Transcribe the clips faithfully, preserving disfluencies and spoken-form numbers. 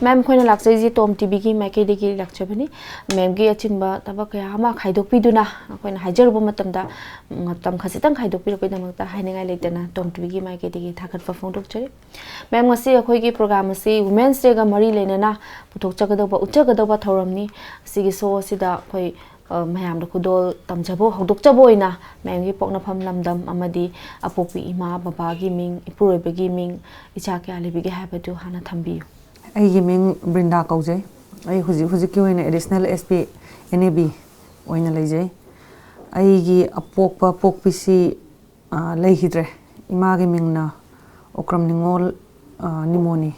ꯃꯦꯝ, ꯑꯩꯈꯣꯏꯅ ꯂꯥꯛꯆꯔꯤꯁꯦ ꯇꯣꯝ ꯇꯤꯚꯤꯒꯤ ꯃꯥꯏꯀꯩꯗꯒꯤ ꯂꯥꯛꯆꯕꯅꯤ꯫ ꯃꯦꯝꯒꯤ ꯑꯆꯤꯟꯕ ꯊꯕꯛ ꯀꯌꯥ ꯑꯃ ꯈꯥꯏꯗꯣꯛꯄꯤꯗꯨꯅ ꯑꯩꯈꯣꯏꯅ ꯍꯥꯏꯖꯔꯨꯕ ꯃꯇꯝꯗ ꯃꯇꯝ ꯈꯖꯤꯛꯇꯪ ꯈꯥꯏꯗꯣꯛꯄꯤꯔꯛꯄꯒꯤꯗꯃꯛꯇ ꯍꯥꯏꯅꯤꯡꯉꯥꯏ ꯂꯩꯇꯅ ꯇꯣꯝ ꯇꯤꯚꯤꯒꯤ ꯃꯥꯏꯀꯩꯗꯒꯤ ꯊꯥꯒꯠꯄ ꯐꯣꯡꯗꯣꯛꯆꯔꯤ꯫ ꯃꯦꯝ, ꯉꯁꯤ ꯑꯩꯈꯣꯏꯒꯤ ꯄ꯭ꯔꯣꯒ꯭ꯔꯥꯝ ꯑꯁꯤ ꯋꯨꯃꯦꯟꯁ ꯗꯦꯒ ꯃꯔꯤ ꯂꯩꯅꯅ ꯄꯨꯊꯣꯛꯆꯒꯗꯧꯕ, ꯎꯠꯆꯒꯗꯧꯕ ꯊꯧꯔꯝꯅꯤ꯫ ꯑꯁꯤꯒꯤ ꯁꯣ ꯑꯁꯤꯗ ꯑꯩꯈꯣꯏ, ꯑ, ꯃꯌꯥꯝꯗ ꯈꯨꯗꯣꯜ ꯇꯝꯖꯕ, ꯍꯧꯗꯣꯛꯆꯕ ꯑꯣꯏꯅ ꯃꯦꯝꯒꯤ ꯄꯣꯛꯅꯐꯝ ꯂꯝꯗꯝ ꯑꯃꯗꯤ ꯑꯄꯣꯛꯄꯤ ꯏꯃꯥ ꯕꯕꯥꯒꯤ ꯃꯤꯡ, ꯏꯄꯨꯔꯣꯏꯕꯒꯤ ꯃꯤꯡ, ꯏꯆꯥ ꯀꯌꯥ ꯂꯩꯕꯤꯒꯦ ꯍꯥꯏꯕꯗꯨ ꯍꯥꯟꯅ ꯊꯝꯕꯤꯌꯨ꯫ ꯑꯩꯒꯤ ꯃꯤꯡ ꯕ꯭ꯔꯤꯟꯗꯥ ꯀꯧꯖꯩ꯫ ꯑꯩ ꯍꯧꯖꯤꯛ ꯍꯧꯖꯤꯛꯀꯤ ꯑꯣꯏꯅ additional S P N A B ꯑꯣꯏꯅ ꯂꯩꯖꯩ꯫ ꯑꯩꯒꯤ ꯑꯄꯣꯛꯄ ꯄꯣꯛꯄꯤꯁꯤ, ꯑ, ꯂꯩꯈꯤꯗ꯭ꯔꯦ꯫ ꯏꯃꯥꯒꯤ ꯃꯤꯡꯅ ꯑꯣꯀ꯭ꯔꯝ ꯅꯤꯉꯣꯜ, ꯑ, ꯅꯤꯃꯣꯅꯤ꯫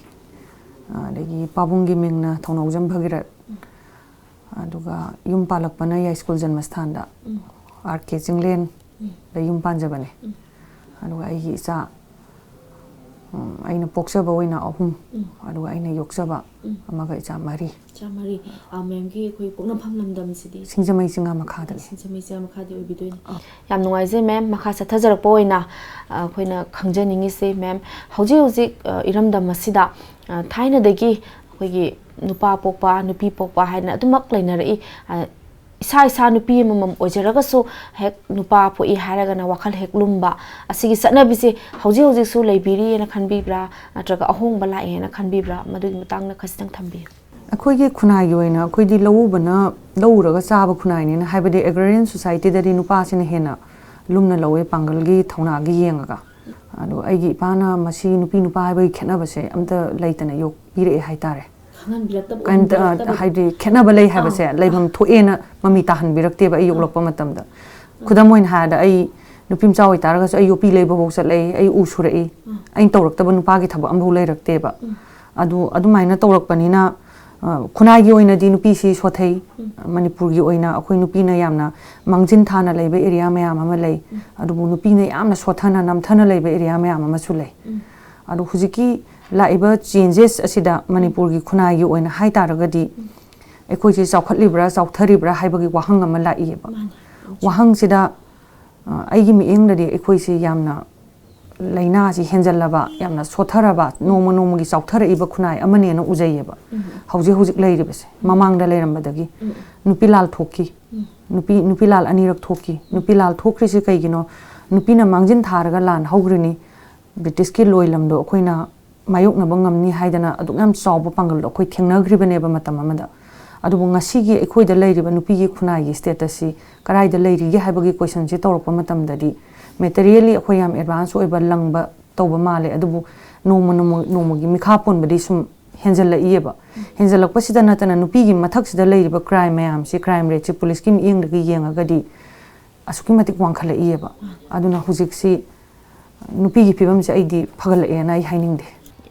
ꯑꯗꯒꯤ ꯄꯥꯕꯨꯡꯒꯤ ꯃꯤꯡꯅ ꯊꯧꯅꯥꯎꯖꯝ ꯚꯒꯤꯔꯠ꯫ ꯑꯗꯨꯒ ꯌꯨꯝ ꯄꯥꯜꯂꯛꯄꯅ ꯌꯥꯏꯁ꯭ꯀꯨꯜ ꯖꯟꯃꯁꯊꯥꯟꯗ, ꯎꯝ꯫ ꯑꯥꯔ ꯀꯦ ꯆꯤꯡꯂꯦꯟꯗ ꯎꯝ꯫ ꯌꯨꯝ ꯄꯥꯟꯖꯕꯅꯦ꯫ ꯎꯝ꯫ ꯑꯗꯨꯒ ꯑꯩꯒꯤ ꯏꯆꯥ, ꯎꯝ, ꯑꯩꯅ ꯄꯣꯛꯆꯕ ꯑꯣꯏꯅ ꯑꯍꯨꯝ, ꯎꯝ꯫ ꯑꯗꯨꯒ ꯑꯩꯅ ꯌꯣꯛꯆꯕ ꯎꯝ꯫ ꯑꯃꯒ ꯏꯆꯥ ꯃꯔꯤ꯫ ꯏꯆꯥ ꯃꯔꯤ꯫ ꯑ, ꯃꯦꯝꯒꯤ ꯑꯩꯈꯣꯏ ꯄꯣꯛꯅꯐꯝ ꯂꯝꯗꯝꯁꯤꯗꯤ? ꯁꯤꯡꯖꯃꯩ ꯆꯤꯡꯉꯥ ꯃꯈꯥꯗꯅꯤ꯫ ꯁꯤꯡꯖꯃꯩ ꯆꯤꯡꯉꯥ ꯃꯈꯥꯗ ꯑꯣꯏꯕꯤꯗꯣꯏꯅꯤ꯫ ꯑ꯫ ꯌꯥꯝ ꯅꯨꯡꯉꯥꯏꯖꯩ ꯃꯦꯝ꯫ ꯃꯈꯥ ꯆꯠꯊꯖꯔꯛꯄ ꯑꯣꯏꯅ, ꯑ, ꯑꯩꯈꯣꯏꯅ ꯈꯪꯖꯅꯤꯡꯉꯤꯁꯦ ꯃꯦꯝ, ꯍꯧꯖꯤꯛ ꯍꯧꯖꯤꯛ, ꯑ, ꯏꯔꯝꯗꯝ ꯑꯁꯤꯗ, ꯑ, ꯊꯥꯏꯅꯗꯒꯤ ꯑꯩꯈꯣꯏꯒꯤ ꯅꯨꯄꯥ ꯄꯣꯛꯄ, ꯅꯨꯄꯤ ꯄꯣꯛꯄ ꯍꯥꯏꯅ ꯑꯗꯨꯃꯛ ꯂꯩꯅꯔꯛꯏ꯫ ꯑ, ꯏꯁꯥ ꯏꯁꯥ ꯅꯨꯄꯤ ꯑꯃꯃꯝ ꯑꯣꯏꯖꯔꯒꯁꯨ ꯍꯦꯛ ꯅꯨꯄꯥ ꯄꯣꯛꯏ ꯍꯥꯏꯔꯒꯅ ꯋꯥꯈꯜ ꯍꯦꯛ ꯂꯨꯝꯕ, ꯑꯁꯤꯒꯤ ꯆꯠꯅꯕꯤꯁꯦ ꯍꯧꯖꯤꯛ ꯍꯧꯖꯤꯛꯁꯨ ꯂꯩꯕꯤꯔꯤꯑꯅ ꯈꯟꯕꯤꯕ꯭ꯔꯥ, ꯅꯠꯇ꯭ꯔꯒ ꯑꯍꯣꯡꯕ ꯂꯥꯛꯑꯦꯅ ꯈꯟꯕꯤꯕ꯭ꯔꯥ? ꯃꯗꯨꯒꯤ ꯃꯇꯥꯡꯗ ꯈꯖꯤꯛꯇꯪ ꯊꯝꯕꯤꯌꯨ꯫ ꯑꯩꯈꯣꯏꯒꯤ ꯈꯨꯟꯅꯥꯏꯒꯤ ꯑꯣꯏꯅ ꯑꯩꯈꯣꯏꯗꯤ ꯂꯧꯎꯕꯅ, ꯂꯧꯎꯔꯒ ꯆꯥꯕ ꯈꯨꯟꯅꯥꯏꯅꯤꯅ, ꯍꯥꯏꯕꯗꯤ ꯑꯦꯒ꯭ꯔꯦꯔꯤꯌꯟ ꯁꯣꯁꯥꯏꯇꯤꯗꯗꯤ ꯅꯨꯄꯥꯁꯤꯅ ꯍꯦꯟꯅ ꯂꯨꯝꯅ ꯂꯧꯋꯦ ꯄꯥꯡꯒꯜꯒꯤ ꯊꯧꯅꯥꯒꯤ ꯌꯦꯡꯉꯒ꯫ ꯑꯗꯣ ꯑꯩꯒꯤ ꯏꯄꯥꯅ ꯃꯁꯤ ꯅꯨꯄꯤ ꯅꯨꯄꯥ ꯍꯥꯏꯕꯒꯤ ꯈꯦꯠꯅꯕꯁꯦ ꯑꯝꯇ ꯂꯩꯇꯅ ꯌꯣꯛꯄꯤꯔꯛꯑꯦ ꯍꯥꯏꯇꯥꯔꯦ꯫ ꯈꯪꯍꯟꯕꯤꯔꯛꯇꯕ, ꯀꯩꯝꯇ, ꯎꯍꯟꯕꯤꯔꯛꯇꯕ꯫ ꯍꯥꯏꯗꯤ ꯈꯦꯠꯅꯕ ꯂꯩ ꯍꯥꯏꯕꯁꯦ ꯑꯥ꯫ ꯂꯩꯐꯝ ꯊꯣꯛꯑꯦꯅ ꯃꯃꯤ ꯇꯥꯍꯟꯕꯤꯔꯛꯇꯦꯕ ꯑꯩ ꯑꯥ꯫ ꯌꯣꯛꯂꯛꯄ ꯃꯇꯝꯗ꯫ ꯑꯥ꯫ ꯈꯨꯗꯝ ꯑꯣꯏꯅ ꯍꯥꯏꯔꯕꯗ, ꯑꯩ ꯅꯨꯄꯤ ꯃꯆꯥ ꯑꯣꯏꯇꯥꯔꯒꯁꯨ ꯑꯩ ꯌꯣꯠꯄꯤ ꯂꯩꯕꯐꯥꯎ ꯆꯠꯂꯛꯏ, ꯑꯩ ꯎ ꯁꯨꯔꯛꯏ꯫ ꯑꯥ꯫ ꯑꯩꯅ ꯇꯧꯔꯛꯇꯕ ꯅꯨꯄꯥꯒꯤ ꯊꯕꯛ ꯑꯃꯐꯥꯎ ꯂꯩꯔꯛꯇꯦꯕ꯫ ꯎꯝ꯫ ꯑꯗꯨ ꯑꯗꯨꯃꯥꯏꯅ ꯇꯧꯔꯛꯄꯅꯤꯅ, ꯑ, ꯈꯨꯟꯅꯥꯏꯒꯤ ꯑꯣꯏꯅꯗꯤ ꯅꯨꯄꯤꯁꯤ ꯁꯣꯊꯩ꯫ ꯎꯝ꯫ ꯃꯅꯤꯄꯨꯔꯒꯤ ꯑꯣꯏꯅ ꯑꯩꯈꯣꯏ ꯅꯨꯄꯤꯅ ꯌꯥꯝꯅ ꯃꯥꯡꯖꯤꯟ ꯊꯥꯅ ꯂꯩꯕ ꯑꯦꯔꯤꯌꯥ ꯃꯌꯥꯝ ꯑꯃ ꯂꯩ꯫ ꯎꯝ꯫ ꯑꯗꯨꯕꯨ ꯅꯨꯄꯤꯅ ꯌꯥꯝꯅ ꯁꯣꯠꯊꯅ, ꯅꯝꯊꯅ ꯂꯩꯕ ꯑꯦꯔꯤꯌꯥ ꯃꯌꯥꯝ ꯑꯃꯁꯨ ꯂꯩ꯫ ꯎꯝ꯫ ꯑꯗꯣ ꯍꯧꯖꯤꯛꯀꯤ ꯂꯥꯛꯏꯕ ꯆꯦꯟꯖꯦꯁ ꯑꯁꯤꯗ ꯃꯅꯤꯄꯨꯔꯒꯤ ꯈꯨꯟꯅꯥꯏꯒꯤ ꯑꯣꯏꯅ ꯍꯥꯏ ꯇꯥꯔꯒꯗꯤ, ꯎꯝ꯫ ꯑꯩꯈꯣꯏꯁꯦ ꯆꯥꯎꯈꯠꯂꯤꯕ꯭ꯔꯥ, ꯆꯥꯎꯊꯔꯤꯕ꯭ꯔꯥ ꯍꯥꯏꯕꯒꯤ ꯋꯥꯍꯪ ꯑꯃ ꯂꯥꯛꯏꯌꯦꯕ꯫ ꯃꯥꯅꯦ꯫ ꯋꯥꯍꯪꯁꯤꯗ, ꯑ, ꯑꯩꯒꯤ ꯃꯤꯠꯌꯦꯡꯗꯗꯤ ꯑꯩꯈꯣꯏꯁꯦ ꯌꯥꯝꯅ ꯂꯥꯏꯅꯥꯁꯤ ꯍꯦꯟꯖꯜꯂꯕ, ꯌꯥꯝꯅ ꯁꯣꯠꯊꯔꯕ, ꯅꯣꯡꯃ ꯅꯣꯡꯃꯒꯤ ꯆꯥꯎꯊꯔꯛꯏꯕ ꯈꯨꯟꯅꯥꯏ ꯑꯃꯅꯦꯅ ꯎꯖꯩꯌꯦꯕ꯫ ꯎꯝ꯫ ꯍꯧꯖꯤꯛ ꯍꯧꯖꯤꯛ ꯂꯩꯔꯤꯕꯁꯦ, ꯎꯝ꯫ ꯃꯃꯥꯡꯗ ꯂꯩꯔꯝꯕꯗꯒꯤ ꯎꯝ꯫ ꯅꯨꯄꯤ ꯂꯥꯜ ꯊꯣꯛꯈꯤ꯫ ꯎꯝ꯫ ꯅꯨꯄꯤ, ꯅꯨꯄꯤ ꯂꯥꯜ ꯑꯅꯤꯔꯛ ꯊꯣꯛꯈꯤ꯫ ꯅꯨꯄꯤ ꯂꯥꯜ ꯊꯣꯛꯈ꯭ꯔꯤꯁꯤ ꯀꯩꯒꯤꯅꯣ? ꯅꯨꯄꯤꯅ ꯃꯥꯡꯖꯤꯟ ꯊꯥꯔꯒ ꯂꯥꯟ ꯍꯧꯈ꯭ꯔꯤꯅꯤ꯫ ꯕ꯭ꯔꯤꯇꯤꯁꯀꯤ ꯂꯣꯏꯂꯝꯗꯣ ꯑꯩꯈꯣꯏꯅ ꯃꯥꯌꯣꯛꯅꯕ ꯉꯝꯅꯤ ꯍꯥꯏꯗꯅ ꯑꯗꯨꯛ ꯌꯥꯝ ꯆꯥꯎꯕ ꯄꯥꯡꯒꯜꯗꯣ ꯑꯩꯈꯣꯏ ꯊꯦꯡꯅꯈ꯭ꯔꯤꯕꯅꯦꯕ ꯃꯇꯝ ꯑꯃꯗ꯫ ꯑꯗꯨꯕꯨ ꯉꯁꯤꯒꯤ ꯑꯩꯈꯣꯏꯗ ꯂꯩꯔꯤꯕ ꯅꯨꯄꯤꯒꯤ ꯈꯨꯟꯅꯥꯏꯒꯤ status ꯁꯤ ꯀꯗꯥꯏꯗ ꯂꯩꯔꯤꯒꯦ ꯍꯥꯏꯕꯒꯤ question ꯁꯤ ꯇꯧꯔꯛꯄ ꯃꯇꯝꯗꯗꯤ, materially ꯑꯩꯈꯣꯏ ꯌꯥꯝ advance ꯑꯣꯏꯕ ꯂꯪꯕ ꯇꯧꯕ ꯃꯥꯜꯂꯦ, ꯑꯗꯨꯕꯨ ꯅꯣꯡꯃ ꯅꯣꯡꯃ, ꯅꯣꯡꯃꯒꯤ ꯃꯤꯈꯥ ꯄꯣꯟꯕꯗꯤ ꯁꯨꯝ ꯍꯦꯟꯖꯜꯂꯛꯏꯑꯕ꯫ ꯍꯦꯟꯖꯜꯂꯛꯄꯁꯤꯗ ꯅꯠꯇꯅ ꯅꯨꯄꯤꯒꯤ ꯃꯊꯛꯁꯤꯗ ꯂꯩꯔꯤꯕ crime ꯃꯌꯥꯝꯁꯤ, crime rate ꯁꯤ ꯄꯨꯂꯤꯁꯀꯤ ꯃꯤꯠꯌꯦꯡꯗꯒꯤ ꯌꯦꯡꯉꯒꯗꯤ ꯑꯁꯨꯛꯀꯤ ꯃꯇꯤꯛ ꯋꯥꯡꯈꯠꯂꯛꯏꯑꯕ꯫ ꯑꯗꯨꯅ ꯍꯧꯖꯤꯛꯁꯤ ꯅꯨꯄꯤꯒꯤ ꯐꯤꯕꯝꯁꯦ ꯑꯩꯗꯤ ꯐꯒꯠꯂꯛꯑꯦꯅ ꯑꯩ ꯍꯥꯏꯅꯤꯡꯗꯦ꯫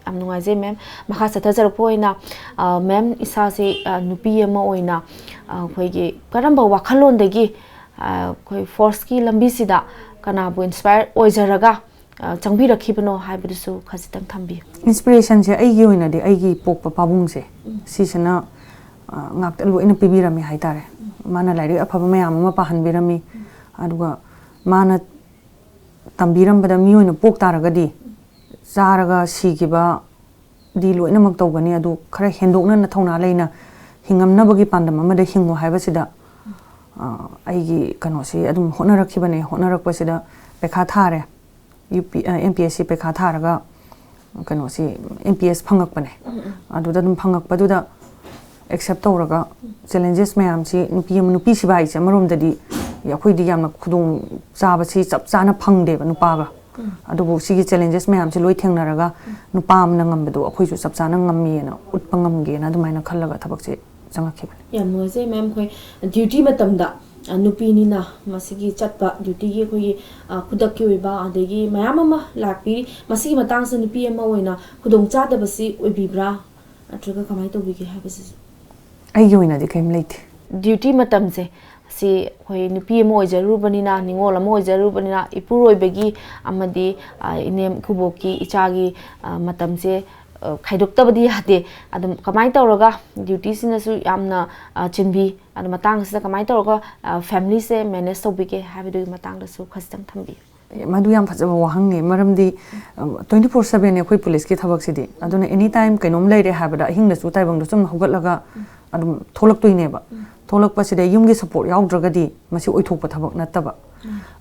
ꯌꯥꯝ ꯅꯨꯡꯉꯥꯏꯖꯩ, ꯃꯦꯝ꯫ ꯃꯈꯥ ꯆꯠꯊꯖꯔꯛꯄ ꯑꯣꯏꯅ, ꯑ, ꯃꯦꯝ, ꯏꯁꯥꯁꯤ, ꯑ, ꯅꯨꯄꯤ ꯑꯃ ꯑꯣꯏꯅ, ꯑ, ꯑꯩꯈꯣꯏꯒꯤ ꯀꯔꯝꯕ ꯋꯥꯈꯜꯂꯣꯟꯗꯒꯤ, ꯑ, ꯑꯩꯈꯣꯏ force ꯀꯤ ꯂꯝꯕꯤꯁꯤꯗ ꯀꯅꯥꯕꯨ inspire ꯑꯣꯏꯖꯔꯒ, ꯑ, ꯆꯪꯕꯤꯔꯛꯈꯤꯕꯅꯣ ꯍꯥꯏꯕꯗꯨꯁꯨ ꯈꯖꯤꯛꯇꯪ ꯊꯝꯕꯤꯌꯨ꯫ Inspiration ꯁꯦ ꯑꯩꯒꯤ ꯑꯣꯏꯅꯗꯤ ꯑꯩꯒꯤ ꯄꯣꯛꯄ ꯄꯥꯕꯨꯡꯁꯦ, ꯎꯝ꯫ ꯁꯤꯁꯤꯅ, ꯑ, ꯉꯥꯛꯇ ꯂꯣꯏꯅ ꯄꯤꯕꯤꯔꯝꯃꯦ ꯍꯥꯏꯇꯥꯔꯦ꯫ ꯎꯝ꯫ ꯃꯥꯅ ꯂꯥꯏꯔꯤꯛ ꯑꯐꯕ ꯃꯌꯥꯝ ꯑꯃ ꯄꯥꯍꯟꯕꯤꯔꯝꯃꯤ꯫ ꯎꯝ꯫ ꯑꯗꯨꯒ ꯃꯥꯅ ꯇꯝꯕꯤꯔꯝꯕꯗ ꯃꯤ ꯑꯣꯏꯅ ꯄꯣꯛ ꯇꯥꯔꯒꯗꯤ ꯆꯥꯔꯒ ꯁꯤꯈꯤꯕꯗꯤ ꯂꯣꯏꯅꯃꯛ ꯇꯧꯒꯅꯤ, ꯑꯗꯨ ꯈꯔ ꯍꯦꯟꯗꯣꯛꯅ ꯅꯊꯧꯅꯥ ꯂꯩꯅ ꯍꯤꯡꯉꯝꯅꯕꯒꯤ ꯄꯥꯟꯗꯝ ꯑꯃꯗ ꯍꯤꯡꯉꯨ ꯍꯥꯏꯕꯁꯤꯗ, ꯑ, ꯑꯩꯒꯤ ꯀꯩꯅꯣꯁꯤ ꯑꯗꯨꯝ ꯍꯣꯠꯅꯔꯛꯈꯤꯕꯅꯦ꯫ ꯍꯣꯠꯅꯔꯛꯄꯁꯤꯗ ꯄꯩꯈꯥ ꯊꯥꯔꯦ, UP, ꯑ, MPSC ꯄꯩꯈꯥ ꯊꯥꯔꯒ ꯀꯩꯅꯣꯁꯤ, MPS ꯐꯪꯉꯛꯄꯅꯦ꯫ ꯎꯝ, ꯎꯝ꯫ ꯑꯗꯨꯗ ꯑꯗꯨꯝ ꯐꯪꯉꯛꯄꯗꯨꯗ accept ꯇꯧꯔꯒ challenges ꯃꯌꯥꯝꯁꯤ, ꯅꯨꯄꯤ ꯑꯃ, ꯅꯨꯄꯤ ꯁꯤꯕꯥꯏꯁꯦ ꯑꯃꯔꯣꯝꯗꯗꯤ ꯑꯩꯈꯣꯏꯗꯤ ꯌꯥꯝꯅ ꯈꯨꯗꯣꯡ ꯆꯥꯕꯁꯤ ꯆꯞ ꯆꯥꯅ ꯐꯪꯗꯦꯕ ꯅꯨꯄꯥꯒ꯫ ꯎꯝ꯫ ꯑꯗꯨꯕꯨ ꯁꯤꯒꯤ challenges ꯃꯌꯥꯝꯁꯤ ꯂꯣꯏ ꯊꯦꯡꯅꯔꯒ ꯎꯝ꯫ ꯅꯨꯄꯥ ꯑꯃꯅ ꯉꯝꯕꯗꯣ ꯑꯩꯈꯣꯏꯁꯨ ꯆꯞ ꯆꯥꯅ ꯉꯝꯃꯤꯅ ꯎꯠꯄ ꯉꯝꯒꯦꯅ ꯑꯗꯨꯃꯥꯏꯅ ꯈꯜꯂꯒ ꯊꯕꯛꯁꯦ ꯆꯪꯉꯛꯈꯤꯕꯅꯦ꯫ ꯌꯥꯝ ꯅꯨꯡꯉꯥꯏꯖꯩ, ꯃꯦꯝ꯫ ꯑꯩꯈꯣꯏ duty ꯃꯇꯝꯗ, ꯑ, ꯅꯨꯄꯤꯅꯤꯅ ꯃꯁꯤꯒꯤ ꯆꯠꯄ duty ꯒꯤ ꯑꯩꯈꯣꯏꯒꯤ, ꯑ, ꯈꯨꯗꯛꯀꯤ ꯑꯣꯏꯕ ꯑꯗꯒꯤ ꯃꯌꯥꯝ ꯑꯃ ꯂꯥꯛꯄꯤꯔꯤ꯫ ꯃꯁꯤꯒꯤ ꯃꯇꯥꯡꯁꯤꯗ ꯅꯨꯄꯤ ꯑꯃ ꯑꯣꯏꯅ ꯈꯨꯗꯣꯡ ꯆꯥꯗꯕꯁꯤ ꯑꯣꯏꯕꯤꯕ꯭ꯔꯥ? ꯅꯠꯇ꯭ꯔꯒ ꯀꯃꯥꯏꯅ ꯇꯧꯕꯤꯒꯦ ꯍꯥꯏꯕꯁꯤꯁꯨ? ꯑꯩꯒꯤ ꯑꯣꯏꯅꯗꯤ ꯀꯔꯤꯝ ꯂꯩꯇꯦ꯫ Duty ꯃꯇꯝꯁꯦ ꯁꯤ ꯑꯩꯈꯣꯏ ꯅꯨꯄꯤ ꯑꯃ ꯑꯣꯏꯖꯔꯨꯕꯅꯤꯅ, ꯅꯤꯉꯣꯜ ꯑꯃ ꯑꯣꯏꯖꯔꯨꯕꯅꯤꯅ, ꯏꯄꯨꯔꯣꯏꯕꯒꯤ ꯑꯃꯗꯤ, ꯑ, ꯏꯅꯦꯝ ꯏꯀꯨꯕꯣꯛꯀꯤ, ꯏꯆꯥꯒꯤ, ꯑ, ꯃꯇꯝꯁꯦ, ꯑ, ꯈꯥꯏꯗꯣꯛꯇꯕꯗꯤ ꯌꯥꯗꯦ꯫ ꯑꯗꯨꯝ ꯀꯃꯥꯏꯅ ꯇꯧꯔꯒ duty ꯁꯤꯅꯁꯨ ꯌꯥꯝꯅ, ꯑ, ꯆꯤꯟꯕꯤ, ꯑꯗꯨ ꯃꯇꯥꯡꯁꯤꯗ ꯀꯃꯥꯏꯅ ꯇꯧꯔꯒ, ꯑ, family ꯁꯦ manage ꯇꯧꯕꯤꯒꯦ ꯍꯥꯏꯕꯗꯨꯒꯤ ꯃꯇꯥꯡꯗꯁꯨ ꯈꯖꯤꯛꯇꯪ ꯊꯝꯕꯤꯌꯨ꯫ ꯃꯗꯨ ꯌꯥꯝ ꯐꯖꯕ ꯋꯥꯍꯪꯅꯤ, ꯃꯔꯝꯗꯤ twenty four seven ꯑꯩꯈꯣꯏ ꯄꯨꯂꯤꯁꯀꯤ ꯊꯕꯛꯁꯤꯗꯤ꯫ ꯑꯗꯨꯅ ꯑꯦꯅꯤ ꯇꯥꯏꯝ ꯀꯩꯅꯣꯝ ꯂꯩꯔꯦ ꯍꯥꯏꯕꯗ ꯑꯍꯤꯡꯗꯁꯨ ꯇꯥꯏꯕꯪꯗꯁꯨ ꯑꯗꯨꯝ ꯍꯧꯒꯠꯂꯒ ꯑꯗꯨꯝ ꯊꯣꯛꯂꯛꯇꯣꯏꯅꯦꯕ꯫ ꯊꯣꯛꯂꯛꯄꯁꯤꯗ ꯌꯨꯝꯒꯤ ꯁꯞꯄꯣꯔꯠ ꯌꯥꯎꯗ꯭ꯔꯒꯗꯤ ꯃꯁꯤ ꯑꯣꯏꯊꯣꯛꯄ ꯊꯕꯛ ꯅꯠꯇꯕ꯫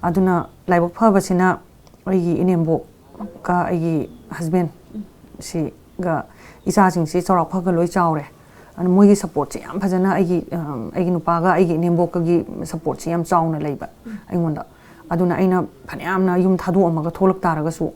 ꯑꯗꯨꯅ ꯂꯥꯏꯕꯛ ꯐꯕꯁꯤꯅ ꯑꯩꯒꯤ ꯏꯅꯦꯝꯕꯣꯛꯀ ꯑꯩꯒꯤ ꯍꯁꯕꯦꯟ ꯁꯤꯒ ꯏꯆꯥꯁꯤꯡꯁꯤ ꯆꯥꯎꯔꯥꯛ ꯐꯒ ꯂꯣꯏ ꯆꯥꯎꯔꯦ꯫ ꯑꯗꯨ ꯃꯣꯏꯒꯤ ꯁꯞꯄꯣꯔꯠꯁꯦ ꯌꯥꯝ ꯐꯖꯅ ꯑꯩꯒꯤ, ꯑꯝ, ꯑꯩꯒꯤ ꯅꯨꯄꯥꯒ ꯑꯩꯒꯤ ꯏꯅꯦꯝꯕꯣꯛꯀꯒꯤ ꯁꯞꯄꯣꯔꯠꯁꯦ ꯌꯥꯝ ꯆꯥꯎꯅ ꯂꯩꯕ ꯑꯩꯉꯣꯟꯗ꯫ ꯑꯗꯨꯅ ꯑꯩꯅ ꯐꯅꯌꯥꯝꯅ ꯌꯨꯝ ꯊꯥꯗꯣꯛꯑꯝꯃꯒ ꯊꯣꯛꯂꯛ ꯇꯥꯔꯒꯁꯨ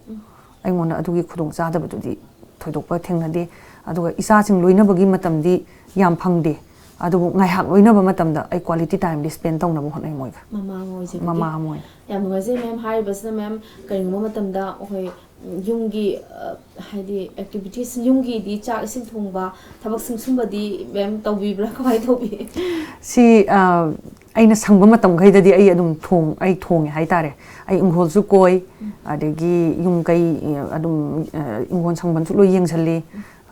ꯑꯩꯉꯣꯟꯗ ꯑꯗꯨꯒꯤ ꯈꯨꯗꯣꯡꯆꯥꯗꯕꯗꯨꯗꯤ ꯊꯣꯏꯗꯣꯛꯄ ꯊꯦꯡꯅꯗꯦ꯫ ꯑꯗꯨꯒ ꯏꯆꯥꯁꯤꯡ ꯂꯣꯏꯅꯕꯒꯤ ꯃꯇꯝꯗꯤ ꯌꯥꯝ ꯐꯪꯗꯦ꯫ ꯑꯗꯨꯕꯨ ꯉꯥꯏꯍꯥꯛ ꯂꯣꯏꯅꯕ ꯃꯇꯝꯗ ꯑꯩ ꯀ꯭ꯋꯥꯂꯤꯇꯤ ꯇꯥꯏꯝꯗꯤ ꯁ꯭ꯄꯦꯟ ꯇꯧꯅꯕ ꯍꯣꯠꯅꯩ ꯃꯣꯏꯒ꯫ ꯃꯃꯥ ꯑꯃ ꯑꯣꯏꯖꯕꯒꯤ꯫ ꯃꯃꯥ ꯑꯃ ꯑꯣꯏꯅ꯫ ꯌꯥꯝ ꯅꯨꯡꯉꯥꯏꯖꯩ ꯃꯦꯝ ꯍꯥꯏꯔꯤꯕꯁꯤꯅ꯫ ꯃꯦꯝ, ꯀꯔꯤꯒꯨꯝꯕ ꯃꯇꯝꯗ ꯑꯩꯈꯣꯏ, ꯎꯝ, ꯌꯨꯝꯒꯤ, ꯑ, ꯍꯥꯏꯗꯤ ꯑꯦꯛꯇꯤꯚꯤꯇꯤꯁ, ꯌꯨꯝꯒꯤꯗꯤ ꯆꯥꯛ ꯏꯁꯤꯡ ꯊꯣꯡꯕ, ꯊꯕꯛꯁꯤꯡ ꯁꯨꯝꯕꯗꯤ ꯃꯦꯝ ꯇꯧꯕꯤꯕ꯭ꯔꯥ? ꯀꯃꯥꯏꯅ ꯇꯧꯕꯤ? ꯁꯤ, ꯑ, ꯑꯩꯅ ꯁꯪꯕ ꯃꯇꯝꯈꯩꯗꯗꯤ ꯑꯩ ꯑꯗꯨꯝ ꯊꯣꯡ-, ꯑꯩ ꯊꯣꯡꯉꯦ ꯍꯥꯏꯇꯥꯔꯦ꯫ ꯑꯩ ꯏꯪꯈꯣꯜꯁꯨ ꯀꯣꯏ, ꯑꯗꯒꯤ ꯌꯨꯝ ꯀꯩ, ꯑ, ꯑꯗꯨꯝ, ꯑ, ꯏꯪꯈꯣꯜ ꯁꯪꯕꯜꯁꯨ ꯂꯣꯏ ꯌꯦꯡꯁꯜꯂꯤ꯫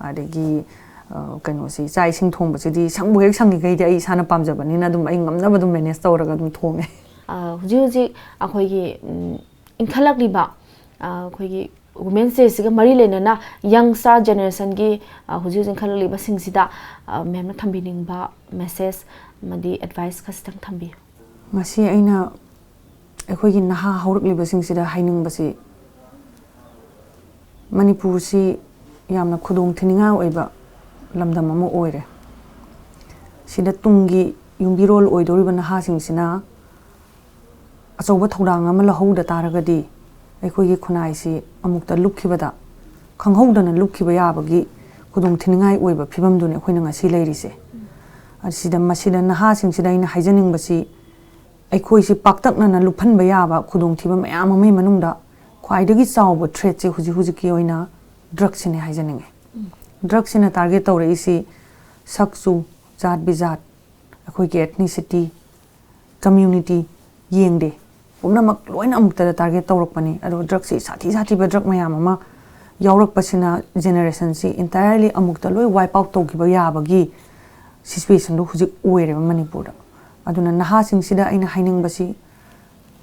ꯑꯗꯒꯤ, ꯑ, ꯀꯩꯅꯣꯁꯤ, ꯆꯥꯛ ꯏꯁꯤꯡ ꯊꯣꯡꯕꯁꯤꯗꯤ ꯁꯪꯕꯨ ꯍꯦꯛ ꯁꯪꯉꯤꯈꯩꯗꯤ ꯑꯩ ꯏꯁꯥꯅ ꯄꯥꯝꯖꯕꯅꯤꯅ ꯑꯗꯨꯝ ꯑꯩ ꯉꯝꯅꯕ ꯑꯗꯨꯝ ꯃꯦꯅꯦꯖ ꯇꯧꯔꯒ ꯑꯗꯨꯝ ꯊꯣꯡꯉꯦ꯫ ꯑ, ꯍꯧꯖꯤꯛ ꯍꯧꯖꯤꯛ ꯑꯩꯈꯣꯏꯒꯤ, ꯎꯝ, ꯏꯟꯈꯠꯂꯛꯂꯤꯕ, ꯑ, ꯑꯩꯈꯣꯏꯒꯤ ꯋꯨꯃꯦꯟꯁ ꯗꯦꯁꯤꯒ ꯃꯔꯤ ꯂꯩꯅꯅ ꯌꯪ ꯁ꯭ꯇꯥꯔ ꯖꯦꯅꯦꯔꯦꯁꯟꯒꯤ, ꯑ, ꯍꯧꯖꯤꯛ ꯍꯧꯖꯤꯛ ꯏꯟꯈꯠꯂꯛꯂꯤꯕꯁꯤꯡꯁꯤꯗ, ꯑ, ꯃꯦꯝꯅ ꯊꯝꯕꯤꯅꯤꯡꯕ ꯃꯦꯁꯦꯖ ꯑꯃꯗꯤ ꯑꯦꯗꯚꯥꯏꯁ ꯈꯖꯤꯛꯇꯪ ꯊꯝꯕꯤꯌꯨ꯫ ꯉꯁꯤ ꯑꯩꯅ ꯑꯩꯈꯣꯏꯒꯤ ꯅꯍꯥ ꯍꯧꯔꯛꯂꯤꯕꯁꯤꯡꯁꯤꯗ ꯍꯥꯏꯅꯤꯡꯕꯁꯤ, ꯃꯅꯤꯄꯨꯔꯁꯤ ꯌꯥꯝꯅ ꯈꯨꯗꯣꯡ ꯊꯤꯅꯤꯡꯉꯥꯏ ꯑꯣꯏꯕ ꯂꯝꯗꯝ ꯑꯃ ꯑꯣꯏꯔꯦ꯫ ꯁꯤꯗ ꯇꯨꯡꯒꯤ ꯌꯨꯝꯕꯤꯔꯣꯜ ꯑꯣꯏꯗꯧꯔꯤꯕ ꯅꯍꯥꯁꯤꯡꯁꯤꯅ ꯑꯆꯧꯕ ꯊꯧꯗꯥꯡ ꯑꯃ ꯂꯧꯍꯧꯗ ꯇꯥꯔꯒꯗꯤ, ꯑꯩꯈꯣꯏꯒꯤ ꯈꯨꯟꯅꯥꯏꯁꯤ ꯑꯃꯨꯛꯇ ꯂꯨꯞꯈꯤꯕꯗ, ꯈꯪꯍꯧꯗꯅ ꯂꯨꯞꯈꯤꯕ ꯌꯥꯕꯒꯤ ꯈꯨꯗꯣꯡ ꯊꯤꯅꯤꯡꯉꯥꯏ ꯑꯣꯏꯕ ꯐꯤꯕꯝꯗꯨꯅꯤ ꯑꯩꯈꯣꯏꯅ ꯉꯁꯤ ꯂꯩꯔꯤꯁꯦ꯫ ꯑꯁꯤꯗ, ꯃꯁꯤꯗ ꯅꯍꯥꯁꯤꯡꯁꯤꯗ ꯑꯩꯅ ꯍꯥꯏꯖꯅꯤꯡꯕꯁꯤ, ꯑꯩꯈꯣꯏꯁꯤ ꯄꯥꯛꯇꯛꯅꯅ ꯂꯨꯞꯍꯟꯕ ꯌꯥꯕ ꯈꯨꯗꯣꯡꯊꯤꯕ ꯃꯌꯥꯝ ꯑꯃꯒꯤ ꯃꯅꯨꯡꯗ ꯈ꯭ꯋꯥꯏꯗꯒꯤ ꯆꯥꯎꯕ ꯊ꯭ꯔꯦꯠꯁꯦ ꯍꯧꯖꯤꯛ ꯍꯧꯖꯤꯛꯀꯤ ꯑꯣꯏꯅ ꯗ꯭ꯔꯒꯁꯤꯅꯦ ꯍꯥꯏꯖꯅꯤꯡꯉꯤ꯫ ꯗ꯭ꯔꯒꯁꯤꯅ ꯇꯥꯔꯒꯦꯠ ꯇꯧꯔꯛꯏꯁꯤ ꯁꯛꯆꯨ, ꯖꯥꯠ ꯕꯤꯖꯥꯠ, ꯑꯩꯈꯣꯏꯒꯤ ꯑꯦꯊꯅꯤꯁꯤꯇꯤ, ꯀꯝꯃ꯭ꯌꯨꯅꯤꯇꯤ ꯌꯦꯡꯗꯦ, ꯄꯨꯝꯅꯃꯛ ꯂꯣꯏꯅ ꯑꯃꯨꯛꯇꯗ ꯇꯥꯔꯒꯦꯠ ꯇꯧꯔꯛꯄꯅꯤ꯫ ꯑꯗꯣ ꯗ꯭ꯔꯒꯁꯤ ꯁꯥꯊꯤ ꯁꯥꯊꯤꯕ ꯗ꯭ꯔꯒ ꯃꯌꯥꯝ ꯑꯃ ꯌꯥꯎꯔꯛꯄꯁꯤꯅ ꯖꯦꯅꯦꯔꯦꯁꯟꯁꯤ ꯏꯟꯇꯥꯌꯔꯂꯤ ꯑꯃꯨꯛꯇ ꯂꯣꯏ ꯋꯥꯏꯞ ꯑꯥꯎꯠ ꯇꯧꯈꯤꯕ ꯌꯥꯕꯒꯤ ꯁꯤꯆꯨꯋꯦꯁꯟꯗꯣ ꯍꯧꯖꯤꯛ ꯑꯣꯏꯔꯦꯕ ꯃꯅꯤꯄꯨꯔꯗ꯫ ꯑꯗꯨꯅ ꯅꯍꯥꯁꯤꯡꯁꯤꯗ ꯑꯩꯅ ꯍꯥꯏꯅꯤꯡꯕꯁꯤ,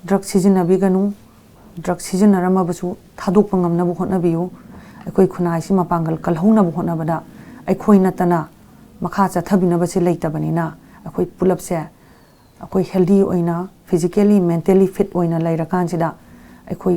ꯗ꯭ꯔꯒ ꯁꯤꯖꯤꯟꯅꯕꯤꯒꯅꯨ, ꯗ꯭ꯔꯒ ꯁꯤꯖꯤꯟꯅꯔꯝꯃꯕꯁꯨ ꯊꯥꯗꯣꯛꯄ ꯉꯝꯅꯕ ꯍꯣꯠꯅꯕꯤꯌꯨ꯫ ꯑꯩꯈꯣꯏ ꯈꯨꯟꯅꯥꯏꯁꯤ ꯃꯄꯥꯡꯒꯜ ꯀꯜꯍꯧꯅꯕ ꯍꯣꯠꯅꯕꯗ ꯑꯩꯈꯣꯏ ꯅꯠꯇꯅ ꯃꯈꯥ ꯆꯠꯊꯕꯤꯅꯕꯁꯦ ꯂꯩꯇꯕꯅꯤꯅ, ꯑꯩꯈꯣꯏ ꯄꯨꯂꯞꯁꯦ ꯑꯩꯈꯣꯏ ꯍꯦꯜꯗꯤ ꯑꯣꯏꯅ, ꯐꯤꯖꯤꯀꯦꯂꯤ, ꯃꯦꯟꯇꯦꯂꯤ ꯐꯤꯠ ꯑꯣꯏꯅ ꯂꯩꯔꯀꯥꯟꯁꯤꯗ ꯑꯩꯈꯣꯏ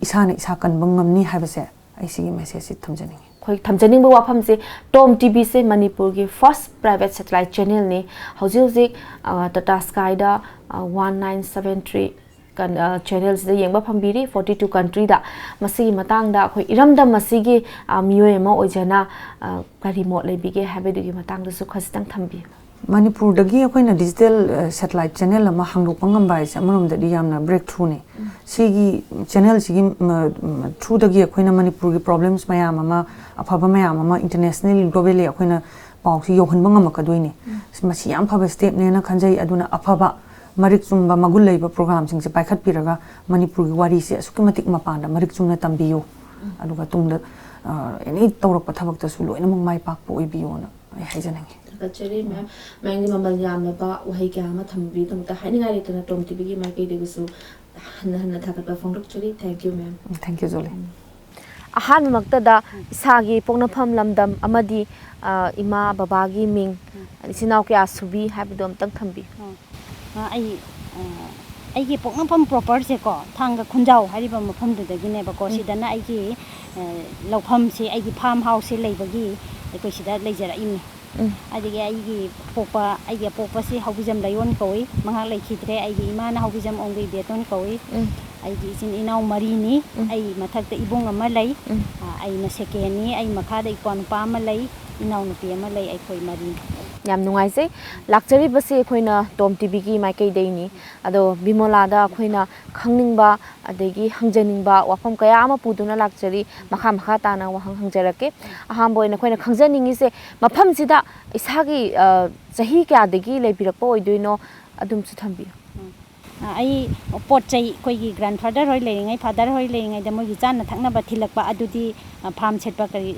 ꯏꯁꯥꯅ ꯏꯁꯥ ꯀꯟꯕ ꯉꯝꯅꯤ ꯍꯥꯏꯕꯁꯦ ꯑꯩ ꯁꯤꯒꯤ ꯃꯦꯁꯦꯖꯁꯤ ꯊꯝꯖꯅꯤꯡꯉꯤ꯫ ꯑꯩꯈꯣꯏ ꯊꯝꯖꯅꯤꯡꯕ ꯋꯥꯐꯝꯁꯦ, ꯇꯣꯝ ꯇꯤꯚꯤꯁꯦ ꯃꯅꯤꯄꯨꯔꯒꯤ ꯐꯥꯔꯁ ꯄ꯭ꯔꯥꯏꯚꯦꯠ ꯁꯦꯇꯦꯂꯥꯏꯠ ꯆꯦꯅꯦꯜꯅꯤ꯫ ꯍꯧꯖꯤꯛ ꯍꯧꯖꯤꯛ, ꯑ, ꯇꯥꯇꯥ ꯁ꯭ꯀꯥꯏꯗ, ꯑ, ꯋꯥꯟ ꯅꯥꯏꯟ ꯁꯕꯦꯟ ꯊ꯭ꯔꯤ ꯀꯟ-, ꯑ, ꯆꯦꯅꯦꯜꯁꯤꯗ ꯌꯦꯡꯕ ꯐꯪꯕꯤꯔꯤ, ꯐꯣꯔꯇꯤ ꯇꯨ ꯀꯟꯇ꯭ꯔꯤꯗ꯫ ꯃꯁꯤꯒꯤ ꯃꯇꯥꯡꯗ ꯑꯩꯈꯣꯏ ꯏꯔꯝꯗꯝ ꯑꯁꯤꯒꯤ, ꯑ, ꯃꯤꯑꯣꯏ ꯑꯃ ꯑꯣꯏꯖꯅ, ꯑ, ꯀꯔꯤ ꯃꯣꯠ ꯂꯩꯕꯤꯒꯦ ꯍꯥꯏꯕꯗꯨꯒꯤ ꯃꯇꯥꯡꯗꯁꯨ ꯈꯖꯤꯛꯇꯪ ꯊꯝꯕꯤꯌꯨ꯫ ꯃꯅꯤꯄꯨꯔꯗꯒꯤ ꯑꯩꯈꯣꯏꯅ ꯗꯤꯖꯤꯇꯦꯜ, ꯑ, ꯁꯦꯇꯦꯂꯥꯏꯠ ꯆꯦꯅꯦꯜ ꯑꯃ ꯍꯥꯡꯗꯣꯛꯄ ꯉꯝꯕ ꯍꯥꯏꯁꯦ ꯑꯃꯔꯣꯝꯗꯗꯤ ꯌꯥꯝꯅ ꯕ꯭ꯔꯦꯛ ꯊ꯭ꯔꯨꯅꯤ꯫ ꯁꯤꯒꯤ ꯆꯦꯅꯦꯜꯁꯤꯒꯤ, ꯃ, ꯃ, ꯊ꯭ꯔꯨꯗꯒꯤ ꯑꯩꯈꯣꯏꯅ ꯃꯅꯤꯄꯨꯔꯒꯤ ꯄ꯭ꯔꯣꯕ꯭ꯂꯦꯝꯁ ꯃꯌꯥꯝ ꯑꯃ, ꯑꯐꯕ ꯃꯌꯥꯝ ꯑꯃ ꯏꯟꯇꯔꯅꯦꯁꯅꯦꯜ, ꯒ꯭ꯂꯣꯕꯦꯜꯂꯤ ꯑꯩꯈꯣꯏꯅ ꯄꯥꯎꯁꯤ ꯌꯧꯍꯟꯕ ꯉꯝꯃꯛꯀꯗꯣꯏꯅꯤ꯫ ꯃꯁꯤ ꯌꯥꯝ ꯐꯕ ꯁ꯭ꯇꯦꯞꯅꯦꯅ ꯈꯟꯖꯩ꯫ ꯑꯗꯨꯅ ꯑꯐꯕ, ꯃꯔꯤꯛ ꯆꯨꯝꯕ, ꯃꯒꯨꯟ ꯂꯩꯕ ꯄ꯭ꯔꯣꯒ꯭ꯔꯥꯝꯁꯤꯡꯁꯦ ꯄꯥꯏꯈꯠꯄꯤꯔꯒ ꯃꯅꯤꯄꯨꯔꯒꯤ ꯋꯥꯔꯤꯁꯦ ꯑꯁꯨꯛꯀꯤ ꯃꯇꯤꯛ ꯃꯄꯥꯟꯗ ꯃꯔꯤꯛ ꯆꯨꯝꯅ ꯇꯝꯕꯤꯌꯨ꯫ ꯑꯗꯨꯒ ꯇꯨꯡꯗ, ꯑ, ꯑꯦꯅꯤ ꯇꯧꯔꯛꯄ ꯊꯕꯛꯇꯁꯨ ꯂꯣꯏꯅꯃꯛ ꯃꯥꯏ ꯄꯥꯛꯄ ꯑꯣꯏꯕꯤꯌꯨꯅ ꯑꯩ ꯍꯥꯏꯖꯅꯤꯡꯉꯤ꯫ ꯊꯥꯒꯠꯆꯔꯤ ꯃꯦꯝ꯫ ꯃꯦꯝꯒꯤ ꯃꯃꯜ ꯌꯥꯝꯂꯕ ꯋꯥꯍꯩ ꯀꯌꯥ ꯑꯃ ꯊꯝꯕꯤꯕꯒꯤꯗꯃꯛꯇ ꯍꯥꯏꯅꯤꯡꯉꯥꯏ ꯂꯩꯇꯅ ꯇꯣꯝ ꯇꯤꯚꯤꯒꯤ ꯃꯥꯏꯀꯩꯗꯒꯤꯁꯨ ꯍꯟꯅ ꯍꯟꯅ ꯊꯥꯒꯠꯄ ꯐꯣꯡꯗꯣꯛꯆꯔꯤ꯫ Thank you ma'am. Thank you ꯖꯣꯂꯤ꯫ ꯑꯍꯥꯟꯕꯃꯛꯇꯗ ꯏꯁꯥꯒꯤ ꯄꯣꯛꯅꯐꯝ ꯂꯝꯗꯝ ꯑꯃꯗꯤ, ꯑ, ꯏꯃꯥ ꯕꯕꯥꯒꯤ ꯃꯤꯡ, ꯏꯆꯤꯟ ꯏꯅꯥꯎ ꯀꯌꯥ ꯁꯨꯕꯤ ꯍꯥꯏꯕꯗꯨ ꯑꯝꯇꯪ ꯊꯝꯕꯤꯌꯨ꯫ ꯑ, ꯑꯩ, ꯑ, ꯑꯩꯒꯤ ꯄꯣꯛꯅꯐꯝ ꯄ꯭ꯔꯣꯄꯔꯁꯦꯀꯣ, ꯊꯥꯡꯒ ꯈꯨꯟꯖꯥꯎ ꯍꯥꯏꯔꯤꯕ ꯃꯐꯝꯗꯨꯗꯒꯤꯅꯦꯕꯀꯣ꯫ ꯎꯝ꯫ ꯁꯤꯗꯅ ꯑꯩꯒꯤ, ꯑ, ꯂꯧꯐꯝꯁꯦ, ꯑꯩꯒꯤ ꯐꯥꯔꯝ ꯍꯥꯎꯁꯁꯦ ꯂꯩꯕꯒꯤ ꯑꯩꯈꯣꯏ ꯁꯤꯗ ꯂꯩꯖꯔꯛꯏꯕꯅꯤ꯫ ꯎꯝ꯫ ꯑꯗꯒꯤ ꯑꯩꯒꯤ ꯄꯣꯛꯄ, ꯑꯩꯒꯤ ꯑꯄꯣꯛꯄꯁꯤ ꯍꯧꯕꯤꯖꯝ ꯂꯥꯏꯌꯣꯟ ꯀꯧꯏ, ꯃꯍꯥꯛ ꯂꯩꯈꯤꯗ꯭ꯔꯦ꯫ ꯑꯩꯒꯤ ꯏꯃꯥꯅ ꯍꯧꯕꯤꯖꯝ ꯑꯣꯡꯕꯤ ꯕꯦꯇꯣꯟ ꯀꯧꯏ꯫ ꯎꯝ꯫ ꯑꯩꯒꯤ ꯏꯆꯤꯟ ꯏꯅꯥꯎ ꯃꯔꯤꯅꯤ꯫ ꯎꯝ꯫ ꯑꯩ ꯃꯊꯛꯇ ꯏꯕꯨꯡ ꯑꯃ ꯂꯩ꯫ ꯎꯝ꯫ ꯑ, ꯑꯩꯅ ꯁꯦꯀꯦꯟꯅꯤ꯫ ꯑꯩ ꯃꯈꯥꯗ ꯏꯄ꯭ꯋꯥ ꯅꯨꯄꯥ ꯑꯃ ꯂꯩ, ꯏꯅꯥꯎꯅꯨꯄꯤ ꯑꯃ ꯂꯩ꯫ ꯑꯩꯈꯣꯏ ꯃꯔꯤꯅꯤ꯫ ꯌꯥꯝ ꯅꯨꯡꯉꯥꯏꯖꯩ꯫ ꯂꯥꯛꯆꯔꯤꯕꯁꯤ ꯑꯩꯈꯣꯏꯅ ꯇꯣꯝ ꯇꯤꯚꯤꯒꯤ ꯃꯥꯏꯀꯩꯗꯒꯤꯅꯤ꯫ ꯑꯗꯣ ꯕꯤꯃꯣꯂꯥꯗ ꯑꯩꯈꯣꯏꯅ ꯈꯪꯅꯤꯡꯕ ꯑꯗꯒꯤ ꯍꯪꯖꯅꯤꯡꯕ ꯋꯥꯐꯝ ꯀꯌꯥ ꯑꯃ ꯄꯨꯗꯨꯅ ꯂꯥꯛꯆꯔꯤ꯫ ꯃꯈꯥ ꯃꯈꯥ ꯇꯥꯅ ꯋꯥꯍꯪ ꯍꯪꯖꯔꯛꯀꯦ꯫ ꯑꯍꯥꯟꯕ ꯑꯣꯏꯅ ꯑꯩꯈꯣꯏꯅ ꯈꯪꯖꯅꯤꯡꯉꯤꯁꯦ, ꯃꯐꯝꯁꯤꯗ ꯏꯁꯥꯒꯤ, ꯑ, ꯆꯍꯤ ꯀꯌꯥꯗꯒꯤ ꯂꯩꯕꯤꯔꯛꯄ ꯑꯣꯏꯗꯣꯏꯅꯣ? ꯑꯗꯨꯝꯁꯨ ꯊꯝꯕꯤꯌꯨ꯫ ꯑ, ꯑꯩ ꯄꯣꯠ ꯆꯩ ꯑꯩꯈꯣꯏꯒꯤ ꯒ꯭ꯔꯥꯟꯐꯥꯗꯔ ꯍꯣꯏ ꯂꯩꯔꯤꯉꯩ, ꯐꯥꯗꯔ ꯍꯣꯏ ꯂꯩꯔꯤꯉꯩꯗ ꯃꯣꯏꯒꯤ ꯆꯥꯅ ꯊꯛꯅꯕ ꯊꯤꯜꯂꯛꯄ ꯑꯗꯨꯗꯤ, ꯑ, ꯐꯥꯔꯝ ꯁꯤꯠꯄ ꯀꯔꯤ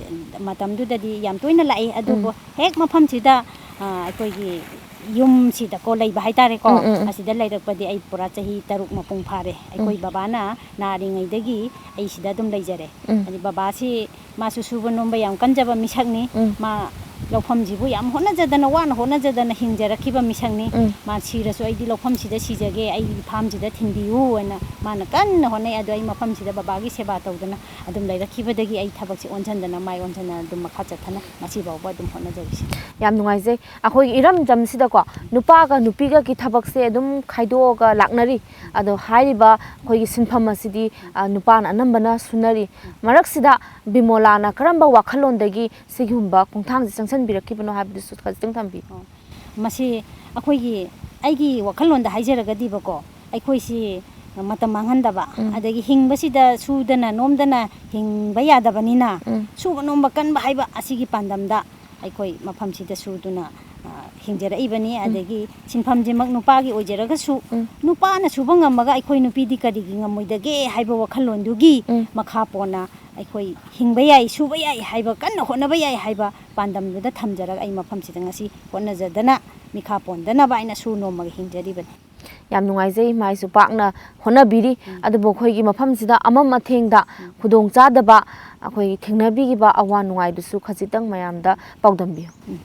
ꯃꯇꯝꯗꯨꯗꯗꯤ ꯌꯥꯝ ꯇꯣꯏꯅ ꯂꯥꯛꯏ꯫ ꯑꯗꯨꯕꯨ ꯎꯝ꯫ ꯍꯦꯛ ꯃꯐꯝꯁꯤꯗ, ꯑ, ꯑꯩꯈꯣꯏꯒꯤ ꯌꯨꯝꯁꯤꯗꯀꯣ ꯂꯩꯕ ꯍꯥꯏꯇꯥꯔꯦꯀꯣ꯫ ꯎꯝ, ꯎꯝ, ꯎꯝ꯫ ꯑꯁꯤꯗ ꯂꯩꯔꯛꯄꯗꯤ ꯑꯩ ꯄꯨꯔꯥ ꯆꯍꯤ ꯇꯔꯨꯛ ꯃꯄꯨꯡ ꯐꯥꯔꯦ꯫ ꯑꯩꯈꯣꯏ ꯎꯝ꯫ ꯕꯕꯥꯅ ꯅꯥꯔꯤꯉꯩꯗꯒꯤ ꯑꯩ ꯁꯤꯗ ꯑꯗꯨꯝ ꯂꯩꯖꯔꯦ꯫ ꯎꯝ꯫ ꯍꯥꯏꯗꯤ ꯕꯕꯥꯁꯤ ꯃꯥꯁꯨ ꯁꯨꯕ ꯅꯣꯝꯕ ꯌꯥꯝ ꯀꯟꯖꯕ ꯃꯤꯁꯛꯅꯤ꯫ ꯎꯝ꯫ ꯃꯥ ꯂꯧꯐꯝꯁꯤꯕꯨ ꯌꯥꯝ ꯍꯣꯠꯅꯖꯗꯅ, ꯋꯥꯅ ꯍꯣꯠꯅꯖꯗꯅ ꯍꯤꯡꯖꯔꯛꯈꯤꯕ ꯃꯤꯁꯛꯅꯤ꯫ ꯎꯝ꯫ ꯃꯥ ꯁꯤꯔꯁꯨ "ꯑꯩꯗꯤ ꯂꯧꯐꯝꯁꯤꯗ ꯁꯤꯖꯒꯦ, ꯑꯩꯒꯤ ꯐꯥꯝꯁꯤꯗ ꯊꯤꯟꯕꯤꯌꯨ" ꯍꯥꯏꯅ ꯃꯥꯅ ꯀꯟꯅ ꯍꯣꯠꯅꯩ꯫ ꯑꯗꯣ ꯑꯩ ꯃꯐꯝꯁꯤꯗ ꯕꯕꯥꯒꯤ ꯁꯦꯕꯥ ꯇꯧꯗꯅ ꯑꯗꯨꯝ ꯂꯩꯔꯛꯈꯤꯕꯗꯒꯤ ꯑꯩ ꯊꯕꯛꯁꯦ ꯑꯣꯟꯁꯤꯟꯗꯅ, ꯃꯥꯏ ꯑꯣꯟꯁꯤꯟꯅ ꯑꯗꯨꯝ ꯃꯈꯥ ꯆꯠꯊꯅ ꯉꯁꯤ ꯐꯥꯎꯕ ꯑꯗꯨꯝ ꯍꯣꯠꯅꯖꯔꯤꯁꯤꯅꯤ꯫ ꯌꯥꯝ ꯅꯨꯡꯉꯥꯏꯖꯩ꯫ ꯑꯩꯈꯣꯏꯒꯤ ꯏꯔꯝꯗꯝꯁꯤꯗꯀꯣ ꯅꯨꯄꯥꯒ ꯅꯨꯄꯤꯒꯒꯤ ꯊꯕꯛꯁꯦ ꯑꯗꯨꯝ ꯈꯥꯏꯗꯣꯛꯑꯒ ꯂꯥꯛꯅꯔꯤ꯫ ꯑꯗꯣ ꯍꯥꯏꯔꯤꯕ ꯑꯩꯈꯣꯏꯒꯤ ꯁꯤꯟꯐꯝ ꯑꯁꯤꯗꯤ, ꯑ, ꯅꯨꯄꯥꯅ ꯑꯅꯝꯕꯅ ꯁꯨꯅꯔꯤ꯫ ꯃꯔꯛꯁꯤꯗ ꯕꯤꯃꯣꯂꯥꯅ ꯀꯔꯝꯕ ꯋꯥꯈꯜꯂꯣꯟꯗꯒꯤ ꯁꯤꯒꯨꯝꯕ ꯈꯣꯡꯊꯥꯡꯁꯤ ꯆꯪꯁꯤꯟꯕꯤꯔꯛꯈꯤꯕꯅꯣ ꯍꯥꯏꯕꯗꯨꯁꯨ ꯈꯖꯤꯛꯇꯪ ꯊꯝꯕꯤꯌꯨ꯫ ꯑꯣ, ꯃꯁꯤ ꯑꯩꯈꯣꯏꯒꯤ, ꯑꯩꯒꯤ ꯋꯥꯈꯜꯂꯣꯟꯗ ꯍꯥꯏꯖꯔꯒꯗꯤꯕꯀꯣ, ꯑꯩꯈꯣꯏꯁꯤ ꯃꯇꯝ ꯃꯥꯡꯍꯟꯗꯕ, ꯎꯝ꯫ ꯑꯗꯒꯤ ꯍꯤꯡꯕꯁꯤꯗ ꯁꯨꯗꯅ ꯅꯣꯝꯗꯅ ꯍꯤꯡꯕ ꯌꯥꯗꯕꯅꯤꯅ, ꯎꯝ꯫ ꯁꯨꯕ ꯅꯣꯝꯕ ꯀꯟꯕ ꯍꯥꯏꯕ ꯑꯁꯤꯒꯤ ꯄꯥꯟꯗꯝꯗ ꯑꯩꯈꯣꯏ ꯃꯐꯝꯁꯤꯗ ꯁꯨꯗꯨꯅ, ꯑ, ꯍꯤꯡꯖꯔꯛꯏꯕꯅꯤ꯫ ꯎꯝ꯫ ꯑꯗꯒꯤ ꯁꯤꯟꯐꯝꯁꯤꯃꯛ ꯅꯨꯄꯥꯒꯤ ꯑꯣꯏꯖꯔꯒꯁꯨ, ꯎꯝ꯫ ꯅꯨꯄꯥꯅ ꯁꯨꯕ ꯉꯝꯃꯒ ꯑꯩꯈꯣꯏ ꯅꯨꯄꯤꯗꯤ ꯀꯔꯤꯒꯤ ꯉꯝꯃꯣꯏꯗꯒꯦ ꯍꯥꯏꯕ ꯋꯥꯈꯜꯂꯣꯟꯗꯨꯒꯤ ꯎꯝ꯫ ꯃꯈꯥ ꯄꯣꯟꯅ ꯑꯩꯈꯣꯏ ꯍꯤꯡꯕ ꯌꯥꯏ, ꯁꯨꯕ ꯌꯥꯏ ꯍꯥꯏꯕ, ꯀꯟꯅ ꯍꯣꯠꯅꯕ ꯌꯥꯏ ꯍꯥꯏꯕ ꯄꯥꯟꯗꯝꯗꯨꯗ ꯊꯝꯖꯔꯒ ꯑꯩ ꯃꯐꯝꯁꯤꯗ ꯉꯁꯤ ꯍꯣꯠꯅꯖꯗꯅ, ꯃꯤꯈꯥ ꯄꯣꯟꯗꯅꯕ ꯍꯥꯏꯅ ꯁꯨ ꯅꯣꯝꯃꯒ ꯍꯤꯡꯖꯔꯤꯕꯅꯤ꯫ ꯌꯥꯝ ꯅꯨꯡꯉꯥꯏꯖꯩ, ꯃꯥꯏꯁꯨ ꯄꯥꯛꯅ ꯍꯣꯠꯅꯕꯤꯔꯤ꯫ ꯎꯝ꯫ ꯑꯗꯨꯕꯨ ꯑꯩꯈꯣꯏꯒꯤ ꯃꯐꯝꯁꯤꯗ ꯑꯃꯝ ꯑꯊꯦꯡꯗ ꯎꯝ꯫ ꯈꯨꯗꯣꯡꯆꯥꯗꯕ ꯑꯩꯈꯣꯏꯒꯤ ꯊꯦꯡꯅꯕꯤꯈꯤꯕ ꯑꯋꯥ ꯅꯨꯡꯉꯥꯏꯗꯨꯁꯨ ꯈꯖꯤꯛꯇꯪ ꯃꯌꯥꯝꯗ ꯄꯥꯎꯗꯝꯕꯤꯌꯨ꯫ ꯎꯝ꯫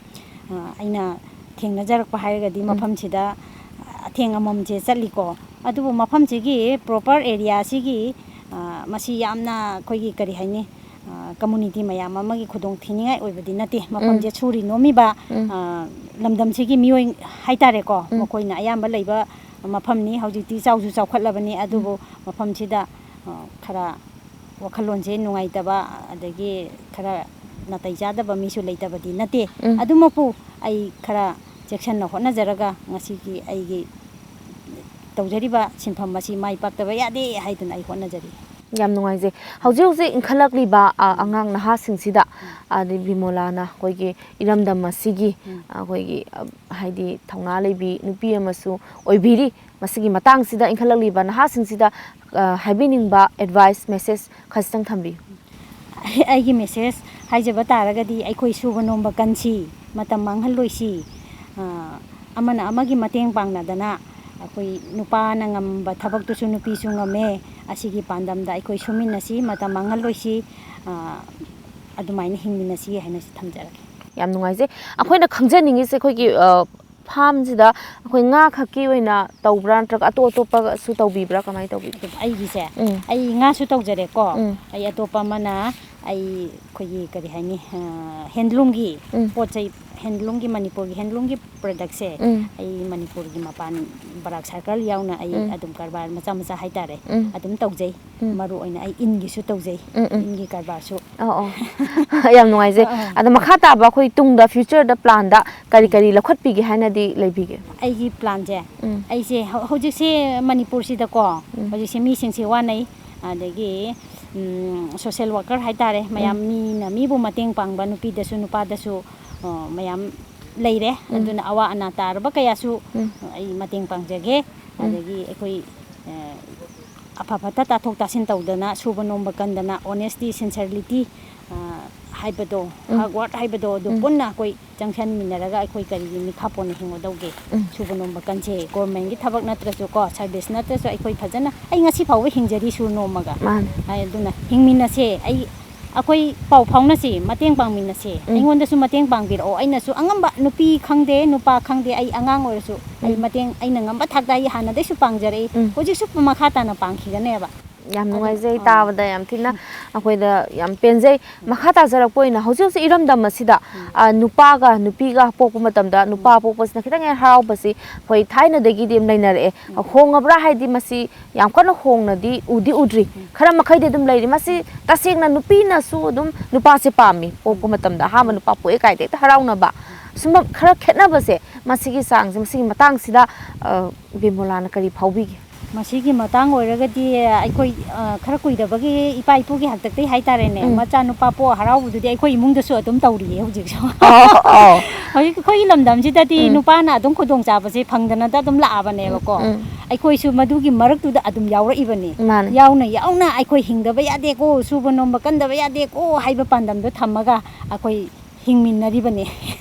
ꯑ, ꯑꯩꯅ ꯊꯦꯡꯅꯖꯔꯛꯄ ꯍꯥꯏꯔꯒꯗꯤ ꯎꯝ꯫ ꯃꯐꯝꯁꯤꯗ ꯑꯊꯦꯡ ꯑꯃꯝꯁꯦ ꯆꯠꯂꯤꯀꯣ꯫ ꯑꯗꯨꯕꯨ ꯃꯐꯝꯁꯤꯒꯤ proper area ꯁꯤꯒꯤ, ꯑ, ꯃꯁꯤ ꯌꯥꯝꯅ ꯑꯩꯈꯣꯏꯒꯤ ꯀꯔꯤ ꯍꯥꯏꯅꯤ, ꯑ, community ꯃꯌꯥꯝ ꯑꯃꯒꯤ ꯈꯨꯗꯣꯡ ꯊꯤꯅꯤꯡꯉꯥꯏ ꯑꯣꯏꯕꯗꯤ ꯅꯠꯇꯦ꯫ ꯃꯐꯝꯁꯦ ꯎꯝ꯫ ꯁꯨꯔꯤ ꯅꯣꯝꯃꯤꯕ, ꯎꯝ꯫ ꯑ, ꯂꯝꯗꯝꯁꯤꯒꯤ ꯃꯤꯑꯣꯏ ꯍꯥꯏꯇꯥꯔꯦꯀꯣ, ꯎꯝ꯫ ꯃꯈꯣꯏꯅ ꯑꯌꯥꯝꯕ ꯂꯩꯕ ꯃꯐꯝꯅꯤ꯫ ꯍꯧꯖꯤꯛꯇꯤ ꯆꯥꯎꯁꯨ ꯆꯥꯎꯈꯠꯂꯕꯅꯤ, ꯑꯗꯨꯕꯨ ꯎꯝ꯫ ꯃꯐꯝꯁꯤꯗ, ꯑ, ꯈꯔ ꯋꯥꯈꯜꯂꯣꯟꯁꯦ ꯅꯨꯡꯉꯥꯏꯇꯕ, ꯑꯗꯒꯤ ꯈꯔ ꯅꯥꯇꯩ ꯆꯥꯗꯕ ꯃꯤꯁꯨ ꯂꯩꯇꯕꯗꯤ ꯅꯠꯇꯦ꯫ ꯎꯝ꯫ ꯑꯗꯨꯃꯛꯄꯨ ꯑꯩ ꯈꯔ ꯆꯦꯛꯁꯤꯟꯅ ꯍꯣꯠꯅꯖꯔꯒ ꯉꯁꯤꯒꯤ ꯑꯩꯒꯤ ꯇꯧꯖꯔꯤꯕ ꯁꯤꯟꯐꯝ ꯑꯁꯤ ꯃꯥꯏ ꯄꯥꯛꯇꯕ ꯌꯥꯗꯦ ꯍꯥꯏꯗꯨꯅ ꯑꯩ ꯍꯣꯠꯅꯖꯔꯤ꯫ ꯌꯥꯝ ꯅꯨꯡꯉꯥꯏꯖꯩ꯫ ꯍꯧꯖꯤꯛ ꯍꯧꯖꯤꯛ ꯏꯟꯈꯠꯂꯛꯂꯤꯕ, ꯑ, ꯎꯝ꯫ ꯑꯉꯥꯡ ꯅꯍꯥꯁꯤꯡꯁꯤꯗ, ꯎꯝ꯫ ꯑꯗꯩ ꯕꯤꯃꯣꯂꯥꯅ ꯑꯩꯈꯣꯏꯒꯤ ꯏꯔꯝꯗꯝ ꯑꯁꯤꯒꯤ, ꯎꯝ꯫ ꯑꯩꯈꯣꯏꯒꯤ, ꯑ, ꯍꯥꯏꯗꯤ ꯊꯧꯅꯥ ꯂꯩꯕꯤ ꯅꯨꯄꯤ ꯑꯃꯁꯨ ꯑꯣꯏꯕꯤꯔꯤ꯫ ꯃꯁꯤꯒꯤ ꯃꯇꯥꯡꯁꯤꯗ ꯏꯟꯈꯠꯂꯛꯂꯤꯕ ꯅꯍꯥꯁꯤꯡꯁꯤꯗ, ꯑ, ꯍꯥꯏꯕꯤꯅꯤꯡꯕ advice message ꯈꯖꯤꯛꯇꯪ ꯊꯝꯕꯤꯌꯨ꯫ ꯑꯩꯒꯤ message ꯍꯥꯏꯖꯕ ꯇꯥꯔꯒꯗꯤ ꯑꯩꯈꯣꯏ ꯁꯨꯕ ꯅꯣꯝꯕ ꯀꯟꯁꯤ, ꯃꯇꯝ ꯃꯥꯡꯍꯜꯂꯣꯏꯁꯤ꯫ ꯑ, ꯑꯃꯅ ꯑꯃꯒꯤ ꯃꯇꯦꯡ ꯄꯥꯡꯅꯗꯅ ꯑꯩꯈꯣꯏ ꯅꯨꯄꯥꯅ ꯉꯝꯕ ꯊꯕꯛꯇꯨꯁꯨ ꯅꯨꯄꯤꯁꯨ ꯉꯝꯃꯦ꯫ ꯑꯁꯤꯒꯤ ꯄꯥꯟꯗꯝꯗ ꯑꯩꯈꯣꯏ ꯁꯨꯃꯤꯟꯅꯁꯤ, ꯃꯇꯝ ꯃꯥꯡꯍꯜꯂꯣꯏꯁꯤ꯫ ꯑ, ꯑꯗꯨꯃꯥꯏꯅ ꯍꯤꯡꯃꯤꯟꯅꯁꯤ ꯍꯥꯏꯅꯁꯨ ꯊꯝꯖꯔꯒꯦ꯫ ꯌꯥꯝ ꯅꯨꯡꯉꯥꯏꯖꯩ꯫ ꯑꯩꯈꯣꯏꯅ ꯈꯪꯖꯅꯤꯡꯉꯤꯁꯦ ꯑꯩꯈꯣꯏꯒꯤ, ꯑ, ꯐꯥꯝꯁꯤꯗ ꯑꯩꯈꯣꯏ ꯉꯥ ꯈꯛꯀꯤ ꯑꯣꯏꯅ ꯇꯧꯕ꯭ꯔꯥ, ꯅꯠꯇ꯭ꯔꯒ ꯑꯇꯣꯞ ꯑꯇꯣꯞꯄꯒꯁꯨ ꯇꯧꯕꯤꯕ꯭ꯔꯥ, ꯀꯃꯥꯏꯅ ꯇꯧꯕꯤꯒꯦ? ꯑꯗꯨ ꯑꯩꯒꯤꯁꯦ, ꯎꯝ꯫ ꯑꯩ ꯉꯥꯁꯨ ꯇꯧꯖꯔꯦꯀꯣ꯫ ꯎꯝ꯫ ꯑꯩ ꯑꯇꯣꯞꯄ ꯑꯃꯅ ꯑꯩ ꯑꯩꯈꯣꯏꯒꯤ ꯀꯔꯤ ꯍꯥꯏꯅꯤ, ꯑ, ꯍꯦꯟꯂꯨꯝꯒꯤ ꯎꯝ꯫ ꯄꯣꯠ ꯆꯩ, ꯍꯦꯟꯂꯨꯝꯒꯤ, ꯃꯅꯤꯄꯨꯔꯒꯤ ꯍꯦꯟꯂꯨꯝꯒꯤ ꯄ꯭ꯔꯗꯛꯁꯦ ꯎꯝ꯫ ꯑꯩ ꯃꯅꯤꯄꯨꯔꯒꯤ ꯃꯄꯥꯟ ꯕꯔꯥꯛ ꯁꯔꯀꯜ ꯌꯥꯎꯅ ꯑꯩ ꯎꯝ꯫ ꯑꯗꯨꯝ ꯀꯔꯕꯥꯔ ꯃꯆꯥ ꯃꯆꯥ ꯍꯥꯏꯇꯥꯔꯦ ꯎꯝ꯫ ꯑꯗꯨꯝ ꯇꯧꯖꯩ꯫ ꯎꯝ꯫ ꯃꯔꯨ ꯑꯣꯏꯅ ꯑꯩ ꯏꯟꯒꯤꯁꯨ ꯇꯧꯖꯩ꯫ ꯎꯝ, ꯎꯝ꯫ ꯏꯟꯒꯤ ꯀꯔꯕꯥꯔꯁꯨ꯫ ꯑꯣ, ꯑꯣ꯫ ꯌꯥꯝ ꯅꯨꯡꯉꯥꯏꯖꯩ꯫ ꯑꯥ, ꯑꯥ꯫ ꯑꯗꯣ ꯃꯈꯥ ꯇꯥꯕ ꯑꯩꯈꯣꯏ ꯇꯨꯡꯗ, ꯐ꯭ꯌꯨꯆꯔꯗ ꯄ꯭ꯂꯥꯟꯗ ꯀꯔꯤ ꯀꯔꯤ ꯂꯧꯈꯠꯄꯤꯒꯦ ꯍꯥꯏꯅꯗꯤ ꯂꯩꯕꯤꯒꯦ? ꯑꯩꯒꯤ ꯄ꯭ꯂꯥꯟꯁꯦ, ꯎꯝ꯫ ꯑꯩꯁꯦ ꯍꯧ-, ꯍꯧꯖꯤꯛꯁꯦ ꯃꯅꯤꯄꯨꯔꯁꯤꯗꯀꯣ, ꯎꯝ꯫ ꯍꯧꯖꯤꯛꯁꯦ ꯃꯤꯁꯤꯡꯁꯦ ꯋꯥꯅꯩ꯫ ꯑꯗꯒꯤ, ꯎꯝ, ꯁꯣꯁꯦꯜ ꯋꯥꯀꯔ ꯍꯥꯏꯇꯥꯔꯦ, ꯃꯌꯥꯝ ꯎꯝ꯫ ꯃꯤꯅ ꯃꯤꯕꯨ ꯃꯇꯦꯡ ꯄꯥꯡꯕ, ꯅꯨꯄꯤꯗꯁꯨ ꯅꯨꯄꯥꯗꯁꯨ, ꯑ, ꯃꯌꯥꯝ ꯂꯩꯔꯦ꯫ ꯎꯝ꯫ ꯑꯗꯨꯅ ꯑꯋꯥ ꯑꯅꯥ ꯇꯥꯔꯕ ꯀꯌꯥꯁꯨ ꯎꯝ꯫ ꯑꯩ ꯃꯇꯦꯡ ꯄꯥꯡꯖꯒꯦ꯫ ꯎꯝ꯫ ꯑꯗꯒꯤ ꯑꯩꯈꯣꯏ, ꯑ, ꯑꯐ ꯐꯠꯇ ꯇꯥꯊꯣꯛ ꯇꯥꯁꯤꯟ ꯇꯧꯗꯅ, ꯁꯨꯕ ꯅꯣꯝꯕ ꯀꯟꯗꯅ, honesty, sincerity, ꯑ, ꯍꯥꯏꯕꯗꯣ, ꯎꯝ꯫ Hard work ꯍꯥꯏꯕꯗꯣ, ꯑꯗꯨ ꯎꯝ꯫ ꯄꯨꯟꯅ ꯑꯩꯈꯣꯏ ꯆꯪꯁꯟꯃꯤꯟꯅꯔꯒ ꯑꯩꯈꯣꯏ ꯀꯔꯤꯒꯤ ꯃꯤꯈꯥ ꯄꯣꯟꯅ ꯍꯤꯡꯒꯗꯧꯒꯦ? ꯎꯝ꯫ ꯁꯨꯕ ꯅꯣꯝꯕ ꯀꯟꯁꯦ, government ꯀꯤ ꯊꯕꯛ ꯅꯠꯇ꯭ꯔꯁꯨ ꯀꯣ, service ꯅꯠꯇ꯭ꯔꯁꯨ ꯑꯩꯈꯣꯏ ꯐꯖꯅ, ꯑꯩ ꯉꯁꯤ ꯐꯥꯎꯕ ꯍꯤꯡꯖꯔꯤ ꯁꯨꯔ ꯅꯣꯝꯃꯒ꯫ ꯃꯥꯅꯦ꯫ ꯑꯗꯨꯅ ꯍꯤꯡꯃꯤꯟꯅꯁꯦ, ꯑꯩ, ꯑꯩꯈꯣꯏ ꯄꯥꯎ ꯐꯥꯎꯅꯁꯤ, ꯃꯇꯦꯡ ꯄꯥꯡꯃꯤꯟꯅꯁꯤ꯫ ꯎꯝ꯫ ꯑꯩꯉꯣꯟꯗꯁꯨ ꯃꯇꯦꯡ ꯄꯥꯡꯕꯤꯔꯛꯑꯣ, ꯑꯩꯅꯁꯨ ꯑꯉꯝꯕ, ꯅꯨꯄꯤ ꯈꯪꯗꯦ, ꯅꯨꯄꯥ ꯈꯪꯗꯦ, ꯑꯩ ꯑꯉꯥꯡ ꯑꯣꯏꯔꯁꯨ ꯑꯩ ꯎꯝ꯫ ꯃꯇꯦꯡ ꯑꯩꯅ ꯉꯝꯕ ꯊꯥꯛꯇ ꯑꯩ ꯍꯥꯟꯅꯗꯩꯁꯨ ꯄꯥꯡꯖꯔꯛꯏ, ꯎꯝ꯫ ꯍꯧꯖꯤꯛꯁꯨ ꯃꯈꯥ ꯇꯥꯅ ꯄꯥꯡꯈꯤꯒꯅꯦꯕ꯫ ꯌꯥꯝ ꯑꯗꯨꯅ, ꯅꯨꯡꯉꯥꯏꯖꯩ, ꯑꯥ꯫ ꯇꯥꯕꯗ ꯌꯥꯝ ꯊꯤꯅ ꯑꯩꯈꯣꯏꯗ ꯌꯥꯝ ꯄꯦꯟꯖꯩ꯫ ꯃꯈꯥ ꯇꯥꯖꯔꯛꯄ ꯑꯣꯏꯅ ꯍꯧꯖꯤꯛ ꯍꯧꯖꯤꯛ ꯏꯔꯝꯗꯝ ꯑꯁꯤꯗ, ꯎꯝ꯫ ꯑ, ꯅꯨꯄꯥꯒ ꯅꯨꯄꯤꯒ ꯄꯣꯛꯄ ꯃꯇꯝꯗ ꯅꯨꯄꯥ ꯎꯝ꯫ ꯄꯣꯛꯄꯁꯤꯅ ꯈꯤꯇꯪ ꯍꯦꯟꯅ ꯍꯔꯥꯎꯕꯁꯤ ꯑꯩꯈꯣꯏ ꯊꯥꯏꯅꯗꯒꯤꯗꯤ ꯑꯗꯨꯝ ꯂꯩꯅꯔꯛꯑꯦ꯫ ꯎꯝ꯫ ꯍꯣꯡꯉꯕ꯭ꯔꯥ ꯍꯥꯏꯗꯤ ꯃꯁꯤ ꯌꯥꯝ ꯀꯟꯅ ꯍꯣꯡꯅꯗꯤ ꯎꯗꯤ ꯎꯗ꯭ꯔꯤ꯫ ꯎꯝ꯫ ꯈꯔ ꯃꯈꯩꯗꯤ ꯑꯗꯨꯝ ꯂꯩꯔꯤ꯫ ꯃꯁꯤ ꯎꯝ꯫ ꯇꯁꯦꯡꯅ ꯅꯨꯄꯤꯅꯁꯨ ꯑꯗꯨꯝ ꯅꯨꯄꯥꯁꯦ ꯄꯥꯝꯃꯤ꯫ ꯄꯣꯛꯄ ꯎꯝ꯫ ꯃꯇꯝꯗ ꯑꯍꯥꯟꯕ ꯎꯝ꯫ ꯅꯨꯄꯥ ꯄꯣꯛꯑꯦ ꯀꯥꯏꯗ ꯍꯦꯛꯇ ꯍꯔꯥꯎꯅꯕ꯫ ꯎꯝ꯫ ꯁꯨꯝꯕ ꯈꯔ ꯈꯦꯠꯅꯕꯁꯦ, ꯃꯁꯤꯒꯤ ꯆꯥꯡꯁꯦ, ꯃꯁꯤꯒꯤ ꯃꯇꯥꯡꯁꯤꯗ, ꯑ, ꯕꯤꯃꯣꯂꯥꯅ ꯀꯔꯤ ꯐꯥꯎꯕꯤꯒꯦ? ꯃꯁꯤꯒꯤ ꯃꯇꯥꯡ ꯑꯣꯏꯔꯒꯗꯤ ꯑꯩꯈꯣꯏ, ꯑ, ꯈꯔ ꯀꯨꯏꯗꯕꯒꯤ ꯏꯄꯥ ꯏꯄꯨꯒꯤ ꯍꯥꯛꯇꯛꯇꯒꯤ ꯍꯥꯏꯇꯥꯔꯦꯅꯦ, ꯎꯝ꯫ ꯃꯆꯥꯅꯨꯄꯥ ꯄꯣꯛ ꯍꯔꯥꯎꯕꯗꯨꯗꯤ ꯑꯩꯈꯣꯏ ꯏꯃꯨꯡꯗꯁꯨ ꯑꯗꯨꯝ ꯇꯧꯔꯤꯌꯦ ꯍꯧꯖꯤꯛꯁꯨ꯫ ꯑꯣ, ꯑꯣ꯫ ꯍꯧꯖꯤꯛ ꯑꯩꯈꯣꯏꯒꯤ ꯂꯝꯗꯝꯁꯤꯗꯗꯤ ꯎꯝ꯫ ꯅꯨꯄꯥꯅ ꯑꯗꯨꯝ ꯈꯨꯗꯣꯡꯆꯥꯕꯁꯦ ꯐꯪꯗꯅꯇ ꯑꯗꯨꯝ ꯂꯥꯛꯑꯕꯅꯦꯕꯀꯣ꯫ ꯎꯝ, ꯎꯝ꯫ ꯑꯩꯈꯣꯏꯁꯨ ꯃꯗꯨꯒꯤ ꯃꯔꯛꯇꯨꯗ ꯑꯗꯨꯝ ꯌꯥꯎꯔꯛꯏꯕꯅꯤ꯫ ꯃꯥꯅꯦ꯫ ꯌꯥꯎꯅ ꯌꯥꯎꯅ ꯑꯩꯈꯣꯏ ꯍꯤꯡꯗꯕ ꯌꯥꯗꯦꯀꯣ, ꯁꯨꯕ ꯅꯣꯝꯕ ꯀꯟꯗꯕ ꯌꯥꯗꯦꯀꯣ ꯍꯥꯏꯕ ꯄꯥꯟꯗꯝꯗꯣ ꯊꯝꯃꯒ ꯑꯩꯈꯣꯏ ꯍꯤꯡꯃꯤꯟꯅꯔꯤꯕꯅꯤ꯫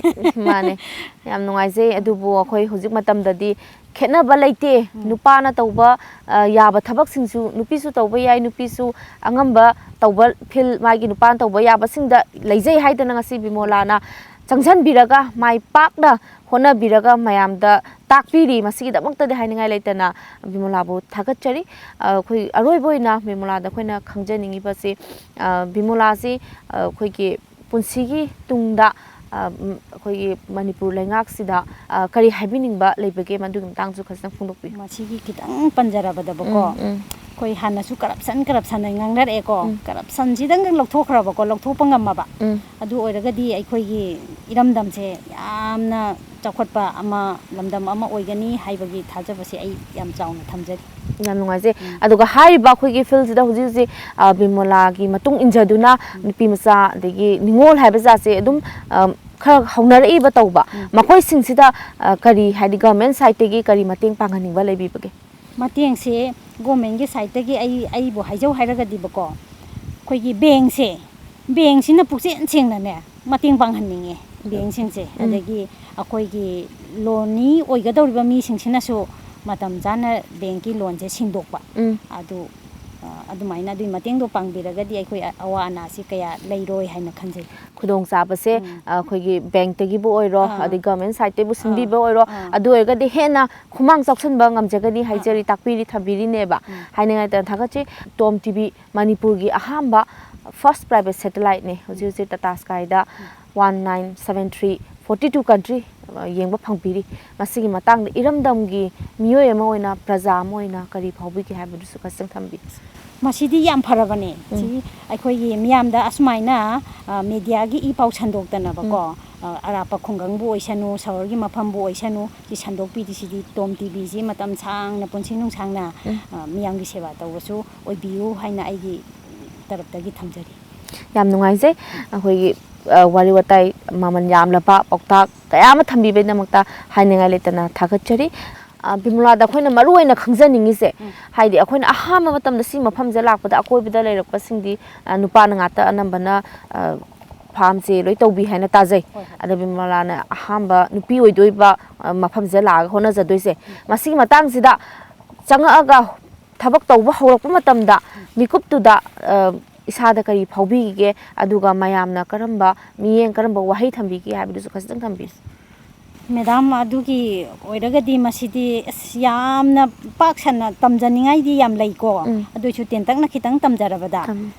ꯃꯥꯅꯦ꯫ ꯌꯥꯝ ꯅꯨꯡꯉꯥꯏꯖꯩ꯫ ꯑꯗꯨꯕꯨ ꯑꯩꯈꯣꯏ ꯍꯧꯖꯤꯛ ꯃꯇꯝꯗꯗꯤ ꯈꯦꯠꯅꯕ ꯂꯩꯇꯦ꯫ ꯅꯨꯄꯥꯅ ꯇꯧꯕ ꯑ, ꯌꯥꯕ ꯊꯕꯛꯁꯤꯡꯁꯨ ꯅꯨꯄꯤꯁꯨ ꯇꯧꯕ ꯌꯥꯏ, ꯅꯨꯄꯤꯁꯨ ꯑꯉꯝꯕ ꯇꯧꯕ ꯐꯤꯜ ꯃꯥꯒꯤ ꯅꯨꯄꯥꯅ ꯇꯧꯕ ꯌꯥꯕꯁꯤꯡꯗ ꯂꯩꯖꯩ ꯍꯥꯏꯗꯅ ꯉꯁꯤ ꯕꯤꯃꯣꯂꯥꯅ ꯆꯪꯁꯤꯟꯕꯤꯔꯒ ꯃꯥꯏ ꯄꯥꯛꯅ ꯍꯣꯠꯅꯕꯤꯔꯒ ꯃꯌꯥꯝꯗ ꯇꯥꯛꯄꯤꯔꯤ꯫ ꯃꯁꯤꯒꯤꯗꯃꯛꯇꯗꯤ ꯍꯥꯏꯅꯤꯡꯉꯥꯏ ꯂꯩꯇꯅ ꯕꯤꯃꯣꯂꯥꯕꯨ ꯊꯥꯒꯠꯆꯔꯤ꯫ ꯑ, ꯑꯩꯈꯣꯏ ꯑꯔꯣꯏꯕ ꯑꯣꯏꯅ ꯕꯤꯃꯣꯂꯥꯗ ꯑꯩꯈꯣꯏꯅ ꯈꯪꯖꯅꯤꯡꯉꯤꯕꯁꯤ, ꯑ, ꯕꯤꯃꯣꯂꯥꯁꯤ, ꯑ, ꯑꯩꯈꯣꯏꯒꯤ ꯄꯨꯟꯁꯤꯒꯤ ꯇꯨꯡꯗ, ꯑ, ꯎꯝ, ꯑꯩꯈꯣꯏꯒꯤ ꯃꯅꯤꯄꯨꯔ ꯂꯩꯉꯥꯛꯁꯤꯗ, ꯑ, ꯀꯔꯤ ꯍꯥꯏꯕꯤꯅꯤꯡꯕ ꯂꯩꯕꯒꯦ? ꯃꯗꯨꯒꯤ ꯃꯇꯥꯡꯁꯨ ꯈꯖꯤꯛꯇꯪ ꯐꯣꯡꯗꯣꯛꯄꯤꯌꯨ꯫ ꯃꯁꯤꯒꯤ ꯈꯤꯇꯪ ꯄꯟꯖꯔꯕꯗꯕꯀꯣ, ꯎꯝ, ꯎꯝ꯫ ꯑꯩꯈꯣꯏ ꯍꯥꯟꯅꯁꯨ ꯀꯔꯞꯁꯟ ꯀꯔꯞꯁꯟ ꯍꯥꯏꯅ ꯉꯥꯡꯅꯔꯛꯑꯦꯀꯣ꯫ ꯎꯝ꯫ ꯀꯔꯞꯁꯟꯁꯤꯗꯪ ꯂꯧꯊꯣꯛꯈ꯭ꯔꯕꯀꯣ, ꯂꯧꯊꯣꯛꯄ ꯉꯝꯃꯕ꯫ ꯎꯝ꯫ ꯑꯗꯨ ꯑꯣꯏꯔꯒꯗꯤ ꯑꯩꯈꯣꯏꯒꯤ ꯏꯔꯝꯗꯝꯁꯦ ꯌꯥꯝꯅ ꯆꯥꯎꯈꯠꯄ ꯑꯃ, ꯂꯝꯗꯝ ꯑꯃ ꯑꯣꯏꯒꯅꯤ ꯍꯥꯏꯕꯒꯤ ꯊꯥꯖꯕꯁꯦ ꯑꯩ ꯌꯥꯝ ꯆꯥꯎꯅ ꯊꯝꯖꯔꯤ꯫ ꯌꯥꯝ ꯅꯨꯡꯉꯥꯏꯖꯩ꯫ ꯑꯗꯨꯒ ꯍꯥꯏꯔꯤꯕ ꯑꯩꯈꯣꯏꯒꯤ ꯐꯤꯜꯁꯤꯗ ꯍꯧꯖꯤꯛ ꯍꯧꯖꯤꯛ, ꯑ, ꯕꯤꯃꯣꯂꯥꯒꯤ ꯃꯇꯨꯡ ꯏꯟꯖꯗꯨꯅ ꯅꯨꯄꯤ ꯃꯆꯥ ꯑꯗꯒꯤ ꯅꯤꯉꯣꯜ ꯍꯥꯏꯕ ꯖꯥꯠꯁꯦ ꯑꯗꯨꯝ, ꯑ, ꯈꯔ ꯍꯧꯅꯔꯛꯏꯕ ꯇꯧꯕ꯫ ꯃꯈꯣꯏꯁꯤꯡꯁꯤꯗ, ꯑ, ꯀꯔꯤ ꯍꯥꯏꯗꯤ ꯒꯚꯔꯟꯃꯦꯟ ꯁꯥꯏꯠꯇꯒꯤ ꯀꯔꯤ ꯃꯇꯦꯡ ꯄꯥꯡꯍꯟꯅꯤꯡꯕ ꯂꯩꯕꯤꯕꯒꯦ? ꯃꯇꯦꯡꯁꯦ ꯒꯣꯔꯃꯦꯟꯒꯤ ꯁꯥꯏꯠꯇꯒꯤ ꯑꯩ, ꯑꯩꯕꯨ ꯍꯥꯏꯖꯧ ꯍꯥꯏꯔꯒꯗꯤꯕꯀꯣ, ꯑꯩꯈꯣꯏꯒꯤ ꯕꯦꯡꯁꯦ, ꯕꯦꯡꯁꯤꯅ ꯄꯨꯛꯆꯦꯟ ꯁꯦꯡꯅꯅꯦ ꯃꯇꯦꯡ ꯄꯥꯡꯍꯟꯅꯤꯡꯉꯦ ꯕꯦꯡꯁꯤꯡꯁꯦ꯫ ꯑꯗꯒꯤ ꯑꯩꯈꯣꯏꯒꯤ ꯂꯣꯟꯅꯤ ꯑꯣꯏꯒꯗꯧꯔꯤꯕ ꯃꯤꯁꯤꯡꯁꯤꯅꯁꯨ ꯃꯇꯝ ꯆꯥꯅ ꯕꯦꯡꯀꯤ ꯂꯣꯟꯁꯦ ꯁꯤꯡꯗꯣꯛꯄ꯫ ꯎꯝ꯫ ꯑꯗꯨ, ꯑ, ꯑꯗꯨꯃꯥꯏꯅ ꯑꯗꯨꯒꯤ ꯃꯇꯦꯡꯗꯣ ꯄꯥꯡꯕꯤꯔꯒꯗꯤ ꯑꯩꯈꯣꯏ ꯑ-, ꯑꯋꯥ ꯑꯅꯥꯁꯤ ꯀꯌꯥ ꯂꯩꯔꯣꯏ ꯍꯥꯏꯅ ꯈꯟꯖꯩ꯫ ꯈꯨꯗꯣꯡꯆꯥꯕꯁꯦ, ꯎꯝ꯫ ꯑ, ꯑꯩꯈꯣꯏꯒꯤ ꯕꯦꯡꯛꯇꯒꯤꯕꯨ ꯑꯣꯏꯔꯣ, ꯑꯥ꯫ ꯑꯗꯩ ꯒꯚꯔꯟꯃꯦꯟ ꯁꯥꯏꯠꯇꯒꯤꯕꯨ ꯑꯥ꯫ ꯁꯤꯟꯕꯤꯕ ꯑꯣꯏꯔꯣ, ꯑꯥ꯫ ꯑꯗꯨ ꯑꯣꯏꯔꯒꯗꯤ ꯍꯦꯟꯅ ꯈꯨꯃꯥꯡ ꯆꯥꯎꯁꯤꯟꯕ ꯉꯝꯖꯒꯅꯤ ꯍꯥꯏꯖꯔꯤ, ꯑꯥ꯫ ꯇꯥꯛꯄꯤꯔꯤ ꯊꯝꯕꯤꯔꯤꯅꯦꯕ꯫ ꯎꯝ꯫ ꯍꯥꯏꯅꯤꯡꯉꯥꯏ ꯂꯩꯇꯅ ꯊꯥꯒꯠꯆꯩ꯫ ꯇꯣꯝ ꯇꯤ ꯚꯤ ꯃꯅꯤꯄꯨꯔꯒꯤ ꯑꯍꯥꯟꯕ first private satelliteꯅꯦ꯫ ꯍꯧꯖꯤꯛ ꯍꯧꯖꯤꯛ Tata ꯁ꯭ꯀꯥꯏꯗ one nine seven three forty two country, ꯑ, ꯌꯦꯡꯕ ꯐꯪꯕꯤꯔꯤ꯫ ꯃꯁꯤꯒꯤ ꯃꯇꯥꯡꯗ ꯏꯔꯝꯗꯝꯒꯤ ꯃꯤꯑꯣꯏ ꯑꯃ ꯑꯣꯏꯅ, ꯄ꯭ꯔꯖꯥ ꯑꯃ ꯑꯣꯏꯅ ꯀꯔꯤ ꯐꯥꯎꯕꯤꯒꯦ ꯍꯥꯏꯕꯗꯨꯁꯨ ꯈꯖꯤꯛꯇꯪ ꯊꯝꯕꯤꯌꯨ꯫ ꯃꯁꯤꯗꯤ ꯌꯥꯝ ꯐꯔꯕꯅꯦ꯫ ꯎꯝ꯫ ꯁꯤ ꯑꯩꯈꯣꯏꯒꯤ ꯃꯤꯌꯥꯝꯗ ꯑꯁꯨꯃꯥꯏꯅ, ꯑ, ꯃꯦꯗꯤꯌꯥꯒꯤ ꯏ ꯄꯥꯎ ꯁꯟꯗꯣꯛꯇꯅꯕꯀꯣ, ꯑ, ꯑꯔꯥꯞꯄ ꯈꯨꯡꯒꯪꯕꯨ ꯑꯣꯏꯁꯅꯨ, ꯁꯍꯔꯒꯤ ꯃꯐꯝꯕꯨ ꯑꯣꯏꯁꯅꯨ, ꯁꯤ ꯁꯟꯗꯣꯛꯄꯤꯔꯤꯁꯤꯗꯤ ꯇꯣꯝ ꯇꯤ ꯚꯤꯁꯤ ꯃꯇꯝ ꯁꯥꯡꯅ ꯄꯨꯟꯁꯤ ꯅꯨꯡꯁꯥꯡꯅ, ꯎꯝ꯫ ꯑ, ꯃꯤꯌꯥꯝꯒꯤ ꯁꯦꯕꯥ ꯇꯧꯕꯁꯨ ꯑꯣꯏꯕꯤꯌꯨ ꯍꯥꯏꯅ ꯑꯩꯒꯤ ꯇꯔꯞꯇꯒꯤ ꯊꯝꯖꯔꯤ꯫ ꯌꯥꯝ ꯅꯨꯡꯉꯥꯏꯖꯩ꯫ ꯑꯩꯈꯣꯏꯒꯤ, ꯑ, ꯋꯥꯔꯤ ꯋꯥꯇꯥꯏ ꯃꯃꯜ ꯌꯥꯝꯂꯕ ꯄꯥꯎꯇꯥꯛ ꯀꯌꯥ ꯑꯃ ꯊꯝꯕꯤꯕꯒꯤꯗꯃꯛꯇ ꯍꯥꯏꯅꯤꯡꯉꯥꯏ ꯂꯩꯇꯅ ꯊꯥꯒꯠꯆꯔꯤ꯫ ꯑ, ꯕꯤꯃꯂꯥꯗ ꯑꯩꯈꯣꯏꯅ ꯃꯔꯨ ꯑꯣꯏꯅ ꯈꯪꯖꯅꯤꯡꯉꯤꯁꯦ, ꯎꯝ꯫ ꯍꯥꯏꯗꯤ ꯑꯩꯈꯣꯏꯅ ꯑꯍꯥꯟꯕ ꯃꯇꯝꯗ ꯁꯤ ꯃꯐꯝꯁꯦ ꯂꯥꯛꯄꯗ ꯑꯀꯣꯏꯕꯗ ꯂꯩꯔꯛꯄꯁꯤꯡꯗꯤ, ꯑ, ꯅꯨꯄꯥꯅ ꯉꯥꯛꯇ ꯑꯅꯝꯕꯅ, ꯑ, ꯐꯥꯔꯝꯁꯦ ꯂꯣꯏ ꯇꯧꯕꯤ ꯍꯥꯏꯅ ꯇꯥꯖꯩ꯫ ꯍꯣꯏ, ꯍꯣꯏ꯫ ꯑꯗ ꯕꯤꯃꯂꯥꯅ ꯑꯍꯥꯟꯕ ꯅꯨꯄꯤ ꯑꯣꯏꯗꯣꯏꯕ, ꯑ, ꯃꯐꯝꯁꯤꯗ ꯂꯥꯛꯑꯒ ꯍꯣꯠꯅꯖꯗꯣꯏꯁꯦ꯫ ꯃꯁꯤꯒꯤ ꯃꯇꯥꯡꯁꯤꯗ ꯆꯪꯉꯛꯑꯒ ꯊꯕꯛ ꯇꯧꯕ ꯍꯧꯔꯛꯄ ꯃꯇꯝꯗ ꯃꯤꯀꯨꯞꯇꯨꯗ, ꯑ, ꯏꯁꯥꯗ ꯀꯔꯤ ꯐꯥꯎꯕꯤꯒꯦ? ꯑꯗꯨꯒ ꯃꯌꯥꯝꯅ ꯀꯔꯝꯕ ꯃꯤꯠꯌꯦꯡ, ꯀꯔꯝꯕ ꯋꯥꯍꯩ ꯊꯝꯕꯤꯒꯦ ꯍꯥꯏꯕꯗꯨꯁꯨ ꯈꯖꯤꯛꯇꯪ ꯊꯝꯕꯤꯌꯨ꯫ ꯃꯦꯗꯥꯝ, ꯑꯗꯨꯒꯤ ꯑꯣꯏꯔꯒꯗꯤ ꯃꯁꯤꯗꯤ ꯑꯁ ꯌꯥꯝꯅ ꯄꯥꯛ ꯁꯟꯅ ꯇꯝꯖꯅꯤꯡꯉꯥꯏꯗꯤ ꯌꯥꯝ ꯂꯩꯀꯣ꯫ ꯎꯝ꯫ ꯑꯗꯨꯏꯁꯨ ꯇꯦꯟꯇꯛꯅ ꯈꯤꯇꯪ ꯇꯝꯖꯔꯕꯗ, ꯊꯝ-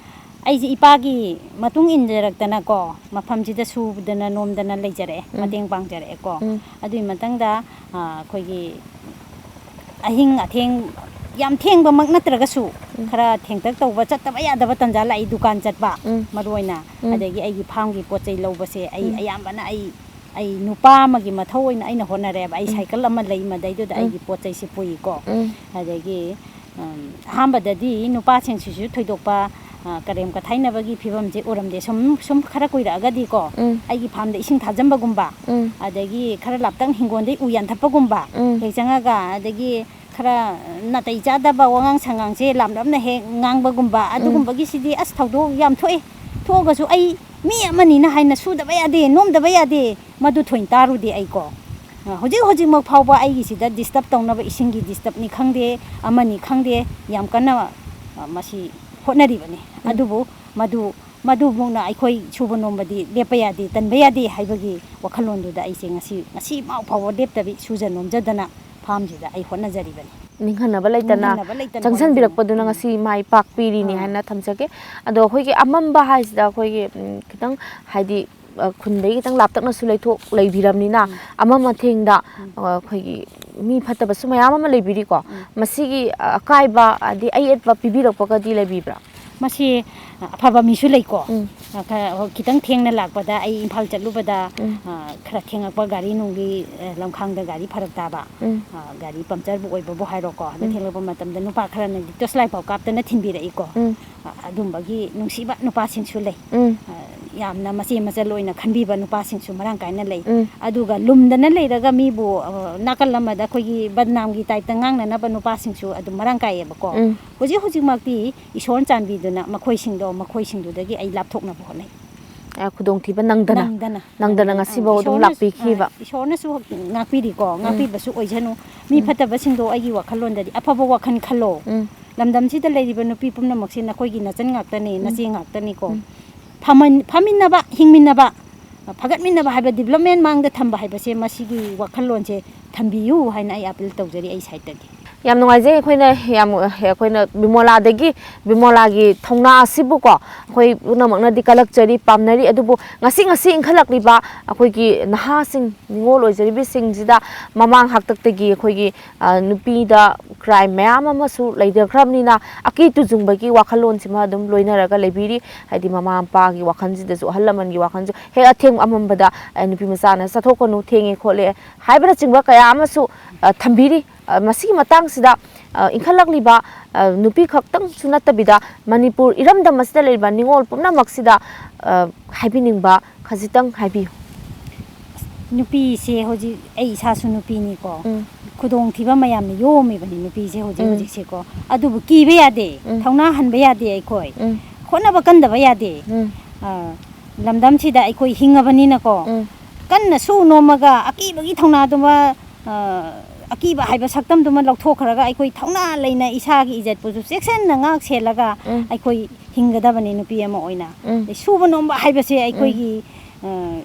ꯑꯩꯁꯦ ꯏꯄꯥꯒꯤ ꯃꯇꯨꯡ ꯏꯟꯖꯔꯛꯇꯅꯀꯣ, ꯃꯐꯝꯁꯤꯗ ꯁꯨꯗꯅ ꯅꯣꯝꯗꯅ ꯂꯩꯖꯔꯛꯑꯦ, ꯎꯝ꯫ ꯃꯇꯦꯡ ꯄꯥꯡꯖꯔꯛꯑꯦꯀꯣ꯫ ꯎꯝ꯫ ꯑꯗꯨꯒꯤ ꯃꯇꯥꯡꯗ, ꯑ, ꯑꯩꯈꯣꯏꯒꯤ ꯑꯍꯤꯡ ꯑꯊꯦꯡ ꯌꯥꯝ ꯊꯦꯡꯕꯃꯛ ꯅꯠꯇ꯭ꯔꯒꯁꯨ, ꯎꯝ꯫ ꯈꯔ ꯊꯦꯡꯇꯛ ꯇꯧꯕ, ꯆꯠꯇꯕ ꯌꯥꯗꯕ ꯇꯥꯟꯖꯥ ꯂꯥꯛꯏ, ꯗꯨꯀꯥꯟ ꯆꯠꯄ, ꯎꯝ꯫ ꯃꯔꯨ ꯑꯣꯏꯅ꯫ ꯎꯝ꯫ ꯑꯗꯒꯤ ꯑꯩꯒꯤ ꯐꯥꯝꯒꯤ ꯄꯣꯠ ꯆꯩ ꯂꯧꯕꯁꯦ ꯑꯩ ꯎꯝ꯫ ꯑꯌꯥꯝꯕꯅ ꯑꯩ, ꯑꯩ ꯅꯨꯄꯥ ꯑꯃꯒꯤ ꯃꯊꯧ ꯑꯣꯏꯅ ꯑꯩꯅ ꯍꯣꯠꯅꯔꯦꯕ꯫ ꯑꯩ ꯎꯝ꯫ ꯁꯥꯏꯀꯜ ꯑꯃ ꯂꯩ, ꯃꯗꯩꯗꯨꯗ ꯎꯝ꯫ ꯑꯩꯒꯤ ꯄꯣꯠ ꯆꯩꯁꯦ ꯄꯨꯏꯀꯣ꯫ ꯎꯝ꯫ ꯑꯗꯒꯤ, ꯎꯝ, ꯑꯍꯥꯟꯕꯗꯗꯤ ꯅꯨꯄꯥꯁꯤꯡꯁꯤꯁꯨ ꯊꯣꯏꯗꯣꯛꯄ, ꯑ, ꯀꯔꯦꯝ ꯀꯊꯥꯏꯅꯕꯒꯤ ꯐꯤꯕꯝꯁꯦ ꯎꯔꯝꯗꯦ꯫ ꯁꯨꯝ, ꯁꯨꯝ ꯈꯔ ꯀꯨꯏꯔꯛꯑꯒꯗꯤꯀꯣ, ꯎꯝ꯫ ꯑꯩꯒꯤ ꯐꯥꯝꯗ ꯏꯁꯤꯡ ꯊꯥꯖꯟꯕꯒꯨꯝꯕ, ꯎꯝ꯫ ꯑꯗꯒꯤ ꯈꯔ ꯂꯥꯞꯇꯪ ꯍꯤꯡꯒꯣꯜꯗꯩ ꯎ ꯌꯥꯟꯊꯠꯄꯒꯨꯝꯕ ꯎꯝ꯫ ꯍꯦꯛ ꯆꯪꯉꯒ, ꯑꯗꯒꯤ ꯈꯔ ꯅꯥꯇꯩ ꯆꯥꯗꯕ ꯋꯥꯉꯥꯡ ꯁꯉꯥꯡꯁꯦ ꯂꯥꯞꯂꯞꯅ ꯍꯦꯛ ꯉꯥꯡꯕꯒꯨꯝꯕ, ꯑꯗꯨꯒꯨꯝꯕꯒꯤꯁꯤꯗꯤ ꯑꯁ ꯊꯧꯗꯣꯛ ꯌꯥꯝ ꯊꯣꯛꯑꯦ꯫ ꯊꯣꯛꯑꯒꯁꯨ ꯑꯩ ꯃꯤ ꯑꯃꯅꯤꯅ ꯍꯥꯏꯅ ꯁꯨꯗꯕ ꯌꯥꯗꯦ, ꯅꯣꯝꯗꯕ ꯌꯥꯗꯦ, ꯃꯗꯨ ꯊꯣꯏꯅ ꯇꯥꯔꯨꯗꯦ ꯑꯩꯀꯣ꯫ ꯑ, ꯍꯧꯖꯤꯛ ꯍꯧꯖꯤꯛꯃꯛ ꯐꯥꯎꯕ ꯑꯩꯒꯤꯁꯤꯗ disturb ꯇꯧꯅꯕ ꯏꯁꯤꯡꯒꯤ disturbꯅꯤ ꯈꯪꯗꯦ, ꯑꯃꯅꯤ ꯈꯪꯗꯦ, ꯌꯥꯝ ꯀꯟꯅ, ꯑ, ꯃꯁꯤ ꯍꯣꯠꯅꯔꯤꯕꯅꯤ꯫ ꯎꯝ꯫ ꯑꯗꯨꯕꯨ ꯃꯗꯨ, ꯃꯗꯨꯃꯨꯛꯅ ꯑꯩꯈꯣꯏ ꯁꯨꯕ ꯅꯣꯝꯕꯗꯤ ꯂꯦꯞꯄ ꯌꯥꯗꯦ, ꯇꯟꯕ ꯌꯥꯗꯦ ꯍꯥꯏꯕꯒꯤ ꯋꯥꯈꯜꯂꯣꯟꯗꯨꯗ ꯑꯩꯁꯦ ꯉꯁꯤ, ꯉꯁꯤ ꯐꯥꯎꯕ ꯂꯦꯞꯇꯕꯤ ꯁꯨꯖ ꯅꯣꯝꯖꯗꯅ ꯐꯥꯝꯁꯤꯗ ꯑꯩ ꯍꯣꯠꯅꯖꯔꯤꯕꯅꯤ꯫ ꯅꯤꯡꯍꯟꯅꯕ ꯂꯩꯇꯅ ꯅꯤꯡꯍꯟꯅꯕ ꯂꯩꯇꯅ ꯆꯪꯁꯤꯟꯕꯤꯔꯛꯄꯗꯨꯅ ꯍꯣꯠꯅꯖꯔꯤꯕꯅꯤ꯫ ꯉꯁꯤ ꯃꯥꯏ ꯄꯥꯛꯄꯤꯔꯤꯅꯤ ꯑꯥ꯫ ꯍꯥꯏꯅ ꯊꯝꯖꯒꯦ꯫ ꯑꯗꯣ ꯑꯩꯈꯣꯏꯒꯤ ꯑꯃꯝꯕ ꯍꯥꯏꯁꯤꯗ ꯑꯩꯈꯣꯏꯒꯤ, ꯎꯝ, ꯈꯤꯇꯪ ꯍꯥꯏꯗꯤ, ꯑ, ꯈꯨꯟꯗꯒꯤ ꯈꯤꯇꯪ ꯂꯥꯞꯇꯛꯅꯁꯨ ꯂꯩꯊꯣꯛ ꯂꯩꯕꯤꯔꯕꯅꯤꯅ ꯎꯝ꯫ ꯑꯃꯝ ꯑꯊꯦꯡꯗ, ꯎꯝ꯫ ꯑ, ꯑꯩꯈꯣꯏꯒꯤ ꯃꯤ ꯐꯠꯇꯕꯁꯨ ꯃꯌꯥꯝ ꯑꯃ ꯂꯩꯕꯤꯔꯤꯀꯣ꯫ ꯎꯝ꯫ ꯃꯁꯤꯒꯤ, ꯑ, ꯑꯀꯥꯏꯕ ꯑꯗꯩ ꯑꯌꯦꯠꯄ ꯄꯤꯕꯤꯔꯛꯄꯒꯗꯤ ꯂꯩꯕꯤꯕ꯭ꯔꯥ? ꯃꯁꯤ ꯑꯐꯕ ꯃꯤꯁꯨ ꯂꯩꯀꯣ꯫ ꯎꯝ꯫ ꯈꯔ ꯈꯤꯇꯪ ꯊꯦꯡꯅ ꯂꯥꯛꯄꯗ, ꯑꯩ ꯏꯝꯐꯥꯜ ꯆꯠꯂꯨꯕꯗ, ꯎꯝ꯫ ꯑ, ꯈꯔ ꯊꯦꯡꯉꯛꯄ, ꯒꯥꯔꯤ ꯅꯨꯡꯒꯤ, ꯑ, ꯂꯝꯈꯥꯡꯗ ꯒꯥꯔꯤ ꯐꯔꯛ ꯇꯥꯕ, ꯑ, ꯒꯥꯔꯤ ꯄꯝꯆꯔꯕꯨ ꯑꯣꯏꯕꯕꯨ ꯍꯥꯏꯔꯣꯀꯣ, ꯑꯗꯨ ꯎꯝ꯫ ꯊꯦꯡꯂꯛꯄ ꯃꯇꯝꯗ ꯅꯨꯄꯥ ꯈꯔꯅꯗꯤ torch light ꯐꯥꯎ ꯀꯥꯞꯇꯅ ꯊꯤꯟꯕꯤꯔꯛꯏꯀꯣ꯫ ꯎꯝ꯫ ꯑ, ꯑꯗꯨꯝꯕꯒꯤ ꯅꯨꯡꯁꯤꯕ ꯅꯨꯄꯥꯁꯤꯡꯁꯨ ꯂꯩ꯫ ꯎꯝ꯫ ꯑ, ꯌꯥꯝꯅ ꯃꯆꯦ ꯃꯆꯜ ꯑꯣꯏꯅ ꯈꯟꯕꯤꯕ ꯅꯨꯄꯥꯁꯤꯡꯁꯨ ꯃꯔꯥꯡ ꯀꯥꯏꯅ ꯂꯩ꯫ ꯎꯝ꯫ ꯑꯗꯨꯒ ꯂꯨꯝꯗꯅ ꯂꯩꯔꯒ ꯃꯤꯕꯨ, ꯑ, ꯅꯥꯀꯜ ꯑꯃꯗ ꯑꯩꯈꯣꯏꯒꯤ ꯕꯗꯅꯥꯝꯒꯤ typeꯇ ꯉꯥꯡꯅꯅꯕ ꯅꯨꯄꯥꯁꯤꯡꯁꯨ ꯑꯗꯨꯝ ꯃꯔꯥꯡ ꯀꯥꯏꯌꯦꯕꯀꯣ꯫ ꯎꯝ꯫ ꯍꯧꯖꯤꯛ ꯍꯧꯖꯤꯛꯃꯛꯇꯤ ꯏꯁꯣꯔꯅ ꯆꯥꯟꯕꯤꯗꯨꯅ ꯃꯈꯣꯏꯁꯤꯡꯗꯣ, ꯃꯈꯣꯏꯁꯤꯡꯗꯨꯗꯒꯤ ꯑꯩ ꯂꯥꯞꯊꯣꯛꯅꯕ ꯍꯣꯠꯅꯩ꯫ ꯑ, ꯈꯨꯗꯣꯡꯊꯤꯕ ꯅꯪꯗꯅ, ꯅꯪꯗꯅ, ꯅꯪꯗꯅ ꯅꯪꯗꯅ, ꯉꯁꯤꯐꯥꯎ ꯑ, ꯑꯗꯨꯝ ꯏꯁꯣꯔꯅꯁꯨ, ꯂꯥꯛꯄꯤꯈꯤꯕ꯫ ꯑ, ꯏꯁꯣꯔꯅꯁꯨ ꯉꯥꯛꯄꯤꯔꯤꯀꯣ, ꯎꯝ꯫ ꯉꯥꯛꯄꯤꯕꯁꯨ ꯑꯣꯏꯁꯅꯨ꯫ ꯃꯤ ꯎꯝ꯫ ꯐꯠꯇꯕꯁꯤꯡꯗꯣ ꯑꯩꯒꯤ ꯋꯥꯈꯜꯂꯣꯟꯗꯗꯤ ꯑꯐꯕ ꯋꯥꯈꯜ ꯈꯜꯂꯣ꯫ ꯎꯝ꯫ ꯂꯝꯗꯝꯁꯤꯗ ꯂꯩꯔꯤꯕ ꯅꯨꯄꯤ ꯄꯨꯝꯅꯃꯛꯁꯦ ꯅꯈꯣꯏꯒꯤ ꯅꯆꯟ ꯉꯥꯛꯇꯅꯦ, ꯎꯝ꯫ ꯅꯆꯦ ꯉꯥꯛꯇꯅꯤꯀꯣ꯫ ꯎꯝ꯫ ꯐꯃꯟ-, ꯐꯝꯃꯤꯟꯅꯕ, ꯍꯤꯡꯃꯤꯟꯅꯕ, ꯐꯒꯠꯃꯤꯟꯅꯕ ꯍꯥꯏꯕ, development ꯃꯥꯡꯗ ꯊꯝꯕ ꯍꯥꯏꯕꯁꯦ, ꯃꯁꯤꯒꯤ ꯋꯥꯈꯜꯂꯣꯟꯁꯦ ꯊꯝꯕꯤꯌꯨ ꯍꯥꯏꯅ ꯑꯩ appeal ꯇꯧꯖꯔꯤ ꯑꯩ sideꯇꯒꯤ꯫ ꯌꯥꯝ ꯅꯨꯡꯉꯥꯏꯖꯩ꯫ ꯑꯩꯈꯣꯏꯅ ꯌꯥꯝ, ꯑꯩꯈꯣꯏꯅ ꯕꯤꯃꯣꯂꯥꯗꯒꯤ, ꯕꯤꯃꯣꯂꯥꯒꯤ ꯊꯧꯅꯥ ꯑꯁꯤꯕꯨꯀꯣ, ꯑꯩꯈꯣꯏ ꯄꯨꯝꯅꯃꯛꯅꯗꯤ ꯀꯜꯂꯛꯆꯔꯤ, ꯄꯥꯝꯅꯔꯤ꯫ ꯑꯗꯨꯕꯨ ꯉꯁꯤ, ꯉꯁꯤ ꯏꯟꯈꯠꯂꯛꯂꯤꯕ ꯑꯩꯈꯣꯏꯒꯤ ꯅꯍꯥꯁꯤꯡ, ꯅꯤꯉꯣꯜ ꯑꯣꯏꯖꯔꯤꯕꯁꯤꯡꯁꯤꯗ, ꯃꯃꯥꯡ ꯍꯥꯛꯇꯛꯇꯒꯤ ꯑꯩꯈꯣꯏꯒꯤ, ꯑ, ꯅꯨꯄꯤꯗ crime ꯃꯌꯥꯝ ꯑꯃꯁꯨ ꯂꯩꯊꯈ꯭ꯔꯕꯅꯤꯅ, ꯑꯀꯤ ꯇꯨꯖꯨꯡꯕꯒꯤ ꯋꯥꯈꯜꯂꯣꯟꯁꯤꯃ ꯑꯗꯨꯝ ꯂꯣꯏꯅꯔꯒ ꯂꯩꯕꯤꯔꯤ꯫ ꯍꯥꯏꯗꯤ ꯃꯃꯥ ꯃꯄꯥꯒꯤ ꯋꯥꯈꯜꯁꯤꯗꯁꯨ, ꯑꯍꯜ ꯂꯃꯟꯒꯤ ꯋꯥꯈꯜꯁꯨ, ꯍꯦꯛ ꯑꯊꯦꯡ ꯑꯃꯝꯕꯗ, ꯑ, ꯅꯨꯄꯤ ꯃꯆꯥꯅ ꯆꯠꯊꯣꯛꯀꯅꯨ, ꯊꯦꯡꯉꯦ ꯈꯣꯠꯂꯦ ꯍꯥꯏꯕꯅꯆꯤꯡꯕ ꯀꯌꯥ ꯑꯃꯁꯨ, ꯑ, ꯊꯝꯕꯤꯔꯤ꯫ ꯑ, ꯃꯁꯤꯒꯤ ꯃꯇꯥꯡꯁꯤꯗ, ꯑ, ꯏꯟꯈꯠꯂꯛꯂꯤꯕ, ꯑ, ꯅꯨꯄꯤ ꯈꯛꯇꯪꯁꯨ ꯅꯠꯇꯕꯤꯗ, ꯃꯅꯤꯄꯨꯔ ꯏꯔꯝꯗꯝ ꯑꯁꯤꯗ ꯂꯩꯔꯤꯕ ꯅꯤꯉꯣꯜ ꯄꯨꯝꯅꯃꯛꯁꯤꯗ, ꯑ, ꯍꯥꯏꯕꯤꯅꯤꯡꯕ ꯈꯖꯤꯛꯇꯪ ꯍꯥꯏꯕꯤꯌꯨ꯫ ꯅꯨꯄꯤꯁꯦ ꯍꯧꯖꯤꯛ ꯑꯩ ꯏꯁꯥꯁꯨ ꯅꯨꯄꯤꯅꯤꯀꯣ꯫ ꯎꯝ꯫ ꯈꯨꯗꯣꯡꯊꯤꯕ ꯃꯌꯥꯝꯅ ꯌꯣꯝꯃꯤꯕꯅꯤ ꯅꯨꯄꯤꯁꯦ ꯍꯧꯖꯤꯛ ꯎꯝ꯫ ꯍꯧꯖꯤꯛꯁꯦꯀꯣ꯫ ꯑꯗꯨꯕꯨ ꯀꯤꯕ ꯌꯥꯗꯦ, ꯎꯝ꯫ ꯊꯧꯅꯥ ꯍꯟꯕ ꯌꯥꯗꯦ ꯑꯩꯈꯣꯏ꯫ ꯎꯝ꯫ ꯍꯣꯠꯅꯕ ꯀꯟꯗꯕ ꯌꯥꯗꯦ꯫ ꯎꯝ꯫ ꯑ, ꯂꯝꯗꯝꯁꯤꯗ ꯑꯩꯈꯣꯏ ꯍꯤꯡꯉꯕꯅꯤꯅꯀꯣ꯫ ꯎꯝ꯫ ꯀꯟꯅ ꯁꯨ ꯅꯣꯝꯃꯒ ꯑꯀꯤꯕꯒꯤ ꯊꯧꯅꯥꯗꯨꯃ, ꯑ, ꯑꯀꯤꯕ ꯍꯥꯏꯕ ꯁꯛꯇꯝꯗꯨꯃ ꯂꯧꯊꯣꯛꯈ꯭ꯔꯒ ꯑꯩꯈꯣꯏ ꯊꯧꯅꯥ ꯂꯩꯅ ꯏꯁꯥꯒꯤ ꯏꯖꯠꯄꯨꯁꯨ ꯆꯦꯛꯁꯤꯟꯅ ꯉꯥꯛ ꯁꯦꯜꯂꯒ ꯎꯝ꯫ ꯑꯩꯈꯣꯏ ꯍꯤꯡꯒꯗꯕꯅꯤ ꯅꯨꯄꯤ ꯑꯃ ꯑꯣꯏꯅ꯫ ꯎꯝ꯫ ꯑꯗꯩ ꯁꯨꯕ ꯅꯣꯝꯕ ꯍꯥꯏꯕꯁꯦ ꯎꯝ꯫ ꯑꯩꯈꯣꯏꯒꯤ, ꯑ,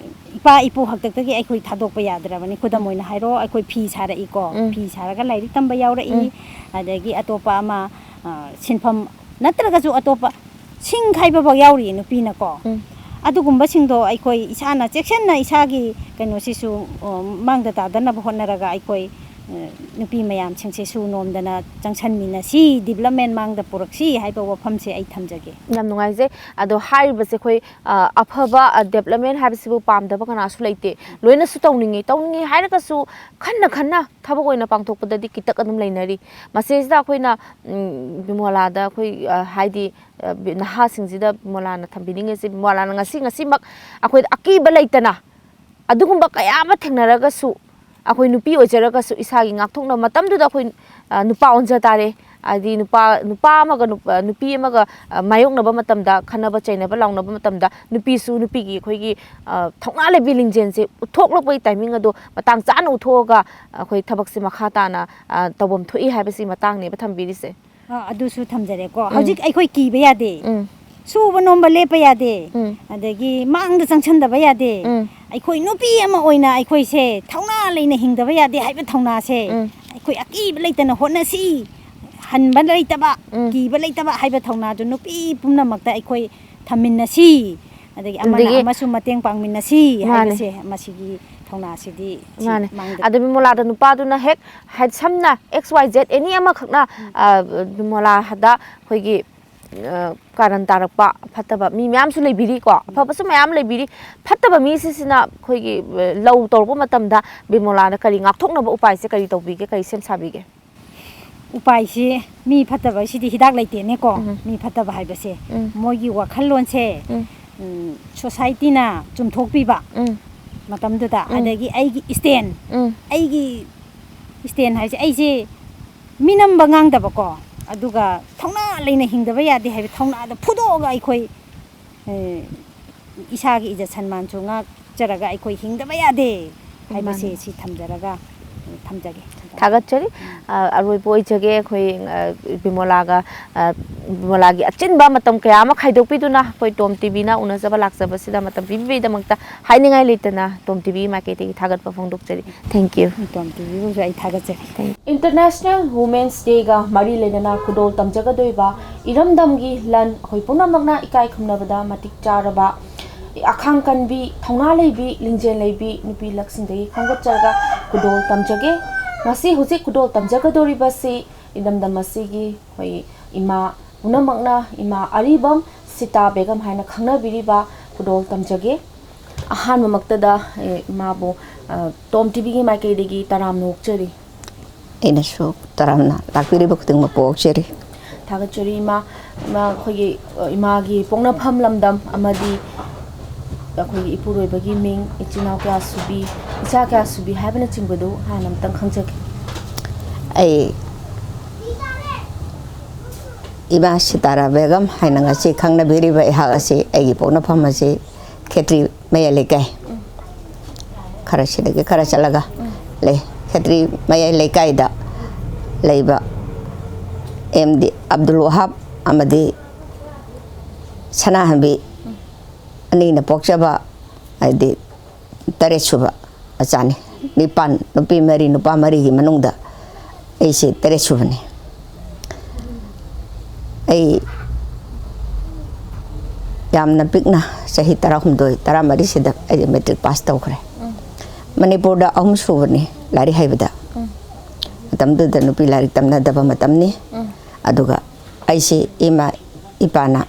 ꯏꯄꯥ ꯏꯄꯨ ꯍꯥꯛꯇꯛꯇꯒꯤ ꯑꯩꯈꯣꯏ ꯊꯥꯗꯣꯛꯄ ꯌꯥꯗ꯭ꯔꯕꯅꯤ꯫ ꯈꯨꯗꯝ ꯎꯝ꯫ ꯑꯣꯏꯅ ꯍꯥꯏꯔꯣ, ꯑꯩꯈꯣꯏ ꯐꯤ ꯁꯥꯔꯛꯏꯀꯣ꯫ ꯎꯝ꯫ ꯐꯤ ꯁꯥꯔꯒ ꯂꯥꯏꯔꯤꯛ ꯇꯝꯕ ꯌꯥꯎꯔꯛꯏ꯫ ꯎꯝ꯫ ꯑꯗꯒꯤ ꯑꯇꯣꯞꯄ ꯑꯃ, ꯑ, ꯁꯤꯟꯐꯝ ꯅꯠꯇ꯭ꯔꯒꯁꯨ ꯑꯇꯣꯞꯄ ꯁꯤꯡ ꯈꯥꯏꯕꯐꯥꯎ ꯌꯥꯎꯔꯤꯌꯦ ꯅꯨꯄꯤꯅꯀꯣ꯫ ꯎꯝ꯫ ꯑꯗꯨꯒꯨꯝꯕꯁꯤꯡꯗꯣ ꯑꯩꯈꯣꯏ ꯏꯁꯥꯅ ꯆꯦꯛꯁꯤꯟꯅ ꯏꯁꯥꯒꯤ ꯀꯩꯅꯣꯁꯤꯁꯨ, ꯑ, ꯃꯥꯡꯗ ꯇꯥꯗꯅꯕ ꯍꯣꯠꯅꯔꯒ ꯑꯩꯈꯣꯏ, ꯑ, ꯅꯨꯄꯤ ꯃꯌꯥꯝꯁꯤꯡꯁꯦ ꯁꯨ ꯅꯣꯝꯗꯅ ꯆꯪꯁꯟꯃꯤꯟꯅꯁꯤ, development ꯃꯥꯡꯗ ꯄꯨꯔꯛꯁꯤ ꯍꯥꯏꯕ ꯋꯥꯐꯝꯁꯦ ꯑꯩ ꯊꯝꯖꯒꯦ꯫ ꯌꯥꯝ ꯅꯨꯡꯉꯥꯏꯖꯩ꯫ ꯑꯗꯣ ꯍꯥꯏꯔꯤꯕꯁꯦ ꯑꯩꯈꯣꯏ, ꯑ, ꯑꯐꯕ, ꯑ, development ꯍꯥꯏꯕꯁꯤꯕꯨ ꯄꯥꯝꯗꯕ ꯀꯅꯥꯁꯨ ꯂꯩꯇꯦ꯫ ꯂꯣꯏꯅꯁꯨ ꯇꯧꯅꯤꯡꯉꯤ꯫ ꯇꯧꯅꯤꯡꯉꯤ ꯍꯥꯏꯔꯒꯁꯨ ꯈꯟꯅ ꯈꯟꯅ ꯊꯕꯛ ꯑꯣꯏꯅ ꯄꯥꯡꯊꯣꯛꯄꯗꯗꯤ ꯀꯤꯇꯛ ꯑꯗꯨꯝ ꯂꯩꯅꯔꯤ꯫ ꯃꯁꯤꯁꯤꯗ ꯑꯩꯈꯣꯏꯅ, ꯎꯝ, ꯕꯤꯃꯣꯂꯥꯗ ꯑꯩꯈꯣꯏ, ꯑ, ꯍꯥꯏꯗꯤ, ꯑ, ꯕꯤ-, ꯅꯍꯥꯁꯤꯡꯁꯤꯗ ꯕꯤꯃꯣꯂꯥꯅ ꯊꯝꯕꯤꯅꯤꯡꯉꯤꯁꯦ, ꯕꯤꯃꯣꯂꯥꯅ ꯉꯁꯤ, ꯉꯁꯤꯃꯛ ꯑꯩꯈꯣꯏꯗ ꯑꯀꯤꯕ ꯂꯩꯇꯅ ꯑꯗꯨꯒꯨꯝꯕ ꯀꯌꯥ ꯑꯃ ꯊꯦꯡꯅꯔꯒꯁꯨ, ꯑꯩꯈꯣꯏ ꯅꯨꯄꯤ ꯑꯣꯏꯖꯔꯒꯁꯨ ꯏꯁꯥꯒꯤ ꯉꯥꯛꯊꯣꯛꯅꯕ ꯃꯇꯝꯗꯨꯗ ꯑꯩꯈꯣꯏ, ꯑ, ꯅꯨꯄꯥ ꯑꯣꯟꯖ ꯇꯥꯔꯦ꯫ ꯍꯥꯏꯗꯤ ꯅꯨꯄꯥ, ꯅꯨꯄꯥ ꯑꯃꯒ ꯅꯨꯄꯥ, ꯅꯨꯄꯤ ꯑꯃꯒ, ꯑ, ꯃꯥꯌꯣꯛꯅꯕ ꯃꯇꯝꯗ, ꯈꯟꯅꯕ ꯆꯩꯅꯕ ꯂꯥꯎꯅꯕ ꯃꯇꯝꯗ, ꯅꯨꯄꯤꯁꯨ ꯅꯨꯄꯤꯒꯤ ꯑꯩꯈꯣꯏꯒꯤ, ꯑ, ꯊꯧꯅꯥ ꯂꯩꯕꯤ ꯂꯤꯡꯖꯦꯜꯁꯦ ꯎꯠꯊꯣꯛꯂꯛꯄꯒꯤ timing ꯑꯗꯣ ꯃꯇꯥꯡ ꯆꯥꯅ ꯎꯠꯊꯣꯛꯑꯒ ꯑꯩꯈꯣꯏ ꯊꯕꯛꯁꯦ ꯃꯈꯥ ꯇꯥꯅ, ꯑ, ꯇꯧꯐꯝ ꯊꯣꯛꯏ ꯍꯥꯏꯕꯁꯤ ꯃꯇꯥꯡꯅꯦꯕ ꯊꯝꯕꯤꯔꯤꯁꯦ꯫ ꯑ, ꯑꯗꯨꯁꯨ ꯊꯝꯖꯔꯦꯀꯣ꯫ ꯎꯝ꯫ ꯍꯧꯖꯤꯛ ꯑꯩꯈꯣꯏ ꯀꯤꯕ ꯌꯥꯗꯦ꯫ ꯎꯝ꯫ ꯁꯨꯕ ꯅꯣꯝꯕ ꯂꯦꯞꯄ ꯌꯥꯗꯦ꯫ ꯎꯝ꯫ ꯑꯗꯒꯤ ꯃꯥꯡꯗ ꯆꯪꯁꯟꯗꯕ ꯌꯥꯗꯦ꯫ ꯎꯝ꯫ ꯑꯩꯈꯣꯏ ꯅꯨꯄꯤ ꯑꯃ ꯑꯣꯏꯅ ꯑꯩꯈꯣꯏꯁꯦ ꯊꯧꯅꯥ ꯂꯩꯅ ꯍꯤꯡꯗꯕ ꯌꯥꯗꯦ ꯍꯥꯏꯕ ꯊꯧꯅꯥꯁꯦ ꯎꯝ꯫ ꯑꯩꯈꯣꯏ ꯑꯀꯤꯕ ꯂꯩꯇꯅ ꯍꯣꯠꯅꯁꯤ꯫ ꯍꯟꯕ ꯂꯩꯇꯕ, ꯎꯝ꯫ ꯀꯤꯕ ꯂꯩꯇꯕ ꯍꯥꯏꯕ ꯊꯧꯅꯥꯗꯨ ꯅꯨꯄꯤ ꯄꯨꯝꯅꯃꯛꯇ ꯑꯩꯈꯣꯏ ꯊꯝꯃꯤꯟꯅꯁꯤ꯫ ꯑꯗꯒꯤ ꯑꯃꯅ ꯑꯗꯒꯤ ꯑꯃꯁꯨ ꯃꯇꯦꯡ ꯄꯥꯡꯃꯤꯟꯅꯁꯤ ꯃꯥꯅꯦ꯫ ꯍꯥꯏꯕꯁꯦ ꯃꯁꯤꯒꯤ ꯊꯧꯅꯥꯁꯤꯗꯤ ꯁꯤ ꯃꯥꯅꯦ꯫ ꯃꯥꯡꯗ ꯑꯗꯨ ꯕꯤꯃꯣꯂꯥꯗ ꯅꯨꯄꯥꯗꯨꯅ ꯍꯦꯛ ꯍꯥꯏ-, ꯁꯝꯅ X Y Z any ꯑꯃꯈꯛꯅ, ꯎꯝ꯫ ꯑ, ꯕꯤꯃꯣꯂꯥꯗ ꯑꯩꯈꯣꯏꯒꯤ, ꯑ, ꯀꯥꯔꯟ ꯇꯥꯔꯛꯄ ꯐꯠꯇꯕ ꯃꯤ ꯃꯌꯥꯝꯁꯨ ꯂꯩꯕꯤꯔꯤꯀꯣ, ꯎꯝ꯫ ꯑꯐꯕꯁꯨ ꯃꯌꯥꯝ ꯂꯩꯕꯤꯔꯤ꯫ ꯐꯠꯇꯕ ꯃꯤꯁꯤꯁꯤꯅ ꯑꯩꯈꯣꯏꯒꯤ, ꯑ, ꯂꯧ ꯇꯧꯔꯛꯄ ꯃꯇꯝꯗ ꯕꯤꯃꯣꯂꯥꯅ ꯀꯔꯤ ꯉꯥꯛꯊꯣꯛꯅꯕ ꯎꯄꯥꯏꯁꯦ ꯀꯔꯤ ꯇꯧꯕꯤꯒꯦ, ꯀꯔꯤ ꯁꯦꯝ ꯁꯥꯕꯤꯒꯦ? ꯎꯄꯥꯏꯁꯤ ꯃꯤ ꯐꯠꯇꯕ ꯍꯥꯏꯁꯤꯗꯤ ꯍꯤꯗꯥꯛ ꯂꯩꯇꯦꯅꯦꯀꯣ꯫ ꯎꯝ꯫ ꯃꯤ ꯐꯠꯇꯕ ꯍꯥꯏꯕꯁꯦ ꯎꯝ꯫ ꯃꯣꯏꯒꯤ ꯋꯥꯈꯜꯂꯣꯟꯁꯦ, ꯎꯝ꯫ ꯎꯝ, society-ꯅ ꯆꯨꯝꯊꯣꯛꯄꯤꯕ ꯎꯝ꯫ ꯃꯇꯝꯗꯨꯗ, ꯎꯝ꯫ ꯑꯗꯒꯤ ꯑꯩꯒꯤ stand, ꯎꯝ꯫ ꯑꯩꯒꯤ stand ꯍꯥꯏꯁꯦ ꯑꯩꯁꯦ ꯃꯤꯅꯝꯕ ꯉꯥꯡꯗꯕꯀꯣ, ꯑꯗꯨꯒ ꯊꯧꯅꯥ ꯂꯩꯅ ꯍꯤꯡꯗꯕ ꯌꯥꯗꯦ ꯍꯥꯏꯕ ꯊꯧꯅꯥꯗꯣ ꯐꯨꯗꯣꯛꯑꯒ ꯑꯩꯈꯣꯏ, ꯑꯦ, ꯏꯁꯥꯒꯤ ꯏꯖꯠ ꯁꯟꯃꯥꯟꯁꯨ ꯉꯥꯛꯆꯔꯒ ꯑꯩꯈꯣꯏ ꯍꯤꯡꯗꯕ ꯌꯥꯗꯦ ꯍꯥꯏꯕꯁꯦ ꯃꯥꯅꯤ꯫ ꯁꯤ ꯊꯝꯖꯔꯒ, ꯑꯦ, ꯊꯝꯖꯒꯦ꯫ ꯊꯥꯒꯠꯆꯔꯤ꯫ ꯎꯝ꯫ ꯑ, ꯑꯔꯣꯏꯕ ꯑꯣꯏꯖꯒꯦ꯫ ꯑꯩꯈꯣꯏ, ꯑ, ꯕꯤꯃꯣꯂꯥꯒ, ꯑ, ꯕꯤꯃꯣꯂꯥꯒꯤ ꯑꯆꯤꯟꯕ ꯃꯇꯝ ꯀꯌꯥ ꯑꯃ ꯈꯥꯏꯗꯣꯛꯄꯤꯗꯨꯅ ꯑꯩꯈꯣꯏ ꯇꯣꯝ ꯇꯤꯚꯤꯅ ꯎꯅꯖꯕ ꯂꯥꯛꯆꯕꯁꯤꯗ ꯃꯇꯝ ꯄꯤꯕꯤꯕꯒꯤꯗꯃꯛꯇ ꯍꯥꯏꯅꯤꯡꯉꯥꯏ ꯂꯩꯇꯅ ꯇꯣꯝ ꯇꯤꯚꯤꯒꯤ ꯃꯥꯏꯀꯩꯗꯒꯤ ꯊꯥꯒꯠꯄ ꯐꯣꯡꯗꯣꯛꯆꯔꯤ꯫ Thank you꯫ ꯇꯣꯝ ꯇꯤꯚꯤꯕꯨꯁꯨ ꯑꯩ ꯊꯥꯒꯠꯆꯔꯤ꯫ International Women's Day-ꯒ ꯃꯔꯤ ꯂꯩꯅꯅ ꯈꯨꯗꯣꯜ ꯇꯝꯖꯒꯗꯣꯏꯕ ꯏꯔꯝꯗꯝꯒꯤ ꯂꯟ ꯑꯩꯈꯣꯏ ꯄꯨꯝꯅꯃꯛꯅ ꯏꯀꯥꯏ ꯈꯨꯝꯅꯕꯗ ꯃꯇꯤꯛ ꯆꯥꯔꯕ, ꯑꯈꯥꯡ ꯀꯟꯕꯤ, ꯊꯧꯅꯥ ꯂꯩꯕꯤ, ꯂꯤꯡꯖꯦꯜ ꯂꯩꯕꯤ ꯅꯨꯄꯤ ꯂꯛꯁꯤꯡꯗꯒꯤ ꯈꯣꯝꯒꯠꯆꯔꯒ ꯈꯨꯗꯣꯜ ꯇꯝꯖꯒꯦ꯫ ꯉꯁꯤ ꯍꯧꯖꯤꯛ ꯈꯨꯗꯣꯜ ꯇꯝꯖꯒꯗꯧꯔꯤꯕꯁꯤ ꯏꯔꯝꯗꯝ ꯑꯁꯤꯒꯤ ꯑꯩꯈꯣꯏ ꯏꯃꯥ ꯄꯨꯝꯅꯃꯛꯅ ꯏꯃꯥ ꯑꯔꯤꯕꯝ ꯁꯤꯇꯥ ꯕꯦꯒꯝ ꯍꯥꯏꯅ ꯈꯪꯅꯕꯤꯔꯤꯕ ꯈꯨꯗꯣꯜ ꯇꯝꯖꯒꯦ꯫ ꯑꯍꯥꯟꯕꯃꯛꯇꯗ, ꯑꯦ, ꯏꯃꯥꯕꯨ, ꯑ, ꯇꯣꯝ ꯇꯤꯚꯤꯒꯤ ꯃꯥꯏꯀꯩꯗꯒꯤ ꯇꯔꯥꯝꯅ ꯑꯣꯛꯆꯔꯤ꯫ ꯑꯩꯅꯁꯨ ꯇꯔꯥꯝꯅ ꯂꯥꯛꯄꯤꯔꯤꯕ ꯈꯨꯗꯤꯡꯃꯛꯄꯨ ꯑꯣꯛꯆꯔꯤ꯫ ꯊꯥꯒꯠꯆꯔꯤ ꯏꯃꯥ꯫ ꯏꯃꯥ, ꯑꯩꯈꯣꯏꯒꯤ, ꯑ, ꯏꯃꯥꯒꯤ ꯄꯣꯛꯅꯐꯝ ꯂꯝꯗꯝ ꯑꯃꯗꯤ ꯑꯩꯈꯣꯏꯒꯤ ꯏꯄꯨꯔꯣꯏꯕꯒꯤ ꯃꯤꯡ, ꯏꯆꯤꯟ ꯏꯅꯥꯎ ꯀꯌꯥ ꯁꯨꯕꯤ, ꯏꯆꯥ ꯀꯌꯥ ꯁꯨꯕꯤ ꯍꯥꯏꯕꯅꯆꯤꯡꯕꯗꯨ ꯍꯥꯟꯅ ꯑꯝꯇꯪ ꯈꯪꯖꯒꯦ꯫ ꯑꯩ ꯏꯃꯥ ꯁꯤꯇꯥꯔꯥ ꯕꯦꯒꯝ ꯍꯥꯏꯅ ꯉꯁꯤ ꯈꯪꯅꯕꯤꯔꯤꯕ ꯑꯩꯍꯥꯛ ꯑꯁꯤ ꯑꯩꯒꯤ ꯄꯣꯛꯅꯐꯝ ꯑꯁꯤ ꯈꯦꯇ꯭ꯔꯤ ꯃꯌꯥꯏ ꯂꯩꯀꯥꯏ, ꯈꯔ ꯁꯤꯗꯒꯤ ꯈꯔ ꯆꯠꯂꯒ ꯂꯩ꯫ ꯈꯦꯇ꯭ꯔꯤ ꯃꯌꯥꯏ ꯂꯩꯀꯥꯏꯗ ꯂꯩꯕ ꯑꯦꯝ ꯗꯤ ꯑꯕꯗꯨꯜ ꯋꯥꯍꯥꯕ ꯑꯃꯗꯤ ꯁꯅꯥꯍꯟꯕꯤ ꯑꯅꯤꯅ ꯄꯣꯛꯆꯕ, ꯍꯥꯏꯗꯤ ꯇꯔꯦꯠ ꯁꯨꯕ ꯃꯆꯥꯅꯤ꯫ ꯅꯤꯄꯥꯟ, ꯅꯨꯄꯤ ꯃꯔꯤ ꯅꯨꯄꯥ ꯃꯔꯤꯒꯤ ꯃꯅꯨꯡꯗ ꯑꯩꯁꯦ ꯇꯔꯦꯠ ꯁꯨꯕꯅꯤ꯫ ꯑꯩ ꯌꯥꯝꯅ ꯄꯤꯛꯅ, ꯆꯍꯤ ꯇꯔꯥꯍꯨꯝꯗꯣꯏ ꯇꯔꯥꯃꯔꯤꯁꯤꯗ ꯑꯩ ꯃꯦꯇ꯭ꯔꯤꯛ ꯄꯥꯁ ꯇꯧꯈ꯭ꯔꯦ꯫ ꯃꯅꯤꯄꯨꯔꯗ ꯑꯍꯨꯝ ꯁꯨꯕꯅꯤ ꯂꯥꯏꯔꯤꯛ ꯍꯩꯕꯗ꯫ ꯃꯇꯝꯗꯨꯗ ꯅꯨꯄꯤ ꯂꯥꯏꯔꯤꯛ ꯇꯝꯅꯗꯕ ꯃꯇꯝꯅꯤ꯫ ꯑꯗꯨꯒ ꯑꯩꯁꯤ ꯏꯃꯥ ꯏꯄꯥꯅ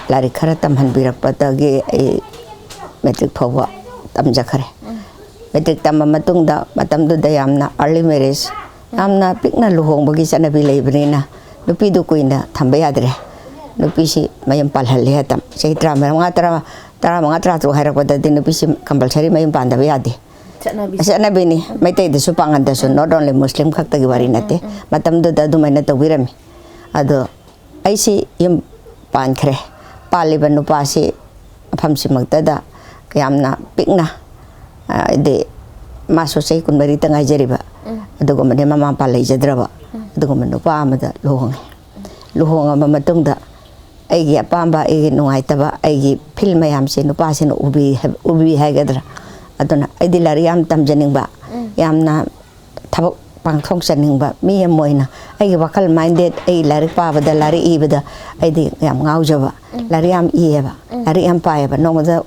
ꯂꯥꯏꯔꯤꯛ ꯈꯔ ꯇꯝꯍꯟꯕꯤꯔꯛꯄꯗꯒꯤ ꯑꯩ ꯃꯦꯇ꯭ꯔꯤꯛ ꯐꯥꯎꯕ ꯇꯝꯖꯈ꯭ꯔꯦ꯫ ꯃꯦꯇ꯭ꯔꯤꯛ ꯇꯝꯕ ꯃꯇꯨꯡꯗ ꯃꯇꯝꯗꯨꯗ ꯌꯥꯝꯅ early marriage, ꯌꯥꯝꯅ ꯄꯤꯛꯅ ꯂꯨꯍꯣꯡꯕꯒꯤ ꯆꯠꯅꯕꯤ ꯂꯩꯕꯅꯤꯅ ꯅꯨꯄꯤꯗꯨ ꯀꯨꯏꯅ ꯊꯝꯕ ꯌꯥꯗ꯭ꯔꯦ꯫ ꯅꯨꯄꯤꯁꯤ ꯃꯌꯨꯝ ꯄꯥꯜꯍꯜꯂꯦ ꯍꯥꯏꯇꯥ꯫ ꯆꯍꯤ ꯇꯔꯥꯃꯉꯥ, ꯇꯔꯥ, ꯇꯔꯥꯃꯉꯥ, ꯇꯔꯥꯇꯔꯨꯛ ꯍꯥꯏꯔꯛꯄꯗꯗꯤ ꯅꯨꯄꯤꯁꯤ compulsory ꯃꯌꯨꯝ ꯄꯥꯟꯗꯕ ꯌꯥꯗꯦ꯫ ꯆꯠꯅꯕꯤ꯫ ꯆꯠꯅꯕꯤꯅꯤ꯫ ꯃꯩꯇꯩꯗꯁꯨ ꯄꯥꯡꯒꯟꯗꯁꯨ, not only Muslim ꯈꯛꯇꯒꯤ ꯋꯥꯔꯤ ꯅꯠꯇꯦ꯫ ꯃꯇꯝꯗꯨꯗ ꯑꯗꯨꯃꯥꯏꯅ ꯇꯧꯕꯤꯔꯝꯃꯤ꯫ ꯑꯗꯣ ꯑꯩꯁꯤ ꯌꯨꯝ ꯄꯥꯟꯈ꯭ꯔꯦ꯫ ꯄꯥꯜꯂꯤꯕ ꯅꯨꯄꯥꯁꯤ ꯃꯐꯝꯁꯤꯃꯛꯇꯗ ꯌꯥꯝꯅ ꯄꯤꯛꯅ, ꯍꯥꯏꯗꯤ ꯃꯥꯁꯨ ꯆꯍꯤ ꯀꯨꯟꯃꯔꯤꯇ ꯉꯥꯏꯖꯔꯤꯕ, ꯑꯗꯨꯒꯨꯝꯕꯅꯦ, ꯃꯃꯥ ꯃꯄꯥ ꯂꯩꯖꯗ꯭ꯔꯕ ꯑꯗꯨꯒꯨꯝꯕ ꯅꯨꯄꯥ ꯑꯃꯗ ꯂꯨꯍꯣꯡꯉꯦ꯫ ꯂꯨꯍꯣꯡꯉꯕ ꯃꯇꯨꯡꯗ ꯑꯩꯒꯤ ꯑꯄꯥꯝꯕ, ꯑꯩꯒꯤ ꯅꯨꯡꯉꯥꯏꯇꯕ, ꯑꯩꯒꯤ feel ꯃꯌꯥꯝꯁꯦ ꯅꯨꯄꯥꯁꯤꯅ ꯎꯕꯤ ꯍꯥꯏ-, ꯎꯕꯤ ꯍꯥꯏꯒꯗ꯭ꯔꯥ꯫ ꯑꯗꯨꯅ ꯑꯩꯗꯤ ꯂꯥꯏꯔꯤꯛ ꯌꯥꯝ ꯇꯝꯖꯅꯤꯡꯕ, ꯌꯥꯝꯅ ꯊꯕꯛ ꯄꯥꯡꯊꯣꯛꯆꯅꯤꯡꯕ ꯃꯤ ꯑꯃ ꯑꯣꯏꯅ ꯑꯩꯒꯤ ꯋꯥꯈꯜ minded, ꯑꯩ ꯂꯥꯏꯔꯤꯛ ꯄꯥꯕꯗ, ꯂꯥꯏꯔꯤꯛ ꯏꯕꯗ ꯑꯩꯗꯤ ꯌꯥꯝ ꯉꯥꯎꯖꯕ꯫ ꯂꯥꯏꯔꯤꯛ ꯌꯥꯝ ꯏꯌꯦꯕ, ꯂꯥꯏꯔꯤꯛ ꯌꯥꯝ ꯄꯥꯏꯌꯦꯕ꯫ ꯅꯣꯡꯃꯗ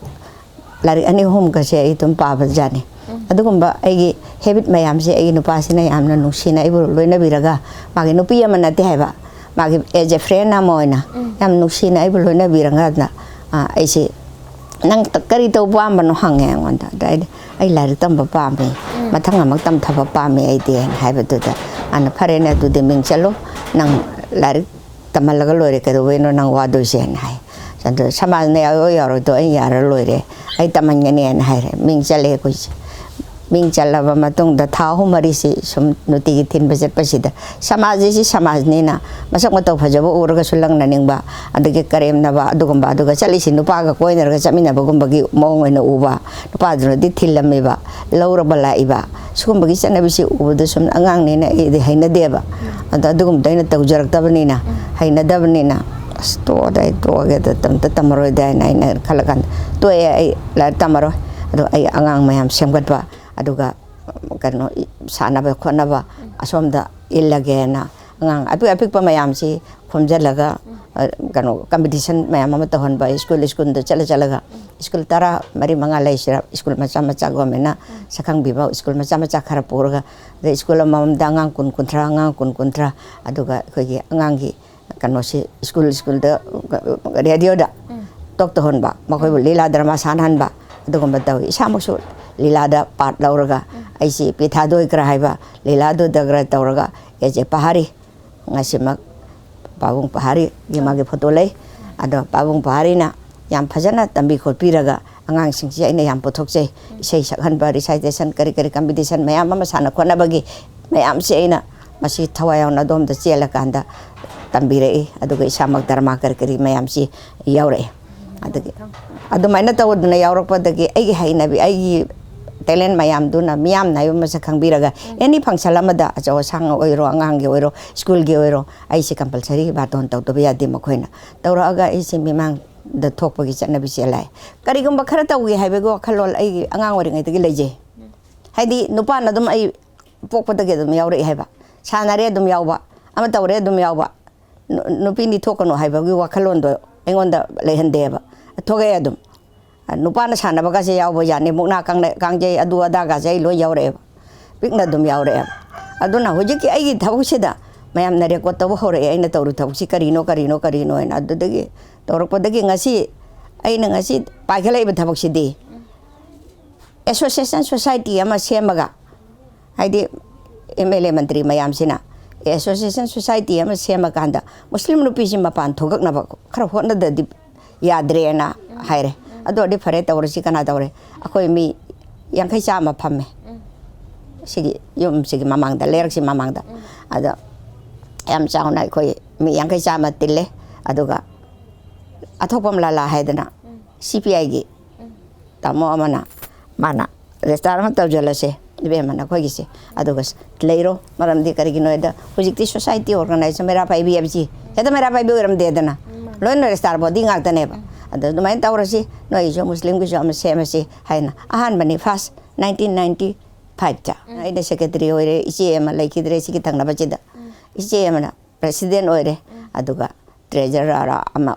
ꯂꯥꯏꯔꯤꯛ ꯑꯅꯤ ꯑꯍꯨꯝꯒꯁꯦ ꯑꯩ ꯑꯗꯨꯝ ꯄꯥꯕ ꯖꯥꯠꯅꯤ꯫ ꯑꯗꯨꯒꯨꯝꯕ ꯑꯩꯒꯤ habit ꯃꯌꯥꯝꯁꯦ ꯑꯩꯒꯤ ꯅꯨꯄꯥꯁꯤꯅ ꯌꯥꯝꯅ ꯅꯨꯡꯁꯤꯅ ꯑꯩꯕꯨ ꯂꯣꯏꯅꯕꯤꯔꯒ, ꯃꯥꯒꯤ ꯅꯨꯄꯤ ꯑꯃ ꯅꯠꯇꯦ ꯍꯥꯏꯕ, ꯃꯥꯒꯤ as a friend ꯑꯃ ꯑꯣꯏꯅ ꯌꯥꯝ ꯅꯨꯡꯁꯤꯅ ꯑꯩꯕꯨ ꯂꯣꯏꯅꯕꯤꯔꯀꯥꯟꯗ, ꯑ, ꯑꯩꯁꯦ, "ꯅꯪ ꯀꯔꯤ ꯇꯧꯕ ꯄꯥꯝꯕꯅꯣ?" ꯍꯪꯉꯦ ꯑꯩꯉꯣꯟꯗ꯫ ꯑꯗ ꯑꯩꯅ, "ꯑꯩ ꯂꯥꯏꯔꯤꯛ ꯇꯝꯕ ꯄꯥꯝꯃꯦ, ꯃꯊꯪ ꯑꯃꯨꯛ ꯇꯝꯊꯕ ꯄꯥꯝꯃꯦ ꯑꯩꯗꯤ" ꯍꯥꯏꯅ ꯍꯥꯏꯕꯗꯨꯗ, ꯃꯥꯅ, "ꯐꯔꯦꯅꯦ, ꯑꯗꯨꯗꯤ ꯃꯤꯡ ꯆꯜꯂꯣ, ꯅꯪ ꯂꯥꯏꯔꯤꯛ ꯇꯝꯍꯜꯂꯒ ꯂꯣꯏꯔꯦ, ꯀꯩꯗꯧꯕꯩꯅꯣ ꯅꯪ ꯋꯥꯗꯣꯏꯁꯦ?" ꯍꯥꯏꯅ ꯍꯥꯏ꯫ ꯑꯗꯣ ꯁꯃꯥꯖꯅ ꯌꯥꯔꯣꯏ ꯌꯥꯔꯣꯏꯗꯣ ꯑꯩ ꯌꯥꯔ ꯂꯣꯏꯔꯦ, ꯑꯩ ꯇꯝꯍꯟꯒꯅꯤ ꯍꯥꯏꯅ ꯍꯥꯏꯔꯦ꯫ ꯃꯤꯡ ꯆꯜꯂꯦ ꯑꯩꯈꯣꯏꯁꯦ꯫ ꯃꯤꯡ ꯆꯜꯂꯕ ꯃꯇꯨꯡꯗ ꯊꯥ ꯑꯍꯨꯝ ꯃꯔꯤꯁꯤ ꯁꯨꯝ ꯅꯨꯡꯇꯤꯒꯤ ꯊꯤꯟꯕ ꯆꯠꯄꯁꯤꯗ, ꯁꯃꯥꯖꯁꯤ ꯁꯃꯥꯖꯅꯤꯅ ꯃꯁꯛ ꯃꯇꯧ ꯐꯖꯕ ꯎꯔꯒꯁꯨ ꯂꯪꯅꯅꯤꯡꯕ, ꯑꯗꯒꯤ ꯀꯔꯦꯝꯅꯕ ꯑꯗꯨꯒꯨꯝꯕ, ꯑꯗꯨꯒ ꯆꯠꯂꯤꯁꯤ ꯅꯨꯄꯥꯒ ꯀꯣꯏꯅꯔꯒ ꯆꯠꯃꯤꯟꯅꯕꯒꯨꯝꯕꯒꯤ ꯃꯑꯣꯡ ꯑꯣꯏꯅ ꯎꯕ, ꯅꯨꯄꯥꯗꯨꯅꯗꯤ ꯊꯤꯜꯂꯝꯃꯤꯕ, ꯂꯧꯔꯕ ꯂꯥꯛꯏꯕ, ꯁꯤꯒꯨꯝꯕꯒꯤ ꯆꯠꯅꯕꯤꯁꯤ ꯎꯕꯗ ꯁꯨꯝ ꯑꯉꯥꯡꯅꯤꯅ ꯑꯩꯗꯤ ꯍꯩꯅꯗꯦꯕ꯫ ꯑꯗꯣ ꯑꯗꯨꯒꯨꯝꯕꯗꯣ ꯑꯩꯅ ꯇꯧꯖꯔꯛꯇꯕꯅꯤꯅ, ꯍꯩꯅꯗꯕꯅꯤꯅ, "ꯑꯁ, ꯇꯣꯛꯑꯣꯗ, ꯑꯩ ꯇꯣꯛꯑꯒꯦꯗ, ꯑꯝꯇ ꯇꯝꯃꯔꯣꯏꯗ" ꯍꯥꯏꯅ ꯑꯩꯅ ꯈꯜꯂꯀꯥꯟꯗ, "ꯇꯣꯛꯑꯦ, ꯑꯩ ꯂꯥꯏꯔꯤꯛ ꯇꯝꯃꯔꯣꯏ꯫ ꯑꯗꯣ ꯑꯩ ꯑꯉꯥꯡ ꯃꯌꯥꯝ ꯁꯦꯝꯒꯠꯄ, ꯑꯗꯨꯒ, ꯀꯩꯅꯣ, ꯁꯥꯟꯅꯕ ꯈꯣꯠꯅꯕ ꯑꯁꯣꯝꯗ ꯏꯜꯂꯒꯦꯅ ꯑꯉꯥꯡ ꯑꯄꯤꯛ ꯑꯄꯤꯛꯄ ꯃꯌꯥꯝꯁꯤ ꯈꯣꯝꯖꯤꯜꯂꯒ, ꯑ, ꯀꯩꯅꯣ, ꯀꯝꯄꯤꯇꯤꯁꯟ ꯃꯌꯥꯝ ꯑꯃ ꯇꯧꯍꯟꯕ, ꯁ꯭ꯀꯨꯜ ꯁ꯭ꯀꯨꯜꯗ ꯆꯠꯂ ꯆꯠꯂꯒ, ꯁ꯭ꯀꯨꯜ ꯇꯔꯥ ꯃꯔꯤ ꯃꯉꯥ ꯂꯩꯁꯤꯔ, ꯁ꯭ꯀꯨꯜ ꯃꯆꯥ ꯃꯆꯥ, ꯒꯣꯔꯃꯦꯟꯅ ꯁꯛꯈꯪꯕꯤꯕ ꯁ꯭ꯀꯨꯜ ꯃꯆꯥ ꯃꯆꯥ ꯈꯔ ꯄꯨꯔꯒ, ꯑꯗꯩ ꯁ꯭ꯀꯨꯜ ꯑꯃꯃꯝꯗ ꯑꯉꯥꯡ ꯀꯨꯟ, ꯀꯨꯟꯊ꯭ꯔꯥ, ꯑꯉꯥꯡ ꯀꯨꯟ, ꯀꯨꯟꯊ꯭ꯔꯥ, ꯑꯗꯨꯒ ꯑꯩꯈꯣꯏꯒꯤ ꯑꯉꯥꯡꯒꯤ ꯀꯩꯅꯣꯁꯤ ꯁ꯭ꯀꯨꯜ ꯁ꯭ꯀꯨꯜꯗ, ꯔꯦꯗꯤꯑꯣꯗ ꯇꯣꯛ ꯇꯧꯍꯟꯕ, ꯃꯈꯣꯏꯕꯨ ꯂꯤꯂꯥ ꯗ꯭ꯔꯃꯥ ꯁꯥꯟꯅꯍꯟꯕ, ꯑꯗꯨꯒꯨꯝꯕ ꯇꯧꯏ꯫ ꯏꯁꯥꯃꯛꯁꯨ ꯂꯤꯂꯥꯗ ꯄꯥꯔꯠ ꯂꯧꯔꯒ, ꯑꯩꯁꯤ ꯄꯤꯊꯥꯗꯣꯏꯈ꯭ꯔꯥ ꯍꯥꯏꯕ ꯂꯤꯂꯥꯗꯨꯗꯒ ꯇꯧꯔꯒ, ꯑꯦꯖꯦ ꯄꯍꯥꯔꯤ, ꯉꯁꯤꯃꯛ ꯄꯥꯕꯨꯡ ꯄꯍꯥꯔꯤꯒꯤ ꯃꯥꯒꯤ ꯐꯣꯇꯣ ꯂꯩ꯫ ꯑꯗꯣ ꯄꯥꯕꯨꯡ ꯄꯍꯥꯔꯤꯅ ꯌꯥꯝ ꯐꯖꯅ ꯇꯝꯕꯤ ꯈꯣꯠꯄꯤꯔꯒ, ꯑꯉꯥꯡꯁꯤꯡꯁꯤ ꯑꯩꯅ ꯌꯥꯝ ꯄꯨꯊꯣꯛꯆꯩ꯫ ꯏꯁꯩ ꯁꯛꯍꯟꯕ, ꯔꯤꯁꯥꯏꯇꯦꯁꯟ, ꯀꯔꯤ ꯀꯔꯤ ꯀꯝꯄꯤꯇꯤꯁꯟ ꯃꯌꯥꯝ ꯑꯃ ꯁꯥꯟꯅ ꯈꯣꯠꯅꯕꯒꯤ ꯃꯌꯥꯝꯁꯦ ꯑꯩꯅ ꯃꯁꯤ ꯊꯋꯥꯏ ꯌꯥꯎꯅ ꯑꯗꯣꯝꯗ ꯆꯦꯜꯂꯀꯥꯟꯗ ꯇꯝꯕꯤꯔꯛꯏ꯫ ꯑꯗꯨꯒ ꯏꯁꯥꯃꯛ ꯗ꯭ꯔꯃꯥ ꯀꯔꯤ ꯀꯔꯤ ꯃꯌꯥꯝꯁꯤ ꯌꯥꯎꯔꯛꯏ꯫ ꯑꯗꯒꯤ ꯑꯗꯨꯃꯥꯏꯅ ꯇꯧꯗꯅ ꯌꯥꯎꯔꯛꯄꯗꯒꯤ ꯑꯩꯒꯤ ꯍꯩꯅꯕꯤ, ꯑꯩꯒꯤ ꯇꯦꯂꯦꯟ ꯃꯌꯥꯝꯗꯨꯅ ꯃꯤꯌꯥꯝꯅ ꯑꯩꯕꯨ ꯃꯁꯛ ꯈꯪꯕꯤꯔꯒ, ꯑꯦꯅꯤ ꯐꯪꯁꯟ ꯑꯃꯗ, ꯑꯆꯧ ꯑꯁꯥꯡ ꯑꯣꯏꯔꯣ, ꯑꯉꯥꯡꯒꯤ ꯑꯣꯏꯔꯣ, ꯁ꯭ꯀꯨꯜꯒꯤ ꯑꯣꯏꯔꯣ, ꯑꯩꯁꯦ ꯀꯝꯄꯜꯁꯔꯤ ꯕꯥꯇꯣꯟ ꯇꯧꯗꯕ ꯌꯥꯗꯦ꯫ ꯃꯈꯣꯏꯅ ꯇꯧꯔꯛꯑꯒ ꯑꯩꯁꯦ ꯃꯤꯃꯥꯡꯗ ꯊꯣꯛꯄꯒꯤ ꯆꯠꯅꯕꯤꯁꯦ ꯂꯥꯛꯑꯦ꯫ ꯀꯔꯤꯒꯨꯝꯕ ꯈꯔ ꯇꯧꯒꯦ ꯍꯥꯏꯕꯒꯤ ꯋꯥꯈꯜꯂꯣꯟ ꯑꯩꯒꯤ ꯑꯉꯥꯡ ꯑꯣꯏꯔꯤꯉꯩꯗꯒꯤ ꯂꯩꯖꯩ꯫ ꯍꯥꯏꯗꯤ ꯅꯨꯄꯥꯅ ꯑꯗꯨꯝ ꯑꯩ ꯄꯣꯛꯄꯗꯒꯤ ꯑꯗꯨꯝ ꯌꯥꯎꯔꯛꯏ ꯍꯥꯏꯕ꯫ ꯁꯥꯟꯅꯔꯦ ꯑꯗꯨꯝ ꯌꯥꯎꯕ, ꯑꯃ ꯇꯧꯔꯦ ꯑꯗꯨꯝ ꯌꯥꯎꯕ꯫ ꯅꯨ-, ꯅꯨꯄꯤꯅꯤ ꯊꯣꯛꯀꯅꯨ ꯍꯥꯏꯕꯒꯤ ꯋꯥꯈꯜꯂꯣꯟꯗꯣ ꯑꯩꯉꯣꯟꯗ ꯂꯩꯍꯟꯗꯦꯕ꯫ ꯊꯣꯛꯂꯛꯑꯦ ꯑꯗꯨꯝ꯫ ꯅꯨꯄꯥꯅ ꯁꯥꯟꯅꯕꯒꯁꯦ ꯌꯥꯎꯕ ꯌꯥꯅꯤ, ꯃꯨꯛꯅꯥ ꯀꯥꯡꯅ-, ꯀꯥꯡꯖꯩ, ꯑꯗꯨ ꯑꯗꯥꯒꯁꯦ ꯑꯩ ꯂꯣꯏ ꯌꯥꯎꯔꯛꯑꯦꯕ꯫ ꯄꯤꯛꯅ ꯑꯗꯨꯝ ꯌꯥꯎꯔꯛꯑꯦꯕ꯫ ꯑꯗꯨꯅ ꯍꯧꯖꯤꯛꯀꯤ ꯑꯩꯒꯤ ꯊꯕꯛꯁꯤꯗ ꯃꯌꯥꯝꯅ ꯔꯦꯀꯣꯔꯠ ꯇꯧꯕ ꯍꯧꯔꯛꯑꯦ, ꯑꯩꯅ ꯇꯧꯔꯤ ꯊꯕꯛꯁꯤ ꯀꯔꯤꯅꯣ, ꯀꯔꯤꯅꯣ, ꯀꯔꯤꯅꯣ ꯍꯥꯏꯅ꯫ ꯑꯗꯨꯗꯒꯤ ꯇꯧꯔꯛꯄꯗꯒꯤ ꯉꯁꯤ ꯑꯩꯅ ꯉꯁꯤ ꯄꯥꯏꯈꯠꯂꯛꯏꯕ ꯊꯕꯛꯁꯤꯗꯤ, ꯑꯦꯁꯣꯁꯤꯌꯦꯁꯟ ꯁꯣꯁꯥꯏꯇꯤ ꯑꯃ ꯁꯦꯝꯃꯒ, ꯍꯥꯏꯗꯤ ꯑꯦꯝ ꯑꯦꯜ ꯑꯦ ꯃꯟꯇ꯭ꯔꯤ ꯃꯌꯥꯝꯁꯤꯅ ꯑꯦꯁꯣꯁꯤꯌꯦꯁꯟ ꯁꯣꯁꯥꯏꯇꯤ ꯑꯃ ꯁꯦꯝꯃꯀꯥꯟꯗ ꯃꯨꯁꯂꯤꯝ ꯅꯨꯄꯤꯁꯤ ꯃꯄꯥꯟ ꯊꯣꯛꯂꯛꯅꯕ ꯈꯔ ꯍꯣꯠꯅꯗ꯭ꯔꯗꯤ ꯌꯥꯗ꯭ꯔꯦꯅ ꯍꯥꯏꯔꯦ꯫ ꯑꯗꯨ ꯑꯣꯏꯔꯗꯤ ꯐꯔꯦ, ꯇꯧꯔꯁꯤ, ꯀꯅꯥ ꯇꯧꯔꯦ? ꯑꯩꯈꯣꯏ ꯃꯤ ꯌꯥꯡꯈꯩ ꯆꯥꯝꯃ ꯐꯝꯃꯦ꯫ ꯁꯤꯒꯤ ꯌꯨꯝꯁꯤꯒꯤ ꯃꯃꯥꯡꯗ, ꯂꯩꯔꯛꯁꯤ ꯃꯃꯥꯡꯗ꯫ ꯑꯗꯣ ꯌꯥꯝ ꯆꯥꯎꯅ ꯑꯩꯈꯣꯏ ꯃꯤ ꯌꯥꯡꯈꯩ ꯆꯥꯝꯃ ꯇꯤꯜꯂꯦ꯫ ꯑꯗꯨꯒ ꯑꯊꯣꯛꯄꯝ ꯂꯥꯂꯥ ꯍꯥꯏꯗꯅ ꯁꯤ ꯄꯤ ꯑꯥꯏꯒꯤ ꯇꯥꯃꯣ ꯑꯃꯅ, ꯃꯥꯅ "ꯔꯦꯖꯤꯁꯇꯥꯔ ꯑꯃ ꯇꯧꯁꯤꯜꯂꯁꯦ ꯏꯕꯦꯝꯃ ꯅꯈꯣꯏꯒꯤꯁꯦ, ꯑꯗꯨꯒ ꯂꯩꯔꯣ, ꯃꯔꯝꯗꯤ ꯀꯔꯤꯒꯤꯅꯣ ꯍꯥꯏꯗ ꯍꯧꯖꯤꯛꯇꯤ ꯁꯣꯁꯥꯏꯇꯤ ꯑꯣꯔꯒꯅꯥꯏꯖꯦꯁꯟ ꯃꯩꯔꯥ ꯄꯥꯏꯕꯤ ꯍꯥꯏꯕꯁꯤ ꯍꯦꯛꯇ ꯃꯩꯔꯥ ꯄꯥꯏꯕꯤ ꯑꯣꯏꯔꯝꯗꯦꯗꯅ, ꯂꯣꯏꯅ ꯔꯦꯖꯤꯁꯇꯥꯔ ꯕꯣꯗꯤ ꯉꯥꯛꯇꯅꯦꯕ꯫ ꯑꯗꯣ ꯑꯗꯨꯃꯥꯏꯅ ꯇꯧꯔꯁꯤ, ꯅꯣꯏꯒꯤꯁꯨ ꯃꯨꯁꯂꯤꯝꯒꯤꯁꯨ ꯑꯃ ꯁꯦꯝꯃꯁꯤ" ꯍꯥꯏꯅ ꯑꯍꯥꯟꯕꯅꯤ, ꯐꯥꯔꯁ ꯅꯥꯏꯟꯇꯤꯟ ꯅꯥꯏꯟꯇꯤ ꯐꯥꯏꯚꯇ ꯑꯩꯅ ꯁꯦꯀ꯭ꯔꯦꯇꯔꯤ ꯑꯣꯏꯔꯦ, ꯏꯆꯦ ꯑꯃ ꯂꯩꯈꯤꯗ꯭ꯔꯦ ꯁꯤꯒꯤ ꯊꯪꯅꯕꯁꯤꯗ, ꯏꯆꯦ ꯑꯃꯅ ꯄ꯭ꯔꯦꯁꯤꯗꯦꯟ ꯑꯣꯏꯔꯦ, ꯑꯗꯨꯒ ꯇ꯭ꯔꯦꯖꯔꯔ ꯑꯃ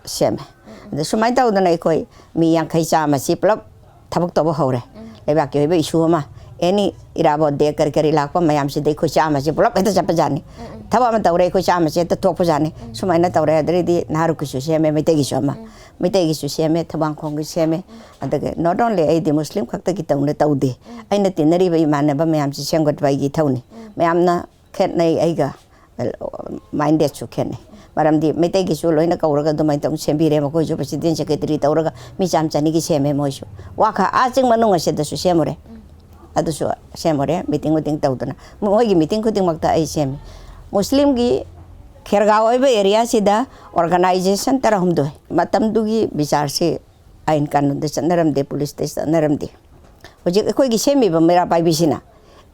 ꯁꯦꯝꯃꯦ꯫ ꯑꯗ ꯁꯨꯃꯥꯏꯅ ꯇꯧꯗꯅ ꯑꯩꯈꯣꯏ ꯃꯤ ꯌꯥꯡꯈꯩ ꯆꯥꯝꯃꯁꯤ ꯄꯨꯂꯞ ꯊꯕꯛ ꯇꯧꯕ ꯍꯧꯔꯦ꯫ ꯂꯩꯕꯥꯛꯀꯤ ꯑꯣꯏꯕ ꯏꯁꯨ ꯑꯃ, ꯑꯦꯅꯤ ꯏꯔꯥꯕꯣꯠ ꯗꯦ ꯀꯔꯤ ꯀꯔꯤ ꯂꯥꯛꯄ ꯃꯌꯥꯝꯁꯤꯗ ꯑꯩꯈꯣꯏ ꯆꯥꯝꯃꯁꯤ ꯄꯨꯂꯞ ꯍꯦꯛꯇ ꯆꯠꯄꯖꯥꯠꯅꯤ꯫ ꯊꯕꯛ ꯑꯃ ꯇꯧꯔꯦ, ꯑꯩꯈꯣꯏ ꯆꯥꯝꯃꯁꯤ ꯍꯦꯛꯇ ꯊꯣꯛꯄꯖꯥꯠꯅꯤ꯫ ꯁꯨꯃꯥꯏꯅ ꯇꯧꯔꯦ꯫ ꯑꯗꯨꯗꯩꯗꯤ ꯅꯍꯥꯔꯨꯛꯀꯤꯁꯨ ꯁꯦꯝꯃꯦ, ꯃꯩꯇꯩꯒꯤꯁꯨ ꯑꯃ, ꯃꯩꯇꯩꯒꯤꯁꯨ ꯁꯦꯝꯃꯦ, ꯊꯕꯥꯡꯈꯣꯡꯒꯤ ꯁꯦꯝꯃꯦ꯫ ꯑꯗꯒꯤ not only ꯑꯩꯗꯤ ꯃꯨꯁꯂꯤꯝ ꯈꯛꯇꯒꯤ ꯇꯧꯅ ꯇꯧꯗꯦ, ꯑꯩꯅ ꯇꯤꯟꯅꯔꯤꯕ ꯏꯃꯥꯟꯅꯕ ꯃꯌꯥꯝꯁꯤ ꯁꯦꯝꯒꯠꯄ ꯑꯩꯒꯤ ꯏꯊꯧꯅꯤ꯫ ꯃꯌꯥꯝꯅ ꯈꯦꯠꯅꯩ ꯑꯩꯒ꯫ ꯃꯥꯏꯟꯗꯦꯠꯁꯨ ꯈꯦꯠꯅꯩ꯫ ꯃꯔꯝꯗꯤ ꯃꯩꯇꯩꯒꯤꯁꯨ ꯂꯣꯏꯅ ꯀꯧꯔꯒ ꯑꯗꯨꯃꯥꯏꯅ ꯇꯧꯅ ꯁꯦꯝꯕꯤꯔꯦ꯫ ꯃꯈꯣꯏꯁꯨ ꯄ꯭ꯔꯦꯁꯤꯗꯦꯟ ꯁꯦꯀ꯭ꯔꯦꯇꯔꯤ ꯇꯧꯔꯒ ꯃꯤ ꯆꯥꯝ ꯆꯅꯤꯒꯤ ꯁꯦꯝꯃꯦ ꯃꯣꯏꯁꯨ꯫ ꯋꯥꯈ ꯑꯥ ꯆꯤꯡ ꯃꯅꯨꯡ ꯑꯁꯤꯗꯁꯨ ꯁꯦꯝꯃꯨꯔꯦ꯫ ꯑꯗꯨꯁꯨ ꯁꯦꯝꯃꯨꯔꯦ, ꯃꯤꯇꯤꯡ ꯃꯤꯇꯤꯡ ꯇꯧꯗꯅ꯫ ꯃꯣꯏꯒꯤ ꯃꯤꯇꯤꯡ ꯈꯨꯗꯤꯡꯃꯛꯇ ꯑꯩ ꯁꯦꯝꯃꯤ꯫ ꯃꯨꯁꯂꯤꯝꯒꯤ ꯈꯦꯔꯒꯥꯎ ꯑꯣꯏꯕ ꯑꯦꯔꯤꯌꯥꯁꯤꯗ ꯑꯣꯔꯒꯅꯥꯏꯖꯦꯁꯟ ꯇꯔꯥꯍꯨꯝꯗꯣꯏ꯫ ꯃꯇꯝꯗꯨꯒꯤ ꯕꯤꯆꯥꯔꯁꯤ ꯑꯥꯏꯟ ꯀꯥꯅꯨꯟꯗ ꯆꯠꯅꯔꯝꯗꯦ, ꯄꯨꯂꯤꯁꯇ ꯆꯠꯅꯔꯝꯗꯦ꯫ ꯍꯧꯖꯤꯛ ꯑꯩꯈꯣꯏꯒꯤ ꯁꯦꯝꯃꯤꯕ ꯃꯩꯔꯥ ꯄꯥꯏꯕꯤꯁꯤꯅ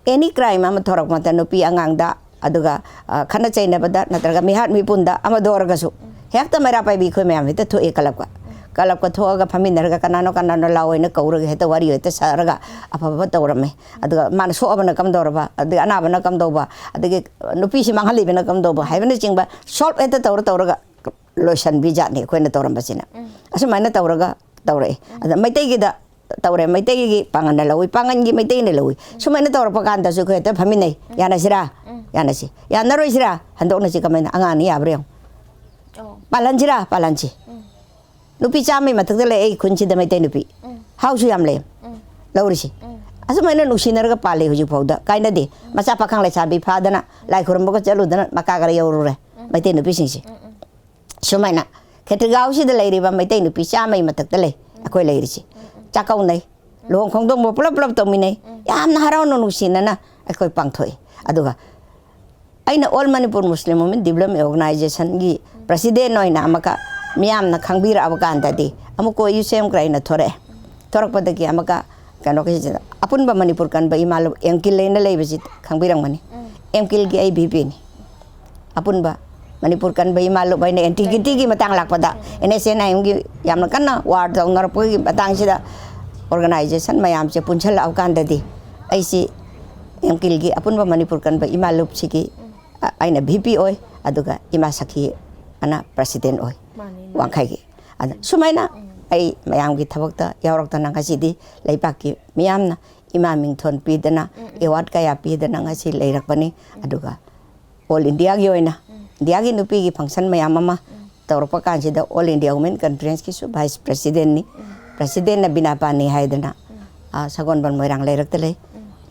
ꯑꯦꯅꯤ ꯀ꯭ꯔꯥꯏꯝ ꯑꯃ ꯊꯣꯔꯛꯄ ꯃꯇꯝꯗ, ꯅꯨꯄꯤ ꯑꯉꯥꯡꯗ, ꯑꯗꯨꯒ, ꯑ, ꯈꯠꯅ ꯆꯩꯅꯕꯗ ꯅꯠꯇ꯭ꯔꯒ ꯃꯤꯍꯥꯠ ꯃꯤꯄꯨꯟꯗ ꯑꯃꯗ ꯑꯣꯏꯔꯒꯁꯨ ꯍꯦꯛꯇ ꯃꯩꯔꯥ ꯄꯥꯏꯕꯤ ꯑꯩꯈꯣꯏ ꯃꯌꯥꯝ ꯍꯦꯛꯇ ꯊꯣꯛꯑꯦ ꯀꯂꯞꯀ꯫ ꯀꯂꯞꯀ ꯊꯣꯛꯑꯒ ꯐꯝꯃꯤꯟꯅꯔꯒ ꯀꯅꯥꯅꯣ ꯀꯅꯥꯅꯣ ꯂꯥꯛꯑꯣ ꯍꯥꯏꯅ ꯀꯧꯔꯒ ꯍꯦꯛꯇ ꯋꯥꯔꯤ ꯍꯦꯛꯇ ꯁꯥꯔꯒ ꯑꯐꯕ ꯇꯧꯔꯝꯃꯦ꯫ ꯑꯗꯨꯒ ꯃꯥꯅ ꯁꯣꯛꯑꯕꯅ ꯀꯝꯗꯧꯔꯕ, ꯑꯗꯒꯤ ꯑꯅꯥꯕꯅ ꯀꯝꯗꯧꯕ, ꯑꯗꯒꯤ ꯅꯨꯄꯤꯁꯤ ꯃꯥꯡꯍꯜꯂꯤꯕꯅ ꯀꯝꯗꯧꯕ ꯍꯥꯏꯕꯅꯆꯤꯡꯕ ꯁꯣꯜꯕ ꯍꯦꯛꯇ ꯇꯧꯔ ꯇꯧꯔꯒ ꯂꯣꯏꯁꯟꯕꯤ ꯖꯥꯠꯅꯤ ꯑꯩꯈꯣꯏꯅ ꯇꯧꯔꯝꯕꯁꯤꯅ꯫ ꯑꯁꯨꯃꯥꯏꯅ ꯇꯧꯔꯒ ꯇꯧꯔꯛꯑꯦ꯫ ꯑꯗ ꯃꯩꯇꯩꯒꯤꯗ ꯇꯧꯔꯦ, ꯃꯩꯇꯩꯒꯤ ꯄꯥꯡꯒꯜꯅ ꯂꯧꯏ, ꯄꯥꯡꯒꯜꯒꯤ ꯃꯩꯇꯩꯅ ꯂꯧꯏ꯫ ꯁꯨꯃꯥꯏꯅ ꯇꯧꯔꯛꯄ ꯀꯥꯟꯗꯁꯨ ꯑꯩꯈꯣꯏ ꯍꯦꯛꯇ ꯐꯝꯃꯤꯟꯅꯩ꯫ ꯌꯥꯅꯁꯤꯔꯥ? ꯌꯥꯅꯁꯤ꯫ ꯌꯥꯅꯔꯣꯏꯁꯤꯔꯥ? ꯍꯟꯗꯣꯛꯅꯁꯤ꯫ ꯀꯃꯥꯏꯅ? ꯑꯉꯥꯡꯅꯤ, ꯌꯥꯕ꯭ꯔꯥ ꯌꯦꯡꯉꯨ꯫ ꯄꯥꯜꯍꯟꯁꯤꯔꯥ? ꯄꯥꯜꯍꯟꯁꯤ꯫ ꯅꯨꯄꯤ ꯆꯥꯝꯃꯩ ꯃꯊꯛꯇ ꯂꯩ ꯑꯩ ꯈꯨꯟꯁꯤꯗ ꯃꯩꯇꯩ ꯅꯨꯄꯤ꯫ ꯍꯥꯎꯁꯨ ꯌꯥꯝ ꯂꯩ꯫ ꯂꯧꯔꯤꯁꯤ꯫ ꯑꯁꯨꯃꯥꯏꯅ ꯅꯨꯡꯁꯤꯅꯔꯒ ꯄꯥꯜꯂꯤ ꯍꯧꯖꯤꯛ ꯐꯥꯎꯗ꯫ ꯀꯥꯏꯅꯗꯦ꯫ ꯃꯆꯥ ꯄꯥꯈꯪ ꯂꯩꯁꯥꯕꯤ ꯐꯥꯗꯅ, ꯂꯥꯏ ꯈꯨꯔꯨꯝꯕꯒ ꯆꯠꯂꯨꯗꯅ, ꯃꯀꯥ ꯈꯔ ꯌꯧꯔꯨꯔꯦ꯫ ꯃꯩꯇꯩ ꯅꯨꯄꯤꯁꯤꯡꯁꯦ꯫ ꯁꯨꯃꯥꯏꯅ ꯈꯦꯇ꯭ꯔꯤꯒꯥꯎꯁꯤꯗ ꯂꯩꯔꯤꯕ ꯃꯩꯇꯩ ꯅꯨꯄꯤ ꯆꯥꯝꯃꯩ ꯃꯊꯛꯇ ꯂꯩ ꯑꯩꯈꯣꯏ ꯂꯩꯔꯤꯁꯤ꯫ ꯆꯥꯛꯀꯧꯅꯩ꯫ ꯂꯨꯍꯣꯡ ꯈꯣꯡꯗꯣꯡꯕ ꯄꯨꯂꯞ ꯄꯨꯂꯞ ꯇꯧꯃꯤꯟꯅꯩ꯫ ꯌꯥꯝꯅ ꯍꯔꯥꯎꯅ ꯅꯨꯡꯁꯤꯅꯅ ꯑꯩꯈꯣꯏ ꯄꯥꯡꯊꯣꯛꯏ꯫ ꯑꯗꯨꯒ ꯑꯩꯅ All Manipur Muslim Women Development Organization ꯒꯤ president ꯑꯣꯏꯅ ꯑꯃꯨꯛꯀ ꯃꯤꯌꯥꯝꯅ ꯈꯪꯕꯤꯔꯛꯑꯕ ꯀꯥꯟꯗꯗꯤ ꯑꯃꯨꯛ ꯀꯣꯏ ꯌꯨꯁꯦꯝ ꯀ꯭ꯔꯩꯅ ꯊꯣꯔꯛꯑꯦ꯫ ꯊꯣꯔꯛꯄꯗꯒꯤ ꯑꯃꯨꯛꯀ ꯀꯩꯅꯣꯒꯤꯁꯤꯗ ꯑꯄꯨꯟꯕ ꯃꯅꯤꯄꯨꯔ ꯀꯟꯕ ꯏꯃꯥ ꯂꯨꯞ ꯑꯦꯝ ꯀꯤꯜ ꯂꯩꯅ ꯂꯩꯕꯁꯤ ꯈꯪꯕꯤꯔꯝꯒꯅꯤ꯫ ꯑꯦꯝ ꯀꯤꯜꯒꯤ ꯑꯩ ꯚꯤ ꯄꯤꯅꯤ꯫ ꯑꯄꯨꯟꯕ ꯃꯅꯤꯄꯨꯔ ꯀꯟꯕ ꯏꯃꯥ ꯂꯨꯞ ꯍꯥꯏꯅ ꯑꯦꯟꯇꯤꯒꯤꯇꯤꯒꯤ ꯃꯇꯥꯡ ꯂꯥꯛꯄꯗ, ꯑꯦꯟ ꯑꯦꯁ ꯑꯦꯟ ꯑꯥꯏ ꯑꯦꯝꯒꯤ ꯌꯥꯝꯅ ꯀꯟꯅ ꯋꯥꯔ ꯇꯧꯅꯔꯛꯄꯒꯤ ꯃꯇꯥꯡꯁꯤꯗ organization ꯃꯌꯥꯝꯁꯦ ꯄꯨꯟꯁꯤꯜꯂꯛꯑ ꯀꯥꯟꯗꯗꯤ ꯑꯩꯁꯤ ꯑꯦꯝ ꯀꯤꯜꯒꯤ ꯑꯄꯨꯟꯕ ꯃꯅꯤꯄꯨꯔ ꯀꯟꯕ ꯏꯃꯥ ꯂꯨꯞꯁꯤꯒꯤ ꯑ-, ꯑꯩꯅ ꯚꯤ ꯄꯤ ꯑꯣꯏ, ꯑꯗꯨꯒ ꯏꯃꯥ ꯁꯈꯤ ꯑꯅ president ꯑꯣꯏ꯫ ꯃꯥꯅꯤ, ꯃꯥꯅꯤ꯫ ꯋꯥꯡꯈꯩꯒꯤ꯫ ꯑꯗ ꯁꯨꯃꯥꯏꯅ ꯑꯩ ꯃꯌꯥꯝꯒꯤ ꯊꯕꯛꯇ ꯌꯥꯎꯔꯛꯇꯅ ꯉꯁꯤꯗꯤ ꯂꯩꯕꯥꯛꯀꯤ ꯃꯤꯌꯥꯝꯅ ꯏꯃꯥ ꯃꯤꯡꯊꯣꯟ ꯄꯤꯗꯅ, award ꯀꯌꯥ ꯄꯤꯗꯅ ꯉꯁꯤ ꯂꯩꯔꯛꯄꯅꯤ꯫ ꯑꯗꯨꯒ All India ꯒꯤ ꯑꯣꯏꯅ, India ꯒꯤ ꯅꯨꯄꯤꯒꯤ function ꯃꯌꯥꯝ ꯑꯃ ꯇꯧꯔꯛꯄ ꯀꯥꯟꯁꯤꯗ All India Women Conference ꯀꯤꯁꯨ vice president ꯅꯤ꯫ President ꯅ ꯕꯤꯅꯥ ꯄꯥꯅꯤ ꯍꯥꯏꯗꯅ, ꯑ, ꯁꯒꯣꯜꯕꯟ ꯃꯣꯏꯔꯥꯡ ꯂꯩꯔꯛꯇ ꯂꯩ꯫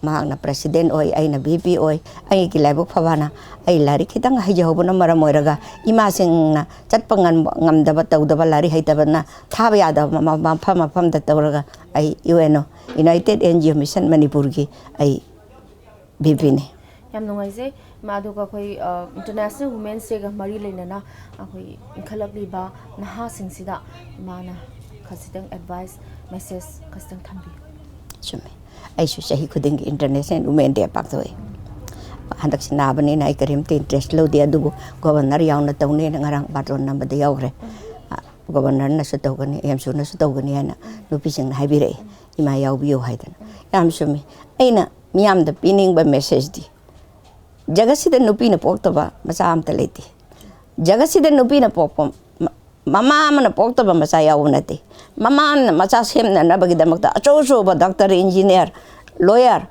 ꯃꯍꯥꯛꯅ president ꯑꯣꯏ, ꯑꯩꯅ ꯚꯤ ꯄꯤ ꯑꯣꯏ꯫ ꯑꯩꯒꯤ ꯂꯥꯏꯕꯛ ꯐꯕꯅ ꯑꯩ ꯂꯥꯏꯔꯤꯛ ꯈꯤꯇꯪ ꯍꯩꯖꯍꯧꯕꯅ ꯃꯔꯝ ꯑꯣꯏꯔꯒ ꯏꯃꯥꯁꯤꯡꯅ ꯆꯠꯄ ꯉꯝ-, ꯉꯝꯗꯕ, ꯇꯧꯗꯕ, ꯂꯥꯏꯔꯤꯛ ꯍꯩꯇꯕꯅ ꯊꯥꯕ ꯌꯥꯗꯕ ꯃ-, ꯃꯐꯝ ꯃꯐꯝꯗ ꯇꯧꯔꯒ ꯑꯩ U N O, United N G O Mission ꯃꯅꯤꯄꯨꯔꯒꯤ ꯑꯩ ꯚꯤ ꯄꯤ ꯅꯤ꯫ ꯌꯥꯝ ꯅꯨꯡꯉꯥꯏꯖꯩ꯫ ꯏꯃꯥ, ꯑꯗꯨꯒ ꯑꯩꯈꯣꯏ, ꯑ, International Women's Day ꯒ ꯃꯔꯤ ꯂꯩꯅꯅ ꯑꯩꯈꯣꯏ ꯏꯟꯈꯠꯂꯛꯂꯤꯕ ꯅꯍꯥꯁꯤꯡꯁꯤꯗ ꯏꯃꯥꯅ ꯈꯖꯤꯛꯇꯪ advice, message ꯈꯖꯤꯛꯇꯪ ꯊꯝꯕꯤꯌꯨ꯫ ꯆꯨꯝꯃꯤ꯫ ꯑꯩꯁꯨ ꯆꯍꯤ ꯈꯨꯗꯤꯡꯒꯤ International Women Day ꯄꯥꯡꯊꯣꯛꯏ꯫ ꯍꯟꯗꯛꯁꯤ ꯅꯥꯕꯅꯤꯅ ꯑꯩ ꯀꯔꯤꯝꯇ interest ꯂꯧꯗꯦ, ꯑꯗꯨꯕꯨ governor ꯌꯥꯎꯅ ꯇꯧꯅꯦꯅ ꯉꯔꯥꯡ ꯕꯥꯇꯣꯟ ꯅꯝꯕꯗ ꯌꯥꯎꯈ꯭ꯔꯦ꯫ ꯑ, governor ꯅꯁꯨ ꯇꯧꯒꯅꯤ, ꯑꯦꯝ ꯁꯨꯅꯁꯨ ꯇꯧꯒꯅꯤ ꯍꯥꯏꯅ ꯅꯨꯄꯤꯁꯤꯡꯅ ꯍꯥꯏꯕꯤꯔꯛꯏ, "ꯏꯃꯥ ꯌꯥꯎꯕꯤꯌꯨ" ꯍꯥꯏꯗꯅ꯫ ꯌꯥꯝ ꯆꯨꯝꯃꯤ꯫ ꯑꯩꯅ ꯃꯤꯌꯥꯝꯗ ꯄꯤꯅꯤꯡꯕ message ꯗꯤ, ꯖꯒꯠꯁꯤꯗ ꯅꯨꯄꯤꯅ ꯄꯣꯛꯇꯕ ꯃꯆꯥ ꯑꯝꯇ ꯂꯩꯇꯦ꯫ ꯖꯒꯠꯁꯤꯗ ꯅꯨꯄꯤꯅ ꯄꯣꯛꯄ ꯃ-, ꯃꯃꯥ ꯑꯃꯅ ꯄꯣꯛꯇꯕ ꯃꯆꯥ ꯌꯥꯎꯕ ꯅꯠꯇꯦ꯫ ꯃꯃꯥ ꯑꯃꯅ ꯃꯆꯥ ꯁꯦꯝꯅꯅꯕꯒꯤꯗꯃꯛꯇ ꯑꯆꯧ ꯑꯆꯧꯕ doctor, engineer, lawyer,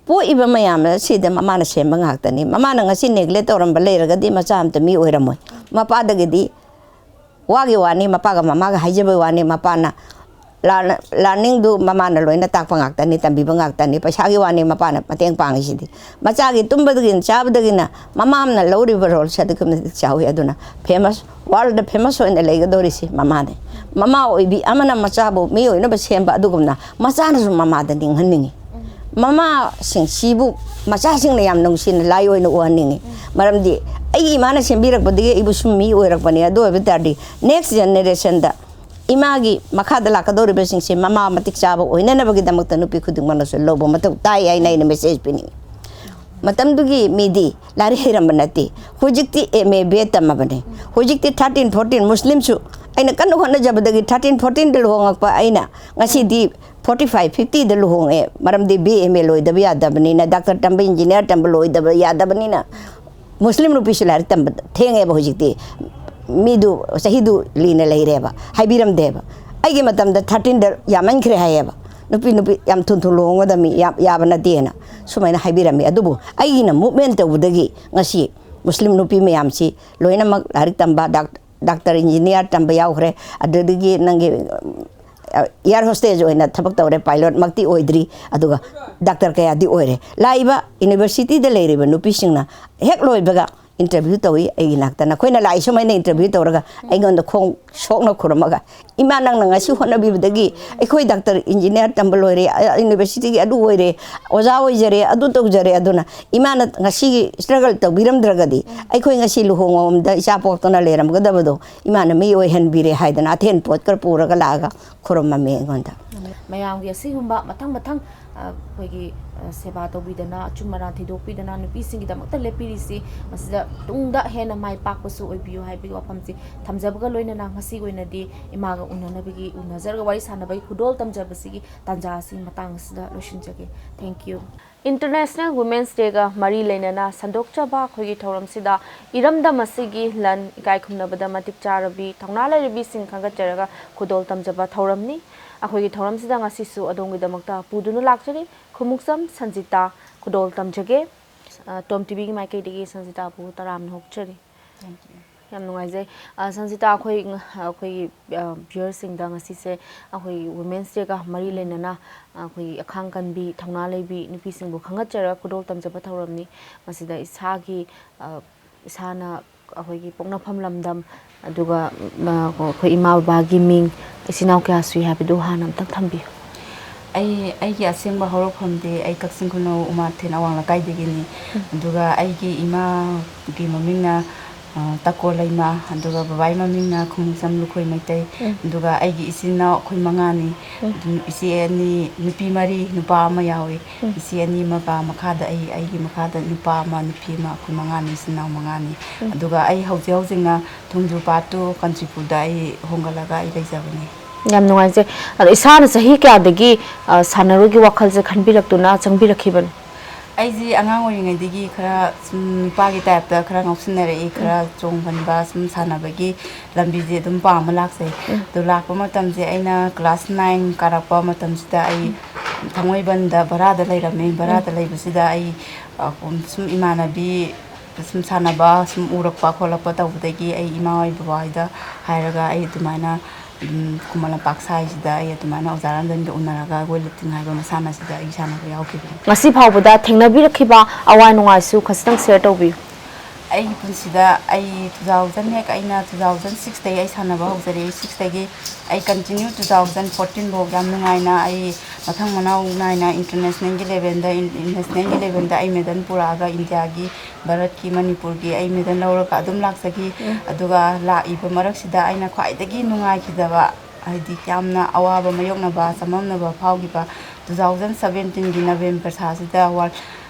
ꯄꯣꯛꯏꯕ ꯃꯌꯥꯝ ꯑꯁꯤꯗ ꯃꯃꯥꯅ ꯁꯦꯝꯕ ꯉꯥꯛꯇꯅꯤ꯫ ꯃꯃꯥꯅ ꯉꯁꯤ neglect ꯇꯧꯔꯝꯕ ꯂꯩꯔꯒꯗꯤ ꯃꯆꯥ ꯑꯝꯇ ꯃꯤ ꯑꯣꯏꯔꯝꯃꯣꯏ꯫ ꯃꯄꯥꯗꯒꯤꯗꯤ ꯋꯥꯒꯤ ꯋꯥꯅꯤ, ꯃꯄꯥꯒ ꯃꯃꯥꯒ ꯍꯥꯏꯖꯕꯩ ꯋꯥꯅꯤ, ꯃꯄꯥꯅ ꯂꯥꯔꯅꯤꯡꯗꯨ ꯃꯃꯥꯅ ꯂꯣꯏꯅ ꯇꯥꯛꯄ ꯉꯥꯛꯇꯅꯤ, ꯇꯝꯕꯤꯕ ꯉꯥꯛꯇꯅꯤ꯫ ꯄꯩꯁꯥꯒꯤ ꯋꯥꯅꯤ ꯃꯄꯥꯅ ꯃꯇꯦꯡ ꯄꯥꯡꯉꯤꯁꯤꯗꯤ꯫ ꯃꯆꯥꯒꯤ ꯇꯨꯝꯕꯗꯒꯤꯅ ꯆꯥꯕꯗꯒꯤꯅ ꯃꯃꯥ ꯑꯃꯅ ꯂꯧꯔꯤꯕ ꯔꯣꯜꯁꯦ ꯑꯗꯨꯛꯀꯤ ꯃꯇꯤꯛ ꯆꯥꯎꯋꯤ꯫ ꯑꯗꯨꯅ ꯐꯦꯃꯁ, ꯋꯥꯔꯜꯗ ꯐꯦꯃꯁ ꯑꯣꯏꯅ ꯂꯩꯒꯗꯧꯔꯤꯁꯤ ꯃꯃꯥꯅꯤ꯫ ꯃꯃꯥ ꯑꯣꯏꯕꯤ ꯑꯃꯅ ꯃꯆꯥꯕꯨ ꯃꯤ ꯑꯣꯏꯅꯕ ꯁꯦꯝꯕ ꯑꯗꯨꯒꯨꯝꯅ ꯃꯆꯥꯅꯁꯨ ꯃꯃꯥꯗ ꯅꯤꯡꯍꯟꯅꯤꯡꯉꯤ꯫ ꯃꯃꯥꯁꯤꯡ ꯁꯤꯕꯨ ꯃꯆꯥꯁꯤꯡꯅ ꯌꯥꯝ ꯅꯨꯡꯁꯤꯅ ꯂꯥꯏ ꯑꯣꯏꯅ ꯎꯍꯟꯅꯤꯡꯉꯤ꯫ ꯃꯔꯝꯗꯤ ꯑꯩꯒꯤ ꯏꯃꯥꯅ ꯁꯦꯝꯕꯤꯔꯛꯄꯗꯒꯤ ꯑꯩꯕꯨ ꯁꯨꯝ ꯃꯤ ꯑꯣꯏꯔꯛꯄꯅꯤ꯫ ꯑꯗꯨ ꯑꯣꯏꯕ ꯇꯥꯔꯗꯤ ꯅꯦꯛꯁ ꯖꯦꯅꯦꯔꯦꯁꯟꯗ ꯏꯃꯥꯒꯤ ꯃꯈꯥꯗ ꯂꯥꯛꯀꯗꯧꯔꯤꯕꯁꯤꯡꯁꯦ ꯃꯃꯥ ꯃꯇꯤꯛ ꯆꯥꯕ ꯑꯣꯏꯅꯅꯕꯒꯤꯗꯃꯛꯇ ꯅꯨꯄꯤ ꯈꯨꯗꯤꯡꯃꯛꯅꯁꯨ ꯂꯧꯕ ꯃꯊꯧ ꯇꯥꯏ ꯍꯥꯏꯅ ꯑꯩꯅ ꯃꯦꯁꯦꯖ ꯄꯤꯅꯤꯡꯉꯤ꯫ ꯃꯇꯝꯗꯨꯒꯤ ꯃꯤꯗꯤ ꯂꯥꯏꯔꯤꯛ ꯍꯩꯔꯝꯕ ꯅꯠꯇꯦ꯫ ꯍꯧꯖꯤꯛꯇꯤ ꯑꯦꯝ ꯑꯦ ꯕꯤ ꯑꯦꯗ ꯇꯝꯃꯕꯅꯤ꯫ ꯍꯧꯖꯤꯛꯇꯤ ꯊꯥꯔꯇꯤꯟ ꯐꯣꯔꯇꯤꯟ ꯃꯨꯁꯂꯤꯝꯁꯨ ꯑꯩꯅ ꯀꯟꯅ ꯍꯣꯠꯅꯖꯕꯗꯒꯤ ꯊꯥꯔꯇꯤꯟ ꯐꯣꯔꯇꯤꯟꯗ ꯂꯨꯍꯣꯡꯉꯛꯄ ꯑꯩꯅ ꯉꯁꯤꯗꯤ ꯐꯣꯔꯇꯤ ꯐꯥꯏꯚ ꯐꯤꯐꯇꯤꯗ ꯂꯨꯍꯣꯡꯉꯦ꯫ ꯃꯔꯝꯗꯤ ꯕꯤ ꯑꯦꯝ ꯑꯦ ꯂꯣꯏꯗꯕ ꯌꯥꯗꯕꯅꯤꯅ, ꯗꯥꯛꯇꯔ ꯇꯝꯕ, ꯏꯟꯖꯤꯅꯤꯌꯥꯔ ꯇꯝꯕ ꯂꯣꯏꯗꯕ ꯌꯥꯗꯕꯅꯤꯅ ꯃꯨꯁꯂꯤꯝ ꯅꯨꯄꯤꯁꯨ ꯂꯥꯏꯔꯤꯛ ꯇꯝꯕ ꯊꯦꯡꯉꯦꯕ꯫ ꯍꯧꯖꯤꯛꯇꯤ ꯃꯤꯗꯨ ꯆꯍꯤꯗꯨ ꯂꯤꯅ ꯂꯩꯔꯦꯕ, ꯍꯥꯏꯕꯤꯔꯝꯗꯦꯕ꯫ ꯑꯩꯒꯤ ꯃꯇꯝꯗ ꯊꯥꯔꯇꯤꯟꯗ ꯌꯥꯝꯃꯟꯈ꯭ꯔꯦ ꯍꯥꯏꯌꯦꯕ꯫ ꯅꯨꯄꯤ ꯅꯨꯄꯤ ꯌꯥꯝ ꯊꯨ ꯊꯨ ꯂꯨꯍꯣꯡꯒꯗꯕꯅꯤ, ꯌꯥꯝ ꯌꯥꯕ ꯅꯠꯇꯦꯅ ꯁꯨꯃꯥꯏꯅ ꯍꯥꯏꯕꯤꯔꯝꯃꯤ꯫ ꯑꯗꯨꯕꯨ ꯑꯩꯒꯤꯅ ꯃꯨꯞꯃꯦꯟ ꯇꯧꯕꯗꯒꯤ ꯉꯁꯤ ꯃꯨꯁꯂꯤꯝ ꯅꯨꯄꯤ ꯃꯌꯥꯝꯁꯤ ꯂꯣꯏꯅꯃꯛ ꯂꯥꯏꯔꯤꯛ ꯇꯝꯕ, ꯗꯥꯛ-, ꯗꯥꯛꯇꯔ, ꯏꯟꯖꯤꯅꯤꯌꯥꯔ ꯇꯝꯕ ꯌꯥꯎꯈ꯭ꯔꯦ꯫ ꯑꯗꯨꯗꯒꯤ ꯅꯪꯒꯤ ꯑꯦꯌꯥꯔ ꯍꯣꯁꯇꯦꯁ ꯑꯣꯏꯅ ꯊꯕꯛ ꯇꯧꯔꯦ, ꯄꯥꯏꯂꯣꯠꯃꯛꯇꯤ ꯑꯣꯏꯗ꯭ꯔꯤ, ꯑꯗꯨꯒ ꯗꯥꯛꯇꯔ ꯀꯌꯥꯗꯤ ꯑꯣꯏꯔꯦ꯫ ꯂꯥꯛꯏꯕ ꯌꯨꯅꯤꯚꯔꯁꯤꯇꯤꯗ ꯂꯩꯔꯤꯕ ꯅꯨꯄꯤꯁꯤꯡꯅ ꯍꯦꯛ ꯂꯣꯏꯕꯒ ꯏꯟꯇꯔꯚ꯭ꯌꯨ ꯇꯧꯏ ꯑꯩꯒꯤ ꯅꯥꯛꯇ꯫ ꯅꯈꯣꯏꯅ ꯂꯥꯛꯏ ꯁꯨꯃꯥꯏꯅ ꯏꯟꯇꯔꯚ꯭ꯌꯨ ꯇꯧꯔꯒ ꯑꯩꯉꯣꯟꯗ ꯈꯣꯡ ꯁꯣꯛꯅ ꯈꯨꯔꯨꯝꯃꯒ, "ꯏꯃꯥ, ꯅꯪꯅ ꯉꯁꯤ ꯍꯣꯠꯅꯕꯤꯕꯗꯒꯤ ꯑꯩꯈꯣꯏ ꯗꯥꯛꯇꯔ, ꯏꯟꯖꯤꯅꯤꯌꯥꯔ ꯇꯝꯕ ꯂꯣꯏꯔꯦ, ꯑ, ꯌꯨꯅꯤꯚꯔꯁꯤꯇꯤꯒꯤ ꯑꯗꯨ ꯑꯣꯏꯔꯦ, ꯑꯣꯖꯥ ꯑꯣꯏꯖꯔꯦ, ꯑꯗꯨ ꯇꯧꯖꯔꯦ꯫ ꯑꯗꯨꯅ ꯏꯃꯥꯅ ꯉꯁꯤꯒꯤ ꯁ꯭ꯇ꯭ꯔꯒꯜ ꯇꯧꯕꯤꯔꯝꯗ꯭ꯔꯒꯗꯤ ꯑꯩꯈꯣꯏ ꯉꯁꯤ ꯂꯨꯍꯣꯡꯕꯗ ꯏꯆꯥ ꯄꯣꯛꯇꯅ ꯂꯩꯔꯝꯒꯗꯕꯗꯣ ꯏꯃꯥꯅ ꯃꯤ ꯑꯣꯏꯍꯟꯕꯤꯔꯦ" ꯍꯥꯏꯗꯅ ꯑꯊꯦꯟ ꯄꯣꯠꯀ ꯄꯨꯔꯒ ꯂꯥꯛꯑꯒ ꯈꯨꯔꯨꯝꯃꯝꯃꯤ ꯑꯩꯉꯣꯟꯗ꯫ ꯃꯌꯥꯝꯒꯤ ꯑꯁꯤꯒꯨꯝꯕ ꯃꯊꯪ ꯃꯊꯪ, ꯑ, ꯑꯩꯈꯣꯏꯒꯤ, ꯑ, ꯁꯦꯕꯥ ꯇꯧꯕꯤꯗꯅ, ꯑꯆꯨꯝ ꯑꯔꯥꯟ ꯊꯤꯗꯣꯛꯄꯤꯗꯅ ꯅꯨꯄꯤꯁꯤꯡꯒꯤꯗꯃꯛꯇ ꯂꯦꯞꯄꯤꯔꯤꯁꯤ, ꯃꯁꯤꯗ ꯇꯨꯡꯗ ꯍꯦꯟꯅ ꯃꯥꯏ ꯄꯥꯛꯄꯁꯨ ꯑꯣꯏꯕꯤꯌꯨ ꯍꯥꯏꯕꯒꯤ ꯋꯥꯐꯝꯁꯤ ꯊꯝꯖꯕꯒ ꯂꯣꯏꯅꯅ ꯉꯁꯤꯒꯤ ꯑꯣꯏꯅꯗꯤ ꯏꯃꯥꯒ ꯎꯅꯅꯕꯒꯤ, ꯎꯅꯖꯔꯒ ꯋꯥꯔꯤ ꯁꯥꯟꯅꯕꯒꯤ ꯈꯨꯗꯣꯜ ꯇꯝꯖꯕꯁꯤꯒꯤ ꯇꯥꯟꯖꯥ ꯑꯁꯤ ꯃꯇꯥꯡ ꯑꯁꯤꯗ ꯂꯣꯏꯁꯤꯟꯖꯒꯦ꯫ Thank you꯫ International Women's Day ꯒ ꯃꯔꯤ ꯂꯩꯅꯅ ꯁꯟꯗꯣꯛꯆꯕ ꯑꯩꯈꯣꯏꯒꯤ ꯊꯧꯔꯝꯁꯤꯗ ꯏꯔꯝꯗꯝ ꯑꯁꯤꯒꯤ ꯂꯟ ꯏꯀꯥꯏ ꯈꯨꯝꯅꯕꯗ ꯃꯇꯤꯛ ꯆꯥꯔꯕꯤ ꯊꯧꯅꯥ ꯂꯩꯔꯕꯤꯁꯤꯡ ꯈꯟꯒꯠꯆꯔꯒ ꯈꯨꯗꯣꯜ ꯇꯝꯖꯕ ꯊꯧꯔꯝꯅꯤ꯫ ꯑꯩꯈꯣꯏꯒꯤ ꯊꯧꯔꯝꯁꯤꯗ ꯉꯁꯤꯁꯨ ꯑꯗꯣꯝꯒꯤꯗꯃꯛꯇ ꯄꯨꯗꯨꯅ ꯂꯥꯛꯆꯔꯤ ꯈꯨꯃꯨꯛꯆꯝ ꯁꯟꯖꯤꯇꯥ꯫ ꯈꯨꯗꯣꯜ ꯇꯝꯖꯒꯦ꯫ ꯑ, ꯇꯣꯝ ꯇꯤꯚꯤꯒꯤ ꯃꯥꯏꯀꯩꯗꯒꯤ ꯁꯟꯖꯤꯇꯥꯕꯨ ꯇꯔꯥꯝꯅ ꯑꯣꯛꯆꯔꯤ꯫ Thank you꯫ ꯌꯥꯝ ꯅꯨꯡꯉꯥꯏꯖꯩ꯫ ꯑ, ꯁꯟꯖꯤꯇꯥ, ꯑꯩꯈꯣꯏ ꯉ-, ꯑꯩꯈꯣꯏꯒꯤ, ꯑ, viewersꯁꯤꯡꯗ ꯉꯁꯤꯁꯦ ꯑꯩꯈꯣꯏꯒꯤ Women's Dayꯒ ꯃꯔꯤ ꯂꯩꯅꯅ, ꯑ, ꯑꯩꯈꯣꯏꯒꯤ ꯑꯈꯥꯡ ꯀꯟꯕꯤ, ꯊꯧꯅꯥ ꯂꯩꯕꯤ ꯅꯨꯄꯤꯁꯤꯡꯕꯨ ꯈꯪꯒꯠꯆꯔꯒ ꯈꯨꯗꯣꯜ ꯇꯝꯖꯕ ꯊꯧꯔꯝꯅꯤ꯫ ꯃꯁꯤꯗ ꯏꯁꯥꯒꯤ, ꯑ, ꯏꯁꯥꯅ ꯑꯩꯈꯣꯏꯒꯤ ꯄꯣꯛꯅꯐꯝ ꯂꯝꯗꯝ, ꯑꯗꯨꯒ, ꯑ, ꯑꯩꯈꯣꯏ ꯏꯃꯥ ꯕꯕꯥꯒꯤ ꯃꯤꯡ, ꯏꯆꯤꯟ ꯏꯅꯥꯎ ꯀꯌꯥ ꯁꯨꯏ ꯍꯥꯏꯕꯗꯨ ꯍꯥꯟꯅ ꯑꯝꯇꯪ ꯊꯝꯕꯤꯌꯨ꯫ ꯑꯩ, ꯑꯩꯒꯤ ꯑꯁꯦꯡꯕ ꯍꯧꯔꯛꯐꯝꯗꯤ ꯑꯩ ꯀꯛꯆꯤꯡ ꯈꯨꯅꯧ ꯎꯃꯥꯊꯦꯟ ꯑꯋꯥꯡ ꯂꯩꯀꯥꯏꯗꯒꯤꯅꯤ꯫ ꯎꯝ꯫ ꯑꯗꯨꯒ ꯑꯩꯒꯤ ꯏꯃꯥꯒꯤ ꯃꯃꯤꯡꯅ, ꯑ, ꯇꯀꯣ ꯂꯩꯃ, ꯑꯗꯨꯒ ꯕꯕꯥꯒꯤ ꯃꯃꯤꯡꯅ ꯈꯨꯃꯨꯛꯆꯝ ꯂꯨꯈꯣꯏ ꯃꯩꯇꯩ꯫ ꯎꯝ꯫ ꯑꯗꯨꯒ ꯑꯩꯒꯤ ꯏꯆꯤꯟ ꯏꯅꯥꯎ ꯑꯩꯈꯣꯏ ꯃꯉꯥꯅꯤ꯫ ꯎꯝ꯫ ꯑꯗꯨꯝ ꯏꯆꯦ ꯑꯅꯤ, ꯅꯨꯄꯤ ꯃꯔꯤ, ꯅꯨꯄꯥ ꯑꯃ ꯌꯥꯎꯏ꯫ ꯎꯝ꯫ ꯏꯆꯦ ꯑꯅꯤ ꯑꯃꯒ ꯃꯈꯥꯗ ꯑꯩ, ꯑꯩꯒꯤ ꯃꯈꯥꯗ ꯅꯨꯄꯥ ꯑꯃ, ꯅꯨꯄꯤ ꯑꯃ, ꯑꯩꯈꯣꯏ ꯃꯉꯥꯅꯤ, ꯏꯆꯤꯟ ꯏꯅꯥꯎ ꯃꯉꯥꯅꯤ꯫ ꯎꯝ꯫ ꯑꯗꯨꯒ ꯑꯩ ꯍꯧꯖꯤꯛ ꯍꯧꯖꯤꯛꯅ ꯊꯣꯡꯖꯨ ꯄꯥꯠꯇꯨ ꯀꯥꯟꯆꯤꯄꯨꯔꯗ ꯑꯩ ꯍꯣꯡꯒꯠꯂꯒ ꯑꯩ ꯂꯩꯖꯕꯅꯤ꯫ ꯌꯥꯝ ꯅꯨꯡꯉꯥꯏꯖꯩ꯫ ꯑꯗꯣ ꯏꯁꯥꯅ ꯆꯍꯤ ꯀꯌꯥꯗꯒꯤ, ꯑ, ꯁꯥꯟꯅꯔꯣꯏꯒꯤ ꯋꯥꯈꯜꯁꯦ ꯈꯟꯕꯤꯔꯛꯇꯨꯅ ꯆꯪꯕꯤꯔꯛꯈꯤꯕꯅꯣ? ꯑꯩꯁꯤ ꯑꯉꯥꯡ ꯑꯣꯏꯔꯤꯉꯩꯗꯒꯤ ꯈꯔ ꯁꯨꯝ ꯅꯨꯄꯥꯒꯤ typeꯇ ꯈꯔ ꯉꯥꯎꯁꯤꯟꯅꯔꯛꯏ, ꯈꯔ ꯎꯝ꯫ ꯆꯣꯡꯍꯟꯕ, ꯁꯨꯝ ꯁꯥꯟꯅꯕꯒꯤ ꯂꯝꯕꯤꯁꯦ ꯑꯗꯨꯝ ꯄꯥꯝꯃ ꯂꯥꯛꯆꯩ꯫ ꯎꯝ꯫ ꯑꯗꯨ ꯂꯥꯛꯄ ꯃꯇꯝꯁꯦ ꯑꯩꯅ class nine ꯀꯥꯔꯛꯄ ꯃꯇꯝꯁꯤꯗ ꯑꯩ ꯎꯝ꯫ ꯊꯥꯡꯃꯩꯕꯟꯗ ꯚꯔꯥꯗ ꯂꯩꯔꯝꯃꯤ꯫ ꯎꯝ꯫ ꯚꯔꯥꯗ ꯂꯩꯕꯁꯤꯗ ꯑꯩ, ꯑ, ꯁꯨꯝ ꯏꯃꯥꯟꯅꯕꯤ ꯁꯨꯝ ꯁꯥꯟꯅꯕ ꯁꯨꯝ ꯎꯔꯛꯄ ꯈꯣꯠꯂꯛꯄ ꯇꯧꯕꯗꯒꯤ ꯑꯩ ꯏꯃꯥ ꯍꯣꯏ ꯕꯕꯥ ꯍꯣꯏꯗ ꯍꯥꯏꯔꯒ ꯑꯩ ꯑꯗꯨꯃꯥꯏꯅ, ꯎꯝ, ꯈꯨꯃꯟ ꯂꯝꯄꯥꯛ ꯁꯥꯏꯁꯤꯗ ꯑꯩ ꯑꯗꯨꯃꯥꯏꯅ ꯑꯣꯖꯥ ꯔꯟꯖꯟꯒ ꯎꯅꯔꯒ weightlifting ꯍꯥꯏꯕ ꯃꯁꯥꯟꯅꯁꯤꯗ ꯑꯩ ꯁꯥꯟꯅꯕ ꯌꯥꯎꯈꯤꯕꯅꯤ꯫ ꯉꯁꯤ ꯐꯥꯎꯕꯗ ꯊꯦꯡꯅꯕꯤꯔꯛꯈꯤꯕ ꯑꯋꯥ ꯅꯨꯡꯉꯥꯏꯁꯨ ꯈꯖꯤꯛꯇꯪ share ꯇꯧꯕꯤꯌꯨ꯫ ꯑꯩꯒꯤ ꯄꯨꯟꯁꯤꯗ ꯑꯩ two thousand ꯍꯦꯛ, ꯑꯩꯅ two thousand sixꯇꯒꯤ ꯑꯩ ꯁꯥꯟꯅꯕ ꯍꯧꯖꯔꯛꯏ꯫ Sixꯇꯒꯤ ꯑꯩ continue two thousand fourteen ꯐꯥꯎ ꯌꯥꯝ ꯅꯨꯡꯉꯥꯏꯅ ꯑꯩ ꯃꯊꯪ ꯃꯅꯥꯎ ꯅꯥꯏꯅ internationalꯒꯤ levelꯗ, in-, nationalꯒꯤ levelꯗ ꯑꯩ medal ꯄꯨꯔꯛꯑꯒ ꯏꯟꯗꯤꯌꯥꯒꯤ, ꯚꯥꯔꯠꯀꯤ, ꯃꯅꯤꯄꯨꯔꯒꯤ ꯑꯩ medal ꯂꯧꯔꯒ ꯑꯗꯨꯝ ꯂꯥꯛꯆꯈꯤ꯫ ꯎꯝ꯫ ꯑꯗꯨꯒ ꯂꯥꯛꯏꯕ ꯃꯔꯛꯁꯤꯗ ꯑꯩꯅ ꯈ꯭ꯋꯥꯏꯗꯒꯤ ꯅꯨꯡꯉꯥꯏꯈꯤꯗꯕ, ꯍꯥꯏꯗꯤ ꯌꯥꯝꯅ ꯑꯋꯥꯕ ꯃꯥꯌꯣꯛꯅꯕ, ꯆꯃꯝꯅꯕ ꯐꯥꯎꯈꯤꯕ two thousand seventeenꯒꯤ November ꯊꯥꯁꯤꯗ World,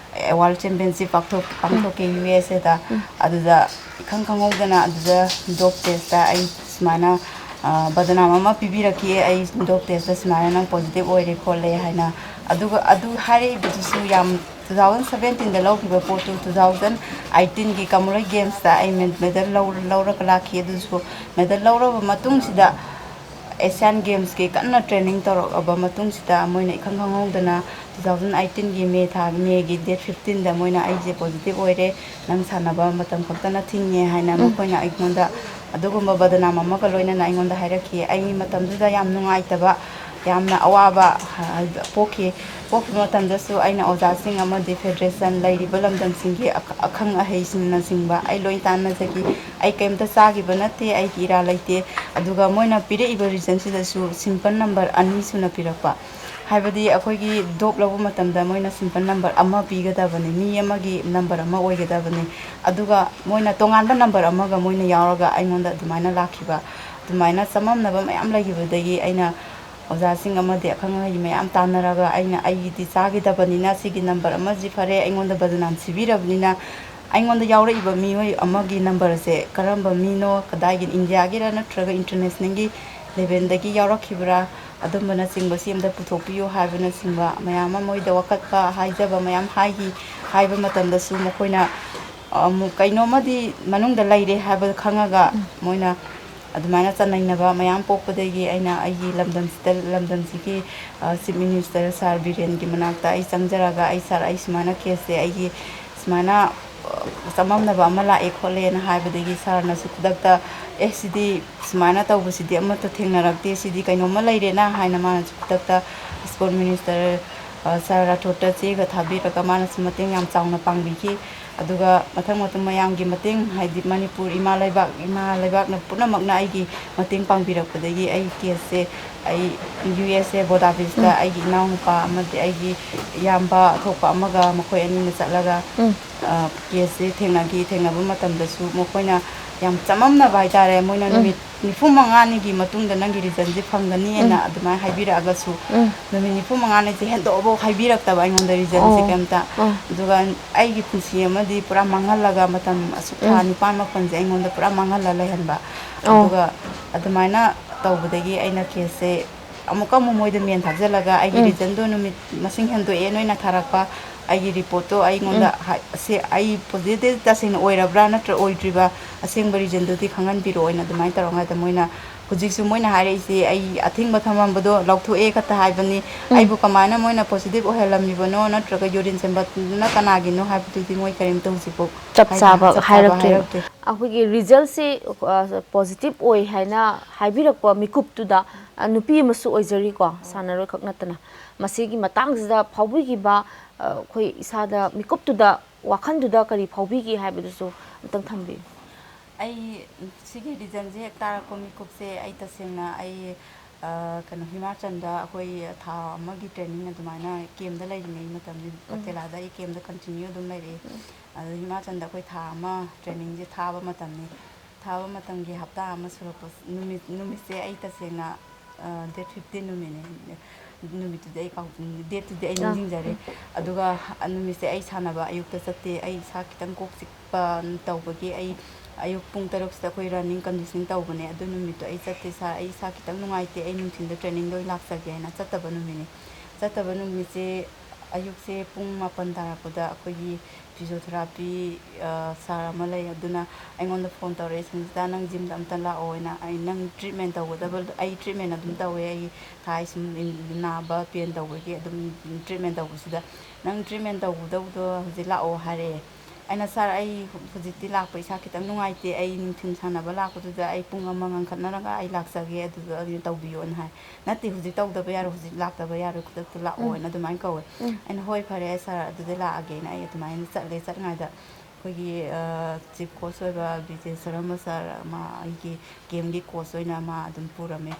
World Championship ꯄꯥꯡꯊꯣꯛ-, ꯄꯥꯡꯊꯣꯛꯀꯦ USAꯗ꯫ ꯎꯝ꯫ ꯑꯗꯨꯗ ꯏꯈꯪ ꯈꯪꯍꯧꯗꯅ ꯑꯗꯨꯗ dope testꯇ ꯑꯩ ꯁꯨꯃꯥꯏꯅ, ꯑ, ꯕꯗꯅꯥꯝ ꯑꯃ ꯄꯤꯕꯤꯔꯛꯈꯤ, "ꯑꯩ dope testꯇ ꯁꯨꯃꯥꯏꯅ ꯅꯪ positive ꯑꯣꯏꯔꯦ ꯈꯣꯠꯂꯦ" ꯍꯥꯏꯅ꯫ ꯑꯗꯨꯒ ꯑꯗꯨ ꯍꯥꯏꯔꯛꯏꯕꯗꯨꯁꯨ ꯌꯥꯝ, two thousand seventeenꯗ ꯂꯧꯈꯤꯕ ꯄꯣꯠꯇꯨ two thousand eighteenꯒꯤ Commonwealth Gamesꯇ ꯑꯩ me-, medal ꯂꯧ-, ꯂꯧꯔꯒ ꯂꯥꯛꯈꯤ꯫ ꯑꯗꯨꯁꯨ medal ꯂꯧꯔꯕ ꯃꯇꯨꯡꯁꯤꯗ ꯑꯦꯁꯤꯌꯥꯟ ꯒꯦꯝꯁꯀꯤ ꯀꯟꯅ ꯇ꯭ꯔꯦꯅꯤꯡ ꯇꯧꯔꯛꯑꯕ ꯃꯇꯨꯡꯁꯤꯗ ꯃꯣꯏꯅ ꯏꯈꯪ ꯈꯪꯍꯧꯗꯅ two thousand eighteenꯒꯤ ꯃꯦ ꯊꯥ, ꯃꯦꯒꯤ date fifteenꯗ ꯃꯣꯏꯅ ꯑꯩꯁꯦ positive ꯑꯣꯏꯔꯦ, ꯅꯪ ꯁꯥꯟꯅꯕ ꯃꯇꯝ ꯈꯛꯇꯅ ꯊꯤꯡꯉꯦ ꯍꯥꯏꯅ ꯎꯝ꯫ ꯃꯈꯣꯏꯅ ꯑꯩꯉꯣꯟꯗ ꯑꯗꯨꯒꯨꯝꯕ ꯕꯗꯅꯥꯝ ꯑꯃꯒ ꯂꯣꯏꯅꯅ ꯑꯩꯉꯣꯟꯗ ꯍꯥꯏꯔꯛꯈꯤ꯫ ꯑꯩꯒꯤ ꯃꯇꯝꯗꯨꯗ ꯌꯥꯝ ꯅꯨꯡꯉꯥꯏꯇꯕ, ꯌꯥꯝꯅ ꯑꯋꯥꯕ, ꯍ-, ꯄꯣꯛꯈꯤ꯫ ꯄꯣꯛꯄ ꯃꯇꯝꯗꯁꯨ ꯑꯩꯅ ꯑꯣꯖꯥꯁꯤꯡ ꯑꯃꯗꯤ ꯐꯦꯗꯔꯦꯁꯟ, ꯂꯩꯔꯤꯕ ꯂꯝꯗꯝꯁꯤꯡꯒꯤ ꯑꯈ-, ꯑꯈꯪ ꯑꯍꯩꯁꯤꯡꯅꯆꯤꯡꯕ ꯑꯩ ꯂꯣꯏ ꯇꯥꯟꯅꯖꯈꯤ꯫ ꯑꯩ ꯀꯩꯝꯇ ꯆꯥꯈꯤꯕ ꯅꯠꯇꯦ, ꯑꯩꯒꯤ ꯏꯔꯥ ꯂꯩꯇꯦ꯫ ꯑꯗꯨꯒ ꯃꯣꯏꯅ ꯄꯤꯔꯛꯏꯕ ꯔꯤꯖꯟꯁꯤꯗꯁꯨ ꯁꯤꯝꯄꯜ ꯅꯝꯕꯔ ꯑꯅꯤ ꯁꯨꯅ ꯄꯤꯔꯛꯄ꯫ ꯍꯥꯏꯕꯗꯤ ꯑꯩꯈꯣꯏꯒꯤ ꯗꯣꯞ ꯂꯧꯕ ꯃꯇꯝꯗ ꯃꯣꯏꯅ ꯁꯤꯝꯄꯜ ꯅꯝꯕꯔ ꯑꯃ ꯄꯤꯒꯗꯕꯅꯤ, ꯃꯤ ꯑꯃꯒꯤ ꯅꯝꯕꯔ ꯑꯃ ꯑꯣꯏꯒꯗꯕꯅꯤ꯫ ꯑꯗꯨꯒ ꯃꯣꯏꯅ ꯇꯣꯉꯥꯟꯕ ꯅꯝꯕꯔ ꯑꯃꯒ ꯃꯣꯏꯅ ꯌꯥꯎꯔꯒ ꯑꯩꯉꯣꯟꯗ ꯑꯗꯨꯃꯥꯏꯅ ꯂꯥꯛꯈꯤꯕ꯫ ꯑꯗꯨꯃꯥꯏꯅ ꯆꯃꯝꯅꯕ ꯃꯌꯥꯝ ꯂꯩꯈꯤꯕꯗꯒꯤ ꯑꯩꯅ ꯑꯣꯖꯥꯁꯤꯡ ꯑꯃꯗꯤ ꯑꯈꯪ ꯑꯍꯩ ꯃꯌꯥꯝ ꯇꯥꯟꯅꯔꯒ ꯑꯩꯅ ꯑꯩꯒꯤꯗꯤ ꯆꯥꯈꯤꯗꯕꯅꯤꯅ ꯁꯤꯒꯤ ꯅꯝꯕꯔ ꯑꯃꯁꯤ ꯐꯔꯦ, ꯑꯩꯉꯣꯟꯗ ꯕꯗꯅꯥꯝ ꯁꯤꯕꯤꯔꯕꯅꯤꯅ ꯑꯩꯉꯣꯟꯗ ꯌꯥꯎꯔꯛꯏꯕ ꯃꯤꯑꯣꯏ ꯑꯃꯒꯤ ꯅꯝꯕꯔꯁꯦ ꯀꯔꯝꯕ ꯃꯤꯅꯣ, ꯀꯗꯥꯏꯒꯤ, ꯏꯟꯗꯤꯌꯥꯒꯤꯔ ꯅꯠꯇ꯭ꯔꯒ ꯏꯟꯇꯔꯅꯦꯁꯅꯦꯜꯒꯤ ꯂꯦꯚꯦꯜꯗꯒꯤ ꯌꯥꯎꯔꯛꯈꯤꯕ꯭ꯔꯥ, ꯑꯗꯨꯝꯕꯅꯆꯤꯡꯕꯁꯤ ꯑꯝꯇ ꯄꯨꯊꯣꯛꯄꯤꯌꯨ ꯍꯥꯏꯕꯅꯆꯤꯡꯕ ꯃꯌꯥꯝ ꯑꯃ ꯃꯣꯏꯗ ꯋꯥꯀꯠꯄ ꯍꯥꯏꯖꯕ ꯃꯌꯥꯝ ꯍꯥꯏꯈꯤ꯫ ꯍꯥꯏꯕ ꯃꯇꯝꯗꯁꯨ ꯃꯈꯣꯏꯅ ꯑꯃꯨꯛ ꯀꯩꯅꯣꯝꯃꯗꯤ ꯃꯅꯨꯡꯗ ꯂꯩꯔꯦ ꯍꯥꯏꯕ ꯈꯪꯉꯒ ꯎꯝ꯫ ꯃꯣꯏꯅ ꯑꯗꯨꯃꯥꯏꯅ ꯆꯥꯟꯅꯩꯅꯕ ꯃꯌꯥꯝ ꯄꯣꯛꯄꯗꯒꯤ ꯑꯩꯅ ꯑꯩꯒꯤ ꯂꯝꯗꯝꯁꯤꯗ, ꯂꯝꯗꯝꯁꯤꯒꯤ, ꯑ, ꯆꯤꯐ ꯃꯤꯅꯤꯁꯇꯔ ꯁꯥꯔ ꯕꯤꯔꯦꯟꯒꯤ ꯃꯅꯥꯛꯇ ꯑꯩ ꯆꯪꯖꯔꯒ, "ꯑꯩ ꯁꯥꯔ, ꯑꯩ ꯁꯨꯃꯥꯏꯅ ꯀꯦꯁꯁꯦ ꯑꯩꯒꯤ ꯁꯨꯃꯥꯏꯅ, ꯑ, ꯆꯃꯝꯅꯕ ꯑꯃ ꯂꯥꯛꯑꯦ ꯈꯣꯠꯂꯦꯅ" ꯍꯥꯏꯕꯗꯒꯤ ꯁꯥꯔꯅꯁꯨ ꯈꯨꯗꯛꯇ, "ꯑꯦ, ꯁꯤꯗꯤ ꯁꯨꯃꯥꯏꯅ ꯇꯧꯕꯁꯤꯗꯤ ꯑꯃꯠꯇ ꯊꯦꯡꯅꯔꯛꯇꯦ, ꯁꯤꯗꯤ ꯀꯩꯅꯣꯝꯃ ꯂꯩꯔꯦꯅ" ꯍꯥꯏꯅ ꯃꯥꯅꯁꯨ ꯈꯨꯗꯛꯇ ꯁ꯭ꯄꯣꯔꯠ ꯃꯤꯅꯤꯁꯇꯔ, ꯑ, ꯁꯥꯔ ꯔꯥꯊꯣꯔꯠꯇ ꯆꯦꯒ ꯊꯥꯕꯤꯔꯒ ꯃꯥꯅꯁꯨ ꯃꯇꯦꯡ ꯌꯥꯝ ꯆꯥꯎꯅ ꯄꯥꯡꯕꯤꯈꯤ꯫ ꯑꯗꯨꯒ ꯃꯊꯪ ꯃꯊꯪ ꯃꯌꯥꯝꯒꯤ ꯃꯇꯦꯡ, ꯍꯥꯏꯗꯤ ꯃꯅꯤꯄꯨꯔ ꯏꯃꯥ ꯂꯩꯕꯥꯛ, ꯏꯃꯥ ꯂꯩꯕꯥꯛꯅ ꯄꯨꯝꯅꯃꯛꯅ ꯑꯩꯒꯤ ꯃꯇꯦꯡ ꯄꯥꯡꯕꯤꯔꯛꯄꯗꯒꯤ ꯑꯩ ꯀꯦꯁꯁꯦ ꯑꯩ ꯌꯨ ꯑꯦꯁ ꯑꯦ ꯕꯣꯗꯥꯄꯦꯁꯇ ꯎꯝ꯫ ꯑꯩꯒꯤ ꯏꯅꯥꯎꯅꯨꯄꯥ ꯑꯃꯗꯤ ꯑꯩꯒꯤ ꯏꯌꯥꯝꯕ ꯊꯣꯛꯄ ꯑꯃꯒ ꯃꯈꯣꯏ ꯑꯅꯤꯅ ꯆꯠꯂꯒ, ꯎꯝ꯫ ꯑ, ꯀꯦꯁꯁꯦ ꯊꯦꯡꯅꯈꯤ꯫ ꯊꯦꯡꯅꯕ ꯃꯇꯝꯗꯁꯨ ꯃꯈꯣꯏꯅ ꯌꯥꯝ ꯆꯃꯝꯅꯕ ꯍꯥꯏꯇꯥꯔꯦ꯫ ꯃꯣꯏꯅ ꯎꯝ꯫ ꯅꯨꯃꯤꯠ ꯅꯤꯐꯨ ꯃꯉꯥꯅꯤꯒꯤ ꯃꯇꯨꯡꯗ ꯅꯪꯒꯤ ꯔꯤꯖꯟꯁꯦ ꯐꯪꯒꯅꯤꯅ ꯎꯝ꯫ ꯑꯗꯨꯃꯥꯏꯅ ꯍꯥꯏꯕꯤꯔꯛꯑꯒꯁꯨ, ꯎꯝ꯫ ꯅꯨꯃꯤꯠ ꯅꯤꯐꯨ ꯃꯉꯥꯅꯤꯁꯦ ꯍꯦꯟꯗꯣꯛꯑꯐꯥꯎ ꯍꯥꯏꯕꯤꯔꯛꯇꯕ ꯑꯩꯉꯣꯟꯗ ꯔꯤꯖꯟꯁꯦ ꯑꯣ꯫ ꯀꯩꯝꯇ꯫ ꯑꯣ꯫ ꯑꯗꯨꯒ ꯑꯩꯒꯤ ꯄꯨꯟꯁꯤ ꯑꯃꯗꯤ ꯄꯨꯔꯥ ꯃꯥꯡꯍꯜꯂꯒ ꯃꯇꯝ ꯑꯁꯨꯛ ꯊꯥ ꯎꯝ꯫ ꯅꯤꯄꯥꯟ ꯃꯥꯄꯟꯁꯦ ꯑꯩꯉꯣꯟꯗ ꯄꯨꯔꯥ ꯃꯥꯡꯍꯜꯂ ꯂꯩꯍꯟꯕ꯫ ꯑꯣ꯫ ꯑꯗꯨꯒ ꯑꯗꯨꯃꯥꯏꯅ ꯇꯧꯕꯗꯒꯤ ꯑꯩꯅ ꯀꯦꯁꯁꯦ ꯑꯃꯨꯛꯀ ꯑꯃꯨꯛ ꯃꯣꯏꯗ ꯃꯦꯟ ꯊꯥꯖꯤꯜꯂꯒ ꯑꯩꯒꯤ ꯎꯝ꯫ ꯔꯤꯖꯟꯗꯣ ꯅꯨꯃꯤꯠ ꯃꯁꯤꯡ ꯍꯦꯟꯗꯣꯛꯑꯦ ꯅꯣꯏꯅ ꯊꯥꯔꯛꯄ, ꯑꯩꯒꯤ ꯔꯤꯄꯣꯔꯠꯇꯣ ꯑꯩꯉꯣꯟꯗ ꯎꯝ꯫ ꯍꯥꯏ-, ꯑꯁꯦ-, ꯑꯩ ꯄꯣꯖꯤꯇꯤꯚ ꯇꯁꯦꯡꯅ ꯑꯣꯏꯔꯕ꯭ꯔꯥ ꯅꯠꯇ꯭ꯔ ꯑꯣꯏꯗ꯭ꯔꯤꯕ, ꯑꯁꯦꯡꯕ ꯔꯤꯖꯟꯗꯨꯗꯤ ꯈꯪꯍꯟꯕꯤꯔꯛꯑꯣꯅ ꯑꯗꯨꯃꯥꯏꯅ ꯇꯧꯔꯀꯥꯟꯗ ꯃꯣꯏꯅ ꯍꯧꯖꯤꯛꯁꯨ ꯃꯣꯏꯅ ꯍꯥꯏꯔꯛꯏꯁꯦ, ꯑꯩ ꯑꯊꯤꯡꯕ ꯊꯝꯃꯝꯕꯗꯣ ꯂꯧꯊꯣꯛꯑꯦ ꯈꯛꯇ ꯍꯥꯏꯕꯅꯤ꯫ ꯎꯝ꯫ ꯑꯩꯕꯨ ꯀꯃꯥꯏꯅ ꯃꯣꯏꯅ positive ꯑꯣꯏꯍꯜꯂꯝꯃꯤꯕꯅꯣ ꯅꯠꯇ꯭ꯔꯒ urine ꯁꯦꯝꯕꯗꯨꯅ ꯀꯅꯥꯒꯤꯅꯣ ꯍꯥꯏꯕꯗꯨꯗꯤ ꯃꯣꯏ ꯀꯔꯤꯝꯇ ꯍꯧꯖꯤꯛꯐꯥꯎ ꯆꯞ ꯍꯥꯏ-, ꯆꯥꯕ ꯆꯞ ꯆꯥꯕ ꯍꯥꯏꯔꯛꯇ꯭ꯔꯤ꯫ ꯍꯥꯏꯔꯛꯇꯦ꯫ ꯑꯩꯈꯣꯏꯒꯤ resultꯁꯤ, ꯑ, positive ꯑꯣꯏ ꯍꯥꯏꯅ ꯍꯥꯏꯕꯤꯔꯛꯄ ꯃꯤꯀꯨꯞꯇꯨꯗ, ꯑ, ꯅꯨꯄꯤ ꯑꯃꯁꯨ ꯑꯣꯏꯖꯔꯤꯀꯣ, ꯁꯥꯟꯅꯔꯣꯏ ꯈꯛ ꯅꯠꯇꯅ꯫ ꯃꯁꯤꯒꯤ ꯃꯇꯥꯡꯁꯤꯗ ꯐꯥꯎꯕꯤꯈꯤꯕ, ꯑ, ꯑꯩꯈꯣꯏ ꯏꯁꯥꯗ ꯃꯤꯀꯨꯞꯇꯨꯗ, ꯋꯥꯈꯜꯗꯨꯗ ꯀꯔꯤ ꯐꯥꯎꯕꯤꯒꯦ ꯍꯥꯏꯕꯗꯨꯁꯨ ꯑꯝꯇꯪ ꯊꯝꯕꯤꯌꯨ꯫ ꯑꯩ ꯁꯤꯒꯤ reasonꯁꯦ ꯍꯦꯛ ꯇꯥꯔꯛꯄ ꯃꯤꯀꯨꯞꯁꯦ, ꯑꯩ ꯇꯁꯦꯡꯅ ꯑꯩ, ꯑ, ꯀꯩꯅꯣ, ꯍꯤꯃꯥꯆꯜꯗ ꯑꯩꯈꯣꯏ ꯊꯥ ꯑꯃꯒꯤ training ꯑꯗꯨꯃꯥꯏꯅ campꯇ ꯂꯩꯔꯤꯉꯩ ꯃꯇꯝꯁꯤ, ꯎꯝ꯫ ꯄꯇꯦꯂꯥꯗ ꯑꯩ campꯇ continue ꯑꯗꯨꯝ ꯂꯩꯔꯛꯑꯦ꯫ ꯎꯝ꯫ ꯑꯗꯣ ꯍꯤꯃꯥꯆꯜꯗ ꯑꯩꯈꯣꯏ ꯊꯥ ꯑꯃ trainingꯁꯦ ꯊꯥꯕ ꯃꯇꯝꯅꯤ꯫ ꯊꯥꯕ ꯃꯇꯝꯒꯤ ꯍꯞꯇꯥ ꯑꯃ ꯁꯨꯔꯛꯄ ꯅꯨꯃꯤꯠ, ꯅꯨꯃꯤꯠꯁꯦ ꯑꯩ ꯇꯁꯦꯡꯅ, ꯑ, date fifteen ꯅꯨꯃꯤꯠꯅꯦ꯫ ꯅꯨꯃꯤꯠꯇꯨꯗꯤ ꯑꯩ ꯀꯥꯎ-, dateꯇꯨꯗꯤ ꯑꯩ ꯑꯥ꯫ ꯅꯤꯡꯁꯤꯡꯖꯔꯦ꯫ ꯎꯝ꯫ ꯑꯗꯨꯒ ꯅꯨꯃꯤꯠꯁꯦ ꯑꯩ ꯁꯥꯟꯅꯕ ꯑꯌꯨꯛꯇ ꯆꯠꯇꯦ꯫ ꯑꯩ ꯏꯁꯥ ꯈꯤꯇꯪ ꯀꯣꯛ ꯆꯤꯛꯄ ꯇꯧꯕꯒꯤ ꯑꯩ ꯑꯌꯨꯛ ꯄꯨꯡ ꯇꯔꯨꯛꯁꯤꯗ ꯑꯩꯈꯣꯏ running conditioning ꯇꯧꯕꯅꯦ꯫ ꯑꯗꯨ ꯅꯨꯃꯤꯠꯇꯣ ꯑꯩ ꯆꯠꯇꯦ ꯁꯥꯔ, ꯑꯩ ꯏꯁꯥ ꯈꯤꯇꯪ ꯅꯨꯡꯉꯥꯏꯇꯦ, ꯑꯩ ꯅꯨꯡꯊꯤꯟꯗ trainingꯗ ꯑꯣꯏꯅ ꯂꯥꯛꯆꯒꯦ ꯍꯥꯏꯅ ꯆꯠꯇꯕ ꯅꯨꯃꯤꯠꯅꯤ꯫ ꯆꯠꯇꯕ ꯅꯨꯃꯤꯠꯁꯦ ꯑꯌꯨꯛꯁꯦ ꯄꯨꯡ ꯃꯥꯄꯟ ꯇꯥꯔꯛꯄꯗ ꯑꯩꯈꯣꯏꯒꯤ physiotherapy, ꯑ, sir ꯑꯃ ꯂꯩ, ꯑꯗꯨꯅ ꯑꯩꯉꯣꯟꯗ phone ꯇꯧꯔꯛꯑꯦ, "ꯁꯟꯖꯤꯇꯥ, ꯅꯪ gymꯗ ꯑꯝꯇ ꯂꯥꯛꯑꯣꯅ꯫ ꯑꯩ ꯅꯪ treatment ꯇꯧꯒꯗꯕ, ꯑꯩ treatment ꯑꯗꯨꯝ ꯇꯧꯋꯦ, ꯑꯩ ꯊꯥꯏ ꯁꯨꯝ ꯏꯟ-, ꯅꯥꯕ, pain ꯇꯧꯕꯒꯤ ꯑꯗꯨꯝ treatment ꯇꯧꯕꯁꯤꯗ, ꯅꯪ treatment ꯇꯧꯒꯗꯕꯗꯣ ꯍꯧꯖꯤꯛ ꯂꯥꯛꯑꯣ" ꯍꯥꯏꯔꯛꯑꯦ꯫ ꯑꯩꯅ, "Sir, ꯑꯩ ꯍꯧꯖꯤꯛꯇꯤ ꯂꯥꯛꯄ ꯏꯁꯥ ꯈꯤꯇꯪ ꯅꯨꯡꯉꯥꯏꯇꯦ, ꯑꯩ ꯅꯨꯡꯊꯤꯜ ꯁꯥꯟꯅꯕ ꯂꯥꯛꯄꯗꯨꯗ ꯑꯩ ꯄꯨꯡ ꯑꯃ ꯉꯟꯈꯠꯅꯔꯒ ꯑꯩ ꯂꯥꯛꯆꯒꯦ, ꯑꯗꯨꯗ ꯑꯣꯏꯅ ꯇꯧꯕꯤꯌꯣꯅ" ꯍꯥꯏ꯫ "ꯅꯠꯇꯦ, ꯍꯧꯖꯤꯛ ꯇꯧꯗꯕ ꯌꯥꯔꯣꯏ, ꯍꯧꯖꯤꯛ ꯂꯥꯛꯇꯕ ꯌꯥꯔꯣꯏ, ꯈꯨꯗꯛꯇ ꯂꯥꯛꯑꯣꯅ" ꯎꯝ꯫ ꯑꯗꯨꯃꯥꯏꯅ ꯀꯧꯋꯦ꯫ ꯎꯝ꯫ ꯑꯩꯅ, "ꯍꯣꯏ, ꯐꯔꯦ sir, ꯑꯗꯨꯗꯤ ꯂꯥꯛꯑꯒꯦꯅ" ꯑꯩ ꯑꯗꯨꯃꯥꯏꯅ ꯆꯠꯂꯦ꯫ ꯆꯠꯂꯤꯉꯩꯗ ꯑꯩꯈꯣꯏꯒꯤ, ꯑ, chief coach ꯑꯣꯏꯕ ꯕꯤꯖꯦꯁꯣꯔꯝꯕ sir, ꯃꯥ ꯑꯩꯒꯤ campꯀꯤ coach ꯑꯣꯏꯅ ꯃꯥ ꯑꯗꯨꯝ ꯄꯨꯔꯝꯃꯦ꯫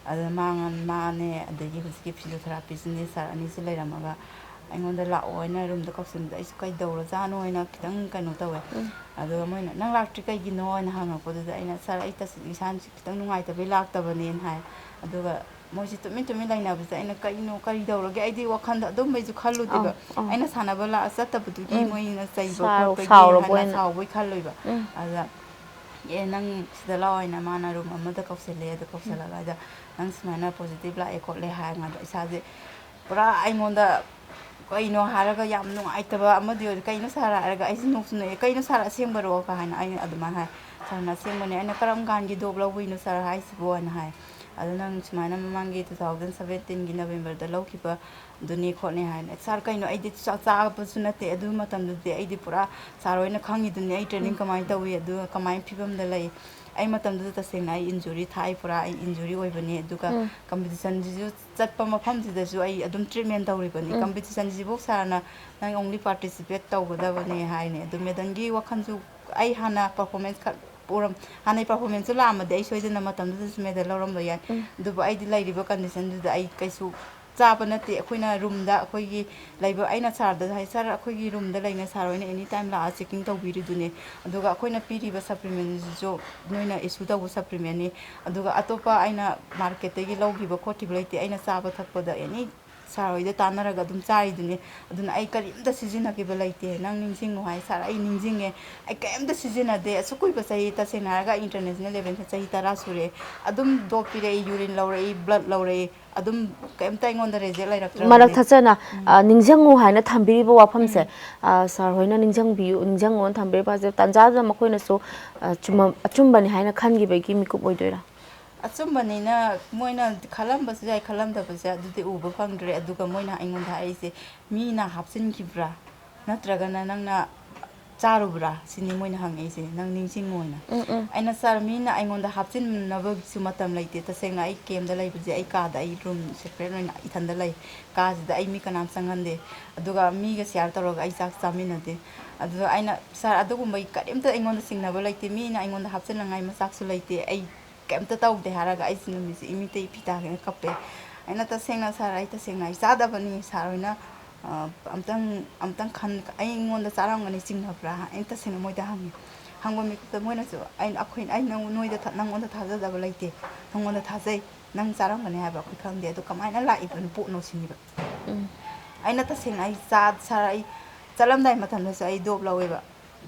ꯑꯗꯨꯗ ꯃꯥ-, ꯃꯥꯅꯦ, ꯑꯗꯒꯤ ꯍꯧꯖꯤꯛꯀꯤ physiotherapistꯅꯦ, sir ꯑꯅꯤꯁꯤ ꯂꯩꯔꯝꯃꯒ ꯑꯩꯉꯣꯟꯗ "ꯂꯥꯛꯑꯣ" ꯍꯥꯏꯅ roomꯗ ꯀꯧꯁꯤꯟꯕꯗ ꯑꯩꯁꯨ "ꯀꯩꯗꯧꯔꯖꯥꯠꯅꯣ?" ꯍꯥꯏꯅ ꯈꯤꯇꯪ ꯀꯩꯅꯣ ꯇꯧꯋꯦ꯫ ꯎꯝ꯫ ꯑꯗꯨꯒ ꯃꯣꯏꯅ "ꯅꯪ ꯂꯥꯛꯇ꯭ꯔꯤ ꯀꯩꯒꯤꯅꯣ?" ꯍꯥꯏꯅ ꯍꯪꯉꯛꯄꯗꯨꯗ ꯑꯩꯅ, "Sir, ꯑꯩ ꯇꯁ-, ꯏꯁꯥꯁꯤ ꯈꯤꯇꯪ ꯅꯨꯡꯉꯥꯏꯇꯕꯩ ꯂꯥꯛꯇꯕꯅꯦꯅ" ꯍꯥꯏ꯫ ꯑꯗꯨꯒ ꯃꯣꯏꯁꯦ ꯇꯨꯃꯤꯟ ꯇꯨꯃꯤꯟ ꯂꯩꯅꯕꯁꯦ ꯑꯩꯅ, "ꯀꯩꯅꯣ, ꯀꯔꯤ ꯇꯧꯔꯒꯦ?" ꯑꯩꯗꯤ ꯋꯥꯈꯜꯗ ꯑꯗꯨꯝꯕꯩꯁꯨ ꯈꯜꯂꯨꯗꯦꯕ꯫ ꯑꯧ, ꯑꯧ꯫ ꯑꯩꯅ ꯁꯥꯟꯅꯕ ꯂꯥꯛ-, ꯆꯠꯇꯕꯗꯨꯒꯤ ꯎꯝ꯫ ꯃꯣꯏꯅ ꯆꯩꯕ ꯁꯥꯎ-, ꯈꯣꯠꯄꯒꯤ ꯁꯥꯎꯔꯕꯣꯏ ꯍꯥꯏꯅ ꯅ-, ꯁꯥꯎꯕꯩ ꯈꯜꯂꯣꯏꯕ꯫ ꯎꯝ꯫ ꯑꯗꯨꯗ, "ꯑꯦ, ꯅꯪ ꯁꯤꯗ ꯂꯥꯛꯑꯣ" ꯍꯥꯏꯅ ꯃꯥꯅ room ꯑꯃꯗ ꯀꯧꯁꯜꯂꯦ꯫ ꯑꯗ ꯎꯝ꯫ ꯀꯧꯁꯜꯂꯒ ꯑꯗ, "ꯅꯪ ꯁꯨꯃꯥꯏꯅ positive ꯂꯥꯛꯑꯦ ꯈꯣꯠꯂꯦ" ꯍꯥꯏꯔꯀꯥꯟꯗ ꯏꯁꯥꯁꯦ ꯄꯨꯔꯥ ꯑꯩꯉꯣꯟꯗ ꯀꯩꯅꯣ ꯍꯥꯏꯔꯒ ꯌꯥꯝ ꯅꯨꯡꯉꯥꯏꯇꯕ ꯑꯃꯗꯤ ꯑꯣꯏꯔꯦ꯫ "ꯀꯩꯅꯣ sir?" ꯍꯥꯏꯔꯒ ꯑꯩꯁꯦ ꯅꯣꯛꯁꯨ ꯅꯣꯛꯑꯦ꯫ "ꯀꯩꯅꯣ sir, ꯑꯁꯦꯡꯕꯔꯣ?" ꯀ ꯍꯥꯏꯅ ꯑꯩꯅ ꯑꯗꯨꯃꯥꯏꯅ ꯍꯥꯏ꯫ ꯁꯥꯔꯅ ꯑꯁꯦꯡꯕꯅꯦ꯫ ꯑꯩꯅ "ꯀꯔꯝ ꯀꯥꯟꯒꯤ ꯗꯣꯞ ꯂꯧꯕꯩꯅꯣ ꯁꯥꯔ ꯍꯥꯏꯁꯤꯕꯣ?" ꯍꯥꯏꯅ ꯍꯥꯏ꯫ ꯑꯗꯨ "ꯅꯪ ꯁꯨꯃꯥꯏꯅ ꯃꯃꯥꯡꯒꯤ two thousand seventeen ꯒꯤ November ꯗ ꯂꯧꯈꯤꯕꯗꯨꯅꯤ ꯈꯣꯠꯅꯤ" ꯍꯥꯏꯅ꯫ "ꯁꯥꯔ, ꯀꯩꯅꯣ, ꯑꯩꯗꯤ ꯆꯥꯛ ꯆꯥꯕꯁꯨ ꯅꯠꯇꯦ ꯑꯗꯨ ꯃꯇꯝꯗꯨꯗꯤ꯫ ꯑꯩꯗꯤ ꯄꯨꯔꯥ ꯁꯥꯔ ꯍꯣꯏꯅ ꯈꯪꯉꯤꯗꯨꯅꯤ ꯑꯩ training ꯎꯝ꯫ ꯀꯃꯥꯏꯅ ꯇꯧꯏ, ꯑꯗꯨꯒ ꯀꯃꯥꯏꯅ ꯐꯤꯕꯝꯗ ꯂꯩ꯫ ꯑꯩ ꯃꯇꯝꯗꯨꯗ ꯇꯁꯦꯡꯅ ꯑꯩ injury ꯊꯥꯏ, ꯄꯨꯔꯥ ꯑꯩ injury ꯑꯣꯏꯕꯅꯤ꯫ ꯑꯗꯨꯒ ꯎꯝ꯫ competition ꯁꯤꯁꯨ ꯆꯠꯄ ꯃꯐꯝꯁꯤꯗꯁꯨ ꯑꯩ ꯑꯗꯨꯝ treatment ꯇꯧꯔꯤꯕꯅꯤ꯫ ꯎꯝ꯫ Competition ꯁꯤꯐꯧ ꯁꯥꯔꯅ ꯅꯪ only participate ꯇꯧꯒꯗꯕꯅꯦ" ꯍꯥꯏꯅꯦ꯫ ꯑꯗꯨ madam ꯒꯤ ꯋꯥꯈꯜꯁꯨ ꯑꯩ ꯍꯥꯟꯅ performance ꯈꯛ ꯎꯔꯝ-, ꯍꯥꯟꯅꯩ performance ꯇꯨ ꯂꯥꯛꯑꯝꯃꯗꯤ ꯑꯩ ꯁꯣꯏꯗꯅ ꯃꯇꯝꯗꯨꯗꯁꯨ medal ꯂꯧꯔꯝꯕ ꯌꯥꯏ꯫ ꯎꯝ꯫ ꯑꯗꯨꯕꯨ ꯑꯩꯗꯤ ꯂꯩꯔꯤꯕ condition ꯗꯨꯗ ꯑꯩ ꯀꯩꯁꯨ ꯆꯥꯕ ꯅꯠꯇꯦ꯫ ꯑꯩꯈꯣꯏꯅ room ꯗ ꯑꯩꯈꯣꯏꯒꯤ ꯂꯩꯕ, ꯑꯩꯅ ꯁꯥꯔꯗ ꯍꯥꯏ, "ꯁꯥꯔ, ꯑꯩꯈꯣꯏꯒꯤ room ꯗ ꯂꯩꯅ ꯁꯥꯔ ꯍꯣꯏꯅ any time ꯂꯥꯛꯑ checking ꯇꯧꯕꯤꯔꯤꯗꯨꯅꯦ꯫ ꯑꯗꯨꯒ ꯑꯩꯈꯣꯏꯅ ꯄꯤꯔꯤꯕ supplement ꯁꯤꯁꯨ ꯅꯣꯏꯅ issue ꯇꯧꯕ supplement ꯅꯤ꯫ ꯑꯗꯨꯒ ꯑꯇꯣꯞꯄ ꯑꯩꯅ market ꯇꯒꯤ ꯂꯧꯈꯤꯕ ꯈꯣꯠꯈꯤꯕ ꯂꯩꯇꯦ꯫ ꯑꯩꯅ ꯆꯥꯕ ꯊꯛꯄꯗ any ꯁꯥꯔ ꯍꯣꯏꯗ ꯇꯥꯟꯅꯔꯒ ꯑꯗꯨꯝ ꯆꯥꯔꯤꯗꯨꯅꯤ꯫ ꯑꯗꯨꯅ ꯑꯩ ꯀꯔꯤꯝꯇ ꯁꯤꯖꯤꯟꯅꯈꯤꯕ ꯂꯩꯇꯦ꯫ ꯅꯪ ꯅꯤꯡꯁꯤꯡꯉꯨ" ꯍꯥꯏ꯫ "ꯁꯥꯔ, ꯑꯩ ꯅꯤꯡꯁꯤꯡꯉꯦ꯫ ꯑꯩ ꯀꯔꯤꯝꯇ ꯁꯤꯖꯤꯟꯅꯗꯦ꯫ ꯑꯁꯨꯛ ꯀꯨꯏꯕ ꯆꯍꯤ, ꯇꯁꯦꯡꯅ ꯍꯥꯏꯔꯒ ꯑꯩ international level ꯗ ꯆꯍꯤ ꯇꯔꯥ ꯁꯨꯔꯦ꯫ ꯑꯗꯨꯝ ꯗꯣꯞ ꯄꯤꯔꯛꯏ, urine ꯂꯧꯔꯛꯏ, blood ꯂꯧꯔꯛꯏ꯫ ꯑꯗꯨꯝ ꯀꯔꯤꯝꯇ ꯑꯩꯉꯣꯟꯗ result ꯂꯩꯔꯛꯇ꯭ꯔꯕꯅꯤ"꯫ ꯃꯔꯛ ꯊꯠꯆꯅ, ꯎꯝ꯫ ꯑ, ꯅꯤꯡꯁꯤꯡꯉꯨ ꯍꯥꯏꯅ ꯊꯝꯕꯤꯔꯤꯕ ꯋꯥꯐꯝꯁꯦ, ꯎꯝ꯫ ꯑ, ꯁꯥꯔ ꯍꯣꯏꯅ ꯅꯤꯡꯁꯤꯡꯕꯤꯌꯨ, ꯅꯤꯡꯁꯤꯡꯉꯨꯅ ꯊꯝꯕꯤꯔꯤꯕ ꯋꯥꯐꯝꯁꯦ, ꯇꯥꯟꯖꯥꯗꯨꯗ ꯃꯈꯣꯏꯅꯁꯨ, ꯑ, ꯆꯨꯝꯃ-, ꯑꯆꯨꯝꯕꯅꯤ ꯍꯥꯏꯅ ꯈꯟꯈꯤꯕꯒꯤ ꯃꯤꯀꯨꯞ ꯑꯣꯏꯗꯣꯏꯔꯥ? ꯑꯆꯨꯝꯕꯅꯤꯅ ꯃꯣꯏꯅ ꯈꯜꯂꯝꯕꯁꯨ ꯌꯥꯏ, ꯈꯜꯂꯝꯗꯕꯁꯨ ꯌꯥꯏ, ꯑꯗꯨꯗꯤ ꯎꯕ ꯐꯪꯗ꯭ꯔꯦ꯫ ꯑꯗꯨꯒ ꯃꯣꯏꯅ ꯑꯩꯉꯣꯟꯗ ꯍꯥꯏꯔꯤꯁꯦ, "ꯃꯤꯅ ꯍꯥꯞꯆꯤꯟꯈꯤꯕ꯭ꯔꯥ? ꯅꯠꯇ꯭ꯔꯒꯅ ꯅꯪꯅ ꯆꯥꯔꯨꯕ꯭ꯔꯥ?" ꯁꯤꯅꯤ ꯃꯣꯏꯅ ꯍꯪꯉꯛꯏꯁꯦ, "ꯅꯪ ꯅꯤꯡꯁꯤꯡꯉꯨ" ꯍꯥꯏꯅ꯫ ꯎꯝ, ꯎꯝ꯫ ꯑꯩꯅ, "ꯁꯥꯔ, ꯃꯤꯅ ꯑꯩꯉꯣꯟꯗ ꯍꯥꯞꯆꯤꯟꯅꯕꯒꯤꯁꯨ ꯃꯇꯝ ꯂꯩꯇꯦ꯫ ꯇꯁꯦꯡꯅ ꯑꯩ camp ꯇ ꯂꯩꯕꯁꯦ ꯑꯩ ꯀꯥꯗ, ꯑꯩ room separate ꯑꯣꯏꯅ ꯏꯊꯟꯗ ꯂꯩ꯫ ꯀꯥꯁꯤꯗ ꯑꯩ ꯃꯤ ꯀꯅꯥꯝ ꯆꯪꯍꯟꯗꯦ꯫ ꯑꯗꯨꯒ ꯃꯤꯒ share ꯇꯧꯔꯒ ꯑꯩ ꯆꯥꯛ ꯆꯥꯃꯤꯟꯅꯗꯦ"꯫ ꯑꯗꯨꯗ ꯑꯩꯅ, "ꯁꯥꯔ, ꯑꯗꯨꯒꯨꯝꯕꯒꯤ ꯀꯔꯤꯝꯇ ꯑꯩꯉꯣꯟꯗ ꯆꯤꯡꯅꯕ ꯂꯩꯇꯦ꯫ ꯃꯤꯅ ꯑꯩꯉꯣꯟꯗ ꯍꯥꯞꯆꯤꯟꯅꯉꯥꯏ ꯃꯆꯥꯛꯁꯨ ꯂꯩꯇꯦ꯫ ꯑꯩ ꯀꯩꯝꯇ ꯇꯧꯗꯦ" ꯍꯥꯏꯔꯒ ꯑꯩꯁꯦ ꯅꯨꯃꯤꯠꯁꯦ ꯏꯃꯤꯠꯇ ꯏꯄꯤ ꯇꯥꯒꯦꯅ ꯀꯞꯄꯦ꯫ ꯑꯩꯅ, "ꯇꯁꯦꯡꯅ ꯁꯥꯔ, ꯑꯩ ꯇꯁꯦꯡꯅ ꯑꯩ ꯆꯥꯗꯕꯅꯤ꯫ ꯁꯥꯔ ꯍꯣꯏꯅ, ꯑ, ꯑꯝꯇꯪ, ꯑꯝꯇꯪ ꯈꯟ-, ꯑꯩꯉꯣꯟꯗ ꯆꯥꯔꯝꯒꯅꯤ ꯆꯤꯡꯅꯕ꯭ꯔꯥ?" ꯑꯩꯅ ꯇꯁꯦꯡꯅ ꯃꯣꯏꯗ ꯍꯪꯉꯤ꯫ ꯍꯪꯕ ꯃꯤꯀꯨꯞꯇ ꯃꯣꯏꯅꯁꯨ, "ꯑꯩꯅ, ꯑꯩꯈꯣꯏ, ꯑꯩ ꯅꯪ-, ꯅꯣꯏꯗ ꯊ-, ꯅꯪꯉꯣꯟꯗ ꯊꯥꯖꯗꯕ ꯂꯩꯇꯦ꯫ ꯅꯪꯉꯣꯟꯗ ꯊꯥꯖꯩ꯫ ꯅꯪ ꯆꯥꯔꯝꯒꯅꯤ ꯍꯥꯏꯕ ꯑꯩꯈꯣꯏ ꯈꯪꯗꯦ꯫ ꯑꯗꯣ ꯀꯃꯥꯏꯅ ꯂꯥꯛꯏꯕꯅꯣ ꯄꯣꯠꯅꯣ?" ꯁꯤꯅꯤꯕ꯫ ꯎꯝ꯫ ꯑꯩꯅ ꯇꯁꯦꯡꯅ ꯑꯩ ꯆꯥ-, ꯁꯥꯔ, ꯑꯩ ꯆꯠꯂꯝꯗꯥꯏ ꯃꯇꯝꯗꯁꯨ ꯑꯩ ꯗꯣꯞ ꯂꯧꯋꯦꯕ꯫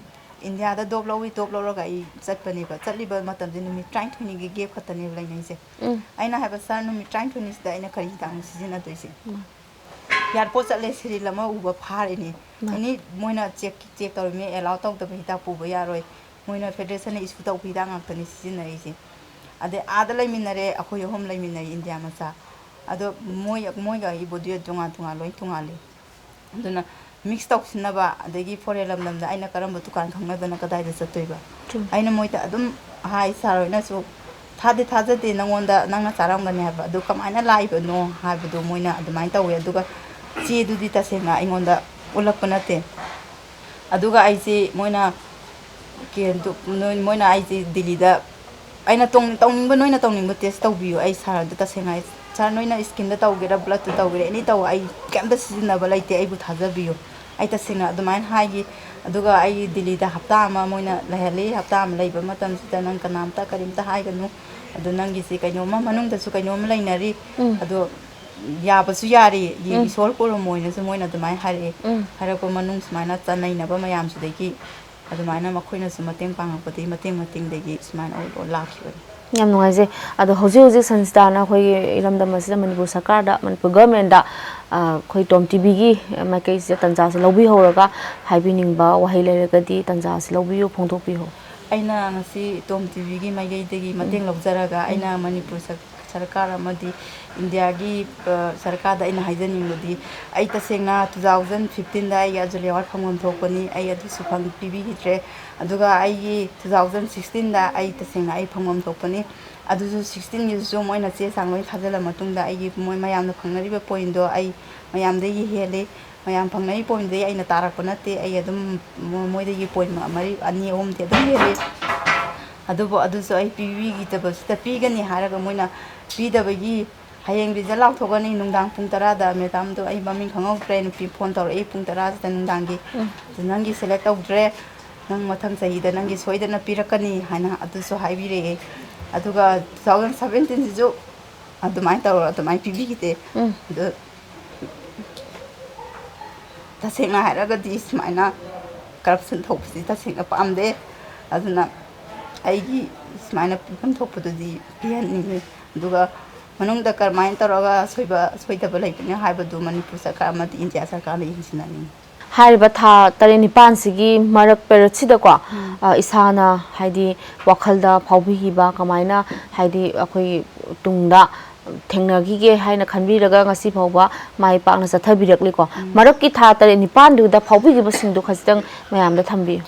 ꯏꯟꯗꯤꯌꯥꯗ ꯗꯣꯞ ꯂꯧꯏ, ꯗꯣꯞ ꯂꯧꯔꯒ ꯑꯩ ꯆꯠꯄꯅꯦꯕ꯫ ꯆꯠꯂꯤꯕ ꯃꯇꯝꯁꯦ ꯅꯨꯃꯤꯠ ꯇꯔꯥꯅꯤꯊꯣꯏꯅꯤꯒꯤ gap ꯈꯛꯇꯅꯦꯕ ꯂꯩꯅꯩꯁꯦ꯫ ꯎꯝ꯫ ꯑꯩꯅ ꯍꯥꯏꯕ, "ꯁꯥꯔ, ꯅꯨꯃꯤꯠ ꯇꯔꯥꯅꯤꯊꯣꯏꯅꯤꯁꯤꯗ ꯑꯩꯅ ꯀꯔꯤ ꯍꯤꯗꯥꯛꯅꯣ ꯁꯤꯖꯤꯟꯅꯗꯣꯏꯁꯦ?" ꯎꯝ꯫ Airport ꯆꯠꯂꯦ, ꯁꯤꯔꯤꯜ ꯑꯃ ꯎꯕ ꯐꯥꯔꯤꯅꯤ꯫ ꯃꯥ꯫ ꯑꯦꯅꯤ ꯃꯣꯏꯅ check, check ꯇꯧꯔꯤꯃꯤ, allow ꯇꯧꯗꯕ ꯍꯤꯗꯥꯛ ꯄꯨꯕ ꯌꯥꯔꯣꯏ꯫ ꯃꯣꯏꯅ ꯐꯦꯗꯔꯦꯁꯟꯅ ꯏꯁꯨ ꯇꯧꯕ ꯍꯤꯗꯥꯛ ꯉꯥꯛꯇꯅꯤ ꯁꯤꯖꯤꯟꯅꯔꯤꯁꯦ꯫ ꯑꯗꯩ ꯑꯥꯗ ꯂꯩꯃꯤꯟꯅꯔꯦ, ꯑꯩꯈꯣꯏ ꯑꯍꯨꯝ ꯂꯩꯃꯤꯟꯅꯩ ꯏꯟꯗꯤꯌꯥ ꯃꯆꯥ꯫ ꯑꯗꯣ ꯃꯣꯏ, ꯃꯣꯏꯒ ꯑꯩꯕꯨꯗꯤ ꯇꯣꯉꯥꯟ ꯇꯣꯉꯥꯟ, ꯂꯣꯏ ꯇꯣꯉꯥꯜꯂꯤ꯫ ꯑꯗꯨꯅ ꯃꯤꯛꯁ ꯇꯧꯁꯤꯟꯅꯕ, ꯑꯗꯒꯤ ꯐꯣꯔꯦꯟ ꯂꯝꯗꯝꯗ ꯑꯩꯅ ꯀꯔꯝꯕ ꯗꯨꯀꯥꯟ ꯈꯪꯅꯗꯅ ꯀꯗꯥꯏꯗ ꯆꯠꯇꯣꯏꯕ? ꯆꯨꯝꯃꯤ꯫ ꯑꯩꯅ ꯃꯣꯏꯗ ꯑꯗꯨꯝ ꯍꯥꯏ, "ꯁꯥꯔ ꯍꯣꯏꯅꯁꯨ ꯊꯥꯗꯤ ꯊꯥꯖꯗꯦ, ꯅꯪꯉꯣꯟꯗ, ꯅꯪꯅ ꯆꯥꯔꯝꯒꯅꯤ" ꯍꯥꯏꯕ꯫ "ꯑꯗꯨ ꯀꯃꯥꯏꯅ ꯂꯥꯛꯏꯕꯅꯣ?" ꯍꯥꯏꯕꯗꯣ ꯃꯣꯏꯅ ꯑꯗꯨꯃꯥꯏꯅ ꯇꯧꯋꯦ꯫ ꯑꯗꯨꯒ ꯆꯦꯗꯨꯗꯤ ꯇꯁꯦꯡꯅ ꯑꯩꯉꯣꯟꯗ ꯎꯠꯂꯛꯄ ꯅꯠꯇꯦ꯫ ꯑꯗꯨꯒ ꯑꯩꯁꯦ ꯃꯣꯏꯅ ꯀꯦ-, ꯗꯨ-, ꯅꯣꯏ-, ꯃꯣꯏꯅ ꯑꯩꯁꯦ ꯗꯤꯜꯂꯤꯗ, ꯑꯩꯅ ꯇꯣꯡ-, ꯇꯧꯅꯤꯡꯕ, ꯅꯣꯏꯅ ꯇꯧꯅꯤꯡꯕ ꯇꯦꯁ ꯇꯧꯕꯤꯌꯨ꯫ ꯑꯩ ꯁꯥꯔꯗ ꯇꯁꯦꯡꯅ ꯍꯥꯏ, "ꯁꯥꯔ, ꯅꯣꯏꯅ ꯁ꯭ꯀꯤꯟꯗ ꯇꯧꯒꯦꯔꯥ, ꯕ꯭ꯂꯠꯇ ꯇꯧꯒꯦꯔꯥ, ꯑꯦꯅꯤ ꯇꯧ, ꯑꯩ ꯀꯩꯝꯇ ꯁꯤꯖꯤꯟꯅꯕ ꯂꯩꯇꯦ, ꯑꯩꯕꯨ ꯊꯥꯖꯕꯤꯌꯨ"꯫ ꯑꯩ ꯇꯁꯦꯡꯅ ꯑꯗꯨꯃꯥꯏꯅ ꯍꯥꯏꯈꯤ꯫ ꯑꯗꯨꯒ ꯑꯩ ꯗꯤꯜꯂꯤꯗ ꯍꯞꯇꯥ ꯑꯃ ꯃꯣꯏꯅ ꯂꯩꯍꯜꯂꯤ꯫ ꯍꯞꯇꯥ ꯑꯃ ꯂꯩꯕ ꯃꯇꯝꯁꯤꯗ, "ꯅꯪ ꯀꯅꯥꯝꯇ ꯀꯔꯤꯝꯇ ꯍꯥꯏꯒꯅꯨ, ꯑꯗꯨ ꯅꯪꯒꯤꯁꯤ ꯀꯩꯅꯣꯝꯃ, ꯃꯅꯨꯡꯗꯁꯨ ꯀꯩꯅꯣꯝꯃ ꯂꯩꯅꯔꯤ, ꯎꯝ꯫ ꯑꯗꯣ ꯌꯥꯕꯁꯨ ꯌꯥꯔꯤ, ꯌꯦ-, ꯎꯝ꯫ ꯏꯁꯣꯔ ꯈꯨꯔꯨꯝꯃꯣꯏꯅꯁꯨ" ꯃꯣꯏꯅ ꯑꯗꯨꯃꯥꯏꯅ ꯍꯥꯏꯔꯛꯑꯦ꯫ ꯎꯝ꯫ ꯍꯥꯏꯔꯛꯄ ꯃꯅꯨꯡ ꯁꯨꯃꯥꯏꯅ ꯆꯅꯩꯅꯕ ꯃꯌꯥꯝꯁꯤꯗꯒꯤ ꯑꯗꯨꯃꯥꯏꯅ ꯃꯈꯣꯏꯅꯁꯨ ꯃꯇꯦꯡ ꯄꯥꯡꯉꯛꯄꯗꯒꯤ, ꯃꯇꯦꯡ ꯃꯇꯦꯡꯗꯒꯤ ꯁꯨꯃꯥꯏꯅ ꯑꯣꯏ-, ꯑꯣꯏ ꯂꯥꯛꯈꯤꯕꯅꯤ꯫ ꯌꯥꯝ ꯅꯨꯡꯉꯥꯏꯖꯩ꯫ ꯑꯗꯣ ꯍꯧꯖꯤꯛ ꯍꯧꯖꯤꯛ ꯁꯟꯁꯤꯇꯥꯅ ꯑꯩꯈꯣꯏꯒꯤ ꯏꯔꯝꯗꯝ ꯑꯁꯤꯗ, ꯃꯅꯤꯄꯨꯔ ꯁꯔꯀꯥꯔꯗ, ꯃꯅꯤꯄꯨꯔ ꯒꯚꯔꯟꯃꯦꯟꯗ, ꯑ, ꯑꯩꯈꯣꯏ ꯇꯣꯝ ꯇꯤꯚꯤꯒꯤ ꯃꯥꯏꯀꯩꯁꯤꯗ ꯇꯟꯖꯥꯁꯤ ꯂꯧꯕꯤꯍꯧꯔꯒ ꯍꯥꯏꯕꯤꯅꯤꯡꯕ ꯋꯥꯍꯩ ꯂꯩꯔꯒꯗꯤ ꯇꯟꯖꯥꯁꯤ ꯂꯧꯕꯤꯌꯨ, ꯐꯣꯡꯗꯣꯛꯄꯤꯌꯨ꯫ ꯑꯩꯅ ꯉꯁꯤ ꯇꯣꯝ ꯇꯤꯚꯤꯒꯤ ꯃꯥꯏꯀꯩꯗꯒꯤ ꯃꯇꯦꯡ ꯎꯝ꯫ ꯂꯧꯖꯔꯒ, ꯎꯝ꯫ ꯑꯩꯅ ꯃꯅꯤꯄꯨꯔ ꯁꯔ-, ꯁꯔꯀꯥꯔ ꯑꯃꯗꯤ ꯏꯟꯗꯤꯌꯥꯒꯤ, ꯑ, ꯁꯔꯀꯥꯔꯗ ꯑꯩꯅ ꯍꯥꯏꯖꯅꯤꯡꯕꯗꯤ, ꯑꯩ ꯇꯁꯦꯡꯅ two thousand fifteen ꯑꯩꯒꯤ ꯑꯖꯨꯂꯤ ꯑꯦꯋꯥꯔꯗ ꯐꯪꯐꯝ ꯊꯣꯛꯄꯅꯤ, ꯑꯩ ꯑꯗꯨꯁꯨ ꯐꯪ-, ꯄꯤꯕꯤꯈꯤꯗ꯭ꯔꯦ꯫ ꯑꯗꯨꯒ ꯑꯩꯒꯤ two thousand sixteen ꯑꯩ ꯇꯁꯦꯡꯅ ꯑꯩ ꯐꯪꯐꯝ ꯊꯣꯛꯄꯅꯤ꯫ ꯑꯗꯨꯁꯨ sixteen ꯃꯣꯏꯅ ꯆꯦ ꯆꯥꯡ ꯂꯣꯏ ꯊꯥꯖꯤꯜꯂ ꯃꯇꯨꯡꯗ, ꯑꯩꯒꯤ ꯃꯣꯏ ꯃꯌꯥꯝꯅ ꯐꯪꯅꯔꯤꯕ point ꯑꯩ ꯃꯌꯥꯝꯗꯒꯤ ꯍꯦꯜꯂꯤ꯫ ꯃꯌꯥꯝ ꯐꯪꯅꯔꯤ point ꯑꯩꯅ ꯇꯥꯔꯛꯄ ꯅꯠꯇꯦ꯫ ꯑꯩ ꯑꯗꯨꯝ ꯃꯣ-, ꯃꯣꯏꯗꯒꯤ point ꯃ-, ꯃꯔꯤ, ꯑꯅꯤ, ꯑꯍꯨꯝꯗꯤ ꯑꯗꯨꯝ ꯍꯦꯜꯂꯤ꯫ ꯑꯗꯨꯕꯨ ꯑꯗꯨꯁꯨ ꯑꯩ ꯄꯤꯕꯤꯈꯤꯗꯕꯁꯤꯗ, ꯄꯤꯒꯅꯤ ꯍꯥꯏꯔꯒ ꯃꯣꯏꯅ ꯄꯤꯗꯕꯒꯤ, "ꯍꯌꯦꯡ result ꯂꯥꯎꯊꯣꯛꯀꯅꯤ, ꯅꯨꯡꯗꯥꯡ ꯄꯨꯡ ꯇꯔꯥꯗ, ꯃꯦꯗꯥꯝꯗꯣ ꯑꯩ ꯃꯃꯤꯡ ꯈꯪꯍꯧꯗ꯭ꯔꯦ, ꯅꯨꯄꯤ ꯐꯣꯟ ꯇꯧꯔꯛꯏ ꯄꯨꯡ ꯇꯔꯥꯁꯤꯗ ꯅꯨꯡꯗꯥꯡꯒꯤ, ꯎꯝ꯫ ꯑꯗꯨ ꯅꯪꯒꯤ select ꯇꯧꯗ꯭ꯔꯦ, ꯅꯪ ꯃꯊꯪ ꯆꯍꯤꯗ ꯅꯪꯒꯤ ꯁꯣꯏꯗꯅ ꯄꯤꯔꯛꯀꯅꯤ" ꯍꯥꯏꯅ ꯑꯗꯨꯁꯨ ꯍꯥꯏꯕꯤꯔꯛꯑꯦ꯫ ꯑꯗꯨꯒ two thousand seventeen ꯑꯗꯨꯃꯥꯏꯅ ꯇꯧꯔ ꯑꯗꯨꯃꯥꯏꯅ ꯄꯤꯕꯤꯈꯤꯗꯦ꯫ ꯎꯝ꯫ ꯑꯗꯨ ꯇꯁꯦꯡꯅ ꯍꯥꯏꯔꯒꯗꯤ ꯁꯨꯃꯥꯏꯅ corruption ꯊꯣꯛꯄꯁꯤ ꯇꯁꯦꯡꯅ ꯄꯥꯝꯗꯦ꯫ ꯑꯗꯨꯅ ꯑꯩꯒꯤ ꯁꯨꯃꯥꯏꯅ ꯄꯤꯐꯝ ꯊꯣꯛꯄꯗꯨꯗꯤ ꯄꯤꯍꯟꯅꯤꯡꯉꯤ꯫ ꯑꯗꯨꯒ ꯃꯅꯨꯡꯗ ꯀꯔꯝꯍꯥꯏꯅ ꯇꯧꯔꯒ ꯑꯁꯣꯏꯕ, ꯑꯁꯣꯏꯗꯕ ꯂꯩꯕꯅꯣ ꯍꯥꯏꯕꯗꯨ ꯃꯅꯤꯄꯨꯔ ꯁꯔꯀꯥꯔ ꯑꯃꯗꯤ ꯏꯟꯗꯤꯌꯥ ꯁꯔꯀꯥꯔꯅ ꯌꯦꯡꯁꯤꯟꯅꯅꯤꯡꯉꯤ꯫ ꯍꯥꯏꯔꯤꯕ ꯊꯥ ꯇꯔꯦꯠ ꯅꯤꯄꯥꯟꯁꯤꯒꯤ ꯃꯔꯛ periodꯁꯤꯗꯀꯣ, ꯎꯝ꯫ ꯑ, ꯏꯁꯥꯅ ꯍꯥꯏꯗꯤ ꯋꯥꯈꯜꯗ ꯐꯥꯎꯕꯤꯈꯤꯕ ꯀꯃꯥꯏꯅ ꯍꯥꯏꯗꯤ ꯑꯩꯈꯣꯏ ꯇꯨꯡꯗ ꯊꯦꯡꯅꯈꯤꯒꯦ ꯍꯥꯏꯅ ꯈꯟꯕꯤꯔꯒ ꯉꯁꯤ ꯐꯥꯎꯕ ꯃꯥꯏ ꯄꯥꯛꯅ ꯆꯠꯊꯕꯤꯔꯛꯂꯤꯀꯣ꯫ ꯎꯝ꯫ ꯃꯔꯛꯀꯤ ꯊꯥ ꯇꯔꯦꯠ ꯅꯤꯄꯥꯟꯗꯨꯗ ꯐꯥꯎꯕꯤꯈꯤꯕꯁꯤꯡꯗꯣ ꯈꯖꯤꯛꯇꯪ ꯃꯌꯥꯝꯗ ꯊꯝꯕꯤꯌꯨ꯫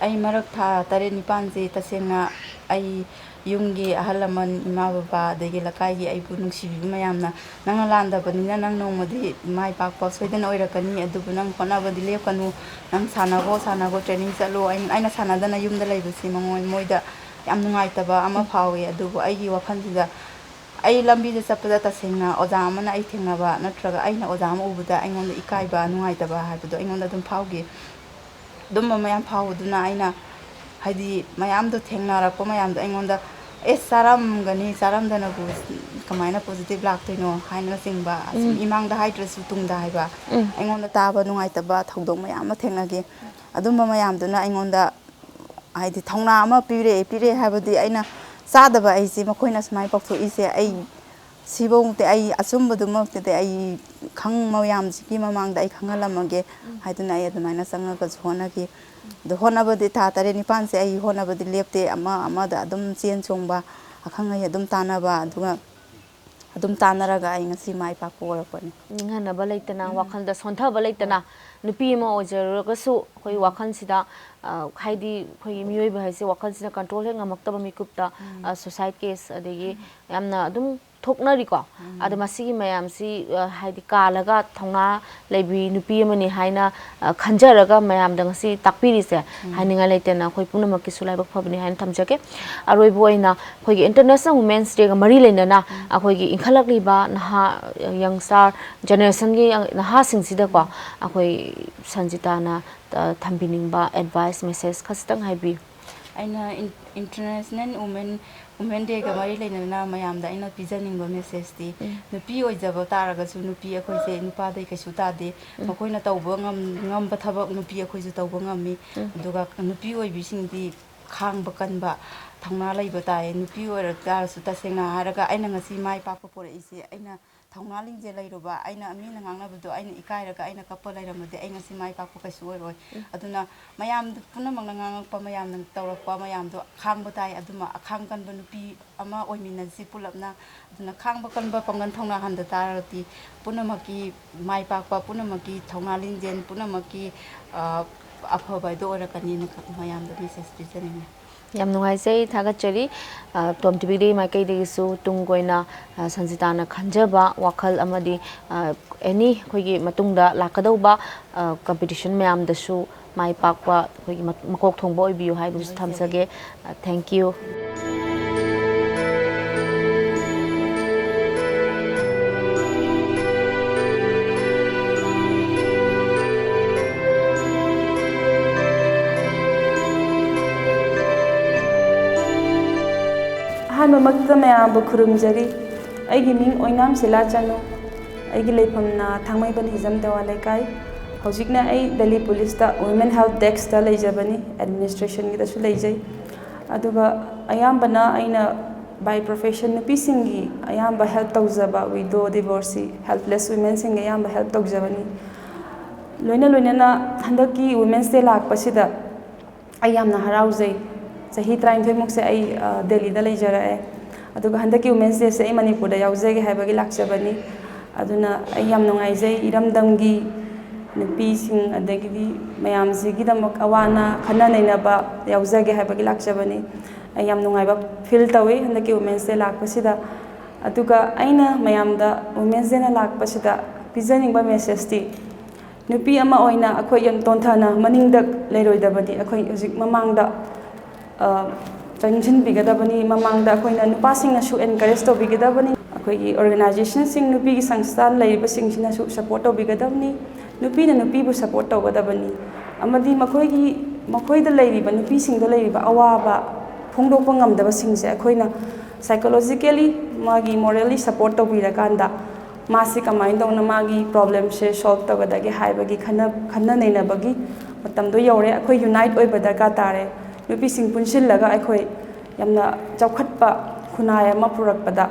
ꯑꯩ ꯃꯔꯛ ꯊꯥ ꯇꯔꯦꯠ ꯅꯤꯄꯥꯟꯁꯦ ꯇꯁꯦꯡꯅ ꯑꯩ ꯌꯨꯝꯒꯤ ꯑꯍꯜ ꯂꯃꯟ, ꯏꯃꯥ ꯕꯕꯥ, ꯑꯗꯒꯤ ꯂꯩꯀꯥꯏꯒꯤ ꯑꯩꯕꯨ ꯅꯨꯡꯁꯤꯕꯤꯕ ꯃꯌꯥꯝꯅ, "ꯅꯪꯅ ꯂꯥꯟꯗꯕꯅꯤꯅ ꯅꯪ ꯅꯣꯡꯃꯗꯤ ꯃꯥꯏ ꯄꯥꯛꯄ ꯁꯣꯏꯗꯅ ꯑꯣꯏꯔꯛꯀꯅꯤ, ꯑꯗꯨꯕꯨ ꯅꯪ ꯍꯣꯠꯅꯕꯗꯤ ꯂꯦꯞꯀꯅꯨ, ꯅꯪ ꯁꯥꯟꯅꯈꯣ, ꯁꯥꯟꯅꯈꯣ, training ꯆꯠꯂꯣ, ꯑꯩ-, ꯑꯩꯅ ꯁꯥꯟꯅꯗꯅ ꯌꯨꯝꯗ ꯂꯩꯕꯁꯦ ꯃꯉꯣꯟ-, ꯃꯣꯏꯗ ꯌꯥꯝ ꯅꯨꯡꯉꯥꯏꯇꯕ ꯑꯃ ꯎꯝ꯫ ꯐꯥꯎꯏ"꯫ ꯑꯗꯨꯕꯨ ꯑꯩꯒꯤ ꯋꯥꯈꯜꯁꯤꯗ ꯑꯩ ꯂꯝꯕꯤꯗ ꯆꯠꯄꯗ ꯇꯁꯦꯡꯅ ꯑꯣꯖꯥ ꯑꯃꯅ ꯑꯩ ꯊꯦꯡꯅꯕ ꯅꯠꯇ꯭ꯔꯒ ꯑꯩꯅ ꯑꯣꯖꯥ ꯑꯃ ꯎꯕꯗ ꯑꯩꯉꯣꯟꯗ ꯏꯀꯥꯏꯕ, ꯅꯨꯡꯉꯥꯏꯇꯕ ꯍꯥꯏꯕꯗꯣ ꯑꯩꯉꯣꯟꯗ ꯑꯗꯨꯝ ꯐꯥꯎꯈꯤ꯫ ꯑꯗꯨꯝꯕ ꯃꯌꯥꯝ ꯐꯥꯎꯕꯗꯨꯅ ꯑꯩꯅ ꯍꯥꯏꯗꯤ ꯃꯌꯥꯝꯗꯣ ꯊꯦꯡꯅꯔꯛꯄ ꯃꯌꯥꯝꯗꯣ ꯑꯩꯉꯣꯟꯗ, "ꯑꯦ, ꯆꯥꯔꯝꯒꯅꯤ, ꯆꯥꯔꯝꯗꯅꯕꯨ ꯀꯃꯥꯏꯅ positive ꯂꯥꯛꯇꯣꯏꯅꯣ?" ꯍꯥꯏꯅꯆꯤꯡꯕ, ꯑꯁꯨꯝ ꯎꯝ꯫ ꯏꯃꯥꯡꯗ ꯍꯥꯏꯗ꯭ꯔꯁꯨ ꯇꯨꯡꯗ ꯍꯥꯏꯕ, ꯎꯝ꯫ ꯑꯩꯉꯣꯟꯗ ꯇꯥꯕ ꯅꯨꯡꯉꯥꯏꯇꯕ ꯊꯧꯗꯣꯛ ꯃꯌꯥꯝ ꯑꯃ ꯊꯦꯡꯅꯈꯤ꯫ ꯑꯗꯨꯝꯕ ꯃꯌꯥꯝꯗꯨꯅ ꯑꯩꯉꯣꯟꯗ ꯍꯥꯏꯗꯤ ꯊꯧꯅꯥ ꯑꯃ ꯄꯤꯔꯛꯑꯦ, ꯄꯤꯔꯛꯑꯦ ꯍꯥꯏꯕꯗꯤ ꯑꯩꯅ ꯆꯥꯗꯕ ꯑꯩꯁꯦ ꯃꯈꯣꯏꯅ ꯁꯨꯃꯥꯏꯅ ꯄꯥꯎꯊꯣꯛꯏꯁꯦ, ꯑꯩ ꯁꯤꯐꯧꯗꯤ, ꯑꯩ ꯑꯆꯨꯝꯕꯗꯨꯃꯛꯇꯗꯤ ꯑꯩ ꯈꯪ-, ꯃꯌꯥꯝꯁꯤꯒꯤ ꯃꯃꯥꯡꯗ ꯑꯩ ꯈꯪꯍꯜꯂꯝꯃꯒꯦ ꯎꯝ꯫ ꯍꯥꯏꯗꯨꯅ ꯑꯩ ꯑꯗꯨꯃꯥꯏꯅ ꯆꯪꯉꯒꯁꯨ ꯍꯣꯠꯅꯈꯤ꯫ ꯑꯗꯣ ꯍꯣꯠꯅꯕꯗꯤ ꯊꯥ ꯇꯔꯦꯠ ꯅꯤꯄꯥꯟꯁꯦ ꯑꯩ ꯍꯣꯠꯅꯕꯗꯤ ꯂꯦꯞꯇꯦ, ꯑꯃ ꯑꯃꯗ ꯑꯗꯨꯝ ꯆꯦꯟ ꯆꯣꯡꯕ, ꯑꯈꯪ ꯑꯍꯩ ꯑꯗꯨꯝ ꯇꯥꯟꯅꯕ, ꯑꯗꯨꯒ ꯑꯗꯨꯝ ꯇꯥꯟꯅꯔꯒ ꯑꯩ ꯉꯁꯤ ꯃꯥꯏ ꯄꯥꯛꯄ ꯑꯣꯏꯔꯛꯄꯅꯤ꯫ ꯅꯤꯡꯍꯟꯅꯕ ꯂꯩꯇꯅ, ꯎꯝ꯫ ꯋꯥꯈꯜꯗ ꯁꯣꯟꯊꯕ ꯂꯩꯇꯅ, ꯍꯣꯏ꯫ ꯅꯨꯄꯤ ꯑꯃ ꯑꯣꯏꯖꯔꯒꯁꯨ ꯑꯩꯈꯣꯏ ꯎꯝ꯫ ꯋꯥꯈꯜꯁꯤꯗ, ꯑ, ꯍꯥꯏꯗꯤ ꯑꯩꯈꯣꯏꯒꯤ ꯃꯤꯑꯣꯏꯕ ꯍꯥꯏꯁꯦ ꯋꯥꯈꯜꯁꯤꯅ control ꯍꯦꯛ ꯉꯝꯃꯛꯇꯕ ꯃꯤꯀꯨꯞꯇ, ꯎꯝ꯫ ꯑ, suicide case ꯑꯗꯒꯤ ꯎꯝ꯫ ꯌꯥꯝꯅ ꯑꯗꯨꯝ ꯊꯣꯛꯅꯔꯤꯀꯣ꯫ ꯎꯝ꯫ ꯑꯗꯣ ꯃꯁꯤꯒꯤ ꯃꯌꯥꯝꯁꯤ, ꯑ, ꯍꯥꯏꯗꯤ ꯀꯥꯜꯂꯒ ꯊꯧꯅꯥ ꯂꯩꯕꯤ ꯅꯨꯄꯤ ꯑꯃꯅꯤ ꯍꯥꯏꯅ, ꯑ, ꯈꯟꯖꯔꯒ ꯃꯌꯥꯝꯗ ꯉꯁꯤ ꯇꯥꯛꯄꯤꯔꯤꯁꯦ ꯎꯝ꯫ ꯍꯥꯏꯅꯤꯡꯉꯥꯏ ꯂꯩꯇꯅ ꯑꯩꯈꯣꯏ ꯄꯨꯝꯅꯃꯛꯀꯤꯁꯨ ꯂꯥꯏꯕꯛ ꯐꯕꯅꯤ ꯍꯥꯏꯅ ꯊꯝꯖꯒꯦ꯫ ꯑꯔꯣꯏꯕ ꯑꯣꯏꯅ ꯑꯩꯈꯣꯏꯒꯤ International Women's Day ꯒ ꯃꯔꯤ ꯂꯩꯅꯅ ꯎꯝ꯫ ꯑꯩꯈꯣꯏꯒꯤ ꯏꯟꯈꯠꯂꯛꯂꯤꯕ ꯅꯍꯥ, young star generation ꯒꯤ ꯅꯍꯥꯁꯤꯡꯁꯤꯗꯀꯣ ꯎꯝ꯫ ꯑꯩꯈꯣꯏ ꯁꯟꯖꯤꯇꯥꯅ, ꯑ, ꯊꯝꯕꯤꯅꯤꯡꯕ advice, message ꯈꯖꯤꯛꯇꯪ ꯍꯥꯏꯕꯤꯌꯨ꯫ ꯑꯩꯅ ꯏꯟ-, International Women, Women Day ꯒ ꯃꯔꯤ ꯂꯩꯅꯅ ꯃꯌꯥꯝꯗ ꯑꯩꯅ ꯄꯤꯖꯅꯤꯡꯕ message ꯇꯤ, ꯎꯝ꯫ ꯅꯨꯄꯤ ꯑꯣꯏꯖꯕ ꯇꯥꯔꯒꯁꯨ ꯅꯨꯄꯤ ꯑꯩꯈꯣꯏꯁꯦ ꯅꯨꯄꯥꯗꯩ ꯀꯩꯁꯨ ꯇꯥꯗꯦ꯫ ꯎꯝ꯫ ꯃꯈꯣꯏꯅ ꯇꯧꯕ ꯉꯝ-, ꯉꯝꯕ ꯊꯕꯛ ꯅꯨꯄꯤ ꯑꯩꯈꯣꯏꯁꯨ ꯇꯧꯕ ꯉꯝꯃꯤ꯫ ꯎꯝ꯫ ꯑꯗꯨꯒ ꯅꯨꯄꯤ ꯑꯣꯏꯕꯤꯁꯤꯡꯗꯤ ꯈꯥꯡꯕ ꯀꯟꯕ, ꯊꯧꯅꯥ ꯂꯩꯕ ꯇꯥꯏ꯫ ꯅꯨꯄꯤ ꯑꯣꯏꯔꯛ ꯇꯥꯔꯁꯨ, ꯇꯁꯦꯡꯅ ꯍꯥꯏꯔꯒ, ꯑꯩꯅ ꯉꯁꯤ ꯃꯥꯏ ꯄꯥꯛꯄ ꯄꯣꯔꯛꯏꯁꯦ ꯑꯩꯅ ꯊꯧꯅꯥ ꯂꯤꯡꯖꯦꯜ ꯂꯩꯔꯨꯕ, ꯑꯩꯅ ꯃꯤꯅ ꯉꯥꯡꯅꯕꯗꯣ ꯑꯩꯅ ꯏꯀꯥꯏꯔꯒ ꯑꯩꯅ ꯀꯞꯄ ꯂꯩꯔꯝꯃꯗꯤ ꯑꯩ ꯉꯁꯤ ꯃꯥꯏ ꯄꯥꯛꯄ ꯀꯩꯁꯨ ꯑꯣꯏꯔꯣꯏ꯫ ꯑꯗꯨꯅ ꯃꯌꯥꯝꯗ, ꯄꯨꯝꯅꯃꯛꯅ ꯉꯥꯡꯉꯛꯄ, ꯃꯌꯥꯝꯅ ꯇꯧꯔꯛꯄ ꯃꯌꯥꯝꯗꯣ ꯈꯥꯡꯕ ꯇꯥꯏ꯫ ꯑꯗꯨꯃ ꯑꯈꯥꯡ ꯀꯟꯕ ꯅꯨꯄꯤ ꯑꯃ ꯑꯣꯏꯃꯤꯟꯅꯁꯤ ꯄꯨꯂꯞꯅ꯫ ꯑꯗꯨꯅ ꯈꯥꯡꯕ ꯀꯟꯕ ꯄꯥꯡꯒꯜ ꯊꯧꯅꯥ ꯍꯟꯗ ꯇꯥꯔꯒꯗꯤ ꯄꯨꯝꯅꯃꯛꯀꯤ ꯃꯥꯏ ꯄꯥꯛꯄ, ꯄꯨꯝꯅꯃꯛꯀꯤ ꯊꯧꯅꯥ ꯂꯤꯡꯖꯦꯜ, ꯄꯨꯝꯅꯃꯛꯀꯤ, ꯑ, ꯑꯐꯕ ꯍꯥꯏꯗꯣ ꯑꯣꯏꯔꯛꯀꯅꯤꯅ ꯃꯌꯥꯝꯗ ꯃꯦꯁꯦꯖ ꯄꯤꯖꯅꯤꯡꯉꯤ꯫ ꯌꯥꯝ ꯅꯨꯡꯉꯥꯏꯖꯩ, ꯊꯥꯒꯠꯆꯔꯤ꯫ ꯑ, ꯇꯣꯝ ꯇꯤꯚꯤꯒꯤ ꯃꯥꯏꯀꯩꯗꯒꯤꯁꯨ ꯇꯨꯡ ꯀꯣꯏꯅ, ꯑ, ꯁꯟꯖꯤꯇꯥꯅ ꯈꯟꯖꯕ ꯋꯥꯈꯜ ꯑꯃꯗꯤ, ꯑ, ꯑꯦꯅꯤ ꯑꯩꯈꯣꯏꯒꯤ ꯃꯇꯨꯡꯗ ꯂꯥꯛꯀꯗꯧꯕ, ꯑ, ꯀꯝꯄꯤꯇꯤꯁꯟ ꯃꯌꯥꯝꯗꯁꯨ ꯃꯥꯏ ꯄꯥꯛꯄ ꯑꯩꯈꯣꯏꯒꯤ ꯃ-, ꯃꯀꯣꯛ ꯊꯣꯡꯕ ꯑꯣꯏꯕꯤꯌꯨ ꯍꯥꯏꯕꯁꯨ ꯊꯝꯖꯒꯦ꯫ ꯑ, thank you꯫ ꯑꯍꯥꯟꯕꯃꯛꯇ ꯃꯌꯥꯝꯕꯨ ꯈꯨꯔꯨꯝꯖꯔꯤ꯫ ꯑꯩꯒꯤ ꯃꯤꯡ ꯑꯣꯏꯅꯥꯝ ꯁꯤꯂꯥ ꯆꯅꯨ꯫ ꯑꯩꯒꯤ ꯂꯩꯐꯝꯅ ꯊꯥꯡꯃꯩꯕꯟ ꯍꯤꯖꯝ ꯗꯦꯋꯥ ꯂꯩꯀꯥꯏ꯫ ꯍꯧꯖꯤꯛꯅ ꯑꯩ ꯗꯦꯜꯂꯤ ꯄꯨꯂꯤꯁꯇ Women Help Deskꯇ ꯂꯩꯖꯕꯅꯤ, ꯑꯦꯗꯃꯤꯅꯤꯁꯇ꯭ꯔꯦꯁꯟꯒꯤꯗꯁꯨ ꯂꯩꯖꯩ꯫ ꯑꯗꯨꯒ ꯑꯌꯥꯝꯕꯅ ꯑꯩꯅ by profession ꯅꯨꯄꯤꯁꯤꯡꯒꯤ ꯑꯌꯥꯝꯕ help ꯇꯧꯖꯕ, widow, divorcee, helpless womenꯁꯤꯡꯒꯤ ꯑꯌꯥꯝꯕ help ꯇꯧꯖꯕꯅꯤ꯫ ꯂꯣꯏꯅ ꯂꯣꯏꯅꯅ ꯍꯟꯗꯛꯀꯤ Women's Day ꯂꯥꯛꯄꯁꯤꯗ ꯑꯩ ꯌꯥꯝꯅ ꯍꯔꯥꯎꯖꯩ꯫ ꯆꯍꯤ ꯇꯔꯥꯅꯤꯊꯣꯏꯃꯨꯛꯁꯦ ꯑꯩ, ꯑ, ꯗꯦꯜꯂꯤꯗ ꯂꯩꯖꯔꯛꯑꯦ꯫ ꯑꯗꯨꯒ ꯍꯟꯗꯛꯀꯤ Women's Dayꯁꯦ ꯑꯩ ꯃꯅꯤꯄꯨꯔꯗ ꯌꯥꯎꯖꯒꯦ ꯍꯥꯏꯕꯒꯤ ꯂꯥꯛꯆꯕꯅꯤ꯫ ꯑꯗꯨꯅ ꯑꯩ ꯌꯥꯝ ꯅꯨꯡꯉꯥꯏꯖꯩ, ꯏꯔꯝꯗꯝꯒꯤ ꯅꯨꯄꯤꯁꯤꯡ ꯑꯗꯒꯤꯗꯤ ꯃꯌꯥꯝꯁꯤꯒꯤꯗꯃꯛ ꯑꯋꯥ ꯑꯅꯥ ꯈꯟꯅ ꯅꯩꯅꯕ ꯌꯥꯎꯖꯒꯦ ꯍꯥꯏꯕꯒꯤ ꯂꯥꯛꯆꯕꯅꯤ꯫ ꯑꯩ ꯌꯥꯝ ꯅꯨꯡꯉꯥꯏꯕ feel ꯇꯧꯏ ꯍꯟꯗꯛꯀꯤ Women's Day ꯂꯥꯛꯄꯁꯤꯗ꯫ ꯑꯗꯨꯒ ꯑꯩꯅ ꯃꯌꯥꯝꯗ Women's Dayꯅ ꯂꯥꯛꯄꯁꯤꯗ ꯄꯤꯖꯅꯤꯡꯕ messageꯇꯤ, ꯅꯨꯄꯤ ꯑꯃ ꯑꯣꯏꯅ ꯑꯩꯈꯣꯏ ꯌꯥꯝ ꯇꯣꯟꯊꯅ ꯃꯅꯤꯡꯗ ꯂꯩꯔꯣꯏꯗꯕꯅꯤ꯫ ꯑꯩꯈꯣꯏ ꯍꯧꯖꯤꯛ ꯃꯃꯥꯡꯗ, ꯑ, ꯆꯪꯁꯤꯟꯕꯤꯒꯗꯕꯅꯤ꯫ ꯃꯃꯥꯡꯗ ꯑꯩꯈꯣꯏꯅ ꯅꯨꯄꯥꯁꯤꯡꯅꯁꯨ encourage ꯇꯧꯕꯤꯒꯗꯕꯅꯤ꯫ ꯑꯩꯈꯣꯏꯒꯤ organizationꯁꯤꯡ, ꯅꯨꯄꯤꯒꯤ ꯁꯪꯁꯊꯥꯟ ꯂꯩꯔꯤꯕꯁꯤꯡꯁꯤꯅꯁꯨ support ꯇꯧꯕꯤꯒꯗꯕꯅꯤ꯫ ꯅꯨꯄꯤꯅ ꯅꯨꯄꯤꯕꯨ support ꯇꯧꯒꯗꯕꯅꯤ꯫ ꯑꯃꯗꯤ ꯃꯈꯣꯏꯒꯤ, ꯃꯈꯣꯏꯗ ꯂꯩꯔꯤꯕ, ꯅꯨꯄꯤꯁꯤꯡꯗ ꯂꯩꯔꯤꯕ ꯑꯋꯥꯕ ꯐꯣꯡꯗꯣꯛꯄ ꯉꯝꯗꯕꯁꯤꯡꯁꯦ ꯑꯩꯈꯣꯏꯅ psychologically, ꯃꯥꯒꯤ morally support ꯇꯧꯕꯤꯔꯀꯥꯟꯗ, ꯃꯥꯁꯤ ꯀꯃꯥꯏꯅ ꯇꯧꯅ ꯃꯥꯒꯤ problemꯁꯦ solve ꯇꯧꯒꯗꯒꯦ ꯍꯥꯏꯕꯒꯤ ꯈꯟꯅ, ꯈꯟꯅ ꯅꯩꯅꯕꯒꯤ ꯃꯇꯝꯗꯣ ꯌꯧꯔꯦ꯫ ꯑꯩꯈꯣꯏ unite ꯑꯣꯏꯕ ꯗꯔꯀꯥꯔ ꯇꯥꯔꯦ꯫ ꯅꯨꯄꯤꯁꯤꯡ ꯄꯨꯟꯁꯤꯜꯂꯒ ꯑꯩꯈꯣꯏ ꯌꯥꯝꯅ ꯆꯥꯎꯈꯠꯄ ꯈꯨꯟꯅꯥꯏ ꯑꯃ ꯄꯨꯔꯛꯄꯗ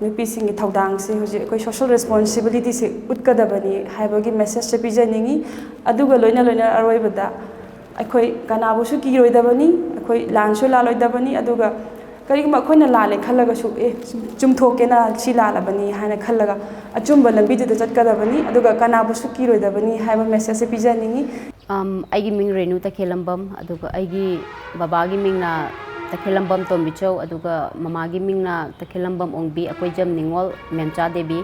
ꯅꯨꯄꯤꯁꯤꯡꯒꯤ ꯊꯧꯗꯥꯡꯁꯦ ꯍꯧꯖꯤꯛ ꯑꯩꯈꯣꯏ social responsibilityꯁꯦ ꯎꯠꯀꯗꯕꯅꯤ ꯍꯥꯏꯕꯒꯤ messageꯁꯦ ꯄꯤꯖꯅꯤꯡꯉꯤ꯫ ꯑꯗꯨꯒ ꯂꯣꯏꯅ ꯂꯣꯏꯅꯅ ꯑꯔꯣꯏꯕꯗ ꯑꯩꯈꯣꯏ ꯀꯅꯥꯕꯨꯁꯨ ꯀꯤꯔꯣꯏꯗꯕꯅꯤ, ꯑꯩꯈꯣꯏ ꯂꯥꯟꯁꯨ ꯂꯥꯜꯂꯣꯏꯗꯕꯅꯤ꯫ ꯑꯗꯨꯒ ꯀꯔꯤꯒꯨꯝꯕ ꯑꯩꯈꯣꯏꯅ ꯂꯥꯜꯂꯦ ꯈꯜꯂꯒꯁꯨ, "ꯑꯦ, ꯆꯨꯝꯊꯣꯛꯀꯦꯅ ꯁꯤ ꯂꯥꯜꯂꯕꯅꯤ" ꯍꯥꯏꯅ ꯈꯜꯂꯒ ꯑꯆꯨꯝꯕ ꯂꯝꯕꯤꯗꯨꯗ ꯆꯠꯀꯗꯕꯅꯤ꯫ ꯑꯗꯨꯒ ꯀꯅꯥꯕꯨꯁꯨ ꯀꯤꯔꯣꯏꯗꯕꯅꯤ ꯍꯥꯏꯕ messageꯁꯦ ꯄꯤꯖꯅꯤꯡꯉꯤ꯫ ꯑꯝ, ꯑꯩꯒꯤ ꯃꯤꯡ ꯔꯦꯅꯨ ꯇꯈꯦꯜꯂꯝꯕꯝ, ꯑꯗꯨꯒ ꯑꯩꯒꯤ ꯕꯕꯥꯒꯤ ꯃꯤꯡꯅ ꯇꯈꯦꯜꯂꯝꯕꯝ ꯇꯣꯝꯕꯤꯆꯧ, ꯑꯗꯨꯒ ꯃꯃꯥꯒꯤ ꯃꯤꯡꯅ ꯇꯈꯦꯜꯂꯝꯕꯝ ꯑꯣꯡꯕꯤ, ꯑꯩꯈꯣꯏ ꯖꯝ ꯅꯤꯉꯣꯜ ꯃꯦꯝꯆꯥ ꯗꯦꯕꯤ,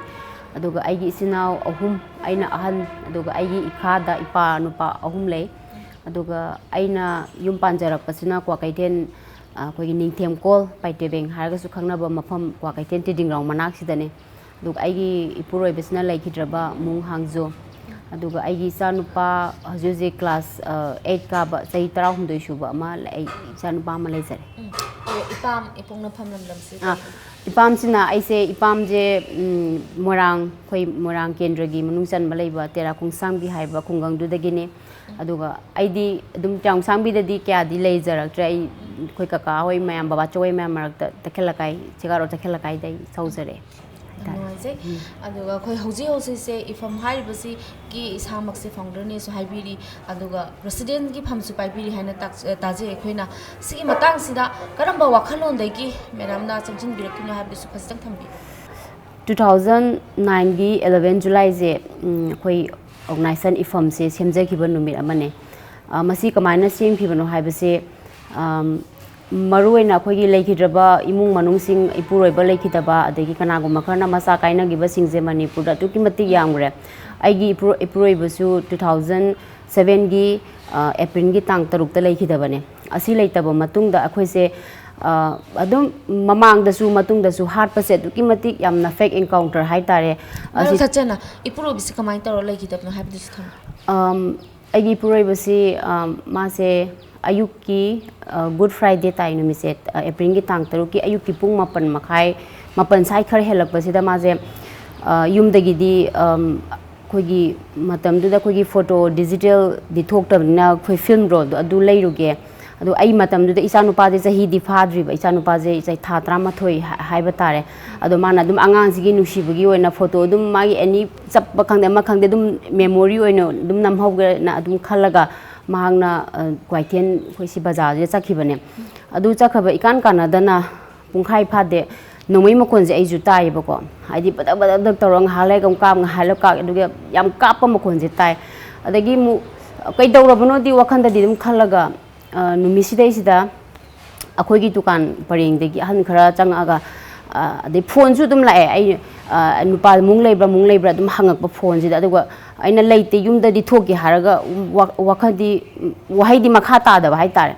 ꯑꯗꯨꯒ ꯑꯩꯒꯤ ꯏꯆꯤꯟ ꯏꯅꯥꯎ ꯑꯍꯨꯝ, ꯑꯩꯅ ꯑꯍꯟ, ꯑꯗꯨꯒ ꯑꯩꯒꯤ ꯏꯈꯥꯗ ꯏꯄꯥ ꯅꯨꯄꯥ ꯑꯍꯨꯝ ꯂꯩ꯫ ꯑꯗꯨꯒ ꯑꯩꯅ ꯌꯨꯝ ꯄꯥꯟꯖꯔꯛꯄꯁꯤꯅ ꯀ꯭ꯋꯥꯀꯩꯊꯦꯜ, ꯑ, ꯑꯩꯈꯣꯏꯒꯤ ꯅꯤꯡꯊꯦꯝꯀꯣꯜ ꯄꯥꯏꯇꯦꯕꯦꯡ ꯍꯥꯏꯔꯒꯁꯨ ꯈꯪꯅꯕ ꯃꯐꯝ ꯀ꯭ꯋꯥꯀꯩꯊꯦꯜ ꯇꯤꯗꯤꯡꯒ꯭ꯔꯥꯎ ꯃꯅꯥꯛꯁꯤꯗꯅꯦ꯫ ꯑꯗꯨꯒ ꯑꯩꯒꯤ ꯏꯄꯨꯔꯣꯏꯕꯁꯤꯅ ꯂꯩꯈꯤꯗ꯭ꯔꯕ ꯃꯨꯡ ꯍꯥꯡꯖꯣ, ꯑꯗꯨꯒ ꯑꯩꯒꯤ ꯏꯆꯥꯅꯨꯄꯥ ꯍꯧꯖꯤꯛ ꯍꯧꯖꯤꯛ class, ꯑ, eight ꯀꯥꯕ, ꯆꯍꯤ ꯇꯔꯥꯍꯨꯝꯗꯣꯏ ꯁꯨꯕ ꯑꯃ ꯂꯩ-, ꯑꯩ ꯏꯆꯥꯅꯨꯄꯥ ꯑꯃ ꯂꯩꯖꯔꯦ꯫ ꯎꯝ꯫ ꯑꯣ, ꯏꯄꯥꯝ ꯏꯄꯣꯛꯅꯐꯝ ꯂꯝꯗꯝꯁꯦ ꯑꯥ, ꯀꯔꯤ? ꯏꯄꯥꯝꯁꯤꯅ, ꯑꯩꯁꯦ ꯏꯄꯥꯝꯁꯦ, ꯎꯝ, ꯃꯣꯏꯔꯥꯡ, ꯑꯩꯈꯣꯏ ꯃꯣꯏꯔꯥꯡ ꯀꯦꯟꯗ꯭ꯔꯒꯤ ꯃꯅꯨꯡ ꯆꯟꯕ ꯂꯩꯕ ꯇꯦꯔꯥ ꯈꯣꯡꯁꯥꯡꯕꯤ ꯍꯥꯏꯕ ꯈꯨꯡꯒꯪꯗꯨꯗꯒꯤꯅꯤ꯫ ꯑꯗꯨꯒ ꯑꯩꯗꯤ ꯑꯗꯨꯝ ꯇꯦꯔꯥ ꯈꯣꯡꯁꯥꯡꯕꯤꯗꯗꯤ ꯀꯌꯥꯗꯤ ꯂꯩꯖꯔꯛꯇ꯭ꯔꯦ꯫ ꯑꯩ ꯑꯩꯈꯣꯏ ꯀꯀꯥ ꯍꯣꯏ ꯃꯌꯥꯝ, ꯕꯕꯥꯆꯧ ꯍꯣꯏ ꯃꯌꯥꯝ ꯃꯔꯛꯇ ꯇꯈꯦꯜ ꯂꯩꯀꯥꯏ, ꯁꯦꯒꯥꯔꯣ ꯇꯈꯦꯜ ꯂꯩꯀꯥꯏꯗ ꯑꯩ ꯁꯧꯖꯔꯛꯑꯦ ꯍꯥꯏꯇꯥꯔꯦ꯫ ꯅꯨꯡꯉꯥꯏꯖꯩ꯫ ꯑꯗꯨꯒ ꯑꯩꯈꯣꯏ ꯍꯧꯖꯤꯛ ꯍꯧꯖꯤꯛꯁꯦ ꯏꯐꯝ ꯍꯥꯏꯔꯤꯕꯁꯤꯒꯤ ꯏꯁꯥꯃꯛꯁꯦ founderꯅꯦꯁꯨ ꯍꯥꯏꯕꯤꯔꯤ, ꯑꯗꯨꯒ presidentꯀꯤ ꯐꯝꯁꯨ ꯄꯥꯏꯕꯤꯔꯤ ꯍꯥꯏꯅ ꯇꯥꯛ-, ꯇꯥꯖꯩ꯫ ꯑꯩꯈꯣꯏꯅ ꯁꯤꯒꯤ ꯃꯇꯥꯡꯁꯤꯗ ꯀꯔꯝꯕ ꯋꯥꯈꯜꯂꯣꯟꯗꯒꯤ madamꯅ ꯆꯪꯁꯤꯟꯕꯤꯔꯛꯈꯤꯅꯣ ꯍꯥꯏꯕꯗꯨꯁꯨ ꯈꯖꯤꯛꯇꯪ ꯊꯝꯕꯤꯌꯨ꯫ Two thousand nineꯒꯤ eleven Julyꯁꯦ, ꯎꯝ, ꯑꯩꯈꯣꯏ organization ꯏꯐꯝꯁꯦ ꯁꯦꯝꯖꯈꯤꯕ ꯅꯨꯃꯤꯠ ꯑꯃꯅꯦ꯫ ꯑ, ꯃꯁꯤ ꯀꯃꯥꯏꯅ ꯁꯦꯝꯈꯤꯕꯅꯣ ꯍꯥꯏꯕꯁꯦ, ꯑꯝ, ꯃꯔꯨꯑꯣꯏꯅ ꯑꯩꯈꯣꯏꯒꯤ ꯂꯩꯈꯤꯗ꯭ꯔꯕ ꯏꯃꯨꯡ ꯃꯅꯨꯡꯁꯤꯡ, ꯏꯄꯨꯔꯣꯏꯕ ꯂꯩꯈꯤꯗꯕ, ꯑꯗꯒꯤ ꯀꯅꯥꯒꯨꯝꯕ ꯈꯔꯅ ꯃꯆꯥ ꯀꯥꯏꯅꯈꯤꯕꯁꯤꯡꯁꯦ ꯃꯅꯤꯄꯨꯔꯗ ꯑꯗꯨꯛꯀꯤ ꯃꯇꯤꯛ ꯌꯥꯝꯈ꯭ꯔꯦ꯫ ꯑꯩꯒꯤ ꯏꯄꯨꯔꯣ-, ꯏꯄꯨꯔꯣꯏꯕꯁꯨ two thousand sevenꯒꯤ, ꯑ, Aprilꯒꯤ ꯇꯥꯡ ꯇꯔꯨꯛꯇ ꯂꯩꯈꯤꯗꯕꯅꯦ꯫ ꯑꯁꯤ ꯂꯩꯇꯕ ꯃꯇꯨꯡꯗ ꯑꯩꯈꯣꯏꯁꯦ, ꯑ, ꯑꯗꯨꯝ ꯃꯃꯥꯡꯗꯁꯨ ꯃꯇꯨꯡꯗꯁꯨ ꯍꯥꯠꯄꯁꯦ ꯑꯗꯨꯛꯀꯤ ꯃꯇꯤꯛ ꯌꯥꯝꯅ fake encounter ꯍꯥꯏꯇꯥꯔꯦ꯫ ꯃꯔꯛ ꯑꯁꯤ ꯊꯠꯆꯅ ꯏꯄꯨꯔꯣꯏꯕꯁꯤ ꯀꯃꯥꯏꯅ ꯇꯧꯔ ꯂꯩꯈꯤꯗꯕꯅꯣ ꯍꯥꯏꯕꯗꯨꯁꯨ ꯊꯝꯕꯤꯌꯨ꯫ ꯑꯝ, ꯑꯩꯒꯤ ꯏꯄꯨꯔꯣꯏꯕꯁꯤ, ꯑꯝ, ꯃꯥꯁꯦ ꯑꯌꯨꯛꯀꯤ, ꯑ, Good Friday ꯇꯥꯏ ꯅꯨꯃꯤꯠꯁꯦ, ꯑ, Aprilꯒꯤ ꯇꯥꯡ ꯇꯔꯨꯛꯀꯤ ꯑꯌꯨꯛꯀꯤ ꯄꯨꯡ ꯃꯥꯄꯟ ꯃꯈꯥꯏ, ꯃꯥꯄꯟ ꯁ꯭ꯋꯥꯏ ꯈꯔ ꯍꯦꯜꯂꯛꯄꯁꯤꯗ ꯃꯥꯁꯦ, ꯑ, ꯌꯨꯝꯗꯒꯤꯗꯤ, ꯑꯝ, ꯑꯩꯈꯣꯏꯒꯤ ꯃꯇꯝꯗꯨꯗ ꯑꯩꯈꯣꯏꯒꯤ photo digitalꯗꯤ ꯊꯣꯛꯇꯕꯅꯤꯅ ꯑꯩꯈꯣꯏ film rollꯗꯣ ꯑꯗꯨ ꯂꯩꯔꯨꯒꯦ, ꯑꯗꯣ ꯑꯩ ꯃꯇꯝꯗꯨꯗ ꯏꯆꯥꯅꯨꯄꯥꯁꯦ ꯆꯍꯤꯗꯤ ꯐꯥꯗ꯭ꯔꯤꯕ, ꯏꯆꯥꯅꯨꯄꯥꯁꯦ ꯆꯍꯤ ꯊꯥ ꯇꯔꯥꯃꯥꯊꯣꯏ ꯍꯥꯏ-, ꯍꯥꯏꯕ ꯇꯥꯔꯦ꯫ ꯑꯗꯣ ꯃꯥꯅ ꯑꯗꯨꯝ ꯑꯉꯥꯡꯁꯤꯒꯤ ꯅꯨꯡꯁꯤꯕꯒꯤ ꯑꯣꯏꯅ ꯐꯣꯇꯣ ꯑꯗꯨꯝ ꯃꯥꯒꯤ ꯑꯦꯅꯤ ꯆꯞꯄ ꯈꯪꯗꯦ ꯑꯃ ꯈꯪꯗꯦ ꯑꯗꯨꯝ ꯃꯦꯃꯣꯔꯤ ꯑꯣꯏꯅ ꯑꯗꯨꯝ ꯅꯝꯍꯧꯒꯦꯅ ꯑꯗꯨꯝ ꯈꯜꯂꯒ ꯃꯍꯥꯛꯅ, ꯑ, ꯀ꯭ꯋꯥꯏꯊꯦꯜ ꯑꯩꯈꯣꯏ ꯁꯤ ꯕꯖꯥꯔꯁꯤꯗ ꯆꯠꯈꯤꯕꯅꯦ꯫ ꯑꯗꯨ ꯆꯠꯈ꯭ꯔꯕ ꯏꯀꯥꯟ ꯀꯥꯟꯅꯗꯅ ꯄꯨꯡꯈꯥꯏ ꯐꯥꯗꯦ ꯅꯣꯡꯃꯩ ꯃꯈꯣꯟꯁꯦ ꯑꯩꯁꯨ ꯇꯥꯏꯌꯦꯕꯀꯣ꯫ ꯍꯥꯏꯗꯤ ꯕꯗꯛ ꯕꯗꯛ ꯕꯗꯛ ꯇꯧꯔꯒ ꯉꯥꯏꯍꯥꯛ ꯂꯩꯔꯒ ꯑꯃꯨꯛ ꯀꯥꯞ, ꯉꯥꯏꯍꯥꯛ ꯂꯩꯔꯒ ꯀꯥꯞ, ꯑꯗꯨꯒ ꯌꯥꯝ ꯀꯥꯞꯄ ꯃꯈꯣꯟꯁꯦ ꯇꯥꯏ꯫ ꯑꯗꯒꯤ ꯑꯃꯨꯛ ꯀꯩꯗꯧꯔꯕꯅꯣꯗꯤ ꯋꯥꯈꯜꯗꯗꯤ ꯑꯗꯨꯝ ꯈꯜꯂꯒ, ꯑ, ꯅꯨꯃꯤꯠꯁꯤꯗꯩꯁꯤꯗ ꯑꯩꯈꯣꯏꯒꯤ ꯗꯨꯀꯥꯟ ꯄꯔꯦꯡꯗꯒꯤ ꯑꯍꯟ ꯈꯔ ꯆꯪꯉꯛꯑꯒ, ꯑ, ꯑꯗꯩ ꯐꯣꯟꯁꯨ ꯑꯗꯨꯝ ꯂꯥꯛꯑꯦ꯫ ꯑꯩ, ꯑ, "ꯅꯨꯄꯥ ꯃꯨꯡ ꯂꯩꯕ꯭ꯔꯥ, ꯃꯨꯡ ꯂꯩꯕ꯭ꯔꯥ?" ꯑꯗꯨꯝ ꯍꯪꯉꯛꯄ ꯐꯣꯟꯁꯤꯗ꯫ ꯑꯗꯨꯒ ꯑꯩꯅ "ꯂꯩꯇꯦ, ꯌꯨꯝꯗꯗꯤ ꯊꯣꯛꯀꯦ" ꯍꯥꯏꯔꯒ ꯋꯥ-, ꯋꯥꯈꯜꯗꯤ, ꯋꯥꯍꯩꯗꯤ ꯃꯈꯥ ꯇꯥꯗꯕ ꯍꯥꯏꯇꯥꯔꯦ꯫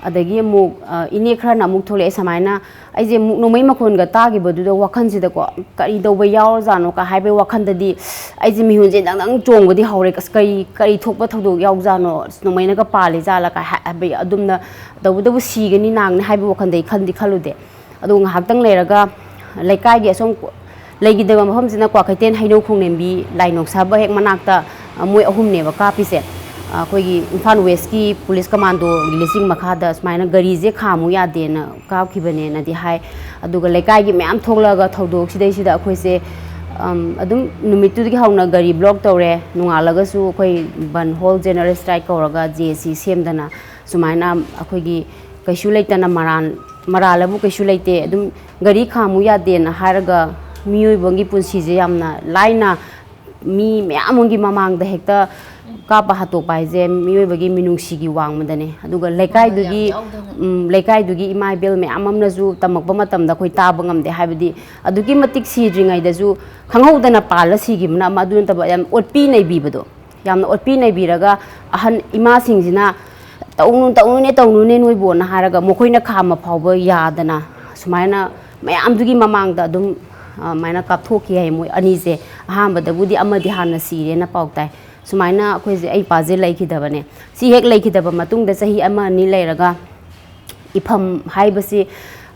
ꯑꯗꯒꯤ ꯑꯃꯨꯛ, ꯑ, ꯏꯅꯦ ꯈꯔꯅ ꯑꯃꯨꯛ ꯊꯣꯛꯂꯛꯑꯦ ꯁꯨꯃꯥꯏꯅ꯫ ꯑꯩꯁꯦ ꯑꯃꯨꯛ ꯅꯣꯡꯃꯩ ꯃꯈꯣꯟꯒ ꯇꯥꯈꯤꯕꯗꯨꯗ ꯋꯥꯈꯜꯁꯤꯗꯀꯣ, "ꯀꯔꯤ ꯇꯧꯕ ꯌꯥꯎꯔꯖꯥꯠꯅꯣ?" ꯀ ꯍꯥꯏꯕꯒꯤ ꯋꯥꯈꯜꯗꯗꯤ ꯑꯩꯁꯦ ꯃꯤꯍꯨꯟꯁꯦ ꯗꯪ ꯗꯪ ꯆꯣꯡꯕꯗꯤ ꯍꯧꯔꯦ꯫ "ꯑꯁ, ꯀꯔꯤ, ꯀꯔꯤ ꯊꯣꯛꯄ ꯊꯧꯗꯣꯛ ꯌꯥꯎꯖꯥꯠꯅꯣ? ꯑꯁ, ꯅꯣꯡꯃꯩꯅꯒ ꯄꯥꯜꯂꯤ ꯖꯥꯠꯂꯥ?" ꯀ ꯍꯥꯏ-, ꯍꯥꯏꯕꯒꯤ ꯑꯗꯨꯝꯅ, ꯇꯧꯕꯇꯕꯨ ꯁꯤꯒꯅꯤ ꯅꯥꯒꯅꯤ ꯍꯥꯏꯕꯒꯤ ꯋꯥꯈꯜꯗ ꯑꯩ ꯈꯟꯗꯤ ꯈꯜꯂꯨꯗꯦ꯫ ꯑꯗꯨ ꯉꯥꯏꯍꯥꯛꯇꯪ ꯂꯩꯔꯒ ꯂꯩꯀꯥꯏꯒꯤ ꯑꯁꯣꯝ ꯂꯩꯈꯤꯗꯕ ꯃꯐꯝꯁꯤꯅ ꯀ꯭ꯋꯥꯀꯩꯊꯦꯜ ꯍꯩꯅꯧ ꯈꯣꯡꯅꯦꯝꯕꯤ ꯂꯥꯏ ꯅꯣꯛꯁꯥꯕ ꯍꯦꯛ ꯃꯅꯥꯛꯇ, ꯑ, ꯃꯣꯏ ꯑꯍꯨꯝꯅꯦꯕ ꯀꯥꯞꯄꯤꯁꯦ꯫ ꯑ, ꯑꯩꯈꯣꯏꯒꯤ ꯏꯝꯐꯥꯜ ꯋꯦꯁꯀꯤ ꯄꯨꯂꯤꯁ ꯀꯃꯥꯟꯗꯣꯒꯤ ꯂꯤꯁꯤꯡ ꯃꯈꯥꯗ ꯁꯨꯃꯥꯏꯅ ꯒꯥꯔꯤꯁꯦ ꯈꯥꯝꯃꯨ ꯌꯥꯗꯦꯅ ꯀꯥꯞꯈꯤꯕꯅꯦꯅꯗꯤ ꯍꯥꯏ꯫ ꯑꯗꯨꯒ ꯂꯩꯀꯥꯏꯒꯤ ꯃꯌꯥꯝ ꯊꯣꯛꯂꯛꯑꯒ ꯊꯧꯗꯣꯛꯁꯤꯗꯩꯁꯤꯗ ꯑꯩꯈꯣꯏꯁꯦ, ꯑꯝ, ꯑꯗꯨꯝ ꯅꯨꯃꯤꯠꯇꯨꯗꯒꯤ ꯍꯧꯅ ꯒꯥꯔꯤ ꯕ꯭ꯂꯣꯛ ꯇꯧꯔꯦ꯫ ꯅꯣꯡꯉꯥꯜꯂꯒꯁꯨ ꯑꯩꯈꯣꯏ ꯕꯟ ꯍꯣꯜ ꯖꯦꯅꯔꯦꯜ ꯁ꯭ꯇ꯭ꯔꯥꯏꯛ ꯀꯧꯔꯒ ꯖꯦ ꯑꯦ ꯁꯤ ꯁꯦꯝꯗꯅ ꯁꯨꯃꯥꯏꯅ ꯑꯩꯈꯣꯏꯒꯤ ꯀꯩꯁꯨ ꯂꯩꯇꯅ ꯃꯔꯥꯜ, ꯃꯔꯥꯜ ꯑꯕꯨ ꯀꯩꯁꯨ ꯂꯩꯇꯦ꯫ ꯑꯗꯨꯝ ꯒꯥꯔꯤ ꯈꯥꯝꯃꯨ ꯌꯥꯗꯦꯅ ꯍꯥꯏꯔꯒ ꯃꯤꯑꯣꯏꯕꯒꯤ ꯄꯨꯟꯁꯤꯁꯦ ꯌꯥꯝꯅ ꯂꯥꯏꯅ ꯃꯤ ꯃꯌꯥꯝ ꯑꯃꯒꯤ ꯃꯃꯥꯡꯗ ꯍꯦꯛꯇ ꯀꯥꯞꯄ ꯍꯥꯠꯇꯣꯛꯄ ꯍꯥꯏꯁꯦ ꯃꯤꯑꯣꯏꯕꯒꯤ ꯃꯤꯅꯨꯡꯁꯤꯒꯤ ꯋꯥꯡꯃꯗꯅꯦ꯫ ꯑꯗꯨꯒ ꯂꯩꯀꯥꯏꯗꯨꯒꯤ, ꯌꯥꯝ ꯌꯥꯎꯗꯅ꯫ ꯎꯝ, ꯂꯩꯀꯥꯏꯗꯨꯒꯤ ꯏꯃꯥ ꯏꯕꯦꯜ ꯃꯌꯥꯝ ꯑꯃꯅꯁꯨ ꯇꯝꯃꯛꯄ ꯃꯇꯝꯗ ꯑꯩꯈꯣꯏ ꯇꯥꯕ ꯉꯝꯗꯦ꯫ ꯍꯥꯏꯕꯗꯤ ꯑꯗꯨꯛꯀꯤ ꯃꯇꯤꯛ ꯁꯤꯗ꯭ꯔꯤꯉꯩꯗꯁꯨ ꯈꯪꯍꯧꯗꯅ ꯄꯥꯜꯂ ꯁꯤꯈꯤꯕꯅ ꯑꯃ, ꯑꯗꯨ ꯅꯠꯇꯕ ꯌꯥꯝ ꯑꯣꯠꯄꯤ ꯅꯩꯕꯤꯕꯗꯣ, ꯌꯥꯝꯅ ꯑꯣꯠꯄꯤ ꯅꯩꯕꯤꯔꯒ ꯑꯍꯟ ꯏꯃꯥꯁꯤꯡꯁꯤꯅ "ꯇꯧꯅꯨ, ꯇꯧꯅꯨꯅꯦ, ꯇꯧꯅꯨꯅꯦ ꯅꯣꯏꯕꯨꯅ" ꯍꯥꯏꯔꯒ ꯃꯈꯣꯏꯅ ꯈꯥꯝꯕ ꯐꯥꯎꯕ ꯌꯥꯗꯅ ꯁꯨꯃꯥꯏꯅ ꯃꯌꯥꯝꯗꯨꯒꯤ ꯃꯃꯥꯡꯗ ꯑꯗꯨꯝ, ꯑ, ꯑꯗꯨꯃꯥꯏꯅ ꯀꯥꯞꯊꯣꯛꯈꯤ ꯍꯥꯏ ꯃꯣꯏ ꯑꯅꯤꯁꯦ꯫ ꯑꯍꯥꯟꯕꯗꯕꯨꯗꯤ ꯑꯃꯗꯤ ꯍꯥꯟꯅ ꯁꯤꯔꯦꯅ ꯄꯥꯎ ꯇꯥꯏ꯫ ꯁꯨꯃꯥꯏꯅ ꯑꯩꯈꯣꯏꯁꯦ, ꯑꯩ ꯏꯄꯥꯁꯦ ꯂꯩꯈꯤꯗꯕꯅꯦ꯫ ꯁꯤ ꯍꯦꯛ ꯂꯩꯈꯤꯗꯕ ꯃꯇꯨꯡꯗ ꯆꯍꯤ ꯑꯃ ꯑꯅꯤ ꯂꯩꯔꯒ ꯏꯐꯝ ꯍꯥꯏꯕꯁꯤ,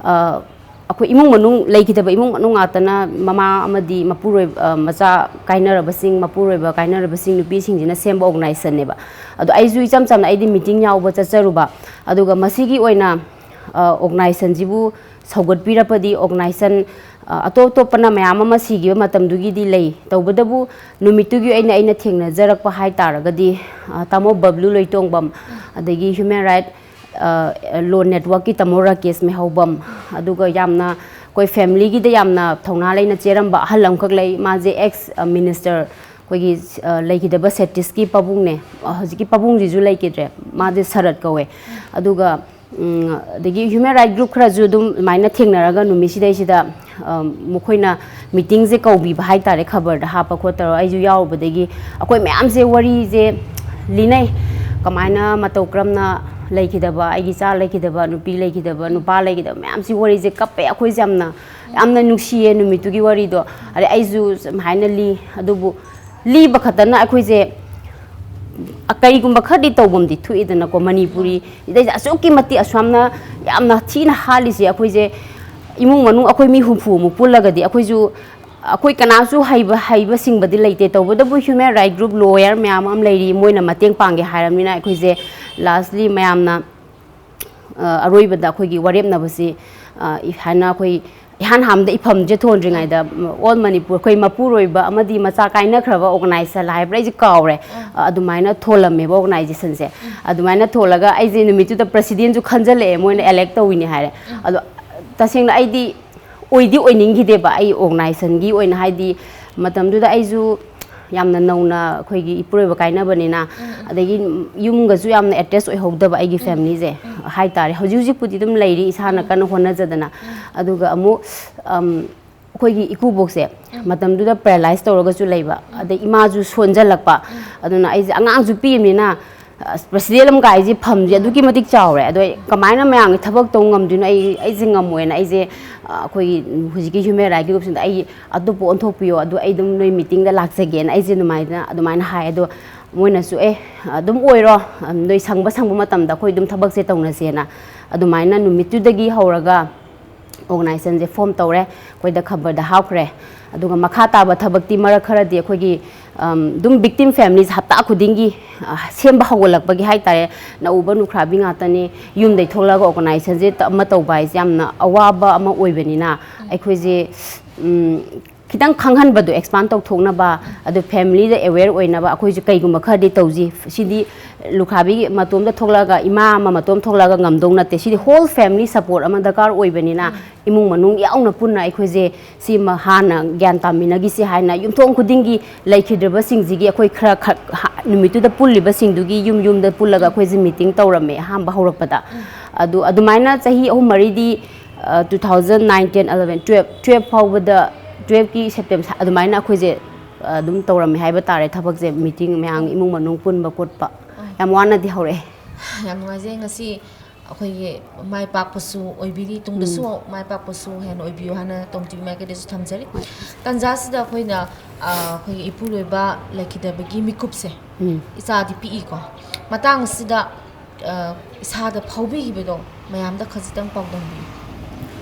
ꯑ, ꯑꯩꯈꯣꯏ ꯏꯃꯨꯡ ꯃꯅꯨꯡ, ꯂꯩꯈꯤꯗꯕ ꯏꯃꯨꯡ ꯃꯅꯨꯡ ꯉꯥꯛꯇꯅ, ꯃꯃꯥ ꯑꯃꯗꯤ ꯃꯄꯨꯔꯣꯏ-, ꯑ, ꯃꯆꯥ ꯀꯥꯏꯅꯔꯕꯁꯤꯡ, ꯃꯄꯨꯔꯣꯏꯕ ꯀꯥꯏꯅꯔꯕꯁꯤꯡ, ꯅꯨꯄꯤꯁꯤꯡꯁꯤꯅ ꯁꯦꯝꯕ ꯑꯣꯔꯒꯅꯥꯏꯖꯦꯁꯟꯅꯦꯕ꯫ ꯑꯗꯣ ꯑꯩꯁꯨ ꯏꯆꯝ ꯆꯝꯅ ꯑꯩꯗꯤ ꯃꯤꯇꯤꯡ ꯌꯥꯎꯕ ꯆꯠꯆꯔꯨꯕ, ꯑꯗꯨꯒ ꯃꯁꯤꯒꯤ ꯑꯣꯏꯅ, ꯑ, ꯑꯣꯔꯒꯅꯥꯏꯖꯦꯁꯟꯁꯤꯕꯨ ꯁꯧꯒꯠꯄꯤꯔꯛꯄꯗꯤ, ꯑꯣꯔꯒꯅꯥꯏꯖꯦꯁꯟ, ꯑ, ꯑꯇꯣꯞ ꯑꯇꯣꯞꯄꯅ ꯃꯌꯥꯝ ꯑꯃ ꯁꯤꯈꯤꯕ ꯃꯇꯝꯗꯨꯒꯤꯗꯤ ꯂꯩ, ꯇꯧꯕꯇꯕꯨ ꯅꯨꯃꯤꯠꯇꯨꯒꯤ ꯑꯣꯏꯅ ꯑꯩꯅ ꯊꯦꯡꯅꯖꯔꯛꯄ ꯍꯥꯏ ꯇꯥꯔꯒꯗꯤ, ꯑ, ꯇꯥꯃꯣ ꯕꯕ꯭ꯂꯨ ꯂꯣꯏꯇꯣꯡꯕꯝ, ꯑꯗꯒꯤ ꯍ꯭ꯌꯨꯃꯦꯟ ꯔꯥꯏꯠ, ꯑ, ꯂꯣ ꯅꯦꯠꯋꯥꯔꯛꯀꯤ ꯇꯥꯃꯣ ꯔꯥꯀꯦꯁ ꯃꯩꯍꯧꯕꯝ, ꯑꯗꯨꯒ ꯌꯥꯝꯅ ꯑꯩꯈꯣꯏ ꯐꯦꯃꯤꯂꯤꯒꯤꯗ ꯌꯥꯝꯅ ꯊꯧꯅꯥ ꯂꯩꯅ ꯆꯦꯔꯝꯕ ꯑꯍꯜ ꯑꯃꯈꯛ ꯂꯩ꯫ ꯃꯥꯁꯦ ꯑꯦꯛꯁ, ꯑ, ꯃꯤꯅꯤꯁꯇꯔ, ꯑꯩꯈꯣꯏꯒꯤ, ꯑ, ꯂꯩꯈꯤꯗꯕ ꯁꯇꯤꯁꯀꯤ ꯄꯥꯕꯨꯡꯅꯦ꯫ ꯑ, ꯍꯧꯖꯤꯛꯀꯤ ꯄꯥꯕꯨꯡꯁꯤꯁꯨ ꯂꯩꯈꯤꯗ꯭ꯔꯦ, ꯃꯥꯁꯦ ꯁꯔꯠ ꯀꯧꯋꯦ꯫ ꯑꯗꯨꯒ, ꯎꯝ, ꯑꯗꯒꯤ ꯍ꯭ꯌꯨꯃꯦꯟ ꯔꯥꯏꯠ ꯒ꯭ꯔꯨꯞ ꯈꯔꯁꯨ ꯑꯗꯨꯝ ꯑꯗꯨꯃꯥꯏꯅ ꯊꯦꯡꯅꯔꯒ ꯅꯨꯃꯤꯠꯁꯤꯗꯩꯁꯤꯗ, ꯑ, ꯃꯈꯣꯏꯅ ꯃꯤꯇꯤꯡꯁꯦ ꯀꯧꯕꯤꯕ ꯍꯥꯏ ꯇꯥꯔꯦ, ꯈꯕꯔꯗ ꯍꯥꯞꯄ ꯈꯣꯠꯇꯧꯔ ꯑꯩꯁꯨ ꯌꯥꯎꯔꯨꯕꯗꯒꯤ ꯑꯩꯈꯣꯏ ꯃꯌꯥꯝꯁꯦ ꯋꯥꯔꯤꯁꯦ ꯂꯤꯅꯩ꯫ ꯀꯃꯥꯏꯅ ꯃꯇꯧ ꯀꯔꯝꯅ ꯂꯩꯈꯤꯗꯕ, ꯑꯩꯒꯤ ꯏꯆꯥ ꯂꯩꯈꯤꯗꯕ, ꯅꯨꯄꯤ ꯂꯩꯈꯤꯗꯕ, ꯅꯨꯄꯥ ꯂꯩꯈꯤꯗꯕ ꯃꯌꯥꯝꯁꯤ ꯋꯥꯔꯤꯁꯦ ꯀꯞꯄꯦ꯫ ꯑꯩꯈꯣꯏꯁꯦ ꯌꯥꯝꯅ, ꯌꯥꯝꯅ ꯅꯨꯡꯁꯤꯌꯦ ꯅꯨꯃꯤꯠꯇꯨꯒꯤ ꯋꯥꯔꯤꯗꯣ꯫ ꯑꯗꯩ ꯑꯩꯁꯨ ꯁꯨꯃꯥꯏꯅ ꯂꯤ, ꯑꯗꯨꯕꯨ ꯂꯤꯕ ꯈꯛꯇꯅ ꯑꯩꯈꯣꯏꯁꯦ, ꯑ, ꯀꯔꯤꯒꯨꯝꯕ ꯈꯔꯗꯤ ꯇꯧꯐꯝꯗꯤ ꯊꯣꯛꯏꯗꯅꯀꯣ, ꯃꯅꯤꯄꯨꯔꯤ ꯁꯤꯗꯩꯁꯤꯗ ꯑꯁꯨꯛꯀꯤ ꯃꯇꯤꯛ ꯑꯁꯨꯌꯥꯝꯅ ꯌꯥꯝꯅ ꯊꯤꯅ ꯍꯥꯠꯂꯤꯁꯦ꯫ ꯑꯩꯈꯣꯏꯁꯦ ꯏꯃꯨꯡ ꯃꯅꯨꯡ ꯑꯩꯈꯣꯏ ꯃꯤ ꯍꯨꯝꯐꯨꯃꯨꯛ ꯄꯨꯜꯂꯒꯗꯤ ꯑꯩꯈꯣꯏꯁꯨ, ꯑꯩꯈꯣꯏ ꯀꯅꯥꯁꯨ ꯍꯩꯕ, ꯍꯩꯕ ꯁꯤꯡꯕꯗꯤ ꯂꯩꯇꯦ꯫ ꯇꯧꯕꯇꯕꯨ ꯍ꯭ꯌꯨꯃꯦꯟ ꯔꯥꯏꯠ ꯒ꯭ꯔꯨꯞ, ꯂꯣꯌꯔ ꯃꯌꯥꯝ ꯑꯃ ꯂꯩꯔꯤ, ꯃꯣꯏꯅ ꯃꯇꯦꯡ ꯄꯥꯡꯒꯦ ꯍꯥꯏꯔꯕꯅꯤꯅ ꯑꯩꯈꯣꯏꯁꯦ ꯂꯥꯁꯂꯤ ꯃꯌꯥꯝꯅ, ꯑ, ꯑꯔꯣꯏꯕꯗ ꯑꯩꯈꯣꯏꯒꯤ ꯋꯥꯔꯦꯞꯅꯕꯁꯤ, ꯑ, ꯏ-, ꯍꯥꯏꯅ ꯑꯩꯈꯣꯏ ꯏꯍꯥꯟ ꯍꯥꯟꯕꯗ ꯏꯐꯝꯁꯦ ꯊꯣꯟꯗ꯭ꯔꯤꯉꯩꯗ, ꯑꯣꯜ ꯃꯅꯤꯄꯨꯔ, ꯑꯩꯈꯣꯏ ꯃꯄꯨꯔꯣꯏꯕ ꯑꯃꯗꯤ ꯃꯆꯥ ꯀꯥꯏꯅꯈ꯭ꯔꯕ ꯑꯣꯔꯒꯅꯥꯏꯖꯦꯁꯟ ꯍꯥꯏꯕ꯭ꯔꯥ, ꯑꯩꯁꯦ ꯀꯥꯎꯔꯦ꯫ ꯑ, ꯑꯗꯨꯃꯥꯏꯅ ꯊꯣꯜꯂꯝꯃꯦꯕ ꯑꯣꯔꯒꯅꯥꯏꯖꯦꯁꯟꯁꯦ꯫ ꯑꯗꯨꯃꯥꯏꯅ ꯊꯣꯜꯂꯒ ꯑꯩꯁꯦ ꯅꯨꯃꯤꯠꯇꯨꯗ ꯄ꯭ꯔꯁꯤꯗꯦꯟꯁꯨ ꯈꯟꯖꯜꯂꯛꯑꯦ, ꯃꯣꯏꯅ ꯏꯂꯦꯛ ꯇꯧꯋꯤꯅꯦ ꯍꯥꯏꯔꯦ꯫ ꯑꯗꯣ ꯇꯁꯦꯡꯅ ꯑꯩꯗꯤ ꯑꯣꯏꯗꯤ ꯑꯣꯏꯅꯤꯡꯈꯤꯗꯦꯕ ꯑꯩ ꯑꯣꯔꯒꯅꯥꯏꯖꯦꯁꯟꯒꯤ ꯑꯣꯏꯅ, ꯍꯥꯏꯗꯤ ꯃꯇꯝꯗꯨꯗ ꯑꯩꯁꯨ ꯌꯥꯝꯅ ꯅꯧꯅ ꯑꯩꯈꯣꯏꯒꯤ ꯏꯄꯨꯔꯣꯏꯕ ꯀꯥꯏꯅꯕꯅꯤꯅ, ꯑꯗꯒꯤ ꯌꯨꯝꯒꯁꯨ ꯌꯥꯝꯅ ꯑꯦꯇꯦꯆ ꯑꯣꯏꯍꯧꯗꯕ ꯑꯩꯒꯤ ꯐꯦꯃꯤꯂꯤꯁꯦ ꯍꯥꯏꯇꯥꯔꯦ꯫ ꯍꯧꯖꯤꯛ ꯍꯧꯖꯤꯛꯄꯨꯗꯤ ꯑꯗꯨꯝ ꯂꯩꯔꯤ ꯏꯁꯥꯅ ꯀꯟꯅ ꯍꯣꯠꯅꯖꯗꯅ꯫ ꯑꯗꯨꯒ ꯑꯃꯨꯛ, ꯑꯝ, ꯑꯩꯈꯣꯏꯒꯤ ꯏꯀꯨꯕꯣꯛꯁꯦ ꯃꯇꯝꯗꯨꯗ ꯄꯦꯔꯥꯂꯥꯏꯁ ꯇꯧꯔꯒꯁꯨ ꯂꯩꯕ, ꯑꯗꯩ ꯏꯃꯥꯁꯨ ꯁꯣꯟꯖꯜꯂꯛꯄ꯫ ꯑꯗꯨꯅ ꯑꯩꯁꯦ ꯑꯉꯥꯡꯁꯨ ꯄꯤꯛꯏꯕꯅꯤꯅ, ꯑꯁ, ꯄ꯭ꯔꯁꯤꯗꯦꯟ ꯑꯃ ꯀꯥꯏꯁꯦ ꯐꯝꯁꯦ ꯑꯗꯨꯛꯀꯤ ꯃꯇꯤꯛ ꯆꯥꯎꯔꯦ꯫ ꯑꯗꯣ ꯑꯩ ꯀꯃꯥꯏꯅ ꯃꯌꯥꯝꯒꯤ ꯊꯕꯛ ꯇꯧ ꯉꯝꯗꯣꯏꯅꯣ? ꯑꯩ, ꯑꯩꯁꯦ ꯉꯝꯃꯣꯏꯅ ꯑꯩꯁꯦ, ꯑ, ꯑꯩꯈꯣꯏꯒꯤ ꯍꯧꯖꯤꯛꯀꯤ ꯍ꯭ꯌꯨꯃꯦꯟ ꯔꯥꯏꯠꯀꯤ ꯒ꯭ꯔꯨꯞꯁꯤꯡꯗ ꯑꯩ ꯑꯇꯣꯞꯄ ꯑꯣꯟꯊꯣꯛꯄꯤꯌꯣ, ꯑꯗꯨ ꯑꯩ ꯑꯗꯨꯝ ꯅꯣꯏ ꯃꯤꯇꯤꯡꯗ ꯂꯥꯛꯆꯒꯦꯅ ꯑꯩꯁꯦ ꯑꯗꯨꯃꯥꯏꯅ, ꯑꯗꯨꯃꯥꯏꯅ ꯍꯥꯏ꯫ ꯑꯗꯣ ꯃꯣꯏꯅꯁꯨ, "ꯑꯦ, ꯑꯗꯨꯝ ꯑꯣꯏꯔꯣ, ꯅꯣꯏ ꯁꯪꯕ ꯁꯪꯕ ꯃꯇꯝꯗ ꯑꯩꯈꯣꯏ ꯑꯗꯨꯝ ꯊꯕꯛꯁꯦ ꯇꯧꯅꯁꯦꯅ", ꯑꯗꯨꯃꯥꯏꯅ ꯅꯨꯃꯤꯠꯇꯨꯗꯒꯤ ꯍꯧꯔꯒ ꯑꯣꯔꯒꯅꯥꯏꯖꯦꯁꯟꯁꯦ ꯐꯣꯝ ꯇꯧꯔꯦ, ꯑꯩꯈꯣꯏꯗ ꯈꯕꯔꯗ ꯍꯥꯞꯈ꯭ꯔꯦ꯫ ꯑꯗꯨꯒ ꯃꯈꯥ ꯇꯥꯕ ꯊꯕꯛꯇꯤ ꯃꯔꯛ ꯈꯔꯗꯤ ꯑꯩꯈꯣꯏꯒꯤ, ꯑꯝ, ꯑꯗꯨꯝ ꯕꯤꯛꯇꯤꯝ ꯐꯦꯃꯤꯂꯤꯁ ꯍꯞꯇꯥ ꯈꯨꯗꯤꯡꯒꯤ, ꯑ, ꯁꯦꯝꯕ ꯍꯧꯒꯠꯂꯛꯄꯒꯤ ꯍꯥꯏꯇꯥꯔꯦ, ꯅꯧꯕ ꯅꯨꯈ꯭ꯔꯥꯕꯤ ꯉꯥꯛꯇꯅꯤ꯫ ꯌꯨꯝꯗꯩ ꯊꯣꯛꯂꯛꯑꯒ ꯑꯣꯔꯒꯅꯥꯏꯖꯦꯁꯟꯁꯦ ꯇ-, ꯑꯃ ꯇꯧꯕ ꯍꯥꯏꯁꯦ ꯌꯥꯝꯅ ꯑꯋꯥꯕ ꯑꯃ ꯑꯣꯏꯕꯅꯤꯅ, ꯑꯩꯈꯣꯏꯁꯦ, ꯎꯝ, ꯈꯤꯇꯪ ꯈꯪꯍꯟꯕꯗꯣ, ꯑꯦꯛꯁꯄꯥꯟ ꯇꯧꯊꯣꯛꯅꯕ, ꯑꯗꯨ ꯐꯦꯃꯤꯂꯤꯗ ꯑꯦꯋꯦꯌꯔ ꯑꯣꯏꯅꯕ ꯑꯩꯈꯣꯏꯁꯦ ꯀꯩꯒꯨꯝꯕ ꯈꯔꯗꯤ ꯇꯧꯁꯤ꯫ ꯁꯤꯗꯤ ꯂꯨꯈ꯭ꯔꯥꯕꯤ ꯃꯇꯣꯝꯇ ꯊꯣꯛꯂꯛꯑꯒ, ꯏꯃꯥ ꯑꯃ ꯃꯇꯣꯝ ꯊꯣꯛꯂꯛꯑꯒ ꯉꯝꯗꯧ ꯅꯠꯇꯦ꯫ ꯁꯤꯗꯤ ꯍꯣꯜ ꯐꯦꯃꯤꯂꯤ ꯁꯄꯣꯔꯠ ꯑꯃ ꯗꯔꯀꯥꯔ ꯑꯣꯏꯕꯅꯤꯅ, ꯏꯃꯨꯡ ꯃꯅꯨꯡ ꯌꯥꯎꯅ ꯄꯨꯟꯅ ꯑꯩꯈꯣꯏꯁꯦ ꯁꯤꯃ ꯍꯥꯟꯅ ꯒ꯭ꯌꯥꯟ ꯇꯥꯃꯤꯟꯅꯈꯤꯁꯤ ꯍꯥꯏꯅ ꯌꯨꯝꯊꯣꯡ ꯈꯨꯗꯤꯡꯒꯤ ꯂꯩꯈꯤꯗ꯭ꯔꯕꯁꯤꯡꯁꯤꯒꯤ ꯑꯩꯈꯣꯏ ꯈꯔ ꯈꯛ ꯍꯥ-, ꯅꯨꯃꯤꯠꯇꯨꯗ ꯄꯨꯜꯂꯤꯕꯁꯤꯡꯗꯨꯒꯤ ꯌꯨꯝ ꯌꯨꯝꯗ ꯄꯨꯜꯂꯒ ꯑꯩꯈꯣꯏꯁꯦ ꯃꯤꯇꯤꯡ ꯇꯧꯔꯝꯃꯦ ꯑꯍꯥꯟꯕ ꯍꯧꯔꯛꯄꯗ꯫ ꯑꯗꯨ ꯑꯗꯨꯃꯥꯏꯅ ꯆꯍꯤ ꯑꯍꯨꯝ ꯃꯔꯤꯗꯤ, ꯑ, two thousand nine, ten, eleven, twelve, twelve ꯐꯥꯎꯕꯗ, twelve ꯀꯤ ꯁꯦꯞꯇꯦꯝꯕꯔ ꯑꯗꯨꯃꯥꯏꯅ ꯑꯩꯈꯣꯏꯁꯦ, ꯑ, ꯑꯗꯨꯝ ꯇꯧꯔꯝꯃꯦ ꯍꯥꯏꯕ ꯇꯥꯔꯦ, ꯊꯕꯛꯁꯦ, ꯃꯤꯇꯤꯡ ꯃꯌꯥꯝ, ꯏꯃꯨꯡ ꯃꯅꯨꯡ ꯄꯨꯟꯕ ꯈꯣꯠꯄ ꯌꯥꯝ ꯋꯥꯅꯗꯤ ꯍꯧꯔꯛꯑꯦ꯫ ꯌꯥꯝ ꯅꯨꯡꯉꯥꯏꯖꯩ꯫ ꯉꯁꯤ ꯑꯩꯈꯣꯏꯒꯤ ꯃꯥꯏ ꯄꯥꯛꯄꯁꯨ ꯑꯣꯏꯕꯤꯔꯤ, ꯇꯨꯡꯗꯁꯨ ꯃꯥꯏ ꯄꯥꯛꯄꯁꯨ ꯍꯦꯟꯅ ꯑꯣꯏꯕꯤꯌꯨ ꯍꯥꯏꯅ ꯇꯣꯝ ꯇꯤꯚꯤ ꯃꯥꯏꯀꯩꯗꯁꯨ ꯊꯝꯖꯔꯤ꯫ ꯇꯥꯟꯖꯥꯁꯤꯗ ꯑꯩꯈꯣꯏꯅ, ꯑ, ꯑꯩꯈꯣꯏꯒꯤ ꯏꯄꯨꯔꯣꯏꯕ ꯂꯩꯈꯤꯗꯕꯒꯤ ꯃꯤꯀꯨꯞꯁꯦ ꯏꯆꯥꯗꯤ ꯄꯤꯛꯏꯀꯣ, ꯃꯇꯥꯡ ꯑꯁꯤꯗ, ꯑ, ꯏꯁꯥꯗ ꯐꯥꯎꯕꯤꯈꯤꯕꯗꯣ ꯃꯌꯥꯝꯗ ꯈꯖꯤꯛꯇꯪ ꯄꯥꯎꯗꯝꯕꯤꯌꯨ꯫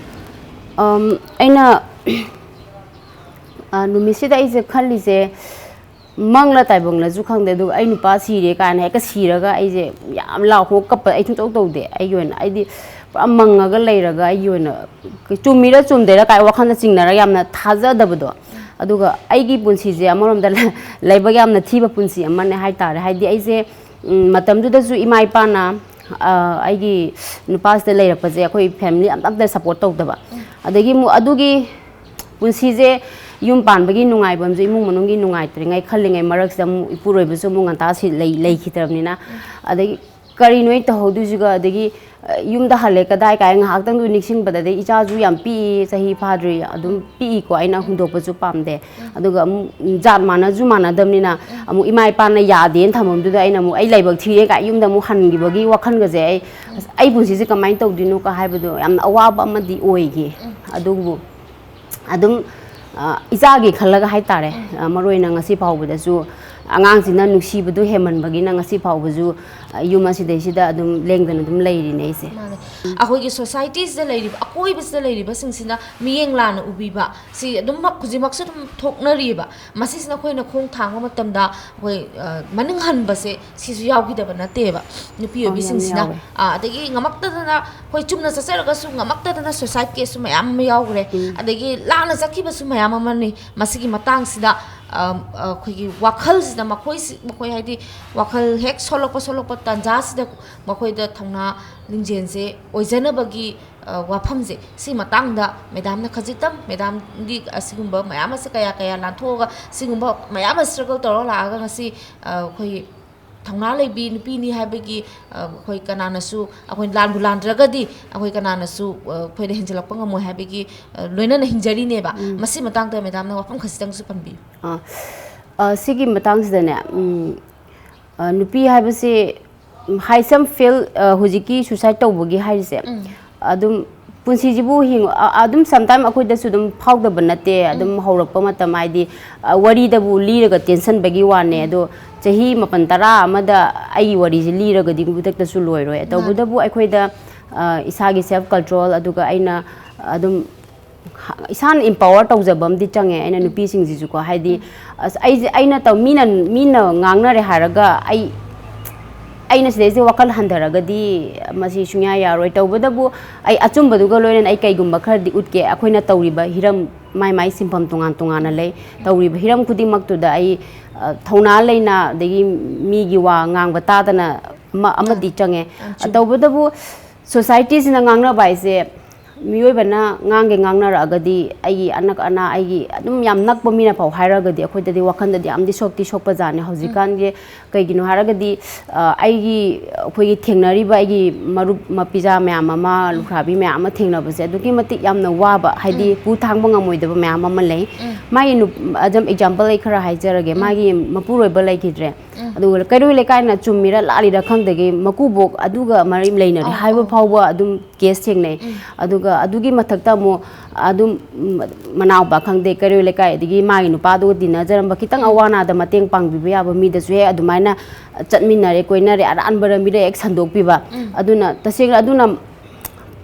ꯑꯝ, ꯑꯩꯅ, ꯑ, ꯅꯨꯃꯤꯠꯁꯤꯗ ꯑꯩꯁꯦ ꯈꯜꯂꯤꯁꯦ, ꯃꯪꯂ ꯇꯥꯏꯕꯪꯂꯁꯨ ꯈꯪꯗꯦ, ꯑꯗꯨꯒ ꯑꯩ ꯅꯨꯄꯥ ꯁꯤꯔꯦ ꯀꯥꯏꯅ ꯍꯦꯛꯇ ꯁꯤꯔꯒ ꯑꯩꯁꯦ ꯌꯥꯝ ꯂꯥꯎ ꯈꯣꯡ ꯀꯞꯄ ꯑꯩ ꯁꯨꯡꯇꯧ ꯇꯧꯗꯦ꯫ ꯑꯩꯒꯤ ꯑꯣꯏꯅ ꯑꯩꯗꯤ ꯄꯨꯔꯥ ꯃꯪꯉꯒ ꯂꯩꯔꯒ, ꯑꯩꯒꯤ ꯑꯣꯏꯅ ꯆꯨꯝꯃꯤꯔ ꯆꯨꯝꯗꯦꯔ ꯀꯥꯏ ꯋꯥꯈꯜꯗ ꯆꯤꯡꯅꯔꯒ ꯌꯥꯝꯅ ꯊꯥꯖꯗꯕꯗꯣ꯫ ꯑꯗꯨꯒ ꯑꯩꯒꯤ ꯄꯨꯟꯁꯤꯁꯦ ꯑꯃꯔꯣꯝꯗ ꯂꯥꯏꯕꯛ ꯌꯥꯝꯅ ꯊꯤꯕ ꯄꯨꯟꯁꯤ ꯑꯃꯅꯦ ꯍꯥꯏꯇꯥꯔꯦ꯫ ꯍꯥꯏꯗꯤ ꯑꯩꯁꯦ, ꯎꯝ, ꯃꯇꯝꯗꯨꯗꯁꯨ ꯏꯃꯥ ꯏꯄꯥꯅ, ꯑ, ꯑꯩꯒꯤ ꯅꯨꯄꯥꯁꯤꯗ ꯂꯩꯔꯛꯄꯁꯦ ꯑꯩꯈꯣꯏ ꯐꯦꯃꯤꯂꯤ ꯑꯝꯇ ꯁꯞꯄꯣꯔꯠ ꯇꯧꯗꯕ꯫ ꯑꯗꯒꯤ ꯑꯃꯨꯛ ꯑꯗꯨꯒꯤ ꯄꯨꯟꯁꯤꯁꯦ, ꯌꯨꯝ ꯄꯥꯟꯕꯒꯤ ꯅꯨꯡꯉꯥꯏꯕ ꯑꯃꯁꯨ, ꯏꯃꯨꯡ ꯃꯅꯨꯡꯒꯤ ꯅꯨꯡꯉꯥꯏꯇ꯭ꯔꯤꯉꯩ ꯈꯜꯂꯤꯉꯩ ꯃꯔꯛꯁꯤꯗ ꯑꯃꯨꯛ ꯏꯄꯨꯔꯣꯏꯕꯁꯨ ꯑꯃꯨꯛ ꯉꯟꯇꯥ ꯁꯤ ꯂꯩ-, ꯂꯩꯈꯤꯗ꯭ꯔꯕꯅꯤꯅ, ꯑꯗꯒꯤ ꯀꯔꯤꯅꯣ ꯑꯩ ꯇꯧꯍꯧꯗꯣꯏꯁꯤꯒ, ꯑꯗꯒꯤ, ꯑ, ꯌꯨꯝꯗ ꯍꯜꯂꯦ ꯀꯗꯥꯏ ꯀꯥꯏ ꯉꯥꯏꯍꯥꯛꯇꯪꯗꯨ ꯅꯤꯡꯁꯤꯡꯕꯗ, ꯑꯗꯩ ꯏꯆꯥꯁꯨ ꯌꯥꯝ ꯄꯤꯛꯏ, ꯆꯍꯤ ꯐꯥꯗ꯭ꯔꯤ, ꯑꯗꯨꯝ ꯄꯤꯛꯏꯀꯣ, ꯑꯩꯅ ꯍꯨꯟꯗꯣꯛꯄꯁꯨ ꯄꯥꯝꯗꯦ꯫ ꯑꯗꯨꯒ ꯑꯃꯨꯛ ꯖꯥꯠ ꯃꯥꯟꯅꯁꯨ ꯃꯥꯟꯅꯗꯕꯅꯤꯅ, ꯑꯃꯨꯛ ꯏꯃꯥ ꯏꯄꯥꯅ ꯌꯥꯗꯦꯅ ꯊꯝꯐꯝꯗꯨꯗ ꯑꯩꯅ ꯑꯃꯨꯛ ꯑꯩ ꯂꯥꯏꯕꯛ ꯊꯤꯔꯦ ꯀꯥꯏ ꯌꯨꯝꯗ ꯑꯃꯨꯛ ꯍꯟꯈꯤꯕꯒꯤ ꯋꯥꯈꯜꯒꯁꯦ ꯑꯩ, ꯑꯁ, ꯑꯩ ꯄꯨꯟꯁꯤꯁꯦ ꯀꯃꯥꯏꯅ ꯇꯧꯗꯣꯏꯅꯣ ꯀ ꯍꯥꯏꯕꯗꯣ ꯌꯥꯝꯅ ꯑꯋꯥꯕ ꯑꯃꯗꯤ ꯑꯣꯏꯈꯤ꯫ ꯑꯗꯨꯕꯨ ꯑꯗꯨꯝ, ꯑ, ꯏꯆꯥꯒꯤ ꯈꯜꯂꯒ ꯍꯥꯏꯇꯥꯔꯦ, ꯑ, ꯃꯔꯨ ꯑꯣꯏꯅ ꯉꯁꯤ ꯐꯥꯎꯕꯗꯁꯨ ꯑꯉꯥꯡꯁꯤꯅ ꯅꯨꯡꯁꯤꯕꯗꯨ ꯍꯦꯟꯃꯟꯕꯒꯤꯅ ꯉꯁꯤ ꯐꯥꯎꯕꯁꯨ, ꯑ, ꯌꯨꯝ ꯑꯁꯤꯗꯩꯁꯤꯗ ꯑꯗꯨꯝ ꯂꯦꯡꯗꯅ ꯑꯗꯨꯝ ꯂꯩꯔꯤꯅꯦ ꯑꯩꯁꯦ꯫ ꯃꯥꯅꯦ꯫ ꯑꯩꯈꯣꯏꯒꯤ ꯁꯣꯁꯥꯏꯇꯤꯁꯤꯗ ꯂꯩꯔꯤꯕ, ꯑꯀꯣꯏꯕꯁꯤꯗ ꯂꯩꯔꯤꯕꯁꯤꯡꯁꯤꯅ ꯃꯤꯠꯌꯦꯡ ꯂꯥꯟꯅ ꯎꯕꯤꯕ ꯁꯤ ꯑꯗꯨꯝꯃꯛ ꯍꯧꯖꯤꯛꯃꯛꯁꯨ ꯑꯗꯨꯝ ꯊꯣꯛꯅꯔꯤꯑꯕ꯫ ꯃꯁꯤꯁꯤꯅ ꯑꯩꯈꯣꯏꯅ ꯈꯣꯡ ꯊꯥꯡꯕ ꯃꯇꯝꯗ ꯑꯩꯈꯣꯏ, ꯑ, ꯃꯅꯤꯡ ꯍꯟꯕꯁꯦ ꯁꯤꯁꯨ ꯌꯥꯎꯈꯤꯗꯕ ꯅꯠꯇꯦꯕ꯫ ꯅꯨꯄꯤ ꯑꯧ, ꯌꯥꯝ ꯑꯣꯏꯕꯤꯁꯤꯡꯁꯤꯅ, ꯌꯥꯎꯋꯦ꯫ ꯑ, ꯑꯗꯒꯤ ꯉꯝꯃꯛꯇꯗꯅ ꯑꯩꯈꯣꯏ ꯆꯨꯝꯅ ꯆꯠꯆꯔꯒꯁꯨ ꯉꯝꯃꯛꯇꯗꯅ ꯁꯨꯏꯁꯥꯏꯠ ꯀꯦꯁꯁꯨ ꯃꯌꯥꯝ ꯑꯃ ꯌꯥꯎꯈ꯭ꯔꯦ꯫ ꯑꯗꯒꯤ ꯂꯥꯟꯅ ꯆꯠꯈꯤꯕꯁꯨ ꯃꯌꯥꯝ ꯑꯃꯅꯤ꯫ ꯃꯁꯤꯒꯤ ꯃꯇꯥꯡꯁꯤꯗ, ꯑ, ꯑꯩꯈꯣꯏꯒꯤ ꯋꯥꯈꯜꯁꯤꯗ ꯃꯈꯣꯏꯁꯤ, ꯃꯈꯣꯏ ꯍꯥꯏꯗꯤ ꯋꯥꯈꯜ ꯍꯦꯛ ꯁꯣꯜꯂꯛꯄ, ꯁꯣꯜꯂꯛꯄ ꯇꯥꯟꯖꯥꯁꯤꯗ ꯃꯈꯣꯏꯗ ꯊꯧꯅꯥ ꯂꯤꯡꯖꯦꯜꯁꯦ ꯑꯣꯏꯖꯅꯕꯒꯤ, ꯑ, ꯋꯥꯐꯝꯁꯦ ꯁꯤ ꯃꯇꯥꯡꯗ ꯃꯦꯗꯥꯝꯅ ꯈꯖꯤꯛꯇꯪ, ꯃꯦꯗꯥꯝꯗꯤ ꯑꯁꯤꯒꯨꯝꯕ ꯃꯌꯥꯝ ꯑꯁꯦ ꯀꯌꯥ ꯀꯌꯥ ꯂꯥꯟꯊꯣꯛꯑꯒ ꯁꯤꯒꯨꯝꯕ ꯃꯌꯥꯝ ꯑꯃ ꯁ꯭ꯇ꯭ꯔꯒꯜ ꯇꯧꯔꯒ ꯂꯥꯛꯑꯒ ꯉꯁꯤ, ꯑ, ꯑꯩꯈꯣꯏ ꯊꯧꯅꯥ ꯂꯩꯕꯤ ꯅꯨꯄꯤꯅꯤ ꯍꯥꯏꯕꯒꯤ, ꯑ, ꯑꯩꯈꯣꯏ ꯀꯅꯥꯅꯁꯨ, ꯑꯩꯈꯣꯏ ꯂꯥꯟꯕꯨ ꯂꯥꯟꯗ꯭ꯔꯒꯗꯤ ꯑꯩꯈꯣꯏ ꯀꯅꯥꯅꯁꯨ, ꯑ, ꯑꯩꯈꯣꯏꯗ ꯍꯦꯟꯖꯜꯂꯛꯄ ꯉꯝꯃꯣꯏ ꯍꯥꯏꯕꯒꯤ, ꯑ, ꯂꯣꯏꯅꯅ ꯍꯤꯡꯖꯔꯤꯅꯦꯕ꯫ ꯃꯁꯤ ꯃꯇꯥꯡꯗ ꯃꯦꯗꯥꯝꯅ ꯋꯥꯐꯝ ꯈꯖꯤꯛꯇꯪꯁꯨ ꯄꯟꯕꯤꯌꯨ꯫ ꯑ, ꯑ, ꯁꯤꯒꯤ ꯃꯇꯥꯡꯁꯤꯗꯅꯦ, ꯎꯝ, ꯑ, ꯅꯨꯄꯤ ꯍꯥꯏꯕꯁꯤ, ꯎꯝ, ꯍꯥꯏ ꯁꯝ ꯐꯦꯜ, ꯑ, ꯍꯧꯖꯤꯛꯀꯤ ꯁꯨꯏꯁꯥꯏꯠ ꯇꯧꯕꯒꯤ ꯍꯥꯏꯔꯤꯁꯦ, ꯑꯗꯨꯝ ꯄꯨꯟꯁꯤꯁꯤꯕꯨ ꯍꯤꯡ-, ꯑ, ꯑꯗꯨꯝ ꯁꯝꯇꯥꯏꯝ ꯑꯩꯈꯣꯏꯗꯁꯨ ꯑꯗꯨꯝ ꯐꯥꯎꯗꯕ ꯅꯠꯇꯦ꯫ ꯑꯗꯨꯝ ꯍꯧꯔꯛꯄ ꯃꯇꯝ ꯍꯥꯏꯗꯤ, ꯑ, ꯋꯥꯔꯤꯗꯕꯨ ꯂꯤꯔꯒ ꯇꯦꯟꯁꯟꯕꯒꯤ ꯋꯥꯅꯦ꯫ ꯑꯗꯣ ꯆꯍꯤ ꯃꯥꯄꯟ ꯇꯔꯥ ꯑꯃꯗ ꯑꯩꯒꯤ ꯋꯥꯔꯤꯁꯦ ꯂꯤꯔꯒꯗꯤ ꯈꯨꯗꯛꯇꯁꯨ ꯂꯣꯏꯔꯣꯏ꯫ ꯇꯧꯕꯇꯕꯨ ꯑꯩꯈꯣꯏꯗ, ꯑ, ꯏꯁꯥꯒꯤ ꯁꯦꯜꯐ ꯀꯟꯇ꯭ꯔꯣꯜ, ꯑꯗꯨꯒ ꯑꯩꯅ ꯑꯗꯨꯝ ꯏꯁꯥꯅ ꯏꯝꯄꯥꯋꯔ ꯇꯧꯖꯕ ꯑꯃꯗꯤ ꯆꯪꯉꯦ꯫ ꯑꯩꯅ ꯅꯨꯄꯤꯁꯤꯡꯁꯤꯁꯨꯀꯣ, ꯍꯥꯏꯗꯤ, ꯑꯁ, ꯑꯩꯁꯦ, ꯑꯩꯅ ꯇꯧ-, ꯃꯤꯅ, ꯃꯤꯅ ꯉꯥꯡꯅꯔꯦ ꯍꯥꯏꯔꯒ ꯑꯩ, ꯑꯩꯅ ꯁꯤꯗꯩꯁꯤꯗ ꯋꯥꯈꯜ ꯍꯟꯊꯔꯒꯗꯤ ꯃꯁꯤ ꯁꯨꯡꯌꯥ ꯌꯥꯔꯣꯏ꯫ ꯇꯧꯕꯇꯕꯨ ꯑꯩ ꯑꯆꯨꯝꯕꯗꯨꯒ ꯂꯣꯏꯅꯅ ꯑꯩ ꯀꯩꯒꯨꯝꯕ ꯈꯔꯗꯤ ꯎꯠꯀꯦ꯫ ꯑꯩꯈꯣꯏꯅ ꯇꯧꯔꯤꯕ ꯍꯤꯔꯝ ꯃꯥꯏ ꯃꯥꯏ ꯁꯤꯟꯐꯝ ꯇꯣꯉꯥꯟ ꯇꯣꯉꯥꯟꯅ ꯂꯩ꯫ ꯇꯧꯔꯤꯕ ꯍꯤꯔꯝ ꯈꯨꯗꯤꯡꯃꯛꯇꯨꯗ ꯑꯩ, ꯑ, ꯊꯧꯅꯥ ꯂꯩꯅ, ꯑꯗꯒꯤ ꯃꯤꯒꯤ ꯋꯥ ꯉꯥꯡꯕ ꯇꯥꯗꯅ ꯑꯃ, ꯑꯃꯗꯤ ꯆꯪꯉꯦ꯫ ꯌꯥꯝ ꯆꯨꯝꯃꯤ꯫ ꯇꯧꯕꯇꯕꯨ ꯁꯣꯁꯥꯏꯇꯤꯁꯤꯅ ꯉꯥꯡꯅꯕ ꯍꯥꯏꯁꯦ, ꯃꯤꯑꯣꯏꯕꯅ ꯉꯥꯡꯒꯦ ꯉꯥꯡꯅꯔꯛꯑꯒꯗꯤ, ꯑꯩꯒꯤ ꯑꯅꯛ ꯑꯅꯥ, ꯑꯩꯒꯤ ꯑꯗꯨꯝ ꯌꯥꯝ ꯅꯛꯄ ꯃꯤꯅ ꯐꯥꯎ ꯍꯥꯏꯔꯒꯗꯤ ꯑꯩꯈꯣꯏꯗꯗꯤ ꯋꯥꯈꯜꯗꯗꯤ ꯌꯥꯝꯗꯤ ꯁꯣꯛꯇꯤ ꯁꯣꯛꯄꯖꯥꯠꯅꯦ ꯍꯧꯖꯤꯛꯀꯥꯟꯒꯤ꯫ ꯀꯩꯒꯤꯅꯣ ꯍꯥꯏꯔꯒꯗꯤ, ꯑ, ꯑꯩꯒꯤ, ꯑꯩꯈꯣꯏꯒꯤ ꯊꯦꯡꯅꯔꯤꯕ ꯑꯩꯒꯤ ꯃꯔꯨꯞ ꯃꯄꯤꯖꯥ ꯃꯌꯥꯝ ꯑꯃ, ꯂꯨꯈ꯭ꯔꯥꯕꯤ ꯃꯌꯥꯝ ꯑꯃ ꯊꯦꯡꯅꯕꯁꯦ ꯑꯗꯨꯛꯀꯤ ꯃꯇꯤꯛ ꯌꯥꯝꯅ ꯋꯥꯕ, ꯍꯥꯏꯗꯤ ꯄꯨ ꯊꯥꯡꯕ ꯉꯝꯃꯣꯏꯗꯕ ꯃꯌꯥꯝ ꯑꯃ ꯂꯩ꯫ ꯃꯥꯒꯤ ꯅꯨꯞ-, ꯑꯗꯨꯝ ꯑꯦꯛꯖꯥꯝꯄꯜ ꯑꯩ ꯈꯔ ꯍꯥꯏꯖꯔꯒꯦ꯫ ꯃꯥꯒꯤ ꯃꯄꯨꯔꯣꯏꯕ ꯂꯩꯈꯤꯗ꯭ꯔꯦ꯫ ꯑꯗꯨꯒ ꯀꯩꯔꯣꯏ ꯂꯩꯀꯥꯏꯅ ꯆꯨꯝꯃꯤꯔ ꯂꯥꯜꯂꯤꯔ ꯈꯪꯗꯒꯦ, ꯃꯀꯨꯕꯣꯛ ꯑꯗꯨꯒ ꯃꯔꯤ ꯂꯩꯅꯔꯦ ꯑꯧ, ꯍꯥꯏꯕ ꯑꯧ꯫ ꯐꯥꯎꯕ ꯑꯗꯨꯝ ꯀꯦꯁ ꯊꯦꯡꯅꯩ꯫ ꯎꯝ꯫ ꯑꯗꯨꯒ ꯑꯗꯨꯒꯤ ꯃꯊꯛꯇ ꯑꯃꯨꯛ ꯑꯗꯨꯝ, ꯎꯝ, ꯃꯅꯥꯎꯄꯥ ꯈꯪꯗꯦ, ꯀꯩꯔꯣꯏ ꯂꯩꯀꯥꯏ, ꯑꯗꯒꯤ ꯃꯥꯒꯤ ꯅꯨꯄꯥꯗꯨꯒ ꯇꯤꯟꯅꯖꯔꯝꯕ ꯈꯤꯇꯪ ꯎꯝ꯫ ꯑꯋꯥ ꯑꯅꯥꯗ ꯃꯇꯦꯡ ꯄꯥꯡꯕꯤꯕ ꯌꯥꯕ ꯃꯤꯗꯁꯨ ꯍꯦꯛ ꯑꯗꯨꯃꯥꯏꯅ ꯆꯠꯃꯤꯟꯅꯔꯦ, ꯀꯣꯏꯅꯔꯦ, ꯑꯔꯥꯟꯕ ꯂꯝꯕꯤꯗ ꯍꯦꯛ ꯁꯟꯗꯣꯛꯄꯤꯕ꯫ ꯎꯝ꯫ ꯑꯗꯨꯅ ꯇꯁꯦꯡꯅ ꯑꯗꯨꯅ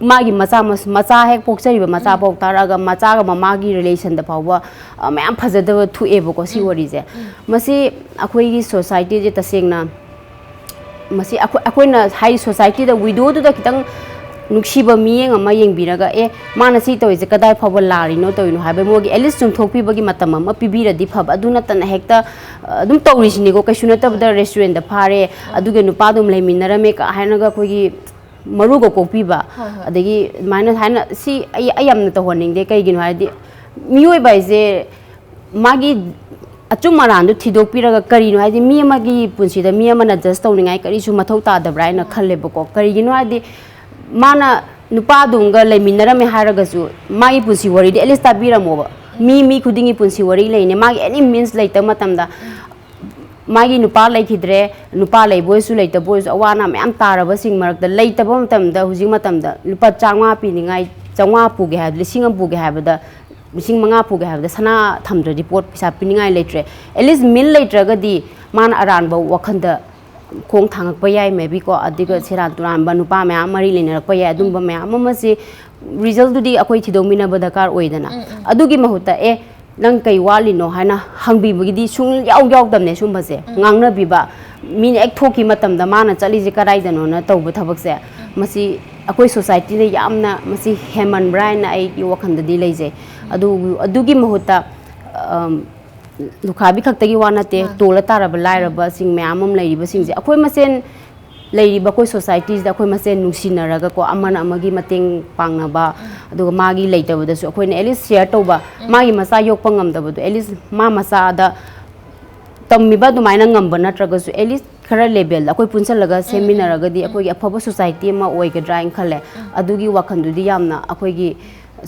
ꯃꯥꯒꯤ ꯃꯆꯥ ꯃꯁ-, ꯃꯆꯥ ꯍꯦꯛ ꯄꯣꯛꯆꯔꯤꯕ ꯃꯆꯥ ꯎꯝ꯫ ꯄꯣꯛ ꯇꯥꯔꯛꯑꯒ ꯃꯆꯥꯒ ꯃꯃꯥꯒꯤ ꯔꯤꯂꯦꯁꯟꯗ ꯐꯥꯎꯕ, ꯑ, ꯃꯌꯥꯝ ꯐꯖꯗꯕ ꯊꯣꯛꯑꯦꯕꯀꯣ ꯁꯤ ꯎꯝ꯫ ꯋꯥꯔꯤꯁꯦ꯫ ꯎꯝ꯫ ꯃꯁꯤ ꯑꯩꯈꯣꯏꯒꯤ ꯁꯣꯁꯥꯏꯇꯤꯁꯦ ꯇꯁꯦꯡꯅ ꯃꯁꯤ ꯑꯩꯈꯣꯏ, ꯑꯩꯈꯣꯏꯅ ꯍꯥꯏ ꯁꯣꯁꯥꯏꯇꯤꯗ ꯋꯤꯗꯣꯗꯨꯗ ꯈꯤꯇꯪ ꯅꯨꯡꯁꯤꯕ ꯃꯤꯠꯌꯦꯡ ꯑꯃ ꯌꯦꯡꯕꯤꯔꯒ, "ꯑꯦ, ꯃꯥꯅ ꯁꯤ ꯇꯧꯔꯤꯁꯦ ꯀꯗꯥꯏ ꯐꯥꯎꯕ ꯂꯥꯜꯂꯤꯅꯣ ꯇꯧꯔꯤꯅꯣ?" ꯍꯥꯏꯕ ꯃꯣꯏꯒꯤ ꯑꯦꯠꯂꯤꯁ ꯆꯨꯝꯊꯣꯛꯄꯤꯕꯒꯤ ꯃꯇꯝ ꯑꯃ ꯄꯤꯕꯤꯔꯗꯤ ꯐꯕ꯫ ꯑꯗꯨ ꯅꯠꯇꯅ ꯍꯦꯛꯇ, ꯑ, ꯑꯗꯨꯝ ꯇꯧꯔꯤꯁꯤꯅꯤꯀꯣ, ꯀꯩꯁꯨ ꯅꯠꯇꯕꯗ ꯔꯦꯁꯇꯨꯔꯦꯟꯗ ꯐꯥꯔꯦ, ꯑꯗꯨꯒ ꯅꯨꯄꯥꯗꯨꯝ ꯂꯩꯃꯤꯟꯅꯔꯝꯃꯦ ꯀ ꯍꯥꯏꯅꯒ ꯑꯩꯈꯣꯏꯒꯤ ꯃꯔꯨꯒ ꯀꯣꯛꯄꯤꯕ, ꯍꯣꯏ, ꯍꯣꯏ꯫ ꯑꯗꯒꯤ ꯑꯗꯨꯃꯥꯏꯅ ꯍꯥꯏꯅ ꯁꯤ ꯑꯩ, ꯑꯩ ꯌꯥꯝꯅ ꯇꯧꯍꯟꯅꯤꯡꯗꯦ꯫ ꯀꯩꯒꯤꯅꯣ ꯍꯥꯏꯗꯤ ꯃꯤꯑꯣꯏꯕ ꯍꯥꯏꯁꯦ ꯃꯥꯒꯤ ꯑꯆꯨꯝ ꯑꯔꯥꯟꯗꯨ ꯊꯤꯗꯣꯛꯄꯤꯔꯒ, ꯀꯔꯤꯅꯣ ꯍꯥꯏꯗꯤ ꯃꯤ ꯑꯃꯒꯤ ꯄꯨꯟꯁꯤꯗ ꯃꯤ ꯑꯃꯅ ꯖꯁ ꯇꯧꯅꯤꯡꯉꯥꯏ ꯀꯔꯤꯁꯨ ꯃꯊꯧ ꯇꯥꯗꯕ꯭ꯔꯥ ꯍꯥꯏꯅ ꯈꯜꯂꯦꯕꯀꯣ꯫ ꯀꯔꯤꯒꯤꯅꯣ ꯍꯥꯏꯗꯤ ꯃꯥꯅ ꯅꯨꯄꯥꯗꯨꯝꯒ ꯂꯩꯃꯤꯟꯅꯔꯝꯃꯦ ꯍꯥꯏꯔꯒꯁꯨ ꯃꯥꯒꯤ ꯄꯨꯟꯁꯤ ꯋꯥꯔꯤꯗꯤ ꯑꯦꯠꯂꯤꯁ ꯇꯥꯕꯤꯔꯝꯃꯣꯕ꯫ ꯃꯤ, ꯃꯤ ꯈꯨꯗꯤꯡꯒꯤ ꯄꯨꯟꯁꯤ ꯋꯥꯔꯤ ꯂꯩꯅꯦ꯫ ꯃꯥꯒꯤ ꯑꯦꯅꯤ ꯃꯤꯟꯁ ꯂꯩꯇꯕ ꯃꯇꯝꯗ ꯃꯥꯒꯤ ꯅꯨꯄꯥ ꯂꯩꯈꯤꯗ꯭ꯔꯦ, ꯅꯨꯄꯥ ꯂꯩꯕ ꯑꯣꯏꯔꯁꯨ ꯂꯩꯇꯕ ꯑꯣꯏꯔꯁꯨ ꯑꯋꯥ ꯑꯅꯥ ꯃꯌꯥꯝ ꯇꯥꯔꯕꯁꯤꯡ ꯃꯔꯛꯇ ꯂꯩꯇꯕ ꯃꯇꯝꯗ, ꯍꯧꯖꯤꯛ ꯃꯇꯝꯗ ꯂꯨꯄꯥ ꯆꯥꯝꯃꯉꯥ ꯄꯤꯅꯤꯡꯉꯥꯏ, ꯆꯥꯝꯃꯉꯥ ꯄꯨꯒꯦ ꯍꯥꯏꯕꯗ, ꯂꯤꯁꯤꯡ ꯑꯃ ꯄꯨꯒꯦ ꯍꯥꯏꯕꯗ, ꯂꯤꯁꯤꯡ ꯃꯉꯥ ꯄꯨꯒꯦ ꯍꯥꯏꯕꯗ ꯁꯅꯥ ꯊꯝꯗ꯭ꯔꯗꯤ ꯄꯣꯠ ꯄꯩꯁꯥ ꯄꯤꯅꯤꯡꯉꯥꯏ ꯂꯩꯇ꯭ꯔꯦ꯫ ꯑꯦꯠꯂꯤꯁ ꯃꯤꯟ ꯂꯩꯇ꯭ꯔꯒꯗꯤ ꯃꯥꯅ ꯑꯔꯥꯟꯕ ꯋꯥꯈꯜꯗ ꯈꯣꯡ ꯊꯥꯡꯉꯛꯄ ꯌꯥꯏ, ꯃꯦꯕꯤꯀꯣ, ꯑꯗꯨꯒ ꯁꯦꯔꯥꯟ ꯇꯨꯔꯥꯟꯕ ꯅꯨꯄꯥ ꯃꯌꯥꯝ ꯃꯔꯤ ꯂꯩꯅꯔꯛꯄ ꯌꯥꯏ꯫ ꯑꯗꯨꯝꯕ ꯃꯌꯥꯝ ꯑꯃꯁꯤ ꯔꯤꯖꯜꯗꯨꯗꯤ ꯑꯩꯈꯣꯏ ꯊꯤꯗꯣꯛꯃꯤꯟꯅꯕ ꯗꯔꯀꯥꯔ ꯑꯣꯏꯗꯅ꯫ ꯎꯝ, ꯎꯝ꯫ ꯑꯗꯨꯒꯤ ꯃꯍꯨꯠꯇ, "ꯑꯦ, ꯅꯪ ꯀꯩ ꯋꯥꯠꯂꯤꯅꯣ?" ꯍꯥꯏꯅ ꯍꯪꯕꯤꯕꯒꯤꯗꯤ ꯁꯨꯡꯌꯥꯎ ꯌꯥꯎꯗꯕꯅꯦ ꯁꯨꯝꯕꯁꯦ꯫ ꯎꯝ꯫ ꯉꯥꯡꯅꯕꯤꯕ, ꯃꯤꯅ ꯍꯦꯛ ꯊꯣꯛꯈꯤ ꯃꯇꯝꯗ ꯃꯥꯅ ꯆꯠꯂꯤꯁꯦ ꯀꯗꯥꯏꯗꯅꯣꯅ ꯇꯧꯕ ꯊꯕꯛꯁꯦ, ꯎꯝ꯫ ꯃꯁꯤ ꯑꯩꯈꯣꯏ ꯁꯣꯁꯥꯏꯇꯤꯗ ꯌꯥꯝꯅ ꯃꯁꯤ ꯍꯦꯟꯃꯟꯕ꯭ꯔꯥ ꯍꯥꯏꯅ ꯑꯩꯒꯤ ꯋꯥꯈꯜꯗꯗꯤ ꯂꯩꯖꯩ꯫ ꯑꯗꯨ, ꯑꯗꯨꯒꯤ ꯃꯍꯨꯠꯇ, ꯑꯝ, ꯂꯨꯈꯥꯕꯤ ꯈꯛꯇꯒꯤ ꯋꯥ ꯅꯠꯇꯦ, ꯃꯥꯅꯤ꯫ ꯇꯣꯜꯂ ꯇꯥꯔꯕ ꯂꯥꯏꯔꯕꯁꯤꯡ ꯃꯌꯥꯝ ꯑꯃ ꯂꯩꯔꯤꯕꯁꯤꯡꯁꯦ ꯑꯩꯈꯣꯏ ꯃꯁꯦꯟ ꯂꯩꯔꯤꯕ ꯑꯩꯈꯣꯏ ꯁꯣꯁꯥꯏꯇꯤꯁꯤꯗ ꯑꯩꯈꯣꯏ ꯃꯁꯦꯟ ꯅꯨꯡꯁꯤꯅꯔꯒꯀꯣ, ꯑꯃꯅ ꯑꯃꯒꯤ ꯃꯇꯦꯡ ꯄꯥꯡꯅꯕ, ꯑꯗꯨꯒ ꯃꯥꯒꯤ ꯂꯩꯇꯕꯗꯁꯨ ꯑꯩꯈꯣꯏꯅ ꯑꯦꯠꯂꯤꯁ ꯁꯤꯌꯔ ꯇꯧꯕ, ꯃꯥꯒꯤ ꯃꯆꯥ ꯌꯣꯛꯄ ꯉꯝꯗꯕꯗꯣ ꯑꯦꯠꯂꯤꯁ ꯃꯥ ꯃꯆꯥꯗ ꯇꯝꯃꯤꯕ ꯑꯗꯨꯃꯥꯏꯅ ꯉꯝꯕ ꯅꯠꯇ꯭ꯔꯒꯁꯨ ꯑꯦꯠꯂꯤꯁ ꯈꯔ ꯂꯦꯕꯦꯜꯗ ꯑꯩꯈꯣꯏ ꯄꯨꯟꯁꯤꯜꯂꯒ ꯁꯦꯝꯃꯤꯟꯅꯔꯒꯗꯤ ꯑꯩꯈꯣꯏꯒꯤ ꯑꯐꯕ ꯁꯣꯁꯥꯏꯇꯤ ꯑꯃ ꯑꯣꯏꯒꯗ꯭ꯔꯥ ꯍꯥꯏꯅ ꯈꯜꯂꯦ꯫ ꯑꯗꯨꯒꯤ ꯋꯥꯈꯜꯗꯨꯗꯤ ꯌꯥꯝꯅ ꯑꯩꯈꯣꯏꯒꯤ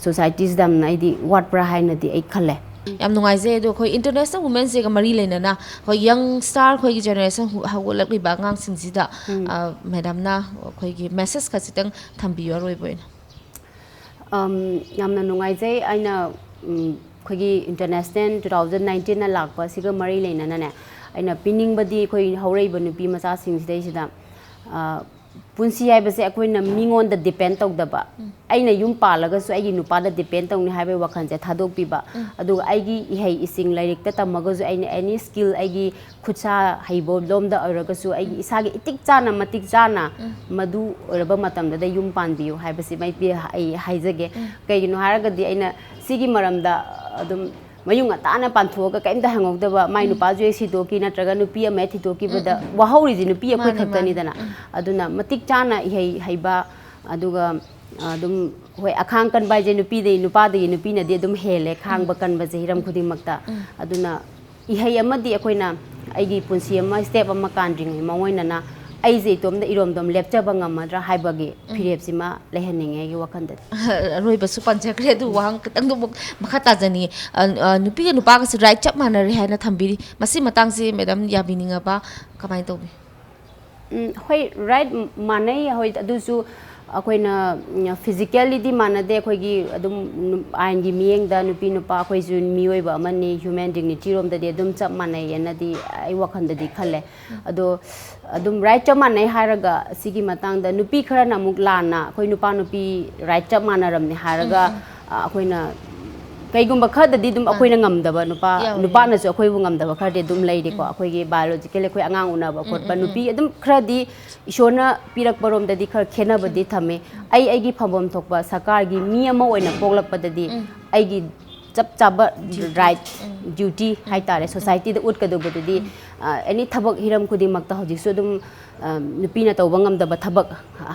ꯁꯣꯁꯥꯏꯇꯤꯁꯤꯗ ꯌꯥꯝꯅ ꯑꯩꯗꯤ ꯋꯥꯠꯄ꯭ꯔꯥ ꯍꯥꯏꯅꯗꯤ ꯑꯩ ꯈꯜꯂꯦ꯫ ꯌꯥꯝ ꯅꯨꯡꯉꯥꯏꯖꯩ꯫ ꯑꯗꯣ ꯑꯩꯈꯣꯏ International Women's Dayꯒ ꯃꯔꯤ ꯂꯩꯅꯅ ꯑꯩꯈꯣꯏ young star ꯑꯩꯈꯣꯏꯒꯤ generation ꯍꯧ-, ꯍꯧꯒꯠꯂꯛꯂꯤꯕ ꯑꯉꯥꯡꯁꯤꯡꯁꯤꯗ, ꯎꯝ꯫ ꯑ, madamꯅ ꯑꯩꯈꯣꯏꯒꯤ message ꯈꯖꯤꯛꯇꯪ ꯊꯝꯕꯤꯌꯨ ꯑꯔꯣꯏꯕ ꯑꯣꯏꯅ꯫ ꯑꯝ, ꯌꯥꯝꯅ ꯅꯨꯡꯉꯥꯏꯖꯩ꯫ ꯑꯩꯅ, ꯎꯝ, ꯑꯩꯈꯣꯏꯒꯤ International two thousand nineteenꯅ ꯂꯥꯛꯄ ꯑꯁꯤꯒ ꯃꯔꯤ ꯂꯩꯅꯅꯅꯦ, ꯑꯩꯅ ꯄꯤꯅꯤꯡꯕꯗꯤ ꯑꯩꯈꯣꯏ ꯍꯧꯔꯛꯏꯕ ꯅꯨꯄꯤ ꯃꯆꯥꯁꯤꯡꯁꯤꯗꯩꯁꯤꯗ, ꯑ, ꯄꯨꯟꯁꯤ ꯍꯥꯏꯕꯁꯦ ꯑꯩꯈꯣꯏꯅ ꯃꯤꯉꯣꯟꯗ depend ꯇꯧꯗꯕ, ꯎꯝ꯫ ꯑꯩꯅ ꯌꯨꯝ ꯄꯥꯜꯂꯒꯁꯨ ꯑꯩꯒꯤ ꯅꯨꯄꯥꯗ depend ꯇꯧꯅꯤ ꯍꯥꯏꯕꯒꯤ ꯋꯥꯈꯜꯁꯦ ꯊꯥꯗꯣꯛꯄꯤꯕ, ꯎꯝ꯫ ꯑꯗꯨꯒ ꯑꯩꯒꯤ ꯏꯍꯩ ꯏꯁꯤꯡ ꯂꯥꯏꯔꯤꯛꯇ ꯇꯝꯃꯒꯁꯨ ꯑꯩꯅ any skill ꯑꯩꯒꯤ ꯈꯨꯠꯁꯥ ꯍꯩꯕ ꯂꯣꯝꯗ ꯑꯣꯏꯔꯒꯁꯨ ꯑꯩꯒꯤ ꯎꯝ꯫ ꯏꯁꯥꯒꯤ ꯏꯇꯤꯛ ꯆꯥꯅ ꯃꯇꯤꯛ ꯆꯥꯅ ꯎꯝ꯫ ꯃꯗꯨ ꯑꯣꯏꯔꯕ ꯃꯇꯝꯗꯨꯗ ꯌꯨꯝ ꯄꯥꯟꯕꯤꯌꯨ ꯍꯥꯏꯕꯁꯤꯃ ꯑꯩ ꯄꯤ-, ꯑꯩ ꯍꯥꯏꯖꯒꯦ꯫ ꯎꯝ꯫ ꯀꯩꯒꯤꯅꯣ ꯍꯥꯏꯔꯒꯗꯤ ꯑꯩꯅ ꯁꯤꯒꯤ ꯃꯔꯝꯗ ꯑꯗꯨꯝ ꯃꯌꯨꯝ ꯉꯟꯇꯥꯅ ꯄꯥꯟꯊꯣꯛꯑꯒ ꯀꯩꯝꯇ ꯍꯪꯍꯧꯗꯕ, ꯃꯥꯏ ꯎꯝ꯫ ꯅꯨꯄꯥꯁꯨ ꯍꯦꯛ ꯁꯤꯗꯣꯛꯈꯤ ꯅꯠꯇ꯭ꯔꯒ ꯅꯨꯄꯤ ꯑꯃ ꯍꯦꯛ ꯊꯤꯗꯣꯛꯈꯤꯕꯗ ꯎꯝ, ꯎꯝ꯫ ꯋꯥꯍꯧꯔꯤꯁꯦ ꯅꯨꯄꯤ ꯑꯩꯈꯣꯏ ꯃꯥꯅꯦ, ꯈꯛꯇꯅꯤꯗꯅ꯫ ꯃꯥꯅꯦ꯫ ꯎꯝ꯫ ꯑꯗꯨꯅ ꯃꯇꯤꯛ ꯆꯥꯅ ꯏꯍꯩ ꯍꯩꯕ, ꯑꯗꯨꯒ ꯑꯗꯨꯝ, ꯍꯣꯏ, ꯑꯈꯥꯡ ꯀꯟꯕ ꯍꯥꯏꯁꯦ ꯅꯨꯄꯤꯗꯒꯤ, ꯅꯨꯄꯥꯗꯒꯤ ꯅꯨꯄꯤꯅꯗꯤ ꯑꯗꯨꯝ ꯍꯦꯜꯂꯦ ꯈꯥꯡꯕ ꯎꯝ꯫ ꯀꯟꯕꯁꯦ ꯍꯤꯔꯝ ꯈꯨꯗꯤꯡꯃꯛꯇ꯫ ꯎꯝ꯫ ꯑꯗꯨꯅ ꯏꯍꯩ ꯑꯃꯗꯤ ꯑꯩꯈꯣꯏꯅ ꯑꯩꯒꯤ ꯄꯨꯟꯁꯤ ꯑꯃ step ꯑꯃ ꯀꯥꯟꯗ꯭ꯔꯤꯉꯩ ꯃꯥꯡꯑꯣꯏꯅꯅ ꯑꯩꯁꯦ ꯏꯇꯣꯝꯗ ꯏꯔꯣꯝꯗꯣꯝ ꯂꯦꯞꯆꯕ ꯉꯝꯃꯗ꯭ꯔꯥ ꯍꯥꯏꯕꯒꯤ ꯎꯝ꯫ ꯐꯤꯔꯦꯞꯁꯤꯃ ꯂꯩꯍꯟꯅꯤꯡꯉꯦ ꯑꯩꯒꯤ ꯋꯥꯈꯜꯗꯗꯤ꯫ ꯑꯔꯣꯏꯕꯁꯨ ꯄꯟꯖꯈ꯭ꯔꯦ, ꯑꯗꯨ ꯋꯥꯍꯪ ꯈꯤꯇꯪꯗꯨ ꯑꯃꯨꯛ ꯃꯈꯥ ꯇꯥꯖꯅꯤꯡꯉꯤ꯫ ꯑ, ꯑ, ꯅꯨꯄꯤꯒ ꯅꯨꯄꯥꯒꯁꯦ right ꯆꯞ ꯃꯥꯟꯅꯔꯦ ꯍꯥꯏꯅ ꯊꯝꯕꯤꯔꯤ꯫ ꯃꯁꯤ ꯃꯇꯥꯡꯁꯤ madam ꯌꯥꯕꯤꯅꯤꯡꯉꯕ? ꯀꯃꯥꯏꯅ ꯇꯧꯕꯤ? ꯎꯝ, ꯍꯣꯏ, right ꯃꯥꯟꯅꯩ꯫ ꯍꯣꯏ, ꯑꯗꯨꯁꯨ ꯑꯩꯈꯣꯏꯅ, ꯎꯝ, physicallyꯗꯤ ꯃꯥꯟꯅꯗꯦ꯫ ꯑꯩꯈꯣꯏꯒꯤ ꯑꯗꯨꯝ ꯅꯨ-, ꯑꯥꯏꯟꯒꯤ ꯃꯤꯠꯌꯦꯡꯗ ꯅꯨꯄꯤ ꯅꯨꯄꯥ ꯑꯩꯈꯣꯏꯁꯨ ꯃꯤꯑꯣꯏꯕ ꯑꯃꯅꯤ, human dignity ꯔꯣꯝꯗꯗꯤ ꯑꯗꯨꯝ ꯆꯞ ꯃꯥꯟꯅꯩꯌꯦꯅꯗꯤ ꯑꯩ ꯋꯥꯈꯜꯗꯗꯤ ꯈꯜꯂꯦ꯫ ꯎꯝ꯫ ꯑꯗꯣ ꯑꯗꯨꯝ right ꯆꯞ ꯃꯥꯟꯅꯩ ꯍꯥꯏꯔꯒ ꯁꯤꯒꯤ ꯃꯇꯥꯡꯗ ꯅꯨꯄꯤ ꯈꯔꯅ ꯑꯃꯨꯛ ꯂꯥꯟꯅ ꯑꯩꯈꯣꯏ ꯅꯨꯄꯥ ꯅꯨꯄꯤ right ꯆꯞ ꯃꯥꯟꯅꯔꯝꯅꯤ ꯍꯥꯏꯔꯒ, ꯎꯝ, ꯎꯝ꯫ ꯑ, ꯑꯩꯈꯣꯏꯅ ꯀꯩꯒꯨꯝꯕ ꯈꯔꯗꯗꯤ ꯑꯗꯨꯝ ꯑꯥ꯫ ꯑꯩꯈꯣꯏꯅ ꯉꯝꯗꯕ, ꯅꯨꯄꯥ, ꯌꯥꯎꯋꯦ, ꯅꯨꯄꯥꯅꯁꯨ ꯑꯩꯈꯣꯏꯕꯨ ꯉꯝꯗꯕ ꯈꯔꯗꯤ ꯑꯗꯨꯝ ꯂꯩꯔꯤꯀꯣ꯫ ꯎꯝ꯫ ꯑꯩꯈꯣꯏꯒꯤ biologically ꯑꯩꯈꯣꯏ ꯑꯉꯥꯡ ꯎꯅꯕ ꯎꯝ, ꯈꯣꯠꯄ, ꯎꯝ, ꯅꯨꯄꯤ ꯎꯝ꯫ ꯑꯗꯨꯝ ꯈꯔꯗꯤ ꯏꯁꯣꯔꯅ ꯄꯤꯔꯛꯄꯔꯣꯝꯗꯗꯤ ꯈꯔ ꯈꯦꯠꯅꯕꯗꯤ ꯎꯝ꯫ ꯊꯝꯃꯤ꯫ ꯎꯝ꯫ ꯑꯩ ꯑꯩꯒꯤ ꯐꯝꯐꯝ ꯊꯣꯛꯄ ꯁꯔꯀꯥꯔꯒꯤ ꯃꯤ ꯑꯃ ꯑꯣꯏꯅ ꯄꯣꯛꯂꯛꯄꯗꯗꯤ ꯎꯝ꯫ ꯑꯩꯒꯤ ꯆꯞ ꯆꯥꯕ duty꯫ Right, ꯎꯝ꯫ Duty ꯎꯝ꯫ ꯍꯥꯏꯇꯥꯔꯦ, ꯎꯝ꯫ Societyꯗ ꯎꯠꯀꯗꯧꯕꯗꯨꯗꯤ, ꯎꯝ꯫ ꯑ, any ꯊꯕꯛ ꯍꯤꯔꯝ ꯈꯨꯗꯤꯡꯃꯛꯇ ꯍꯧꯖꯤꯛꯁꯨ ꯑꯗꯨꯝ, ꯑ, ꯅꯨꯄꯤꯅ ꯇꯧꯕ ꯉꯝꯗꯕ ꯊꯕꯛ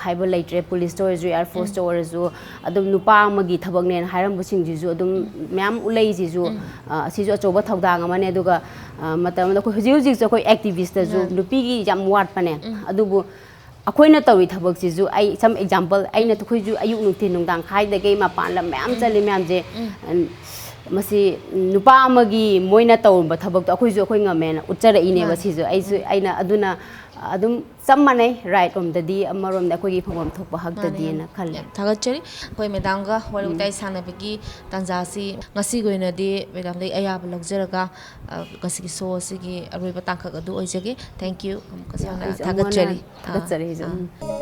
ꯍꯥꯏꯕ ꯂꯩꯇ꯭ꯔꯦ꯫ Policeꯇ ꯑꯣꯏꯔꯁꯨ, Air Forceꯇ ꯎꯝ꯫ ꯑꯣꯏꯔꯁꯨ, ꯑꯗꯨꯝ ꯅꯨꯄꯥ ꯑꯃꯒꯤ ꯊꯕꯛꯅꯦꯅ ꯍꯥꯏꯔꯝꯕꯁꯤꯡꯁꯤꯁꯨ ꯑꯗꯨꯝ ꯎꯝ꯫ ꯃꯌꯥꯝ ꯎꯠꯂꯛꯏꯁꯤꯁꯨ, ꯎꯝ꯫ ꯑ, ꯑꯁꯤꯁꯨ ꯑꯆꯧꯕ ꯊꯧꯗꯥꯡ ꯑꯃꯅꯦ꯫ ꯑꯗꯨꯒ, ꯑ, ꯃꯇꯝ ꯑꯃꯗ ꯑꯩꯈꯣꯏ ꯍꯧꯖꯤꯛ ꯍꯧꯖꯤꯛꯁꯨ ꯑꯩꯈꯣꯏ activistꯇꯁꯨ ꯎꯝ꯫ ꯅꯨꯄꯤꯒꯤ ꯌꯥꯝ ꯋꯥꯠꯄꯅꯦ꯫ ꯎꯝ꯫ ꯑꯗꯨꯕꯨ ꯑꯩꯈꯣꯏꯅ ꯇꯧꯔꯤ ꯊꯕꯛꯁꯤꯁꯨ, ꯑꯩ some example, ꯑꯩꯅ, ꯎꯝ꯫ ꯑꯩꯈꯣꯏꯁꯨ ꯑꯌꯨꯛ ꯅꯨꯡꯊꯤꯟ ꯅꯨꯡꯗꯥꯡ ꯈꯥꯏꯗꯒꯩ ꯃꯄꯥꯟ ꯂꯝ ꯃꯌꯥꯝ ꯎꯝ꯫ ꯆꯠꯂꯤ ꯃꯌꯥꯝꯁꯦ, ꯎꯝ꯫ ꯑꯟ-, ꯃꯁꯤ ꯅꯨꯄꯥ ꯑꯃꯒꯤ ꯃꯣꯏꯅ ꯇꯧꯔꯝꯕ ꯊꯕꯛꯇꯣ ꯑꯩꯈꯣꯏꯁꯨ ꯑꯩꯈꯣꯏ ꯉꯝꯃꯦꯅ ꯎꯠꯆꯔꯛꯏꯅꯦꯕ꯫ ꯃꯥꯅꯦ꯫ ꯁꯤꯁꯨ ꯑꯩꯁꯨ ꯑꯩꯅ ꯑꯗꯨꯅ ꯑꯗꯨꯝ ꯆꯞ ꯃꯥꯟꯅꯩ꯫ ꯔꯥꯏꯠ ꯔꯣꯝꯗꯗꯤ ꯑꯃꯔꯣꯝꯗ ꯑꯩꯈꯣꯏꯒꯤ ꯐꯪꯐꯝ ꯊꯣꯛꯄ ꯃꯥꯅꯦ, ꯍꯛꯇꯗꯤꯅ ꯌꯥꯝ ꯈꯜꯂꯦ꯫ ꯌꯥꯝ ꯊꯥꯒꯠꯆꯔꯤ꯫ ꯑꯩꯈꯣꯏ ꯃꯦꯗꯥꯝꯒ ꯋꯥꯔꯤ ꯋꯥꯇꯥꯏ ꯁꯥꯟꯅꯕꯒꯤ ꯇꯥꯟꯖꯥꯁꯤ ꯉꯁꯤꯒꯤ ꯑꯣꯏꯅꯗꯤ ꯃꯦꯗꯥꯝꯗꯒꯤ ꯑꯌꯥꯕ ꯂꯧꯖꯔꯒ, ꯑ, ꯉꯁꯤꯒꯤ ꯁꯣ ꯑꯁꯤꯒꯤ ꯑꯔꯣꯏꯕ ꯇꯥꯡꯀꯛ ꯑꯗꯨ ꯑꯣꯏꯖꯒꯦ꯫ Thank you꯫ ꯑꯃꯨꯛꯀꯁꯨ ꯍꯟꯅ ꯑꯩꯁꯨ ꯑꯃꯨꯛ ꯍꯟꯅ ꯊꯥꯒꯠꯆꯔꯤ꯫ ꯊꯥꯒꯠꯆꯔꯤ ꯑꯩꯁꯨ꯫ ꯑꯥ, ꯎꯝ꯫ ꯑꯥ꯫